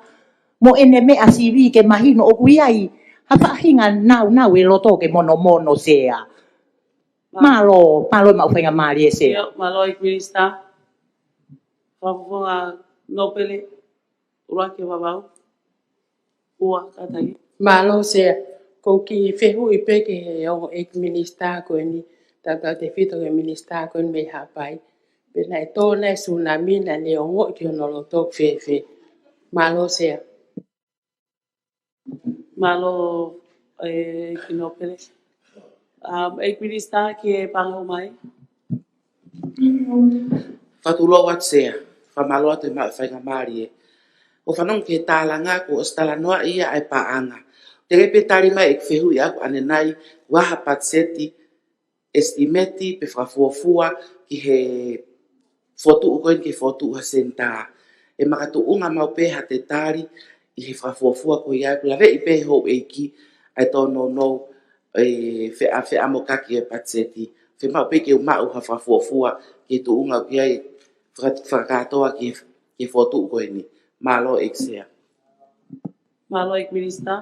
mo ʻene meʻa sivi ke mahino ʻoku ʻi ai ha faʻahinga naunau e loto ke monomono, Sea. Mālō, mālō e maʻu faingamālie, Sea. ʻIo, mālō ʻEiki Minisitā. Fakafofonga Nōpele, ʻuluaki Vavau. Ua, kātaki. Mālō Sea, ko e kiʻi fehuʻi pē ki he ongo ʻEiki Minisitā ko eni, tautautefito ki he Minisitā ko eni mei Haʻapai. Pe naʻe tō nai e sunami naʻa ne ongoʻi ki hono loto fēfē? Mālō Sea. Mālō, ʻEiki Nōpele. Um, ʻEiki Minisitā ki he paʻanga ʻomai. Fakatulou atu Sea, fakamālō atu e maʻu faingamālie. ʻOku ou fanongo ki he tālanga kuo ʻosi talanoaʻi ia ʻa e paʻanga. Teʻeki pē tali mai ʻeku fehuʻi ʻaʻaku ʻanenai, ʻoku ʻi ai ha patiseti estimate pe fakafuofua ki he fokotuʻu ko eni ke fokotuʻu ha senitā. ʻE makatuʻunga maʻu pē haʻate tali ʻi he fakafuofua ko ia ʻoku laveʻi pē houʻeiki ʻa e tōnounou ʻe feʻa, feʻamokaki e patiseti. Fiemaʻu pē ke u maʻu ha fakafuofua ki he tuʻunga ʻoku ʻi ai faka-, fakakātoa ki he, ki he fokotuʻu ko eni. Mālō ʻEiki Sea. Mālō ʻEiki Minisitā.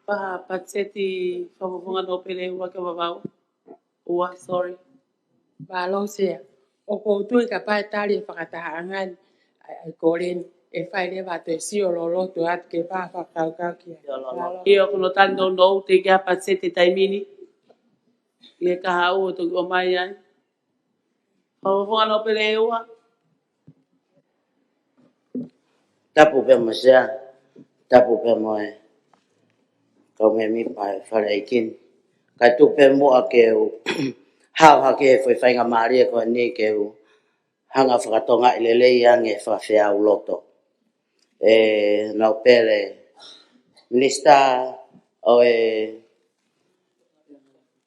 Paha patiseti fakafofonga nōpele ua ke vavau. Ua, sorry. Mālō Sea. ʻOku ou tui kapau ʻe tali e fakatahaʻanga ni ʻa e, ʻa e kole ni, ʻe fai leva ʻa e sio loloto atu ke paha fakakaukau ki ai. Mālō. ʻIo, ko hono tali nounou teʻeki ai ha patiseti he taimi ni. ʻI he kahaʻu ʻo toki ʻomai ai. Fakafofonga nōpele ua. Tapu pē mo Sea, tapu pē mo e kau mēmipa ʻo e Fale ʻEiki ni. Kae tuku pē muʻa ke u hao hake he foʻi faingamālie ko eni ke u hanga ʻo fakatokangaʻi lelei ange e fakafeʻauloto ʻa e nōpele Minisitā ʻo e,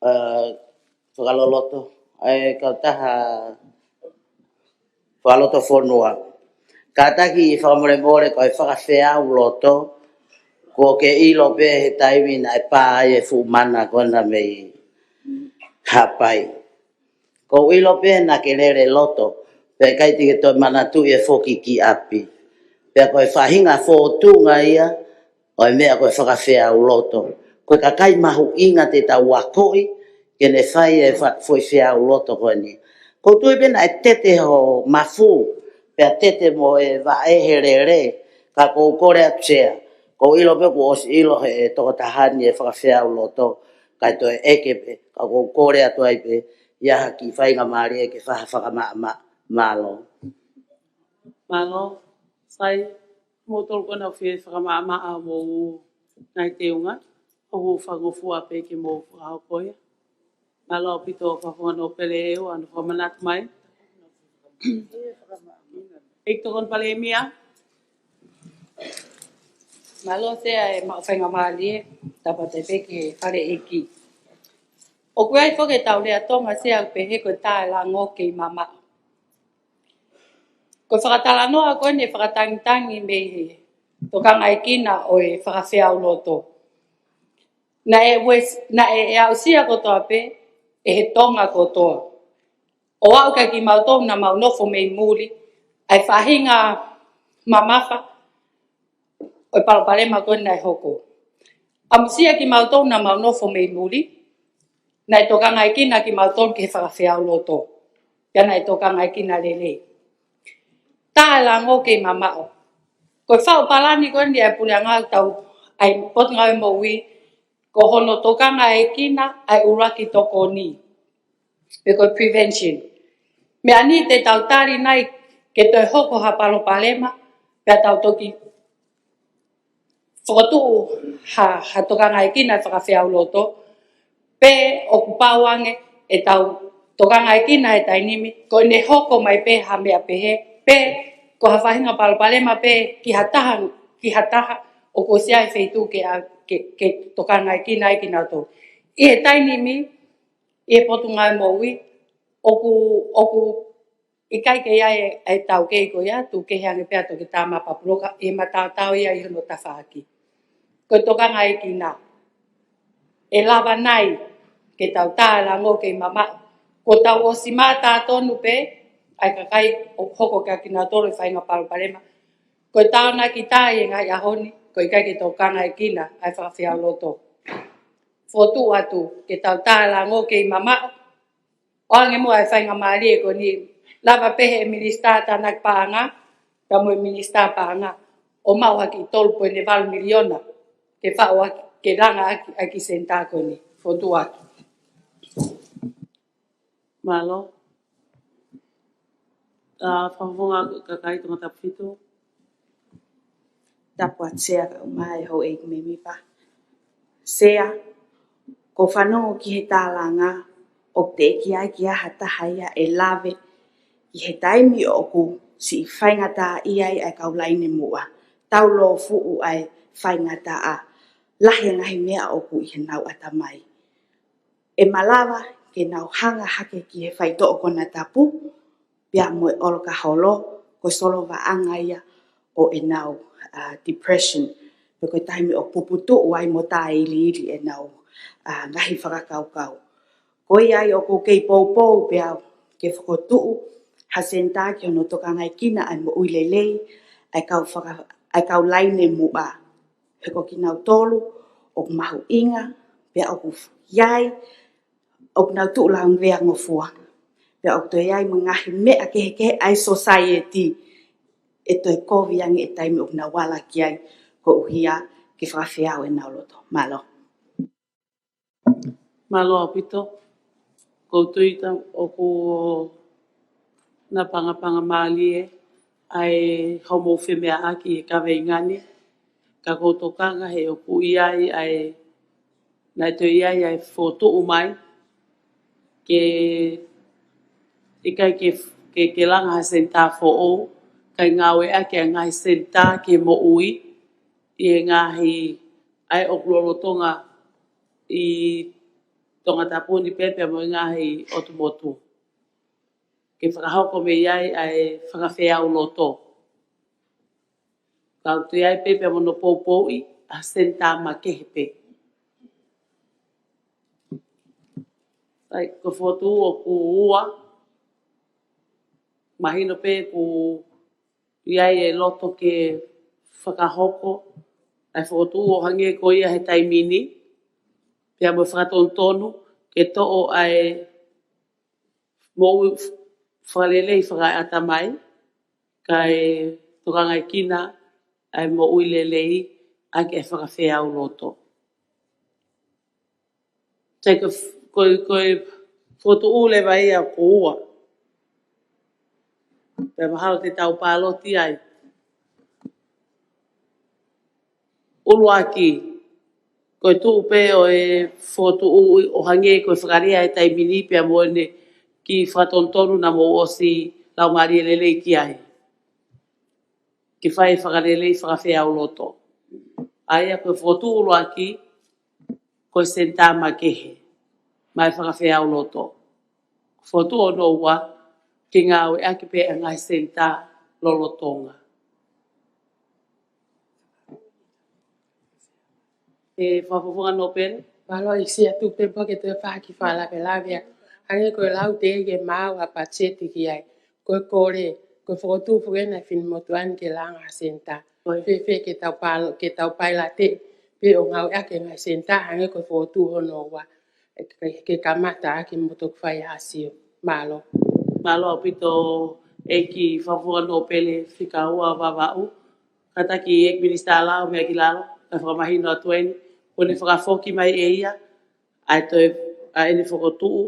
ʻa, fakaloloto, ʻa e kautaha fakalotofonua. Kātaki fakamolemole ko e fakafeʻauloto, kuo ke ʻilo pē he taimi naʻe pā ai e fuʻu mana ko ena mei Haʻapai. ʻOku ou ʻilo pē naʻa ke lele loto, pea ʻikai te ke toe manatuʻi e foki ki ʻapi. Pea ko e faʻahinga fōtunga ia ʻo e meʻa ko e fakafeʻauloto. Ko e kakai mahuʻinga te tau akoʻi ke ne fai e fa-, foʻi feʻauloto ko eni. ʻOku ou tui pē naʻe tete ho mafu, pea tete mo e vaʻe he lele, ka ʻoku ou kole atu Sea. ʻOku ou ʻilo pē kuo ʻosi ʻilo ʻe he tokotaha ni e fakafeʻauloto, kae toe ʻeke pē, ka ʻoku ou kole atu ai pē, ʻi ai ha kiʻi faingamālie ke fai ha fakamaʻamaʻa. Mālō. Mālō. Sai, mou tolu ko ena ʻoku fie fakamaʻamaʻa mo nai teunga, ʻoku ou fakangofua pē ke mou fakahoko ia. Mālō ʻaupito fakafofonga nōpele ua hono fakamanatu mai. ʻEiki Tokoni Palēmia. Mālō Sea e maʻu faingamālie, tapu atu pē ki he Fale ʻEiki. ʻOku ʻi ai foki ʻetau lea Tonga Sea ʻoku pehē ko e tā e lango kei mamaʻo. Ko e fakatalanoa ko eni ʻe fakatangitangi mei he tokangaekina ʻo e fakafeʻauloto. Naʻe ues-, naʻe aʻusia kotoa pē ʻe he Tonga kotoa. ʻO aʻu kia kimautolu naʻa mau nofo mei muli, ʻa e faʻahinga mamafa ʻo e palopalema ko eni naʻe hoko. ʻAmusia kimautolu naʻa mau nofo mei muli, naʻe tokangaekina kimautolu ki he fakafeʻauloto. Pea naʻe tokangaekina lelei. Tā e lango kei mamaʻo. Ko e faʻu palani ko eni ʻa e puleʻanga ʻoku tau, ʻa e Potungāue Moʻui, ko hono tokangaekina ʻa e ʻuluaki tokoni. Pe ko e prevention. Meʻa ni te tau tali nai ke toe hoko ha palopalema, pea tau toki fokotuʻu ha, ha tokangaekina fakafeʻauloto, pe ʻoku pau ange ʻetau tokangaekina he taimi ni, ko ʻene hoko mai pē ha meʻa pehē, pe ko ha faʻahinga palopalema pē ki ha taha, ki ha taha, ʻoku ʻosi ʻi ai e feituʻu ke, ke, ke tokangaekina ai kinautolu. ʻI he taimi ni, ʻi he Potungāue Moʻui, ʻoku, ʻoku ʻikai ke ʻi ai e, e taukei ko ia, tuku kehe ange pē ʻa Toketā Mapapuloka, ʻi he mataotao ia ʻi hono tafaʻaki. Ko e tokangaekina. ʻE lava nai ke tau tā e lango kei mamaʻo. Kuo tau ʻosi mātā tonu pē, ʻa e kakai ʻoku hoko kia kinautolu e faʻahinga palopalema. Ko e tānaki tā ʻi he ngaahi ʻaho ni, ʻoku ʻikai ke tokangaekina ʻa e fakafeʻauloto. Fokotuʻu atu ke tau tā e lango kei mamaʻo, ʻoange muʻa e faingamālie ko eni, lava pē he Minisitā Tānaki Paʻanga, pea mo e Minisitā Paʻanga, ʻo maʻu ha kiʻi tolu poini valu miliona, ke faʻu ʻaki, ke langa ʻaki, ʻaki e senitā ko eni, fokotuʻu atu. Mālō. ʻA, Fakafofonga Kakai Tongatapu Fitu. Tapu atu Sea kae ʻumaʻā e houʻeiki mēmipa. Sea, ʻoku ou fanongo ki he tālanga ʻoku teʻeki ai ke ʻi ai ha taha ia ʻe lave ki he taimi ʻoku siʻi faingataʻaʻia ai ʻa e kau laine muʻa. Taulōfuʻu ʻa e faingataʻa. lahi e ngaahi meʻa ʻoku ʻi heʻenau ʻatamai. ʻE malava ke nau hanga hake ki he faitoʻo konatapu, pea mo e ʻolokaholo, ko e solovaʻanga ia ʻo ʻenau, ā, depression, pe ko e taimi ʻoku puputuʻu ai mo tāiliili ʻenau, ā, ngaahi fakakaukau. Ko ia ai ʻoku ou kei poupou pē au ke fokotuʻu ha senitā ki hono tokangaekina ʻa e moʻui lelei ʻa e kau faka-, ʻa e kau laine muʻa. He ko kinautolu ʻoku mahuʻinga, pea ʻoku ʻi ai, ʻoku nau tuʻu lāngilangiʻia ngofua. Pea ʻoku toe ʻi ai mo e ngaahi meʻa kehekehe ʻa e society ʻe toe kovi ange e taimi ʻoku nau ala ki ai, koeʻuhi ke fakafeau ʻenau loto. Mālō. Mālō ʻaupito. ʻOku ou tui ʻoku napangapanga mālie ʻa e hoʻomou femeʻaʻaki he kaveinga ni. Ka ʻoku ou tokanga he ʻoku ʻi ai ʻa e, naʻe toe ʻi ai ʻa e fokotuʻu mai ke ʻikai ke, ke, ke langa ha senitā foʻou, kae ngāueʻaki ʻa e ngaahi senitā ke moʻui ʻi he ngaahi ʻa e ʻoku lolotonga ʻi Tongatapu ni pea pea mo e ngaahi ʻotu motu. Ke fakahoko mei ai ʻa e fakafeau loto. Ka ʻoku ʻi ai pē pea mo hono poupouʻi ʻa e senitā makehe pē. ʻAi, ko e fokotuʻu ʻoku ua, mahino pē ʻoku ʻi ai e loto ke fakahoko ʻa e fokotuʻu ʻo hangē ko ia he taimi ni, pea mo e fakatonutonu ke toʻo ʻa e moʻui fakalelei fakaʻatamai, kae tokangaekina ʻa e moʻui lelei ʻaki e fakafeau loto. Sai ko, ko, ko e fokotuʻu leva ia ʻoku ua. Pea mahalo te tau pāloti ai. ʻUluaki, ko e tuʻu pē ʻo e fokotuʻu ʻo hangē ko e fakalea he taimi ni pea mo ʻene kiʻi fakatonutonu naʻa mou ʻosi laumālie lelei ki ai. Ke fai e fakalelei fakafeau loto. ʻA ia ko e fokotuʻu ʻuluaki, ko e senitā makehe, mo e fakafeau loto. Fokotuʻu hono ua, ke ngāueʻaki pē ʻa e ngaahi senitā lolotonga. ʻE Fakafofonga Nōpele? Mālō ʻEiki Sea, tuku pē muʻa ke toe fai ha kiʻi fakalavelave. Hangē ko e lau teʻeki ke maau ha patiseti ki ai. Ko e kole, ko e fokotuʻu foki ena ʻa e finemotuʻa ni ke langa ha senitā. ʻOi. Fēfē ke tau pālo-, ke tau pailateʻi pē ʻo ngāueʻaki e ngaahi senitā hangē ko e fokotuʻu hono ua. Ke, ke kamata ʻaki mo toki fai ha sio. Mālō. Mālō ʻaupito ʻEiki Fakafofonga Nōpele fika ua Vavaʻu. Kātaki ʻEiki Minisitā Lao, meʻa ki lalo, kae fakamahino atu eni, kuo ne fakafoki mai ʻe ia ʻa e toe, ʻa ʻene fokotuʻu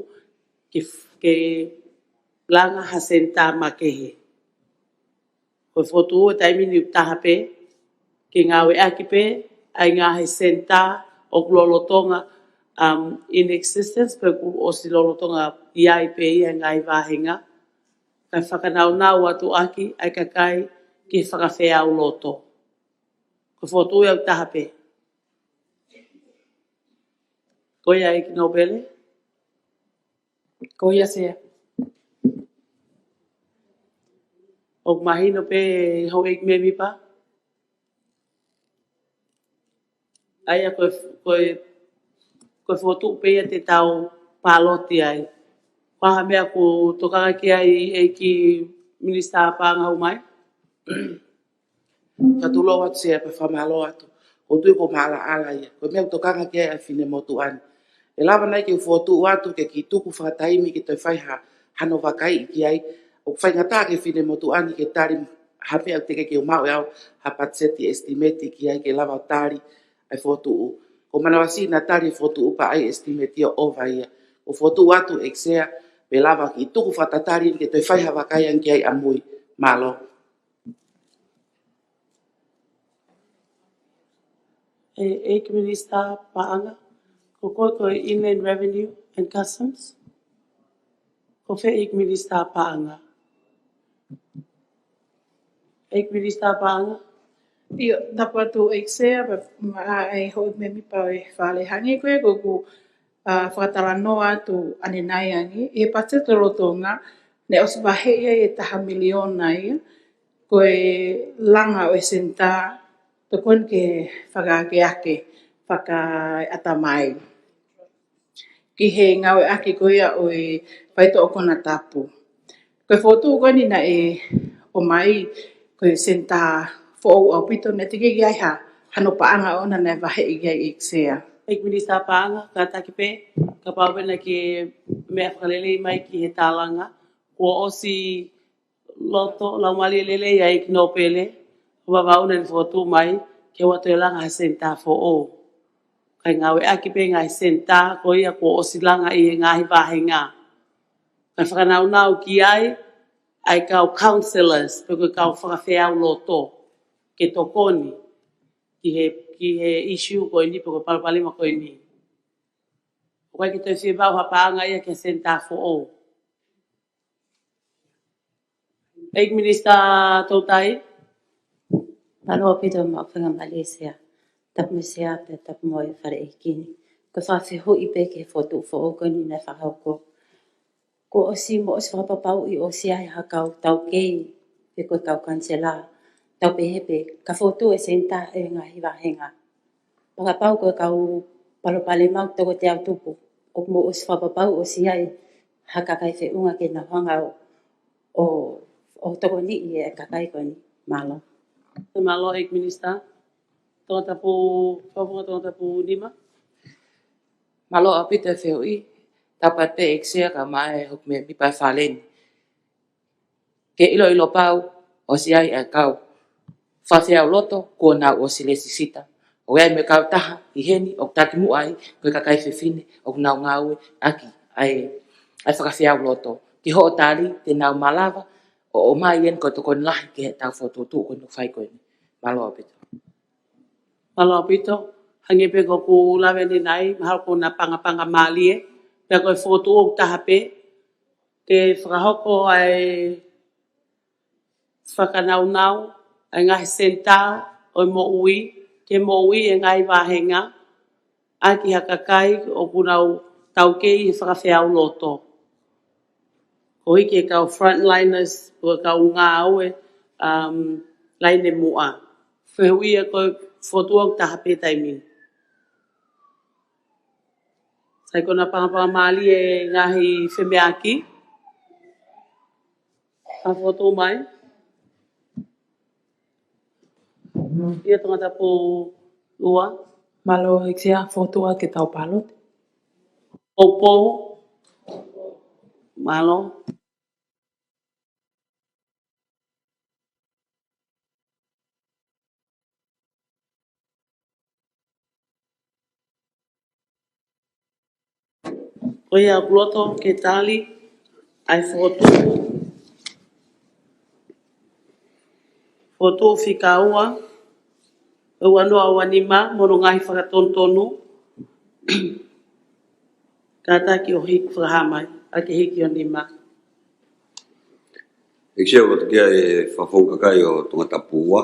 ke, ke langa ha senitā makehe. Ko e fokotuʻu he taimi ni ʻoku taha pē, ke ngāueʻaki pē ʻa e ngaahi senitā ʻoku lolotonga, um, in existence, pe ʻoku ʻosi lolotonga ʻi ai pē ia he ngaahi vāhenga. Kae fakanaunau atu ʻaki ʻa e kakai ki he fakafeau loto. Ko e fokotuʻu ia ʻoku taha pē. Ko ia ʻEiki Nōpele? Ko ia Sea. ʻOku mahino pē houʻeiki mēmipa? ʻA ia ko e, ko e, ko e fokotuʻu pē ia te tau pāloti ai. Ko e hā ha meʻa ʻoku tokanga ki ai ʻEiki Minisitā Paʻanga ʻomai? Fakatulou atu Sea pea fakamālō atu. ʻOku ou tui ko e maʻalaʻala ia. Ko e meʻa ʻoku tokanga ki ai ʻa e finemotuʻa ni. ʻE lava nai ke u fokotuʻu atu ke kiʻi tuku fakataimi ke toe fai ha, hano vakaiʻi ki ai. ʻOku faingataʻa ki he finemotuʻa ni ke tali ha meʻa ʻoku teʻeki ke u maʻu ʻe au ha patiseti estimate ki ai ke lava ʻo tali ʻa e fokotuʻu. Ko e manavasiʻi naʻa tali e fokotuʻu pea ʻai estimate ia ʻo ʻova ia. ʻOku ou fokotuʻu atu ʻEiki Sea, pea lava kiʻi tuku fakatatali ke toe fai ha vakai ange ki ai ʻamui. Mālō. ʻE, ʻEiki Minisitā Paʻanga, ko koe ko e Inland Revenue and Customs? Ko fē ʻEiki Minisitā Paʻanga? ʻEiki Minisitā Paʻanga? ʻIo, tapu atu ʻEiki Sea, pea mo e houʻeiki mēmipa ʻo e Fale. Hangē ko ia ko ʻeku, ā, fakatalanoa atu ʻanenai ange, ʻi he patiseti lolotonga, naʻe ʻosi vaheʻi ai e taha miliona ia, ko e langa ʻo e senitā, tokoni ke fakaakeake, fakaʻatamai ki he ngāueʻaki ko ia ʻo e faitoʻo konatapu. Ko e fokotuʻu ko eni naʻe ʻomai, ko e senitā foʻou ʻaupito, naʻe teʻeki ai ha, hano paʻanga ʻoʻona naʻe vaheʻi ai ʻEiki Sea. ʻEiki Minisitā Paʻanga, kātaki pē, kapau pē naʻa ke meʻa fakalelei mai ki he tālanga, kuo ʻosi loto, laumālie lelei ʻa e ʻEiki Nōpele, Vavaʻu naʻa ne fokotuʻu mai, ke ʻoua toe langa ha senitā foʻou. Kae ngāueʻaki pē ngaahi senitā, ko ia kuo ʻosi langa ʻi he ngaahi vāhenga. Kae fakanaunau ki ai, ʻa e kau counsellors, pe ko e kau fakafeau loto, ke tokoni, ki he, ki he issue ko eni, pe ko e palopalema ko eni. ʻOku ʻikai ke toe fiemaʻu ha paʻanga ia ki he senitā foʻou. ʻEiki Minisitā Toutai. Mālō ʻaupito mo e faingamālie Sea. Tapu mo e Sea, pea tapu mo e Fale ʻEiki ni. Ko e fakafehuʻi pē ki he fokotuʻu foʻou ko eni naʻe fakahoko. Kuo ʻosi mo ʻosi fakapapauʻi ʻosi ʻi ai ha kau taukei, pe ko e kau kanisela, tau pehē pē, ka fokotuʻu e senitā ʻi he ngaahi vāhenga. Pea kapau ko e kau palopalema ʻoku toko teau tupu, ʻoku mou ʻosi fakapapau ʻosi ʻi ai ha kakai feʻunga ke nau hanga ʻo, ʻo, ʻo tokoniʻi e kakai ko eni. Mālō. Mālō ʻEiki Minisitā. Tongatapu, Fakafofonga Tongatapu nima. Mālō ʻaupito e fehuʻi, tapu atu pē ʻEiki Sea kae ʻumaʻā e houʻeiki mēmipa ʻo e Fale ni. Ke ʻiloʻilo pau, ʻosi ʻi ai e kau fakafeau loto, kuo nau ʻosi lēsisita. ʻOku ʻi ai mo e kautaha ʻi heni, ʻoku takimuʻa ai, ko e kakai fefine, ʻoku nau ngāueʻaki ʻa e, ʻa e fakafeau loto. Ki hoʻo tali, te nau malava ʻo ʻomai eni ko e tokoni lahi ki heʻetau fokotuʻutuʻu ko eni ʻoku fai ko eni. Mālō ʻaupito. Mālō ʻaupito. Hangē pē ko ʻeku lave ʻanenai, mahalo ko e ngaahi pangapanga mālie, pea ko e fokotuʻu ʻoku taha pē, ke fakahoko ʻa e fakanaunau ʻa e ngaahi senitā ʻo e moʻui, ke moʻui e ngaahi vāhenga, ʻaki ha kakai ʻoku nau taukei he fakafeau loto. Koeʻuhi ko e kau frontliners, ko e kau ngāue, um, laine muʻa. Fehuʻi ia ko e fokotuʻu ʻoku taha pē taimi ni. Sai ko e ngaahi pangapanga mālie e ngaahi femeʻaʻaki. Ka fokotuʻu mai. ʻIo Tongatapu ua. Mālō ʻEiki Sea, fokotuʻu atu ke tau paloti. Poupou. Mālō. Ko ia ʻoku loto ke tali ʻa e fokotuʻu, fokotuʻu fika ua, ua noa ua nima, mo hono ngaahi fakatonutonu, kātaki ʻo hiki fakahā mai, ʻa ke hiki ʻo nima. ʻEiki Sea, ʻoku loto ke ʻai e Fakafofonga Kakai ʻo Tongatapu ua,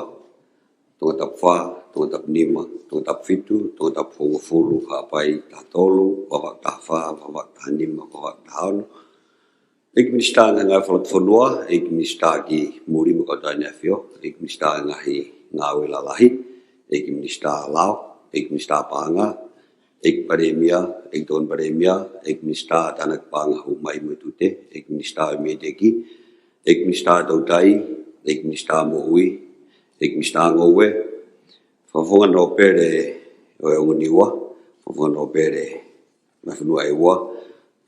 Tongatapu fā, Tongatapu nima, Tongatapu fitu, Tongatapu hongofulu, Haʻapai taha tolu, Vavaʻu taha fā, Vavaʻu taha nima, Vavaʻu taha ono. ʻEiki Minisitā Ngaahi Ngāue Fakalotofonua, ʻEiki Minisitā ki Muli mo e Kau Tau ʻAniafio, ʻEiki Minisitā Ngaahi Ngāue Lalahi, ʻEiki Minisitā Lao, ʻEiki Minisitā Paʻanga, ʻEiki Palēmia, ʻEiki Tokoni Palēmia, ʻEiki Minisitā Tānaki Paʻanga Hū Mai mo e Tute, ʻEiki Minisitā Mēteki, ʻEiki Minisitā Toutai, ʻEiki Minisitā Moʻui, ʻEiki Minisitā Ngoue, Fakafofonga Nōpele ʻo e Ongo Niua, Fakafofonga Nōpele Ngaahi Fonua ʻe Ua,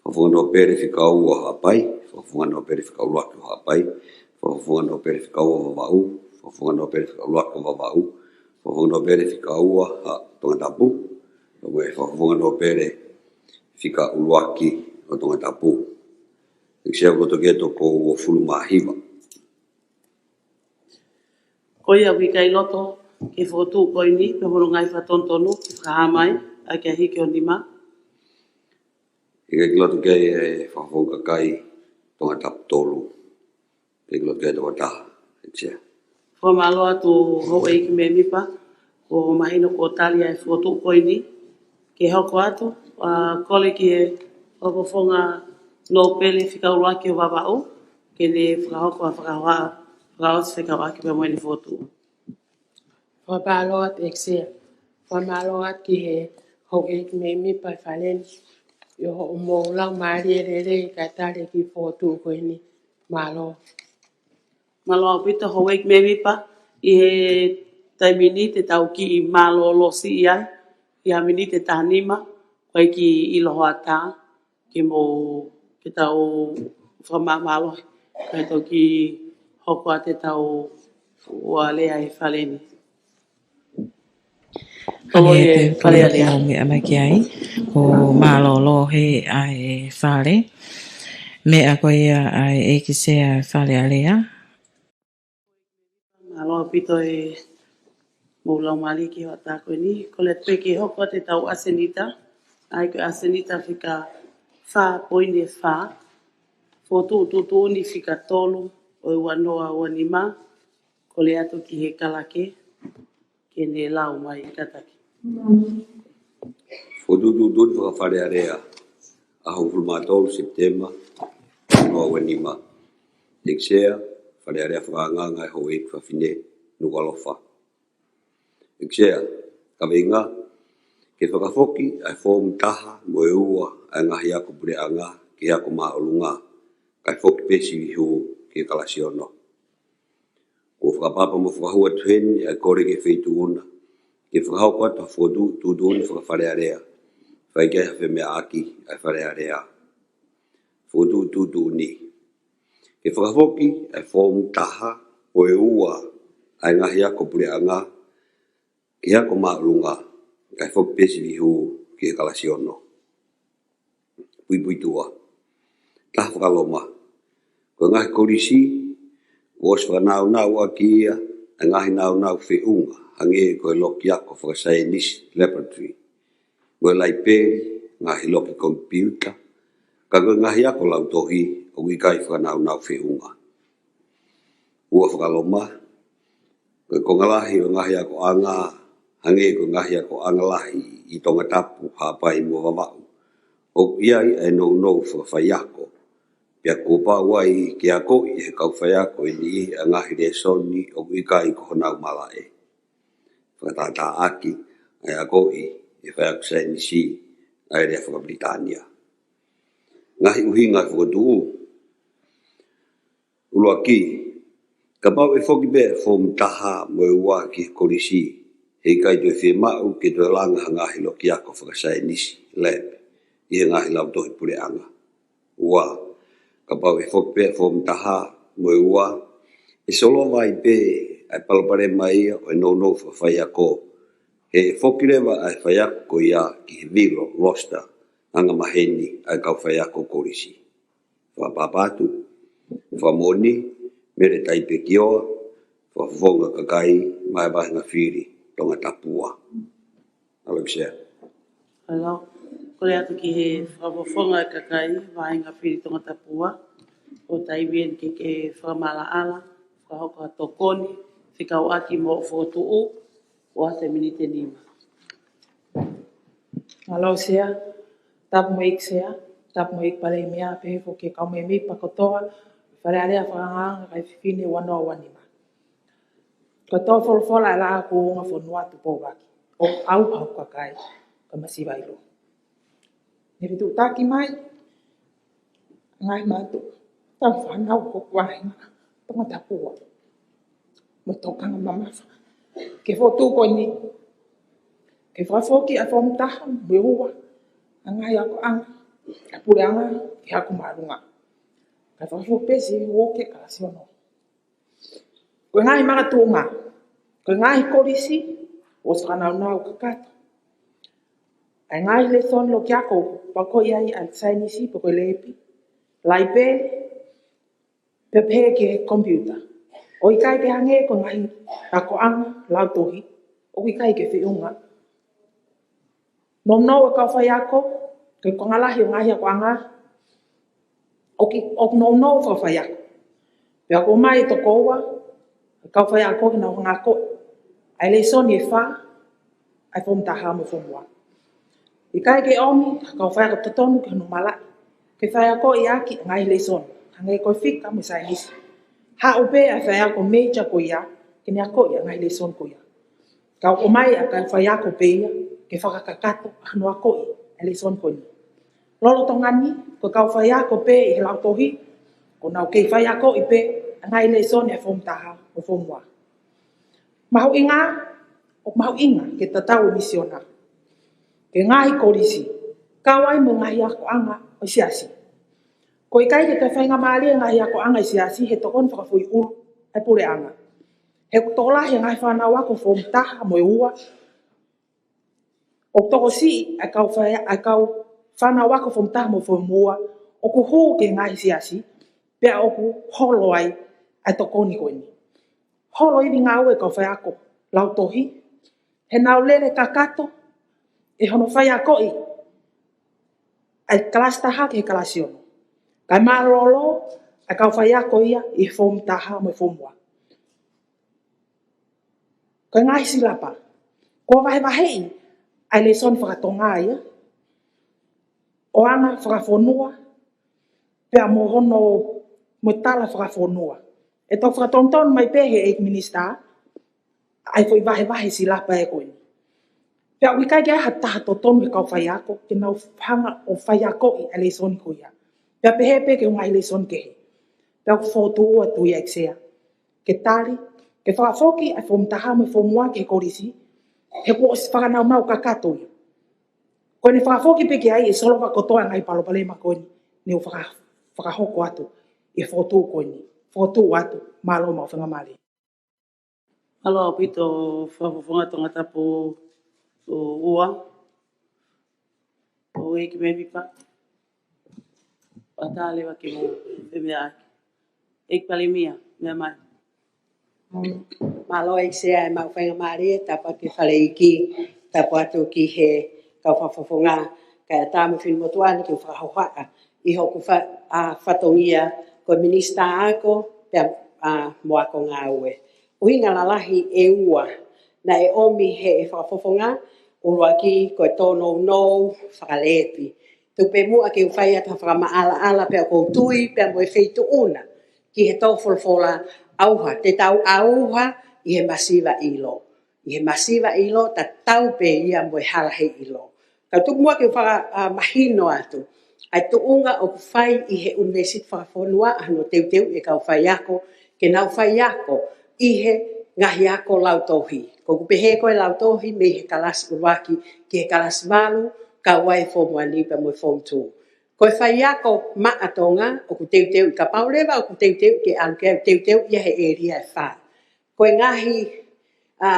Fakafofonga Nōpele fika ua Haʻapai, Fakafofonga Nōpele fika ʻuluaki Haʻapai, Fakafofonga Nōpele fika ua Vavaʻu, Fakafofonga Nōpele fika ʻuluaki Vavaʻu, Fakafofonga Nōpele fika ua ʻa Tongatapu, mo e Fakafofonga Nōpele fika ʻuluaki ʻo Tongatapu. ʻEiki Sea, ʻoku loto ke toko uofulu mā hiva. Ko ia ʻoku ʻikai loto ke fokotuʻu ko eni, pea mo hono ngaahi fakatonutonu, ke fakahā mai, ʻa ke hiki ʻo nima. ʻIkai ke loto ke ʻai e Fakafofonga Kakai Tongatapu tolu. ʻIkai ke loto ke ʻai toko taha, ʻEiki Sea. Fakamālō atu houʻeiki mēmipa, ʻoku mahino kuo tali ʻa e fokotuʻu ko eni. Ke hoko atu, ʻa, kole ki he Fakafofonga Nōpele fika ʻuluaki ʻo Vavaʻu, ke ne fakahoko ʻa e fakahoha, fakaʻosi fekauʻaki pea mo ʻene fokotuʻu. Fakamālō atu ʻEiki Sea. Fakamālō atu ki he houʻeiki mēmipa ʻi he Fale ni, ʻi hoʻomou laumālie lelei kae tali e kiʻi fokotuʻu ko eni. Mālō. Mālō ʻaupito houʻeiki mēmipa, ʻi he taimi ni te tau kiʻi mālōlō siʻi ai, ʻi ha miniti ʻe taha nima, ko e kiʻi ʻilo hoʻatā, ke mou, ke tau fakamālō, kae toki hoko atu ʻetau ua lea ʻi he Fale ni. Ko e Fale ni, pē Fale Alea. Ko e meʻa mai ki ai, ko e mālōlō he ʻa e Fale. Meʻa ko ia ʻa e ʻEiki Sea Fale Alea. Mālō ʻaupito e mou laumālie ki he hoʻatā ko eni. Kole atu pē ke hoko atu ʻetau ʻasenita. ʻA ia ko e ʻasenita fika fā poini fā. Fokotuʻu tuʻutuʻuni fika tolu ʻo e ua noa ua nima. Kole atu ki he kalake ke ne lau mai kātaki. Fokotuʻu tuʻutuʻuni faka-Fale Alea, ʻaho hongofulu mā tolu Sepitema, ua noa ua nima. ʻEiki Sea, Fale Alea fakaangaanga ʻa e Houʻeiki Fafine Nukuʻalofa. ʻEiki Sea, kaveinga, ke fakafoki ʻa e foomu taha mo e ua ʻa e ngaahi ako puleʻanga ki he ako māʻolunga, kae foki pē sivi hū ki he kalasi ono. Kuo fakapapa mo fakahū atu heni ʻa e kole ki he Feituʻu na ke fakahoko atu ha fokotuʻu tuʻutuʻuni faka-Fale Alea, fai ki ai ha femeʻaʻaki ʻa e Fale Alea. Fokotuʻu tuʻutuʻuni. Ke fakafoki ʻa e foomu taha mo e ua ʻa e ngaahi ako puleʻanga ki he ako māʻolunga, kae foki pē sivi hū ki he kalasi ono. Puipuituʻa. Taha, fakaloma. Ko e ngaahi kolisi, kuo ʻosi fakanāunau ʻaki ia ʻa e ngaahi nāunau feʻunga, hangē ko e loki ako fakasaienisi, laboratory, mo e laipeli, ngaahi loki komipiuta, ka ko e ngaahi ako lautohi ʻoku ʻikai fakanāunau feʻunga. Ua, fakaloma. Ko e konga lahi ʻo e ngaahi akoʻanga, hangē ko e ngaahi akoʻanga lahi ʻi Tongatapu, Haʻapai mo Vavaʻu, ʻoku ʻi ai ʻa e nounou fakafaiako. Pea kuo pau ai ke akoʻi ʻe he kau faiako ʻe niʻihi ʻa e ngaahi lēsoni ʻoku ʻikai ko honau malaʻe. Fakatātāʻaki ʻa e akoʻi ʻe he faiako saienisi ʻa e lea faka-Pilitānia. Ngaahi ʻuhinga ʻo e fokotuʻu. ʻUluaki, kapau ʻe foki pē ʻa e foomu taha mo e ua ki he kolisi, heʻikai toe fiemaʻu ke toe langa ha ngaahi loki ako fakasaienisi, lab, ʻi he ngaahi lautohi puleʻanga. Ua, kapau ʻe foki pē ʻa e foomu taha mo e ua, ʻe solova ai pē ʻa e palopalema ia ʻo e nounou fakafaiako, he ʻe foki leva ʻa e faiako ko ia ki he vilo, roster, angamaheni ʻa e kau faiako kolisi. Fakapapauʻi atu, fakamoʻoni, Mele Taipekioa, Fakafofonga Kakai, Vahenga Fili, Tongatapu. ʻEiki Sea. Hello. Kole atu ki he Fakafofonga Kakai, Vahenga Fili, Tongatapu, ʻo taimi eni ke ke fakamaʻalaʻala, fakahoko ha tokoni fekauʻaki mo e fokotuʻu, ʻoatu e miniti ʻe nima. Mālō Sea, tapu mo e ʻEiki Sea, tapu mo e ʻEiki Palēmia, pehē foki ki he kau mēmipa kotoa, Fale Alea fakaangaanga ʻa e Kakai Fefine ua noa ua nima. Ko e tō folofola ʻa e Laʻā Kuonga Fonua Tupou Vaki, ʻoku ʻauha hoku kakai, ka masiva ʻiloa. Ne fetuʻutaki mai ngaahi mātuʻa, tau fānau ko kuahinga, Tongatapu, mo e tokanga mamafa ki he fokotuʻu ko eni, ke fakafoki ʻa e foomu taha mo e ua ʻa e ngaahi akoʻanga ʻa e puleʻanga ki he ako māʻolunga, kae fakafoki pē sivi hū ki he kalasi ono. Ko e ngaahi makatuʻunga, ko e ngaahi kolisi, ʻosi fakanāunau kakato ʻa e ngaahi lēsoni loki ako, pea ko ia ʻa e saienisi, pea ko e lepi, laipeli, pea pehē ki he komipiuta. ʻOku ʻikai ke hangē ko e ngaahi akoʻanga lautohi, ʻoku ʻikai ke feʻunga. Nounou e kau faiako, ko e konga lahi ʻo e ngaahi akoʻanga, ʻoku, ʻoku nounou fakafaiako. Pea ko e mai toko ua, Kau faiako ke nau hanga ʻo akoʻi ʻa e lēsoni ʻe fā ʻa e Foomu Taha mo e Foomu Ua. ʻIkai ke ʻomi ha kau faiako totonu ki hono malaʻe ke faiakoʻi ʻaki ʻa e ngaahi lēsoni, hangē ko e fika mo e saienisi. Haʻu pē ʻa e faiako major ko ia ke ne akoʻi ʻa e ngaahi lēsoni ko ia. Ka ʻomai ʻa e kau faiako pē ia ke fakakakato ʻa hono akoʻi ʻa e lēsoni ko eni. Lolotonga ni, ko e kau faiako pē ʻi he lautohi, ʻoku nau kei faiakoʻi pē ʻa e ngaahi lēsoni ʻa e Foomu Taha mo e Foomu Ua. Mahuʻinga, ʻoku mahuʻinga ke tatau e misiona ki he ngaahi kolisi, kau ai mo e ngaahi akoʻanga ʻo e siasi. ʻOku ʻikai ke toe faingamālie e ngaahi akoʻanga ʻo e siasi he tokoni fakafoʻiʻulu ʻa e puleʻanga. He ʻoku tokolahi e ngaahi fānau ako Foomu Taha mo e Ua, ʻoku tokosiʻi ʻa e kau fai-, ʻa e kau fānau ako Foomu Taha mo e Foomu Ua ʻoku hū ki he ngaahi siasi, pea ʻoku holo ai ʻa e tokoni ko eni. Holo ivi ngāue e kau faiako lautohi, he nau lele kakato ʻi hono faiakoʻi ʻa e kalasi taha ki he kalasi ono. Kae mālōlō ʻa e kau faiako ia ʻi he Foomu Taha mo e Foomu Ua. Ko e ngaahi silapa, kuo vahevaheʻi ʻa e lēsoni faka-Tonga ia, ʻoku anga fakafonua, pea mo hono, mo e tala fakafonua. ʻE toki fakatonutonu mai pē ʻe he ʻEiki Minisitā ʻa e foʻi vahevahe silapa ʻe ko eni. Pea ʻoku ʻikai ke ʻi ai ha taha totonu he kau faiako ke nau hanga ʻo faiakoʻi ʻa e lēsoni ko ia. Pea pehē pē ki he ngaahi lēsoni kehe. Pea ʻoku fokotuʻu atu ia ʻEiki Sea ke tali, ke fakafoki ʻa e Foomu Taha mo e Foomu Ua ki he kolisi, he kuo ʻosi fakanaunau kakato ia. Ko ʻene fakafoki pē ki ai ʻe solova kotoa e ngaahi palopalema ko eni ne u faka-, fakahoko atu ʻi he fokotuʻu ko eni. Fokotuʻu atu, mālō maʻu faingamālie. Mālō ʻaupito Fakafofonga Tongatapu ua, ʻEiki Mēmipa. Pea tā leva ke mou femeaʻaki. ʻEiki Palēmia, meʻa mai. Mālō ʻEiki Sea, ʻe maʻu faingamālie, tapu atu ki he Fale ʻEiki, tapu atu ki he kau fakafofonga, kae ʻatā mo e finemotuʻa ni ke u fakahohaʻa ʻi hoku fa-, ʻa, fatongia ko e Minisitā Ako, pea, ʻa, mo Ako Ngāue. ʻUhinga lalahi ʻe ua naʻe ʻomi ʻe he fakafofonga, ʻuluaki ko e tōnounou fakalēpi. Tuku pē muʻa ke u fai atu ha fakamaʻalaʻala pea ʻoku ou tui pea mo e feituʻu na ki he tō folofola ʻauha, te tau ʻauha ʻi he masiva ʻilo. ʻI he masiva ʻilo, tatau pē ia mo e hala heiʻilo. Ka tuku muʻa ke u faka-, ʻa, mahino atu ʻa e tuʻunga ʻoku fai ʻi he ʻUnivēsiti Fakafonua ʻa hono teuteuʻi e kau faiako ke nau faiako ʻi he ngaahi ako lautohi. ʻOku pehē ko e lautohi mei he kalasi ʻuluaki ki he kalasi valu, kau ai e Form One pea mo e Form Two. Ko e faiako maʻa Tonga ʻoku teuteuʻi, kapau leva ʻoku teuteuʻi ke ʻalu ke teuteuʻi ia he ʻēlia ʻe fā. Ko e ngaahi, ʻa,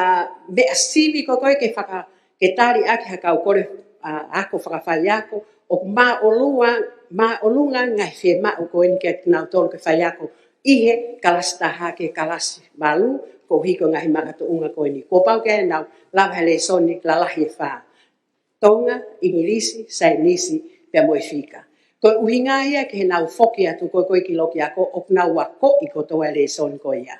meʻa sivi ko ē ke faka-, ke tali ʻaki ha kau kole, ʻa, ako fakafaiako, ʻoku māʻolua, māʻolunga ngaahi fiemaʻu ko eni kiate kinautolu ke faiako ʻi he kalasi taha ki he kalasi valu, koeʻuhi ko e ngaahi makatuʻunga ko eni. Kuo pau ke nau lava he lēsoni lalahi ʻe fā. Tonga, ʻIngilisi, Saienisi, pea mo e Fika. Ko e ʻuhinga ia ke nau foki atu ko ē ki loki ako ʻoku nau akoʻi kotoa e lēsoni ko ia.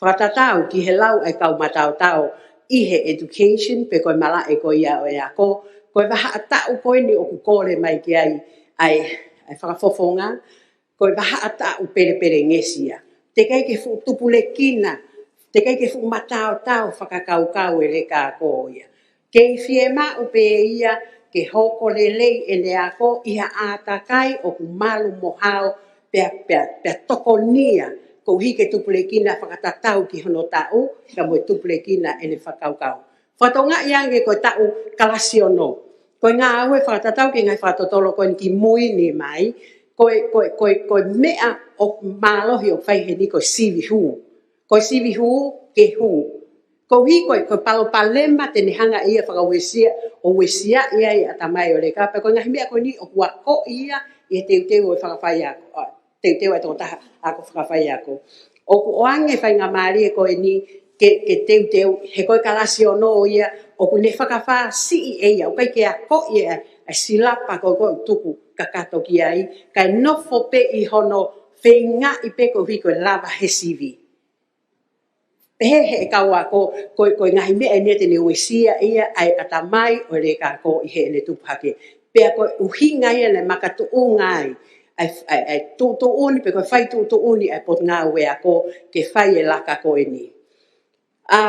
Fakatatau ki he lau ʻa e kau mataotao ʻi he education pe ko e malaʻe ko ia ʻo e ako, ko e vahaʻa taʻu ko eni ʻoku kole mai ki ai ʻa e, ʻa e fakafofonga, ko e vahaʻa taʻu pelepelengesi ia. Teʻeki ai ke fuʻu tupulekina, teʻeki ai ke fuʻu mataotao fakakaukau e leka ako ia. Kei fiemaʻu pē ia ke hoko lelei ʻene ako ʻi ha ʻātakai ʻoku malu mo hao pea, pea, pea tokonia, koeʻuhi ke tupulekina fakatatau ki hono taʻu, ka mo e tupulekina ʻene fakakaukau. Fakatokangaʻi ange ko e taʻu kalasi ono. Ko e ngāue fakatatau ki he ngaahi fakatotolo ko eni ki mui ni mai, ko e, ko e, ko e, ko e meʻa ʻoku mālohi ʻoku fai heni ko e sivi hū. Ko e sivi hū ke hū. Koeʻuhi ko e, ko e palopalema te ne hanga ia fakauesia, ʻo uesia ia ʻi he ʻatamai ʻo e leka, pea ko e ngaahi meʻa ko eni ʻoku akoʻi ia ʻi he teuteu ʻo e fakafaiako. teuteu ʻa e tokotaha ako fakafaiako. ʻOku ʻoange faingamālie ko eni ke, ke teuteu, he ko e kalasi ono ia, ʻoku ne fakafāsiʻi ʻe ia, ʻoku ʻikai ke akoʻi ʻa e, ʻa e silapa ko ē ʻoku tuku kakato ki ai, kae nofo pē ʻi hono feingaʻi pē koeʻuhi ko e lava he sivi. Pehē he kau ako, ko, ko e ngaahi meʻa eni te ne uesia ia ʻa e ʻatamai ʻo e leka ako ʻi heʻene tupu hake. Pea ko e ʻuhinga ia naʻe makatuʻunga ai ʻa e, ʻa e, ʻa e tuʻutuʻuni, pe ko e fai tuʻutuʻuni ʻa e Potungāue Ako ke fai e laka ko eni. ʻA,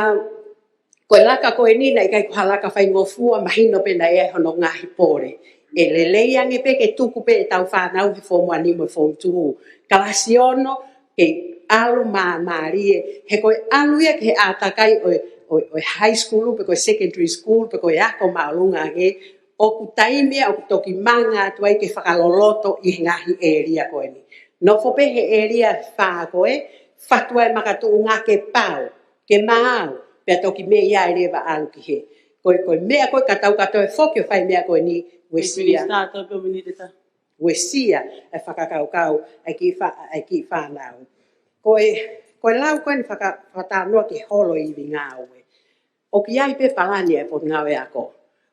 ko e laka ko eni naʻe ʻikai ko ha laka faingofua, mahino pē naʻe ʻi ai hono ngaahi pole. ʻE lelei ange pē ke tuku pē ʻetau fānau he Form One mo e Form Two, kalasi ono, ke ʻalu māmālie, he ko e ʻalu ia ki he ʻātakai ʻo e, ʻo e, ʻo e high school, pe ko e secondary school, pe ko e ako māʻolunga ange, ʻoku taimi ia ʻoku toki manga atu ai ke fakaloloto ʻi he ngaahi ʻēlia ko eni. Nofo pē he ʻēlia ʻe fā ko ē, fatu ai makatuʻunga ke pau, ke maau, pea toki meʻa ia ʻe leva ʻalu ki hē. Ko e, ko e meʻa ko ē ka tau kātoa ʻe foki ʻo fai meʻa ko eni, uesia. Minisitā, tau pē o miniti ʻe taha. Uesia e fakakaukau ʻa e kiʻi fā-, ʻa e kiʻi fānau. Ko e, ko e lau ko eni faka-, fakatalanoa ki he holo ivi ngāue. ʻOku ʻi ai pē palani ʻa e Potungāue Ako.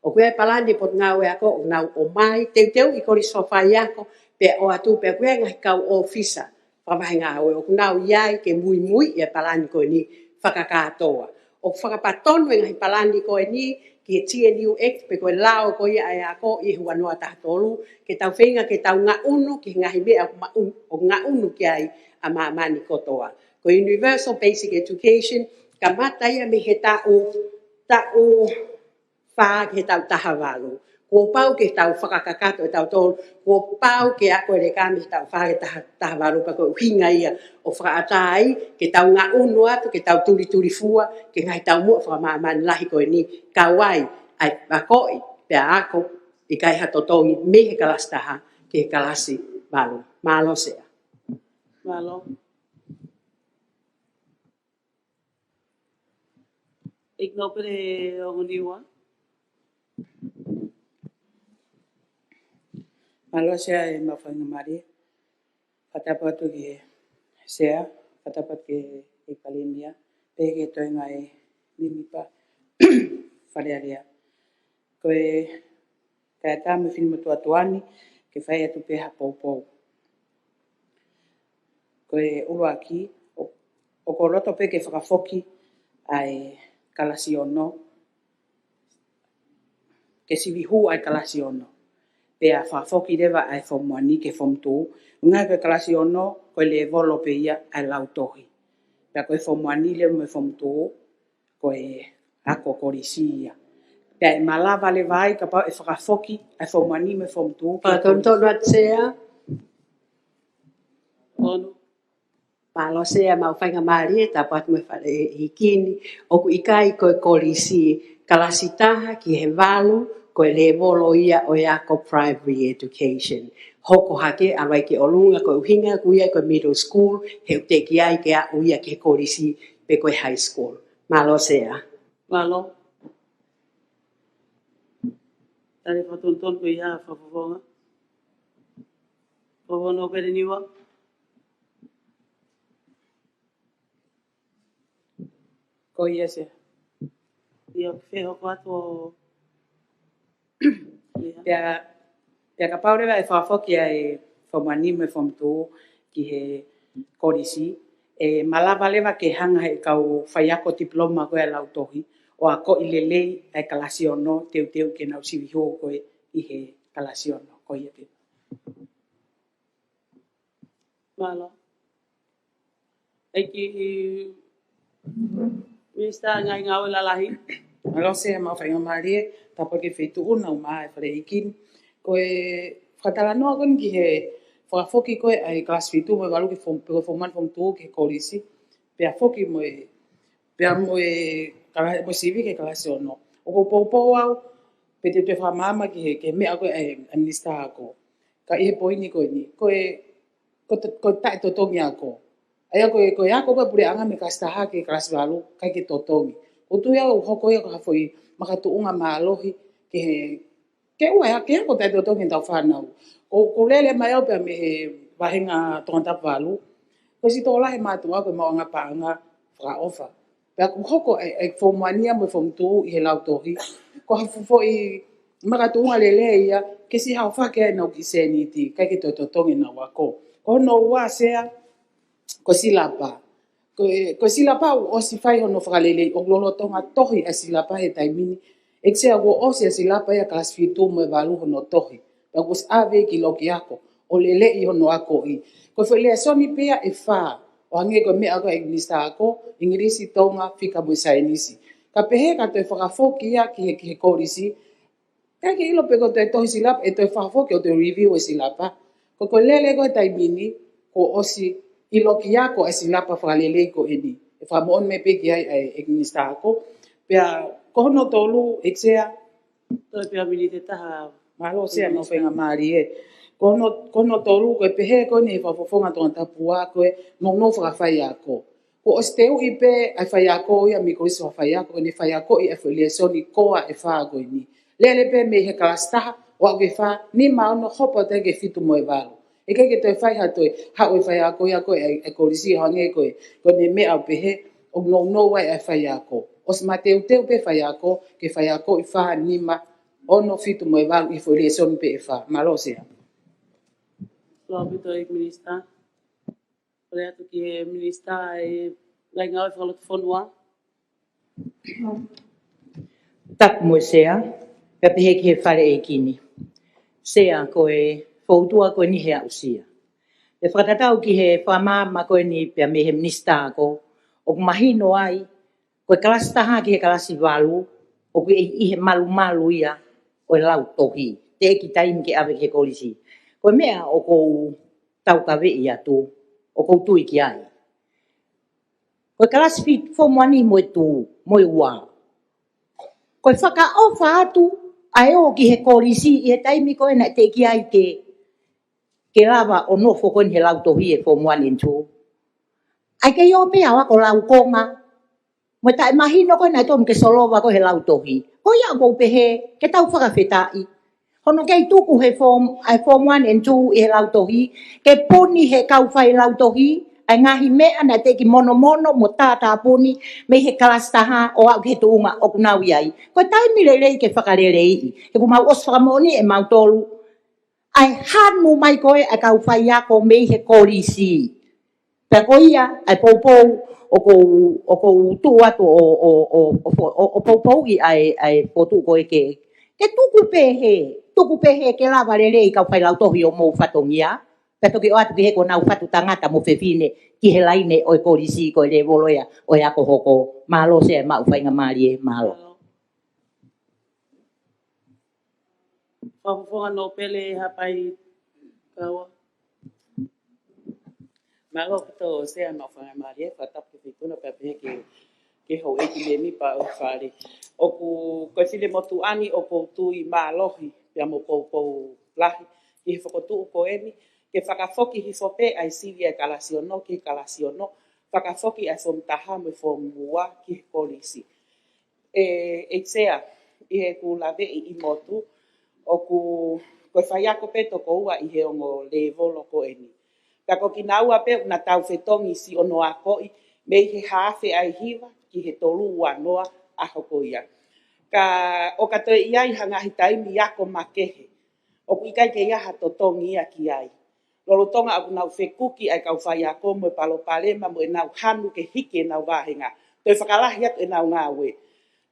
ʻOku ʻi ai palani ʻa e Potungāue Ako ʻoku nau ʻomai, teuteuʻi e Kolisi Faiako, pea ʻoatu pē ʻoku ʻi ai e ngaahi kau ʻōfisa fakavahe ngāue ʻoku nau ʻi ai ke muimui ʻi he palani ko eni fakakātoa. ʻOku fakapatonu e ngaahi palani ko eni ki he T N U Act pe ko e lao ko ia ʻa e ako ʻi he ua noa taha tolu, ke tau feinga ke tau ngaʻunu ki he ngaahi meʻa ʻoku maʻu-, ʻoku ngaʻunu ki ai ʻa māmani kotoa. Ko e Universal Basic Education, kamata ia mei he taʻu, taʻu fā ki he taʻu taha valu. Kuo pau ke tau fakakakato ʻe tautolu, kuo pau ke ako e leka mei he taʻu fā ki he taha, taha valu, pea ko e ʻuhinga ia ʻoku fakaʻatā ai ke tau ngaʻunu atu, ke tau tulitulifua ki he ngaahi taumuʻa fakamāmani lahi ko eni, kau ai ʻa e akoʻi pea ako ʻikai ha totongi mei he kalasi taha ki he kalasi valu. Mālō Sea. Mālō. Ignore pē ʻa e ongo Niua. Mālō Sea ʻemau faingamālie. Fakatapu atu ki he Sea, fakatapu atu ki he Palēmia, pehē ki he toenga ʻa e mēmipa Fale Alea. Ko e kae ʻatā mo e finemotuʻa tuʻa ni ke fai atu pē ha poupou. Ko e ʻuluaki, ʻo, ʻoku ou loto pē ke fakafoki ʻa e kalasi ono, ke sivi hū ʻa e kalasi ono. Pea fakafoki leva ʻa e Form One ki he Form Two, ʻuhinga ko e kalasi ono, ko e lēvolo pē ia ʻa e lautohi. Pea ko e Form One leva mo e Form Two, ko e ako kolisi ia. Pea ʻe malava leva ai kapau ʻe fakafoki ʻa e Form One mo e Form Two ki he kolisi. Fakatonutonu atu Sea. Tonu. Mālō Sea, mau faingamālie, tapu atu mo e Fale ʻEiki ni, ʻoku ʻikai ko e kolisi, kalasi taha ki he valu, ko e lēvolo ia ʻo e ako primary education. Hoko hake, ʻalu ai ki ʻolunga, ko e ʻuhinga ʻoku ʻi ai ko e middle school, he ʻoku teʻeki ai ke aʻu ia ki he kolisi, pe ko e high school. Mālō Sea. Mālō. Tali fakatonutonu ko ia fakafofonga. Fofonga pē ʻa Niua. Ko ia Sea. ʻIo, fehoko atu ʻo Pea, pea kapau leva ʻe fakafoki ʻa e Form One mo e Form Two ki he kolisi, ʻe malava leva ke hanga he kau faiako tipiloma ko e lautohi ʻo akoʻi lelei ʻa e kalasi ono teuteu ke nau sivi hū ko ē ʻi he kalasi ono. Ko ia pē. Mālō. ʻEiki Minisitā Ngaahi Ngāue Lalahi. Mālō Sea, mau faingamālie, tapu ki he feituʻu naʻa mau maʻu e Fale ʻEiki ni. Ko e fakatalanoa ko eni ki he fakafoki ko ē ʻa e kalasi fitu mo e valu ki he Form, pe ko e Form One, Form Two ki he kolisi. Pea foki mo e, pea mo e kala-, mo e sivi ki he kalasi ono. ʻOku ou poupou au, pe te u toe fakamaama ki he, ki he meʻa ko ē ʻa e, ʻa e Minisitā Ako. Ka ʻi he poini ko eni, ko e, ko e to-, ko e taʻetotongi ako. ʻA ia ko e, ko e ako ko ē puleʻanga mei he kalasi taha ki he kalasi valu, ʻikai ke totongi. ʻOku ou tui au ʻoku hoko ia ko ha foʻi makatuʻunga mālohi ki he, ke ʻoua ʻe, ke ako taʻetotongi ʻetau fānau. ʻOku, ʻoku ou lele mai au pea mei he vahenga Tongatapu valu. Ko e siʻi tokolahi e mātuʻa ko e maʻuʻanga paʻanga fakaʻofa. Pea ʻoku hoko ʻa e, ʻa e Form One ia mo e Form Two ʻi he lautohi ko ha fuʻu foʻi makatuʻunga lelei ia ke siʻi haofaki ai ʻenau kiʻi sēniti, ʻikai ke toe totongi ʻenau ako. Ko hono ua Sea, ko e silapa. Ko e, ko e silapa ʻoku ʻosi fai hono fakalelei, ʻoku lolotonga tohi ʻa e silapa he taimi ni. ʻEiki Sea, kuo ʻosi ʻa e silapa ia kalasi fitu mo e valu hono tohi. Pea kuo ʻosi ʻave ki loki ako, ʻo lelei hono akoʻi. Ko e foʻi lēsoni pē ia ʻe fā, ʻo hangē ko e meʻa ko ē ʻa e Minisitā Ako, ʻIngilisi, Tonga, Fika mo e Saienisi. Ka pehē ka toe fakafoki ia ki he, ki he kolisi, ʻikai ke ʻilo pe ko e toe tohi silapa, ʻe toe fakafoki ʻo toe review e silapa. Ko e, ko e lele ko ē taimi ni, kuo ʻosi ʻi loki ako e silapa fakalelei ko eni. ʻE fakamoʻoni mai pē ki ai ʻa e, ʻEiki Minisitā Ako. Pea ko hono tolu, ʻEiki Sea. Toe pē ha miniti ʻe taha. Mālō Sea, maʻu faingamālie. Ko hono, ko hono tolu, ko e pehē ko eni ʻe he Fakafofonga Tongatapu Ua, ko e nounou fakafaiako. Kuo ʻosi teuʻi pē ʻa e faiako ia mei he Kolisi Fakafaiako, ke ne faiakoʻi ʻa e foʻi lēsoni koa ʻe fā ko eni. Lele pē mei he kalasi taha, ʻo aʻu ki he fā, nima, ono, hopo atu ki he fitu mo e valu. ʻIkai ke toe fai ha toe haʻu e faiako ia ko ē ʻa e, ʻa e kolisi, hangē ko e, ko ʻene meʻa ʻo pehē, ʻoku nounou ai ʻa e faiako. ʻOsi mateuteu pē faiako, ke faiakoʻi fā, nima, ono, fitu mo e valu ʻi he foʻi lēsoni pē ʻe fā. Mālō Sea. Lōpito ʻEiki Minisitā. Kole atu ki he Minisitā ʻa e Ngaahi Ngāue Fakalotofonua. Tapu mo e Sea, pea pehē ki he Fale ʻEiki ni. Sea, ko e foutua ko eni he aʻusia. Pea fakatatau ki he fakamaama ko eni pea mei he Minisitā Ako, ʻoku mahino ai, ko e kalasi taha ki he kalasi valu, ʻoku ʻi, ʻi he malumalu ia ʻo e lautohi. Teʻeki taimi ke ʻave ki he kolisi. Ko e meʻa ʻoku ou taukaveʻi atu, ʻoku ou tui ki ai. Ko e kalasi fitu, Form One mo e Two, mo e Ua. Ko e fakaʻofa atu ʻa e ō ki he kolisi ʻi he taimi ko ē naʻe teʻeki ai ke, ke lava ʻo nofo ko eni he lautohi e Form One and Two. ʻAi ke ō pē ʻo ako laukonga. Mo e taʻemahino ko ē naʻe tonu ke solova ko ē he lautohi. Ko ia ʻoku ou pehē, ke tau fakafetaʻi. Hono kei tuku he form, ʻa e Form One and Two ʻi he lautohi, ke puni he kau failautohi ʻa e ngaahi meʻa naʻe teʻeki monomono mo tātāpuni mei he kalasi taha ʻo aʻu ki he tuʻunga ʻoku nau ʻi ai. Ko e taimi lelei ke fakaleleiʻi. He ʻoku mau ʻosi fakamoʻoni ʻe mautolu ʻa e hanu mai ko ē ʻa e kau faiako mei he kolisi. Pea ko ia ʻa e poupou ʻoku ou, ʻoku ou tuʻu atu ʻo, ʻo, ʻo, ʻo, ʻo, ʻo poupouʻi ʻa e, ʻa e potu ko ē ke, ke tuku pehē, tuku pehē ke lava lelei kau failautohi ʻo mou fatongia. Pea toki ʻoatu ki he ko ʻenau fatu tangata mo fefine ki he laine ʻo e kolisi ko e lēvolo ia ʻo e ako hoko. Mālō Sea, maʻu faingamālie, mālō. Fakafofonga Nōpele Haʻapai Kaua. Mālō ʻaupito Sea, maʻu faingamālie, fakatapu ki he Feituʻuna pea pehē ki he, ki he houʻeiki mēmipa ʻo e Fale. ʻOku, ko e finemotuʻa ni ʻoku ou tui mālohi pea mo poupou lahi ki he fokotuʻu ko eni, ke fakafoki hifo pē ʻa e sivi ʻa e kalasi ono ki he kalasi ono, fakafoki ʻa e Form Taha mo e Form Ua ki he kolisi. ʻE, ʻEiki Sea, ʻi heʻeku laveʻi ʻi motu, ʻoku, ko e faiako pē toko ua ʻi he ongo lēvolo ko eni. Ka ko kinaua pē ʻoku na tau fetongi siʻono akoʻi, mei he haafe ʻa e hiva ki he tolu ua noa ʻaho ko ia. Ka ʻoka toe ʻi ai ha ngaahi taimi ako makehe, ʻoku ʻikai ke ʻi ai ha totongi ia ki ai. Lolotonga ʻoku nau fekuki ʻa e kau faiako mo e palopalema mo ʻenau hanu ke hiki ʻenau vāhenga, toe fakalahi atu ʻenau ngāue.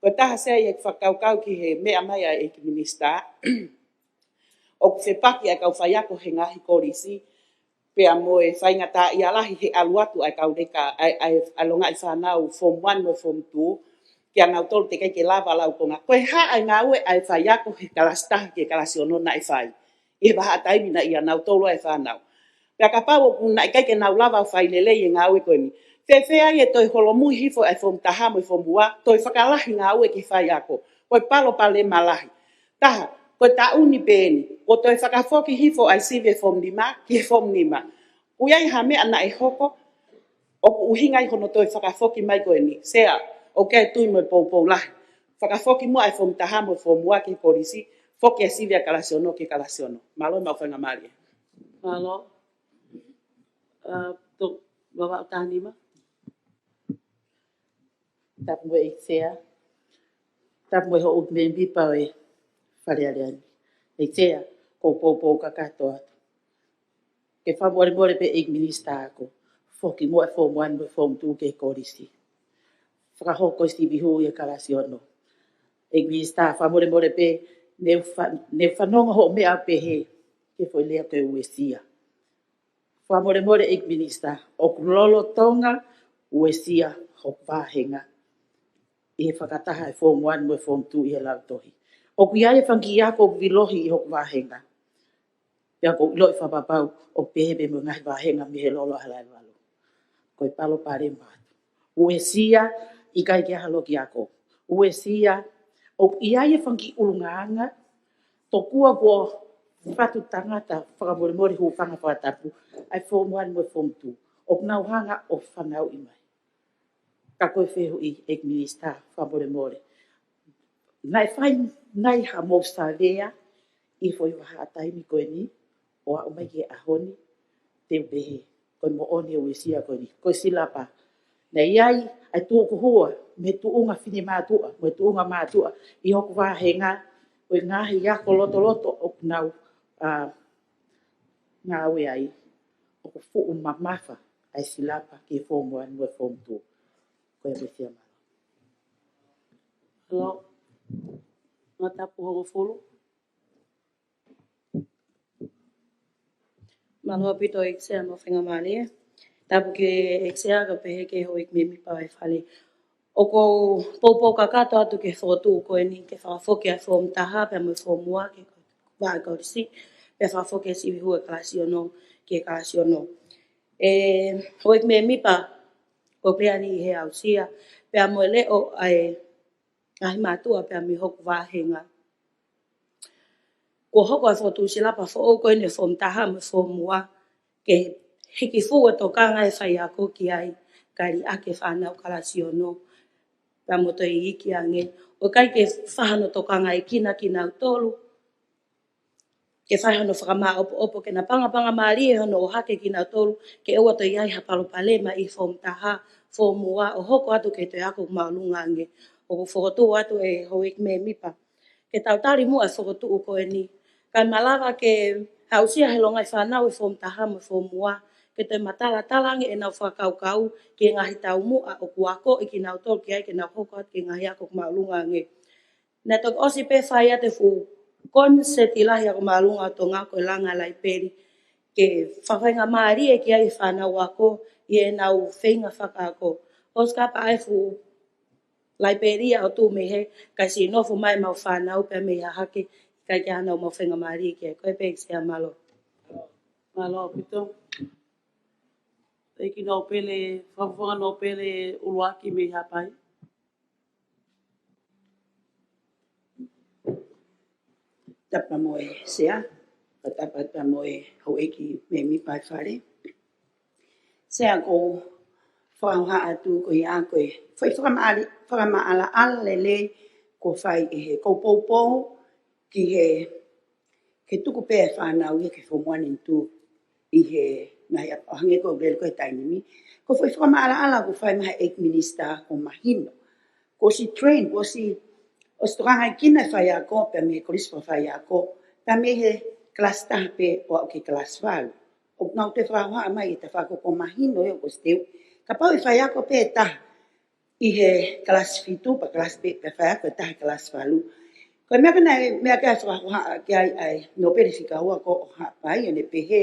Ko e taha Sea ʻi heʻeku fakakaukau ki he meʻa mai ʻa e ʻEiki Minisitā, ʻoku fepaki ʻa e kau faiako he ngaahi kolisi, pea mo e faingataʻaʻia lahi he ʻalu atu ʻa e kau leka, ʻa e, ʻa e, ʻa e longaʻi fānau Form One mo Form Two, kia nautolu teʻeki ai ke lava laukonga. Ko e hā ʻa e ngāue ʻa e faiako he kalasi taha ki he kalasi ono naʻe fai ʻi he vahaʻa taimi naʻe ʻia nautolu ʻa e fānau. Pea kapau ʻoku naʻe ʻikai ke nau lava ʻo fai lelei e ngāue ko eni, fēfē ai e toe holomui hifo ʻa e Form Taha mo e Form Ua, toe fakalahi ngāue ki he faiako. Ko e palopalema lahi. Taha, ko e taʻu ni pē eni, kuo toe fakafoki hifo ʻa e sivi e Form Nima ki he Form Nima. ʻOku ʻi ai ha meʻa naʻe hoko, ʻoku ʻuhinga ai hono toe fakafoki mai ko eni. Sea, ʻoku ou tui mo e poupou lahi. Fakafoki muʻa e Form Taha mo e Form Ua ki he kolisi, foki e sivi ʻa e kalasi ono ki he kalasi ono. Mālō, maʻu faingamālie. Mālō. ʻA, to, Vavaʻu taha nima. Tapu mo e ʻEiki Sea. Tapu mo e houʻeiki mēmipa ʻo e Fale Alea ni. ʻEiki Sea, ʻoku ou poupou kakato atu ke fakamolemole pē ʻEiki Minisitā Ako. foki muʻa e Form One mo e Form Two ki he kolisi. Fakahoko e sivi hū ʻi he kalasi ono. ʻEiki Minisitā, fakamolemole pē, ne u fa-, ne u fanongo hoʻo meʻa pehē ki he foʻi lea ko e uesia. Fakamolemole ʻEiki Minisitā, ʻoku lolotonga uesia hoku vāhenga ʻi he fakataha e Form One mo e Form Two ʻi he lautohi. ʻOku ʻi ai e fanga kiʻi ako ʻoku vilohi ʻi hoku vāhenga. Pea ʻoku ou ʻiloʻi fakapapau ʻoku pehē pē mo e ngaahi vāhenga mei he lolo ʻa Halaevalu. Ko e palopalema atu. Uesia, ʻikai ke ʻi ai ha loki ako. Uesia, ʻoku ʻi ai e fanga kiʻi ʻulungaanga, tokua kuo fatu tangata, fakamolemole, hūfanga fakatapu, ʻa e Form One mo e Form Two. ʻOku nau hanga ʻo fanauʻi mai. Ka ko e fehuʻi ʻEiki Minisitā, fakamolemole. Naʻe fai nai haʻamou savea ʻi he foʻi vahaʻa taimi ko eni, ʻo aʻu mai ki he ʻaho ni, te u pehē, ko e moʻoni e uesia ko eni, ko e silapa. Naʻe ʻi ai ʻa e tuʻukuhua, mei he tuʻunga finemātuʻa, mo e tuʻunga mātuʻa, ʻi hoku vāhenga, ko e ngaahi ako lotoloto ʻoku nau, ā, ngāue ai, ʻoku fuʻu mamafa ʻa e silapa ki he Form One mo e Form Two. Ko ia pē, mālō. Mālō. Ngatapu hongofulu. Mālō ʻaupito ʻEiki Sea mo e faingamālie. Tapu ki he ʻEiki Sea kae pehē ki he houʻeiki mēmipa ʻo e Fale. ʻOku ou poupou kakato atu ki he fokotuʻu ko eni ke fakafoki ʻa e Form Taha pea mo e Form Ua ki he vaʻa kolisi, pea fakafoki e sivi hū e kalasi ono ki he kalasi ono. ʻE houʻeiki mēmipa, ko e pehē ni ʻi he aʻusia, pea mo e leʻo ʻa e ngaahi mātuʻa pea mei hoku vāhenga. Kuo hoko ʻa e fokotuʻu silapa foʻou ko eni e Form Taha mo e Form Ua, ke hiki fuʻu e tokanga e faiako ki ai, kae liʻaki e fānau kalasi ono, pea mo e toe iiki ange. ʻOku ʻikai ke fai hano tokangaʻi kinautolu, ke fai hano fakamāʻopoʻopo, ke na pangapangamālie hono ʻohake kinautolu, ke ʻoua toe ʻi ai ha palopalema ʻi he Form Taha, Form Ua, ʻo hoko atu ki he toe ako māʻolunga ange. ʻOku ou fokotuʻu atu ʻe houʻeiki mēmipa, ke tau tali muʻa e fokotuʻu ko eni. Kae malava ke aʻusia ʻe he longaʻi fānau e Form Taha mo e Form Ua, ke toe matalatala ange ʻenau fakakaukau ki he ngaahi taumuʻa ʻoku akoʻi kinautolu ki ai ke nau hoko atu ki he ngaahi ako māʻolunga ange. Naʻe toki ʻosi pē fai atu e fuʻu koniseti lahi ako māʻolunga ʻo Tonga ko e langa laipeli, ke fakafaingamālie ki ai e fānau ako ʻi heʻenau feinga fakaako. ʻOsi kapa ʻa e fuʻu laipeli ia ʻo tuʻu mei hē, kae siʻi nofo mai ʻemau fānau pea mei Hahake, ʻikai ke ʻi ai hanau maʻu faingamālie ki ai. Ko ia pē ʻEiki Sea, mālō. Mālō ʻaupito. ʻEiki Nōpele, Fakafofonga Nōpele ʻUluaki mei Haʻapai. Tapu mo e Sea, tapu mo e houʻeiki mēmipa ʻo e Fale. Sea, ʻoku ou fakahohaʻa atu ko ia ko e foʻi fakamaʻali-, fakamaʻalaʻala lelei kuo fai ʻe he, ʻoku ou poupou ki he, ke tuku pē e fānau ia ki he Form One and Two ʻi he ngaahi ako, hangē ko e lele ko ē he taimi ni. Ko e foʻi fakamaʻalaʻala kuo fai mai ʻe he ʻEiki Minisitā ʻoku mahino. Kuo ʻosi train, kuo ʻosi, ʻosi tokangaekina e faiako, pea mei he kolisi fakafaiako, pea mei he kalasi taha pē ʻo aʻu ki he kalasi valu. ʻOku nau toe fakahohaʻa mai e tafaʻaki ko ē ʻoku mahino ia kuo ʻosi teuʻi. Kapau ʻe faiako pē taha ʻi he kalasi fitu, pea kalasi pe-, pea faiako ʻe taha he kalasi valu. Ko e meʻa ko ē naʻe, meʻa ko ē naʻe fakahohaʻa ki ai ʻa e Nōpele Fika Ua ko ē ʻo Haʻapai, ʻo ne pehē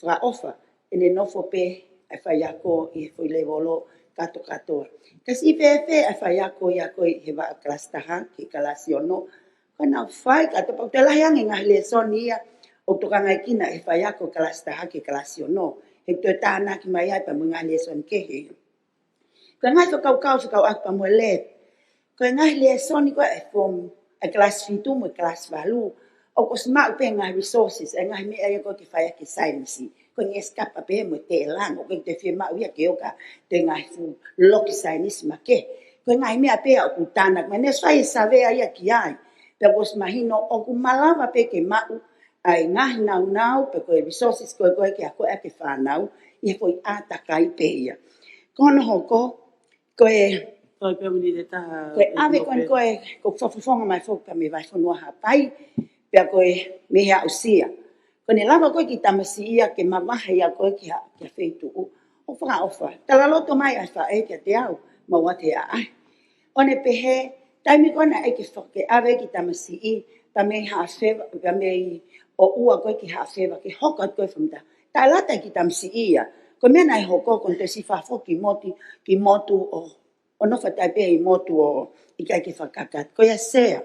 fakaʻofa ʻene nofo pē ʻa e faiako ʻi he foʻi lēvolo kātoa kātoa. Ka siʻi fēfē ʻa e faiako ia ko ē ʻi he vaʻa kalasi taha ki he kalasi ono, ko ʻenau fai kātoa pē, ʻoku toe lahi ange e ngaahi lēsoni ia ʻoku tokangaekina ʻe he faiako kalasi taha ki he kalasi ono. He toe tānaki mai ai pea mo e ngaahi lēsoni kehe ia. Ko e ngaahi fakakaukau, fakakaukau pea mo e lēsoni. Ko e ngaahi lēsoni ko ē ʻa e form, ʻa e kalasi fitu mo e kalasi valu, ʻoku ʻosi maʻu pē ngaahi resources, ʻa e ngaahi meʻa ia ko ē ke fai ʻaki e saienisi. Ko e ngeʻesi kapa pē mo e tēlano, ʻoku ʻikai toe fiemaʻu ia ke ō ki ha toe ngaahi fuʻu loki saienisi makehe. Ko e ngaahi meʻa pē ia ʻoku tānaki mai, ne ʻosi fai e savea ia ki ai. Pea kuo ʻosi mahino ʻoku malava pē ke maʻu ʻa e ngaahi nāunau, pe ko e resources ko ē ko ē ke akoʻi ʻaki e fānau ʻi he foʻi ʻātakai pē ia. Ko hono hoko, ko e, Toi pē miniti ʻe taha, ko e ʻave ko ē, Nōpele. Ko e, ko e fakafofonga mai foki pea mei he Vahefonua Haʻapai, pea ko e mei he aʻusia. Ko ʻene lava ko ē e kiʻi tamasiʻi ia ke mavahe ia ko ē ki ha, ki ha feituʻu, ʻOku fakaʻofa. Talaloto mai ʻa e faʻē kiate au, mau ʻoatu ʻa e ʻaʻahi. ʻO ne pehē, taimi ko ē naʻe ʻai ke fake ʻave ki tamasiʻi, pea mei Haʻafeva, pea mei ʻOua ko ē ki Haʻafeva, ke hoko atu ko ē fakamatala. Taʻe lata ki tamasiʻi ia. Ko e meʻa naʻe hoko, ko ʻene toe sio fafo ki motu, ki motu ʻo, ʻo nofo atu pē ʻi motu ʻo ʻikai ke fakakakato. Ko ia Sea,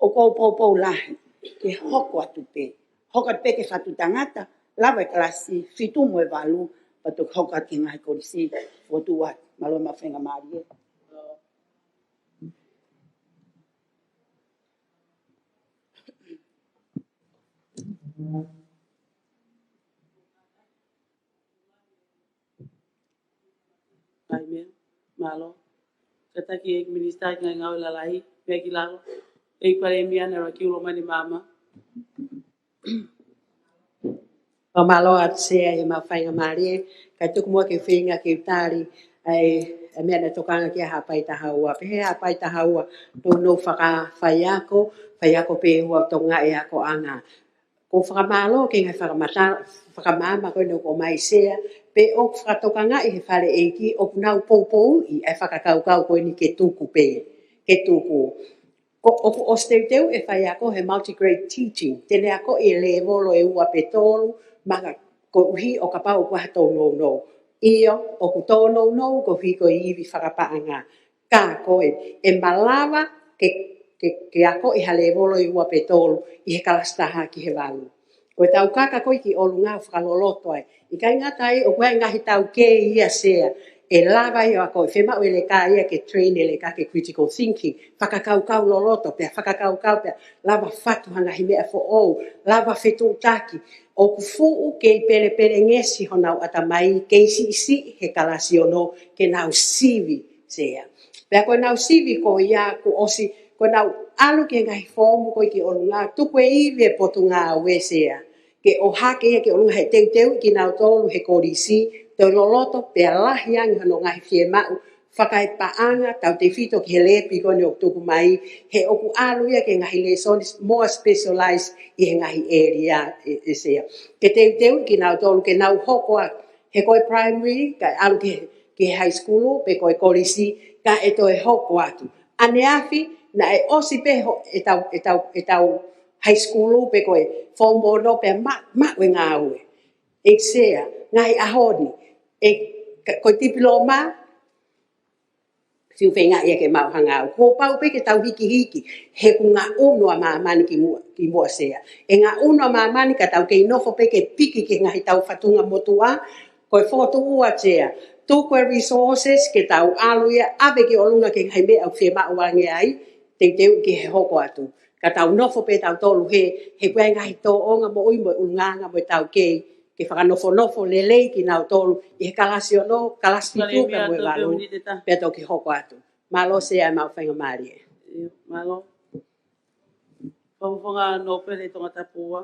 ʻoku ou poupou lahi, ke hoko atu pē. Hoko atu pē ki he fatu tangata, lava e kalasi fitu mo e valu, pea toki hoko atu ki he ngaahi kolisi, fotu atu, mālō e maʻu faingamālie. Ai meʻa, mālō. Kātaki e Minisitā ki he Ngaahi Ngāue Lalahi, pea ki lalo. ʻEiki Palēmia Nalule Kiulomani Maama. Fakamālō atu Sea e maʻu faingamālie, kae tuku muʻa ke u feinga ke u tali, ʻa e, ʻa e meʻa naʻe tokanga ki ai Haʻapai taha ua. Pehē Haʻapai taha ua, nounou fakafaiako, faiako pē ʻoku tokangaʻi e akoʻanga. ʻOku ou fakamālō ki he ngaahi fakamata-, fakamaama ko eni ʻoku ʻomai Sea, pea ʻoku fakatokangaʻi he fale ʻeiki, ʻoku nau poupouʻi ʻa e fakakaukau ko eni ke tuku pē, ke tuku. Ko, ʻoku ʻosi teuteu e faiako he multi-grade teaching, te ne akoʻi e lēvolo ʻe ua pe tolu, maka koeʻuhi ʻo kapau ʻoku ʻi ai haʻatau nounou. ʻIo, ʻoku tōnounou koeʻuhi ko e ivi fakapaʻanga. Ka ko e, ʻe malava ke, ke, ke akoʻi ha lēvolo ʻe ua pe tolu ʻi he kalasi taha ki he valu. Ko ʻetau kaka ko ē ki ʻolunga ʻo fakaloloto ai. ʻIkai ngata ai, ʻoku ʻi ai e ngaahi taukei ia Sea. ʻE lava ia ʻo akoʻi, fiemaʻu e leka ia ke train e leka ke critical thinking. Fakakaukau loloto, pea fakakaukau, pea lava fatu ha ngaahi meʻa foʻou, lava fetuʻutaki. ʻOku fuʻu kei pelepelengesi honau ʻatamai, kei siʻisiʻi he kalasi ono, ke nau sivi Sea. Pea ko ʻenau sivi ko ia kuo ʻosi, ko ʻenau ʻalu ki he ngaahi foomu ko ē ki ʻolunga, tuku e ivi e Potungāue Sea. Ke ʻohake ia ki ʻolunga he teuteu kinautolu he kolisi, toe loloto, pea lahi ange hono ngaahi fiemaʻu, fakaepaʻanga, tautefito ki he lepi ko eni ʻoku tuku mai, he ʻoku ʻalu ia ki he ngaahi lēsoni more specialized ʻi he ngaahi ʻēlia ʻe, ʻe Sea. Ke teuteu kinautolu ke nau hoko atu, he ko e primary, kae ʻalu ki he, ki he high school, pe ko e kolisi, kae toe hoko atu. ʻAneafi, naʻe ʻosi pē ho-, ʻetau, ʻetau, ʻetau high school, pe ko e form ono, pea ma-, maʻu e ngāue. ʻEiki Sea, ngaahi ʻaho ni, ʻe, ka-, ko e tipiloma, fiu feinga ia ke maʻu ha ngāue. Kuo pau pē ke tau hikihiki, he ʻoku ngaʻunu ʻa māmani kimuʻa, kimuʻa Sea. ʻE ngaʻunu ʻa māmani ka tau kei nofo pē ke piki ki he ngaahi tau fatunga motuʻa, ko e fotu ua Sea. Tuku e resources ke tau ʻalu ia, ʻave ki ʻolunga ki he ngaahi meʻa ʻoku fiemaʻu ange ai, teuteu ki he hoko atu. Ka tau nofo pē tautolu he, he ʻoku ʻi ai e ngaahi tōʻonga moʻui mo e ʻulungaanga mo e taukei, ke fakanofonofo lelei kinautolu ʻi he kalasi ono, kalasi fitu pea mo e valu, pea toki hoko atu. Mālō Sea e maʻu faingamālie. ʻIo, mālō. Fakafofonga Nōpele Tongatapu ua.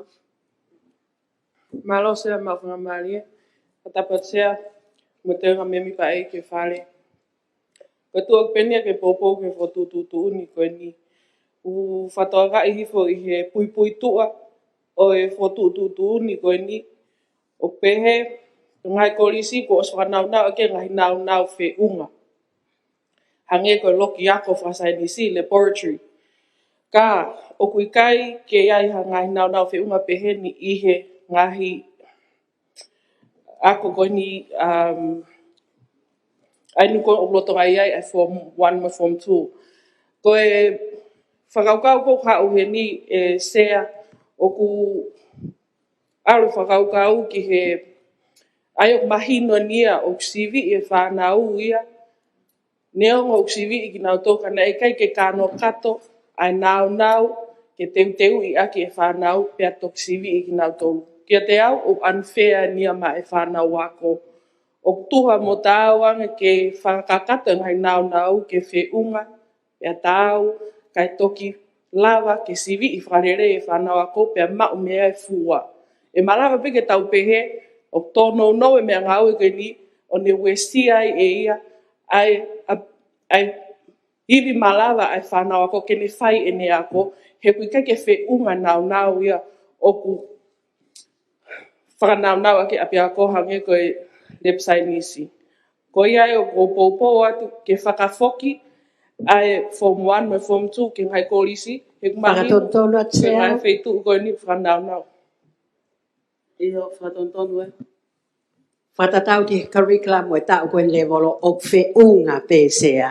Mālō Sea e maʻu faingamālie. Fakatapu Sea, mo e toenga mēmipa ʻi he fale. Ko e tuʻu ʻoku pehē ni ke poupou ki he fokotuʻutuʻuni ko eni. ʻOku fakatokangaʻi hifo ʻi he puipuituʻa ʻo e fokotuʻutuʻuni ko eni. ʻOku pehē, ko e ngaahi kolisi kuo ʻosi fakanāunau ʻaki e ngaahi nāunau feʻunga. Hangē ko e loki ako fakasaienisi, laboratory. Ka, ʻoku ʻikai ke ʻi ai ha ngaahi nāunau feʻunga pehē ni ʻi he ngaahi ako ko eni, um, ʻa eni ko ē ʻoku lolotonga ʻi ai ʻa e form one mo form two. Ko e fakakaukau ko ē ʻoku haʻu heni ʻe Sea ʻoku ʻalu fakakaukau ki he ʻai ʻoku mahino ni ia ʻoku siviʻi e fānau ia. Neongo ʻoku siviʻi kinautolu ka naʻe ʻikai ke kanokato ʻa e nāunau ke teuteuʻi ʻaki e fānau pea toki siviʻi kinautolu. Kiate au ʻoku unfair ni ia maʻa e fānau ako. ʻOku tuha mo taau ange ke fakakakato e ngaahi nāunau ke feʻunga pea taau, kae toki lava ke siviʻi fakalelei e fānau ako pea maʻu mei ai e fua. ʻE malava pē ke tau pehē, ʻoku tōnounou e meʻangāue ko eni, ʻo ne uesia ai ʻe ia, ʻa e, ʻa, ʻa e ivi malava ʻa e fānau ako ke ne fai ʻene ako, he ʻoku ʻikai ke feʻunga nāunau ia ʻoku fakanāunau ʻaki e ʻapiako hangē ko e Lep Saienisi. Ko ia ʻoku ou poupou atu ke fakafoki ʻa e Form One mo e Form Two ki he ngaahi kolisi, he ʻoku mahino Fakatonutonu atu, ko e Sea. ngaahi feituʻu ko eni fakanaunau. ʻIo, fakatonutonu ē. Fakatatau ki he curriculum ʻo e taʻu ko eni lēvolo, ʻoku feʻunga pē, Sea.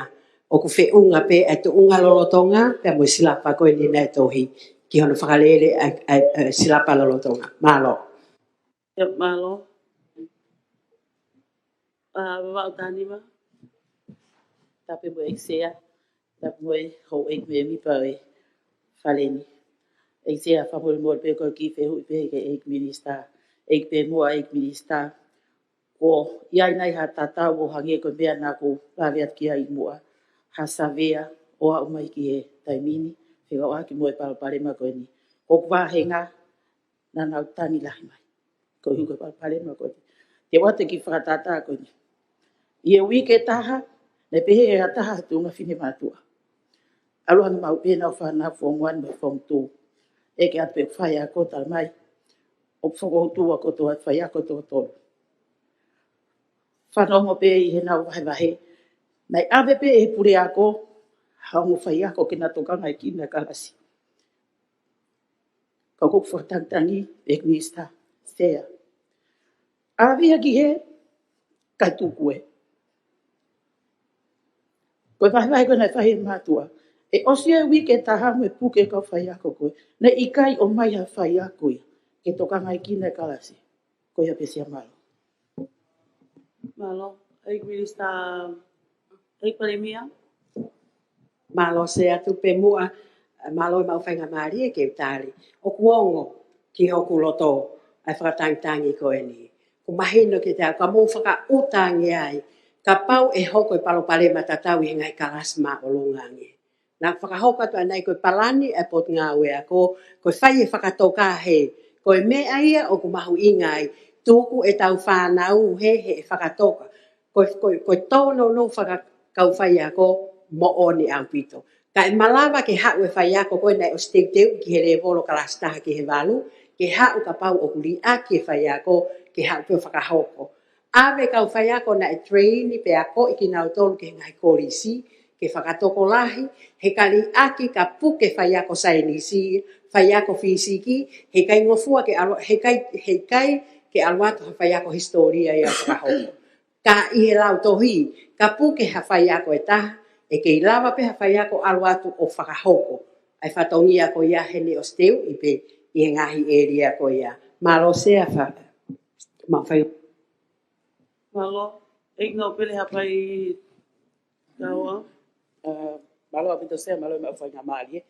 ʻOku feʻunga pē ʻa e tuʻunga lolotonga pea mo e silapa ko eni naʻe tohi ki hono fakalele ʻa e, ʻa e, ʻa e silapa lolotonga. Mālō. ʻIo, mālō. ʻA, Vavaʻu Taniva. Tapu mo e ʻEiki Sea. Tapu mo e houʻeiki mēmipa ʻo e Fale ni. ʻEiki Sea, fakamolemole pē ko e kiʻi fehuʻi pē ki he ʻEiki Minisitā. ʻEiki Pēmuʻa, ʻEiki Minisitā. Ko ia ʻi ai nai ha tatau ʻo hangē ko e meʻa naʻa ku lave atu ki ai ʻi muʻa, ha savea ʻo aʻu mai ki he taimi ni, fekauʻaki mo e palopalema ko eni. Ko ʻeku vāhenga naʻa nau tangi lahi mai koeʻuhi ko e palopalema ko eni. Te u ʻoatu e kiʻi fakatātā ko eni. ʻI he uike ʻe taha, naʻe pehē ʻe ha taha he tuʻunga finemātuʻa, ʻalu ange maʻu pē ʻenau fānau Form One mo e Form Two. ʻEke atu pē faiako, talamai ʻoku fokoutua kotoa e faiako ʻe toko tolu. Fanongo pē ʻi heʻenau vahevahe, naʻe ʻave pē ʻe he puleako ha ongo faiako ke na tokangaʻi e kalasi. Ka ko ʻeku fakatangitangi, ʻEiki Minisitā, Sea, ʻave ia ki hē, kae tuku ē. Ko e vahevahe ko ē naʻe fai ʻe he mātuʻa, ʻe ʻosi e uike ʻe taha mo e puke e kau faiako ko ē, naʻe ʻikai ʻomai ha faiako ia ke tokangaʻi e kalasi. Ko ia pē, Sea, mālō. Mālō, ʻEiki Minisitā, ʻEiki Palēmia. Mālō Sea, tuku pē muʻa, mālō e maʻu faingamālie ke u tali. ʻOku ongo ki hoku loto ʻa e fakatangitangi ko eni. ʻOku mahino kiate au, ka mou fakaʻuta ange ai kapau ʻe hoko e palopalema tatau ʻi he ngaahi kalasi māʻolunga ange. Naʻa ku fakahoko atu ʻanenai ko e palani ʻa e Potungāue Ako, ko e fai e fakatoka hē. Ko e meʻa ia ʻoku mahuʻinga ai, tuku ʻetau fānau hē he fakatoka. Ko, ko, ko e tōnounou fakakaufaiako moʻoni ʻaupito. Ka ʻe malava ke haʻu e faiako ko ē naʻe ʻosi teuteuʻi ki he lēvolo kalasi taha ki he valu, ke haʻu kapau ʻoku liʻaki e faiako, ke haʻu pē ʻo fakahoko. ʻAve e kau faiako naʻe train pea akoʻi kinautolu ki he ngaahi kolisi, ke fakatokolahi, he ka liʻaki ka puke faiako saienisi, faiako fīsiki, he ʻikai ngofua ke ʻalu, he ʻikai, he ʻikai ke ʻalu atu ha faiako hisitōlia ia ʻo fakahoko. Ka ʻi he lautohi, ka puke ha faiako ʻe taha, ʻe kei lava pē ha faiako ʻalu atu ʻo fakahoko ʻa e fatongia ko ia he naʻe ʻosi teuteuʻi pē ʻi he ngaahi ʻēlia ko ia. Mālō Sea, fa-, maʻu fai. Mālō, ʻEiki Nōpele Haʻapai Taua. ʻA, mālō ʻaupito Sea, mālō e maʻu faingamālie.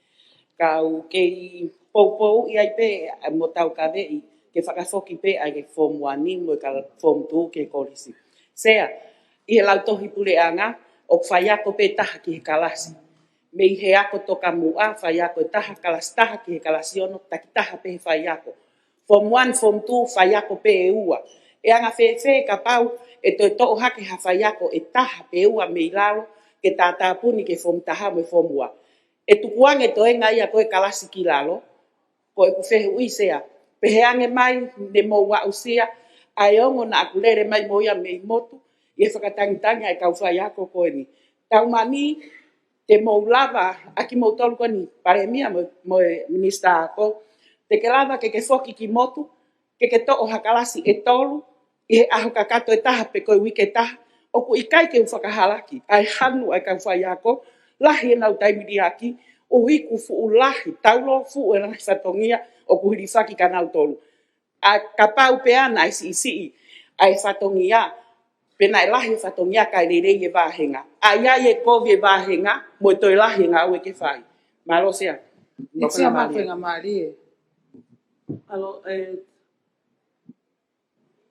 Ka u kei poupouʻi ai pē, ʻa, mo taukaveʻi ke fakafoki pē ʻa e Form One mo e ka-, Form Two ki he kolisi. Sea, ʻi he lautohi puleʻanga, ʻoku faiako pē taha ki he kalasi. Mei he ako tokamuʻa, faiako ʻe taha, kalasi taha ki he kalasi ono, takitaha pē he faiako. Form One, Form Two, faiako pē ʻe ua. ʻE anga fēfē kapau ʻe toe toʻo hake ha faiako ʻe taha pe ua mei lalo ke tātāpuni ki he Form Taha mo e Form Ua? ʻE tukuange e toenga ia ko ē kalasi ki lalo. Ko ʻeku fehuʻi Sea, pehē ange mai ne mou aʻusia ʻa e ongo naʻa ku lele mai mo ia mei motu ʻi he fakatangitangi ʻa e kau faiako ko eni. Taumani te mou lava, ʻa kimoutolu ko eni, Palēmia mo, mo e Minisitā Ako, te ke lava ke ke foki ki motu, ke ke toʻo ha kalasi ʻe tolu ʻi he ʻaho kakato ʻe taha pe ko e uike ʻe taha. ʻOku ʻikai ke u fakahalaki ʻa e hanu ʻa e kau faiako, lahi ʻenau taimi liʻaki, ʻuhi ʻoku fuʻu lahi, taulōfuʻu e ngaahi fatongia ʻoku hilifaki kia nautolu. ʻA, kapau pē naʻe siʻisiʻi ʻa e fatongia, pe naʻe lahi e fatongia kae lelei e vāhenga, ʻa ia ʻe kovi e vāhenga mo e toe lahi e ngāue ke fai. Mālō Sea. ʻEiki Sea, maʻu faingamālie. Mālō, ē,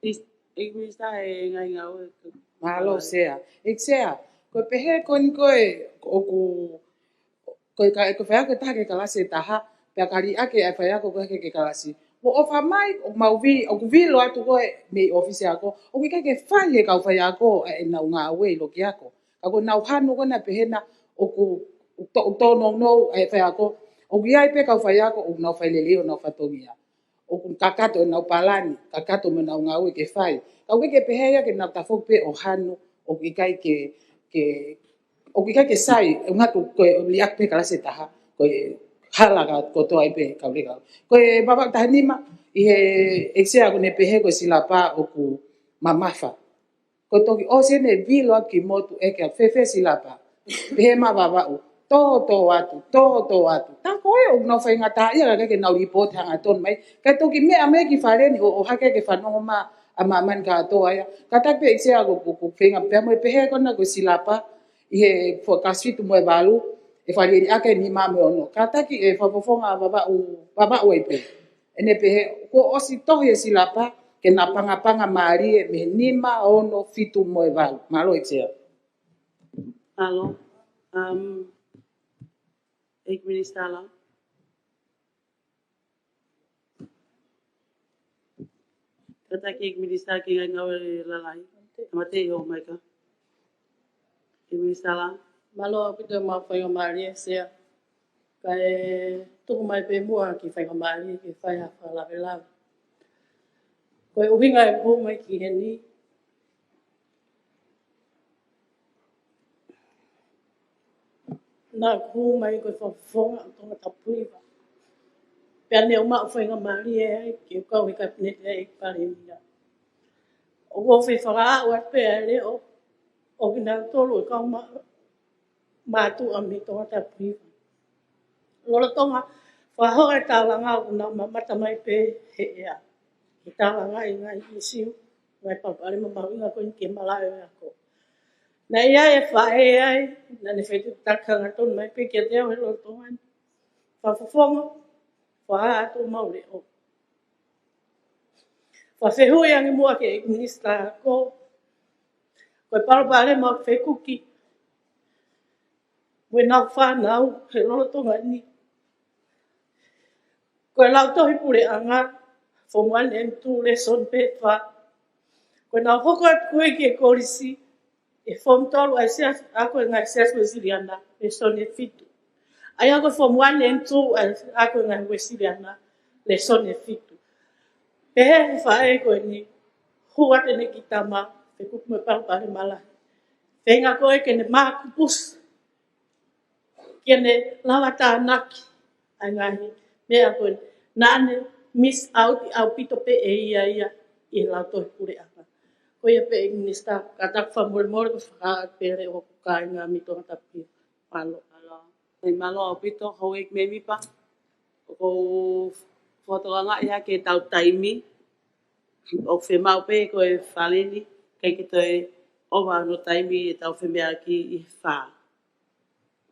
ʻEiki Minisitā, e ngaahi ngāue. Mālō Sea. ʻEiki Sea, ko e pehē ko eni ko ē ʻoku, ko e ka, ko e faiako ʻe taha ki he kalasi ʻe taha, pea ka liʻaki ʻa e faiako ko ē ki he kalasi. Mo ʻofa mai, ʻoku mau vi, ʻoku vilo atu ko ē mei ʻōfisi ako, ʻoku ʻikai ke fai ʻe he kau faiako ʻa ʻenau ngāue ʻi loki ako. Ka ko ʻenau hanu ko ē naʻe pehē na ʻoku, ʻoku tō, ʻoku tōnounou ʻa e faiako, ʻoku ʻi ai pē kau faiako ʻoku nau fai lelei honau fatongia. ʻoku kakato ʻenau palani, kakato mo ʻenau ngāue ke fai. Ka ʻoku ʻikai ke pehē ia ke nau tafoki pē ʻo hanu, ʻoku ʻikai ke, ke, ʻoku ʻikai ke sai, ʻe ngatu ko e liʻaki pē kalasi ʻe taha, ko e hala ka kotoa ai pē kau leka. Ko e Vavaʻu taha nima, ʻi he ʻEiki Sea ʻoku ne pehē ko e silapa ʻoku mamafa. Ko e toki ʻosi ʻene vilo atu ki motu ʻeke ʻa fēfē silapa. Pehē mai Vavaʻu, tō, tō atu, tō, tō atu. Tā ko ē ʻoku nau faingataʻaʻia ka ʻikai ke nau lipooti hangatonu mai. Kae toki meʻa mai ki fale ni ʻo, ʻo hake ke fanongo mai ʻa māmani kātoa ia. Kātaki pē ʻEiki Sea ko, ko, ko feinga pea mo e pehē ko ena ko e silapa ʻi he fuakasitu mo e valu, ʻe falieli ake nima mo e ono. Kātaki ʻe fakafofonga Vavaʻu, Vavaʻu ai pē. ʻEne pehē, kuo ʻosi tohi e silapa, ke napangapanga mālie mei he nima, ono, fitu mo e valu. Mālō ʻEiki Sea. Mālō. Um, ʻEiki Minisitā Lao. Kātaki ʻEiki Minisitā ki he Ngaahi Ngāue Lalahi. Tāmateʻi hoʻo maika. ʻEiki Minisitā Lao. Mālō ʻaupito e maʻu faingamālie Sea. Kae tuku mai pē muʻa kiʻi faingamālie ke fai ha fakalavelave. Ko e ʻuhinga ʻeku hū mai ki heni, naʻá ku hū mai ko e fakafofonga ʻo Tongatapu Hiva. Pea ne u maʻu faingamālie ai ke u kau he Kapineti ʻa e Palēmia. ʻOku ou fie fakaaʻu atu pē ʻa e leʻo ʻo kinautolu e kau mā-, mātuʻa mei Tongatapu Hiva. Lolotonga fakahoko e tālanga ʻoku nau mamata mai pē he ʻea. Ke tālangaʻi e ngaahi ʻīsiu, ngaahi palopalema mahuʻinga ko eni ki he malaʻe ʻo e ako. Naʻe ʻi ai e faʻē ai, naʻá ne fetuʻutaki hangatonu mai pē kiate au he lolotonga ni. Fakafofonga, fakahā atu homau leʻo. Fakafehuʻi ange muʻa ki he ʻEiki Minisitā Ako, ko e palopalema ʻoku fekuki mo ʻenau fānau he lolotonga ni. Ko e Lautohi Puleʻanga, Form one and two, lēsoni pē fā. Ko ʻenau hoko atu ko ē ki he kolisi, ʻi he Form tolu ʻa e Siasi, Ako ʻo e Ngaahi Siasi Uēsiliana, lēsoni ʻe fitu. ʻA ia ko e Form one and two ʻa e Ako ʻo e Ngaahi Uēsiliana, lēsoni ʻe fitu. Pehē ʻe he faʻē ko eni, hū atu ʻene kiʻi tama, fekuki mo e palopalema lahi. Feinga ko ē ke ne mākupusi, ke ne lava tānaki ʻa e ngaahi meʻa ko ē naʻá ne miss out ʻaupito pē ʻe ia ia ʻi he Lautohi Puleʻanga. Ko ia pē ʻEiki Minisitā, kātaki fakamolemole ko e fakaaʻu pē ʻa e leʻo ʻo hoku kāinga mei Tongatapu. Mālō. Mālō. Mālō ʻaupito, Houʻeiki Mēmipa. ʻOku ou fakatokangaʻi hake ʻetau taimi. ʻOku fiemaʻu pē ko e fale ni, ʻikai ke toe ʻova hono taimi ʻetau femeʻaʻaki ʻi he fā.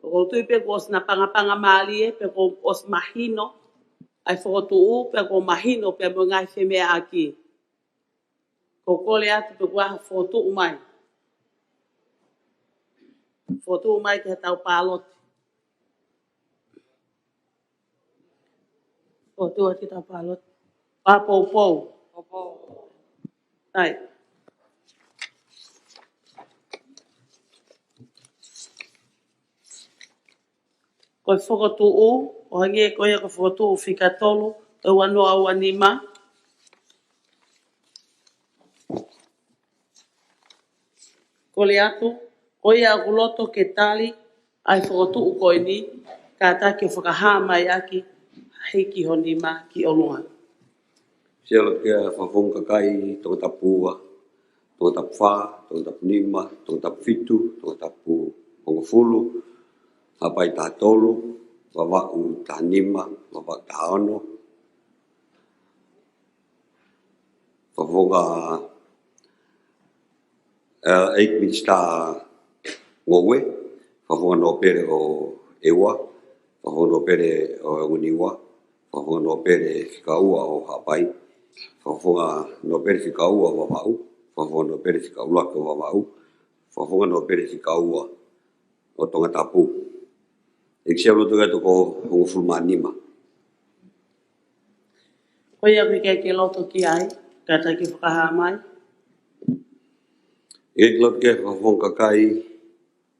ʻOku ou tui pē kuo ʻosi napangapanga mālie, pea kuo ʻosi mahino ʻa e fokotuʻu, pea kuo mahino pē mo e ngaahi femeʻaʻaki. ʻOku ou kole atu pē kuo ʻosi fokotuʻu mai. Fokotuʻu mai ki heʻetau pāloti. Fokotuʻu atu ki heʻetau pāloti. Pā poupou. Poupou. ʻAi. Ko e fokotuʻu, ʻo hangē ko ia ko e fokotuʻu fika tolu, ʻo e ua noa ua nima. Kole atu, ko ia ʻoku loto ke tali ʻa e fokotuʻu ko eni, kātaki ʻo fakahā mai ʻaki, hiki ho nima ki ʻolunga. Siʻi loto ke fakafofonga kakai Tongatapu ua, Tongatapu fā, Tongatapu nima, Tongatapu fitu, Tongatapu hongofulu, Haʻapai taha tolu, Vavaʻu taha nima, Vavaʻu taha ono. Fakafofonga, ʻa e ʻEiki Minisitā Ngoue, Fakafofonga Nōpele ʻo ʻEua, Fakafofonga Nōpele ʻo Niua, Fakafofonga Nōpele fika ua ʻo Haʻapai, Fakafofonga Nōpele fika ua ʻo Vavaʻu, Fakafofonga Nōpele fika ʻuluaki ʻo Vavaʻu, Fakafofonga Nōpele fika ua ʻo Tongatapu. ʻEiki Sea, loto ke toko hongofulu mā nima. Ko ia ʻoku ʻikai ke loto ki ai, kātaki fakahā mai. ʻEiki, loto ke fakafofonga kakai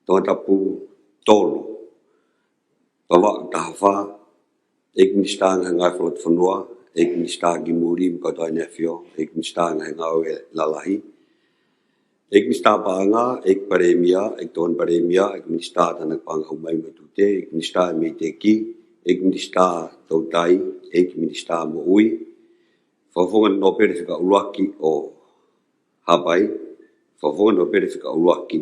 Tongatapu tolu. Vavaʻu taha fā, ʻEiki Minisitā Ngaahi Fakafonua, ʻEiki Minisitā Kimuli mo e kau tauhi ʻEne ʻAfio, ʻEiki Minisitā Ngaahi Ngāue Lalahi, ʻEiki Minisitā Paʻanga, ʻEiki Palēmia, ʻEiki Tokoni Palēmia, ʻEiki Minisitā Tānaki Paʻanga ʻUmaʻā mo e Tute, ʻEiki Minisitā Meiteki, ʻEiki Minisitā Toutai, ʻEiki Minisitā Moʻui, Fakafofonga Nōpele Fika ʻUluaki ʻo Haʻapai, Fakafofonga Nōpele Fika ʻUluaki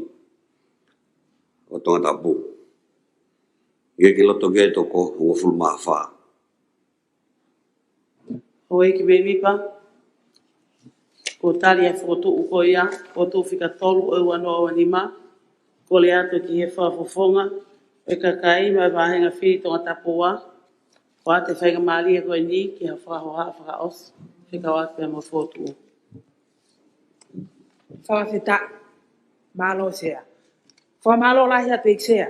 ʻo Tongatapu. ʻIkai ke loto ke toko hongofulu mā fā. Houʻeiki mēmipa, kuo tali ʻa e fokotuʻu ko ia, fokotuʻu fika tolu ʻo e ua noa ua nima, kole atu ki he fakafofonga ʻo e kakai mo e vāhenga fili Tongatapu ua, ʻoatu e faingamālie ko eni ki ha fakahohaʻa fakaʻosi, fekauʻaki pea mo e fokotuʻu. Fakafetaʻi. Mālō Sea. Fakamālō lahi atu ʻEiki Sea.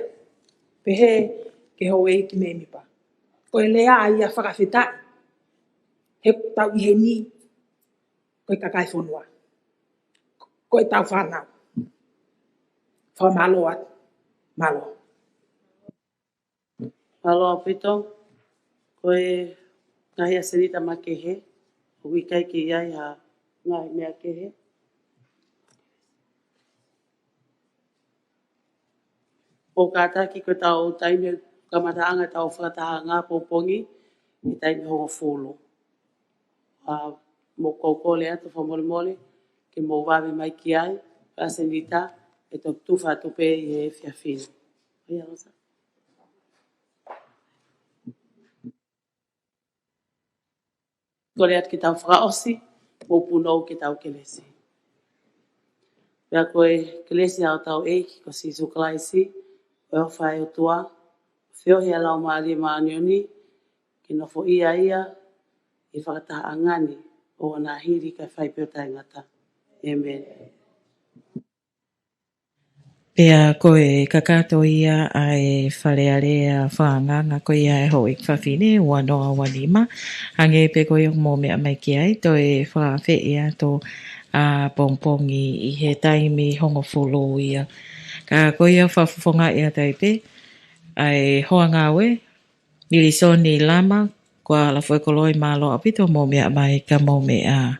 Pehē ki he houʻeiki mēmipa. Ko e lea ia fakafetaʻi. He ʻoku tau ʻi heni. Ko e kakai fonua. Ko e tau fānau. Fakamālō atu. Mālō. Mālō ʻaupito. Ko e ngaahi ʻasenita makehe, ʻoku ʻikai ke ʻi ai ha ngaahi meʻa kehe. ʻOku kātaki ko e tau taimi kamataʻanga ʻetau fakatahaʻanga pongipongi, ʻi he taimi hongofulu. ʻA, mou kole atu fakamolemole, ke mou vave mai ki ai, ʻasenita, ʻe toki tufa atu pē ʻi he efiafi ni. ʻIo, Losa. Kole atu ke tau fakaʻosi, mou punou ke tau kelesi. Pea ko e kelesi ʻa hotau ʻEiki ko Sīsū Kalaisi, ʻofa ʻa e ʻOtua, feohi ʻa e Laumālie Māʻoniʻoni, ke nofoʻia ia, ʻi he fakatahaʻanga ni, ʻo na hili kae fai pē ʻo taʻengata. ʻĒmeni. Pea ko e kakato ia ʻa e Fale Alea fakaangaanga ko ia ʻa e houʻeiki fafine ua noa ua nima. Hangē pē ko ia ʻoku mou meʻa mai ki ai, toe fakaafeʻi atu ʻa pongipongi ʻi he taimi hongofulu ia. Ka ko ia fakafofongaʻi atu ai pē ʻa e hoa ngāue, Milisoni Lama, ko e ʻaloʻofa ʻo e kolo, mālō ʻaupito hoʻomou meʻa mai ka mou meʻa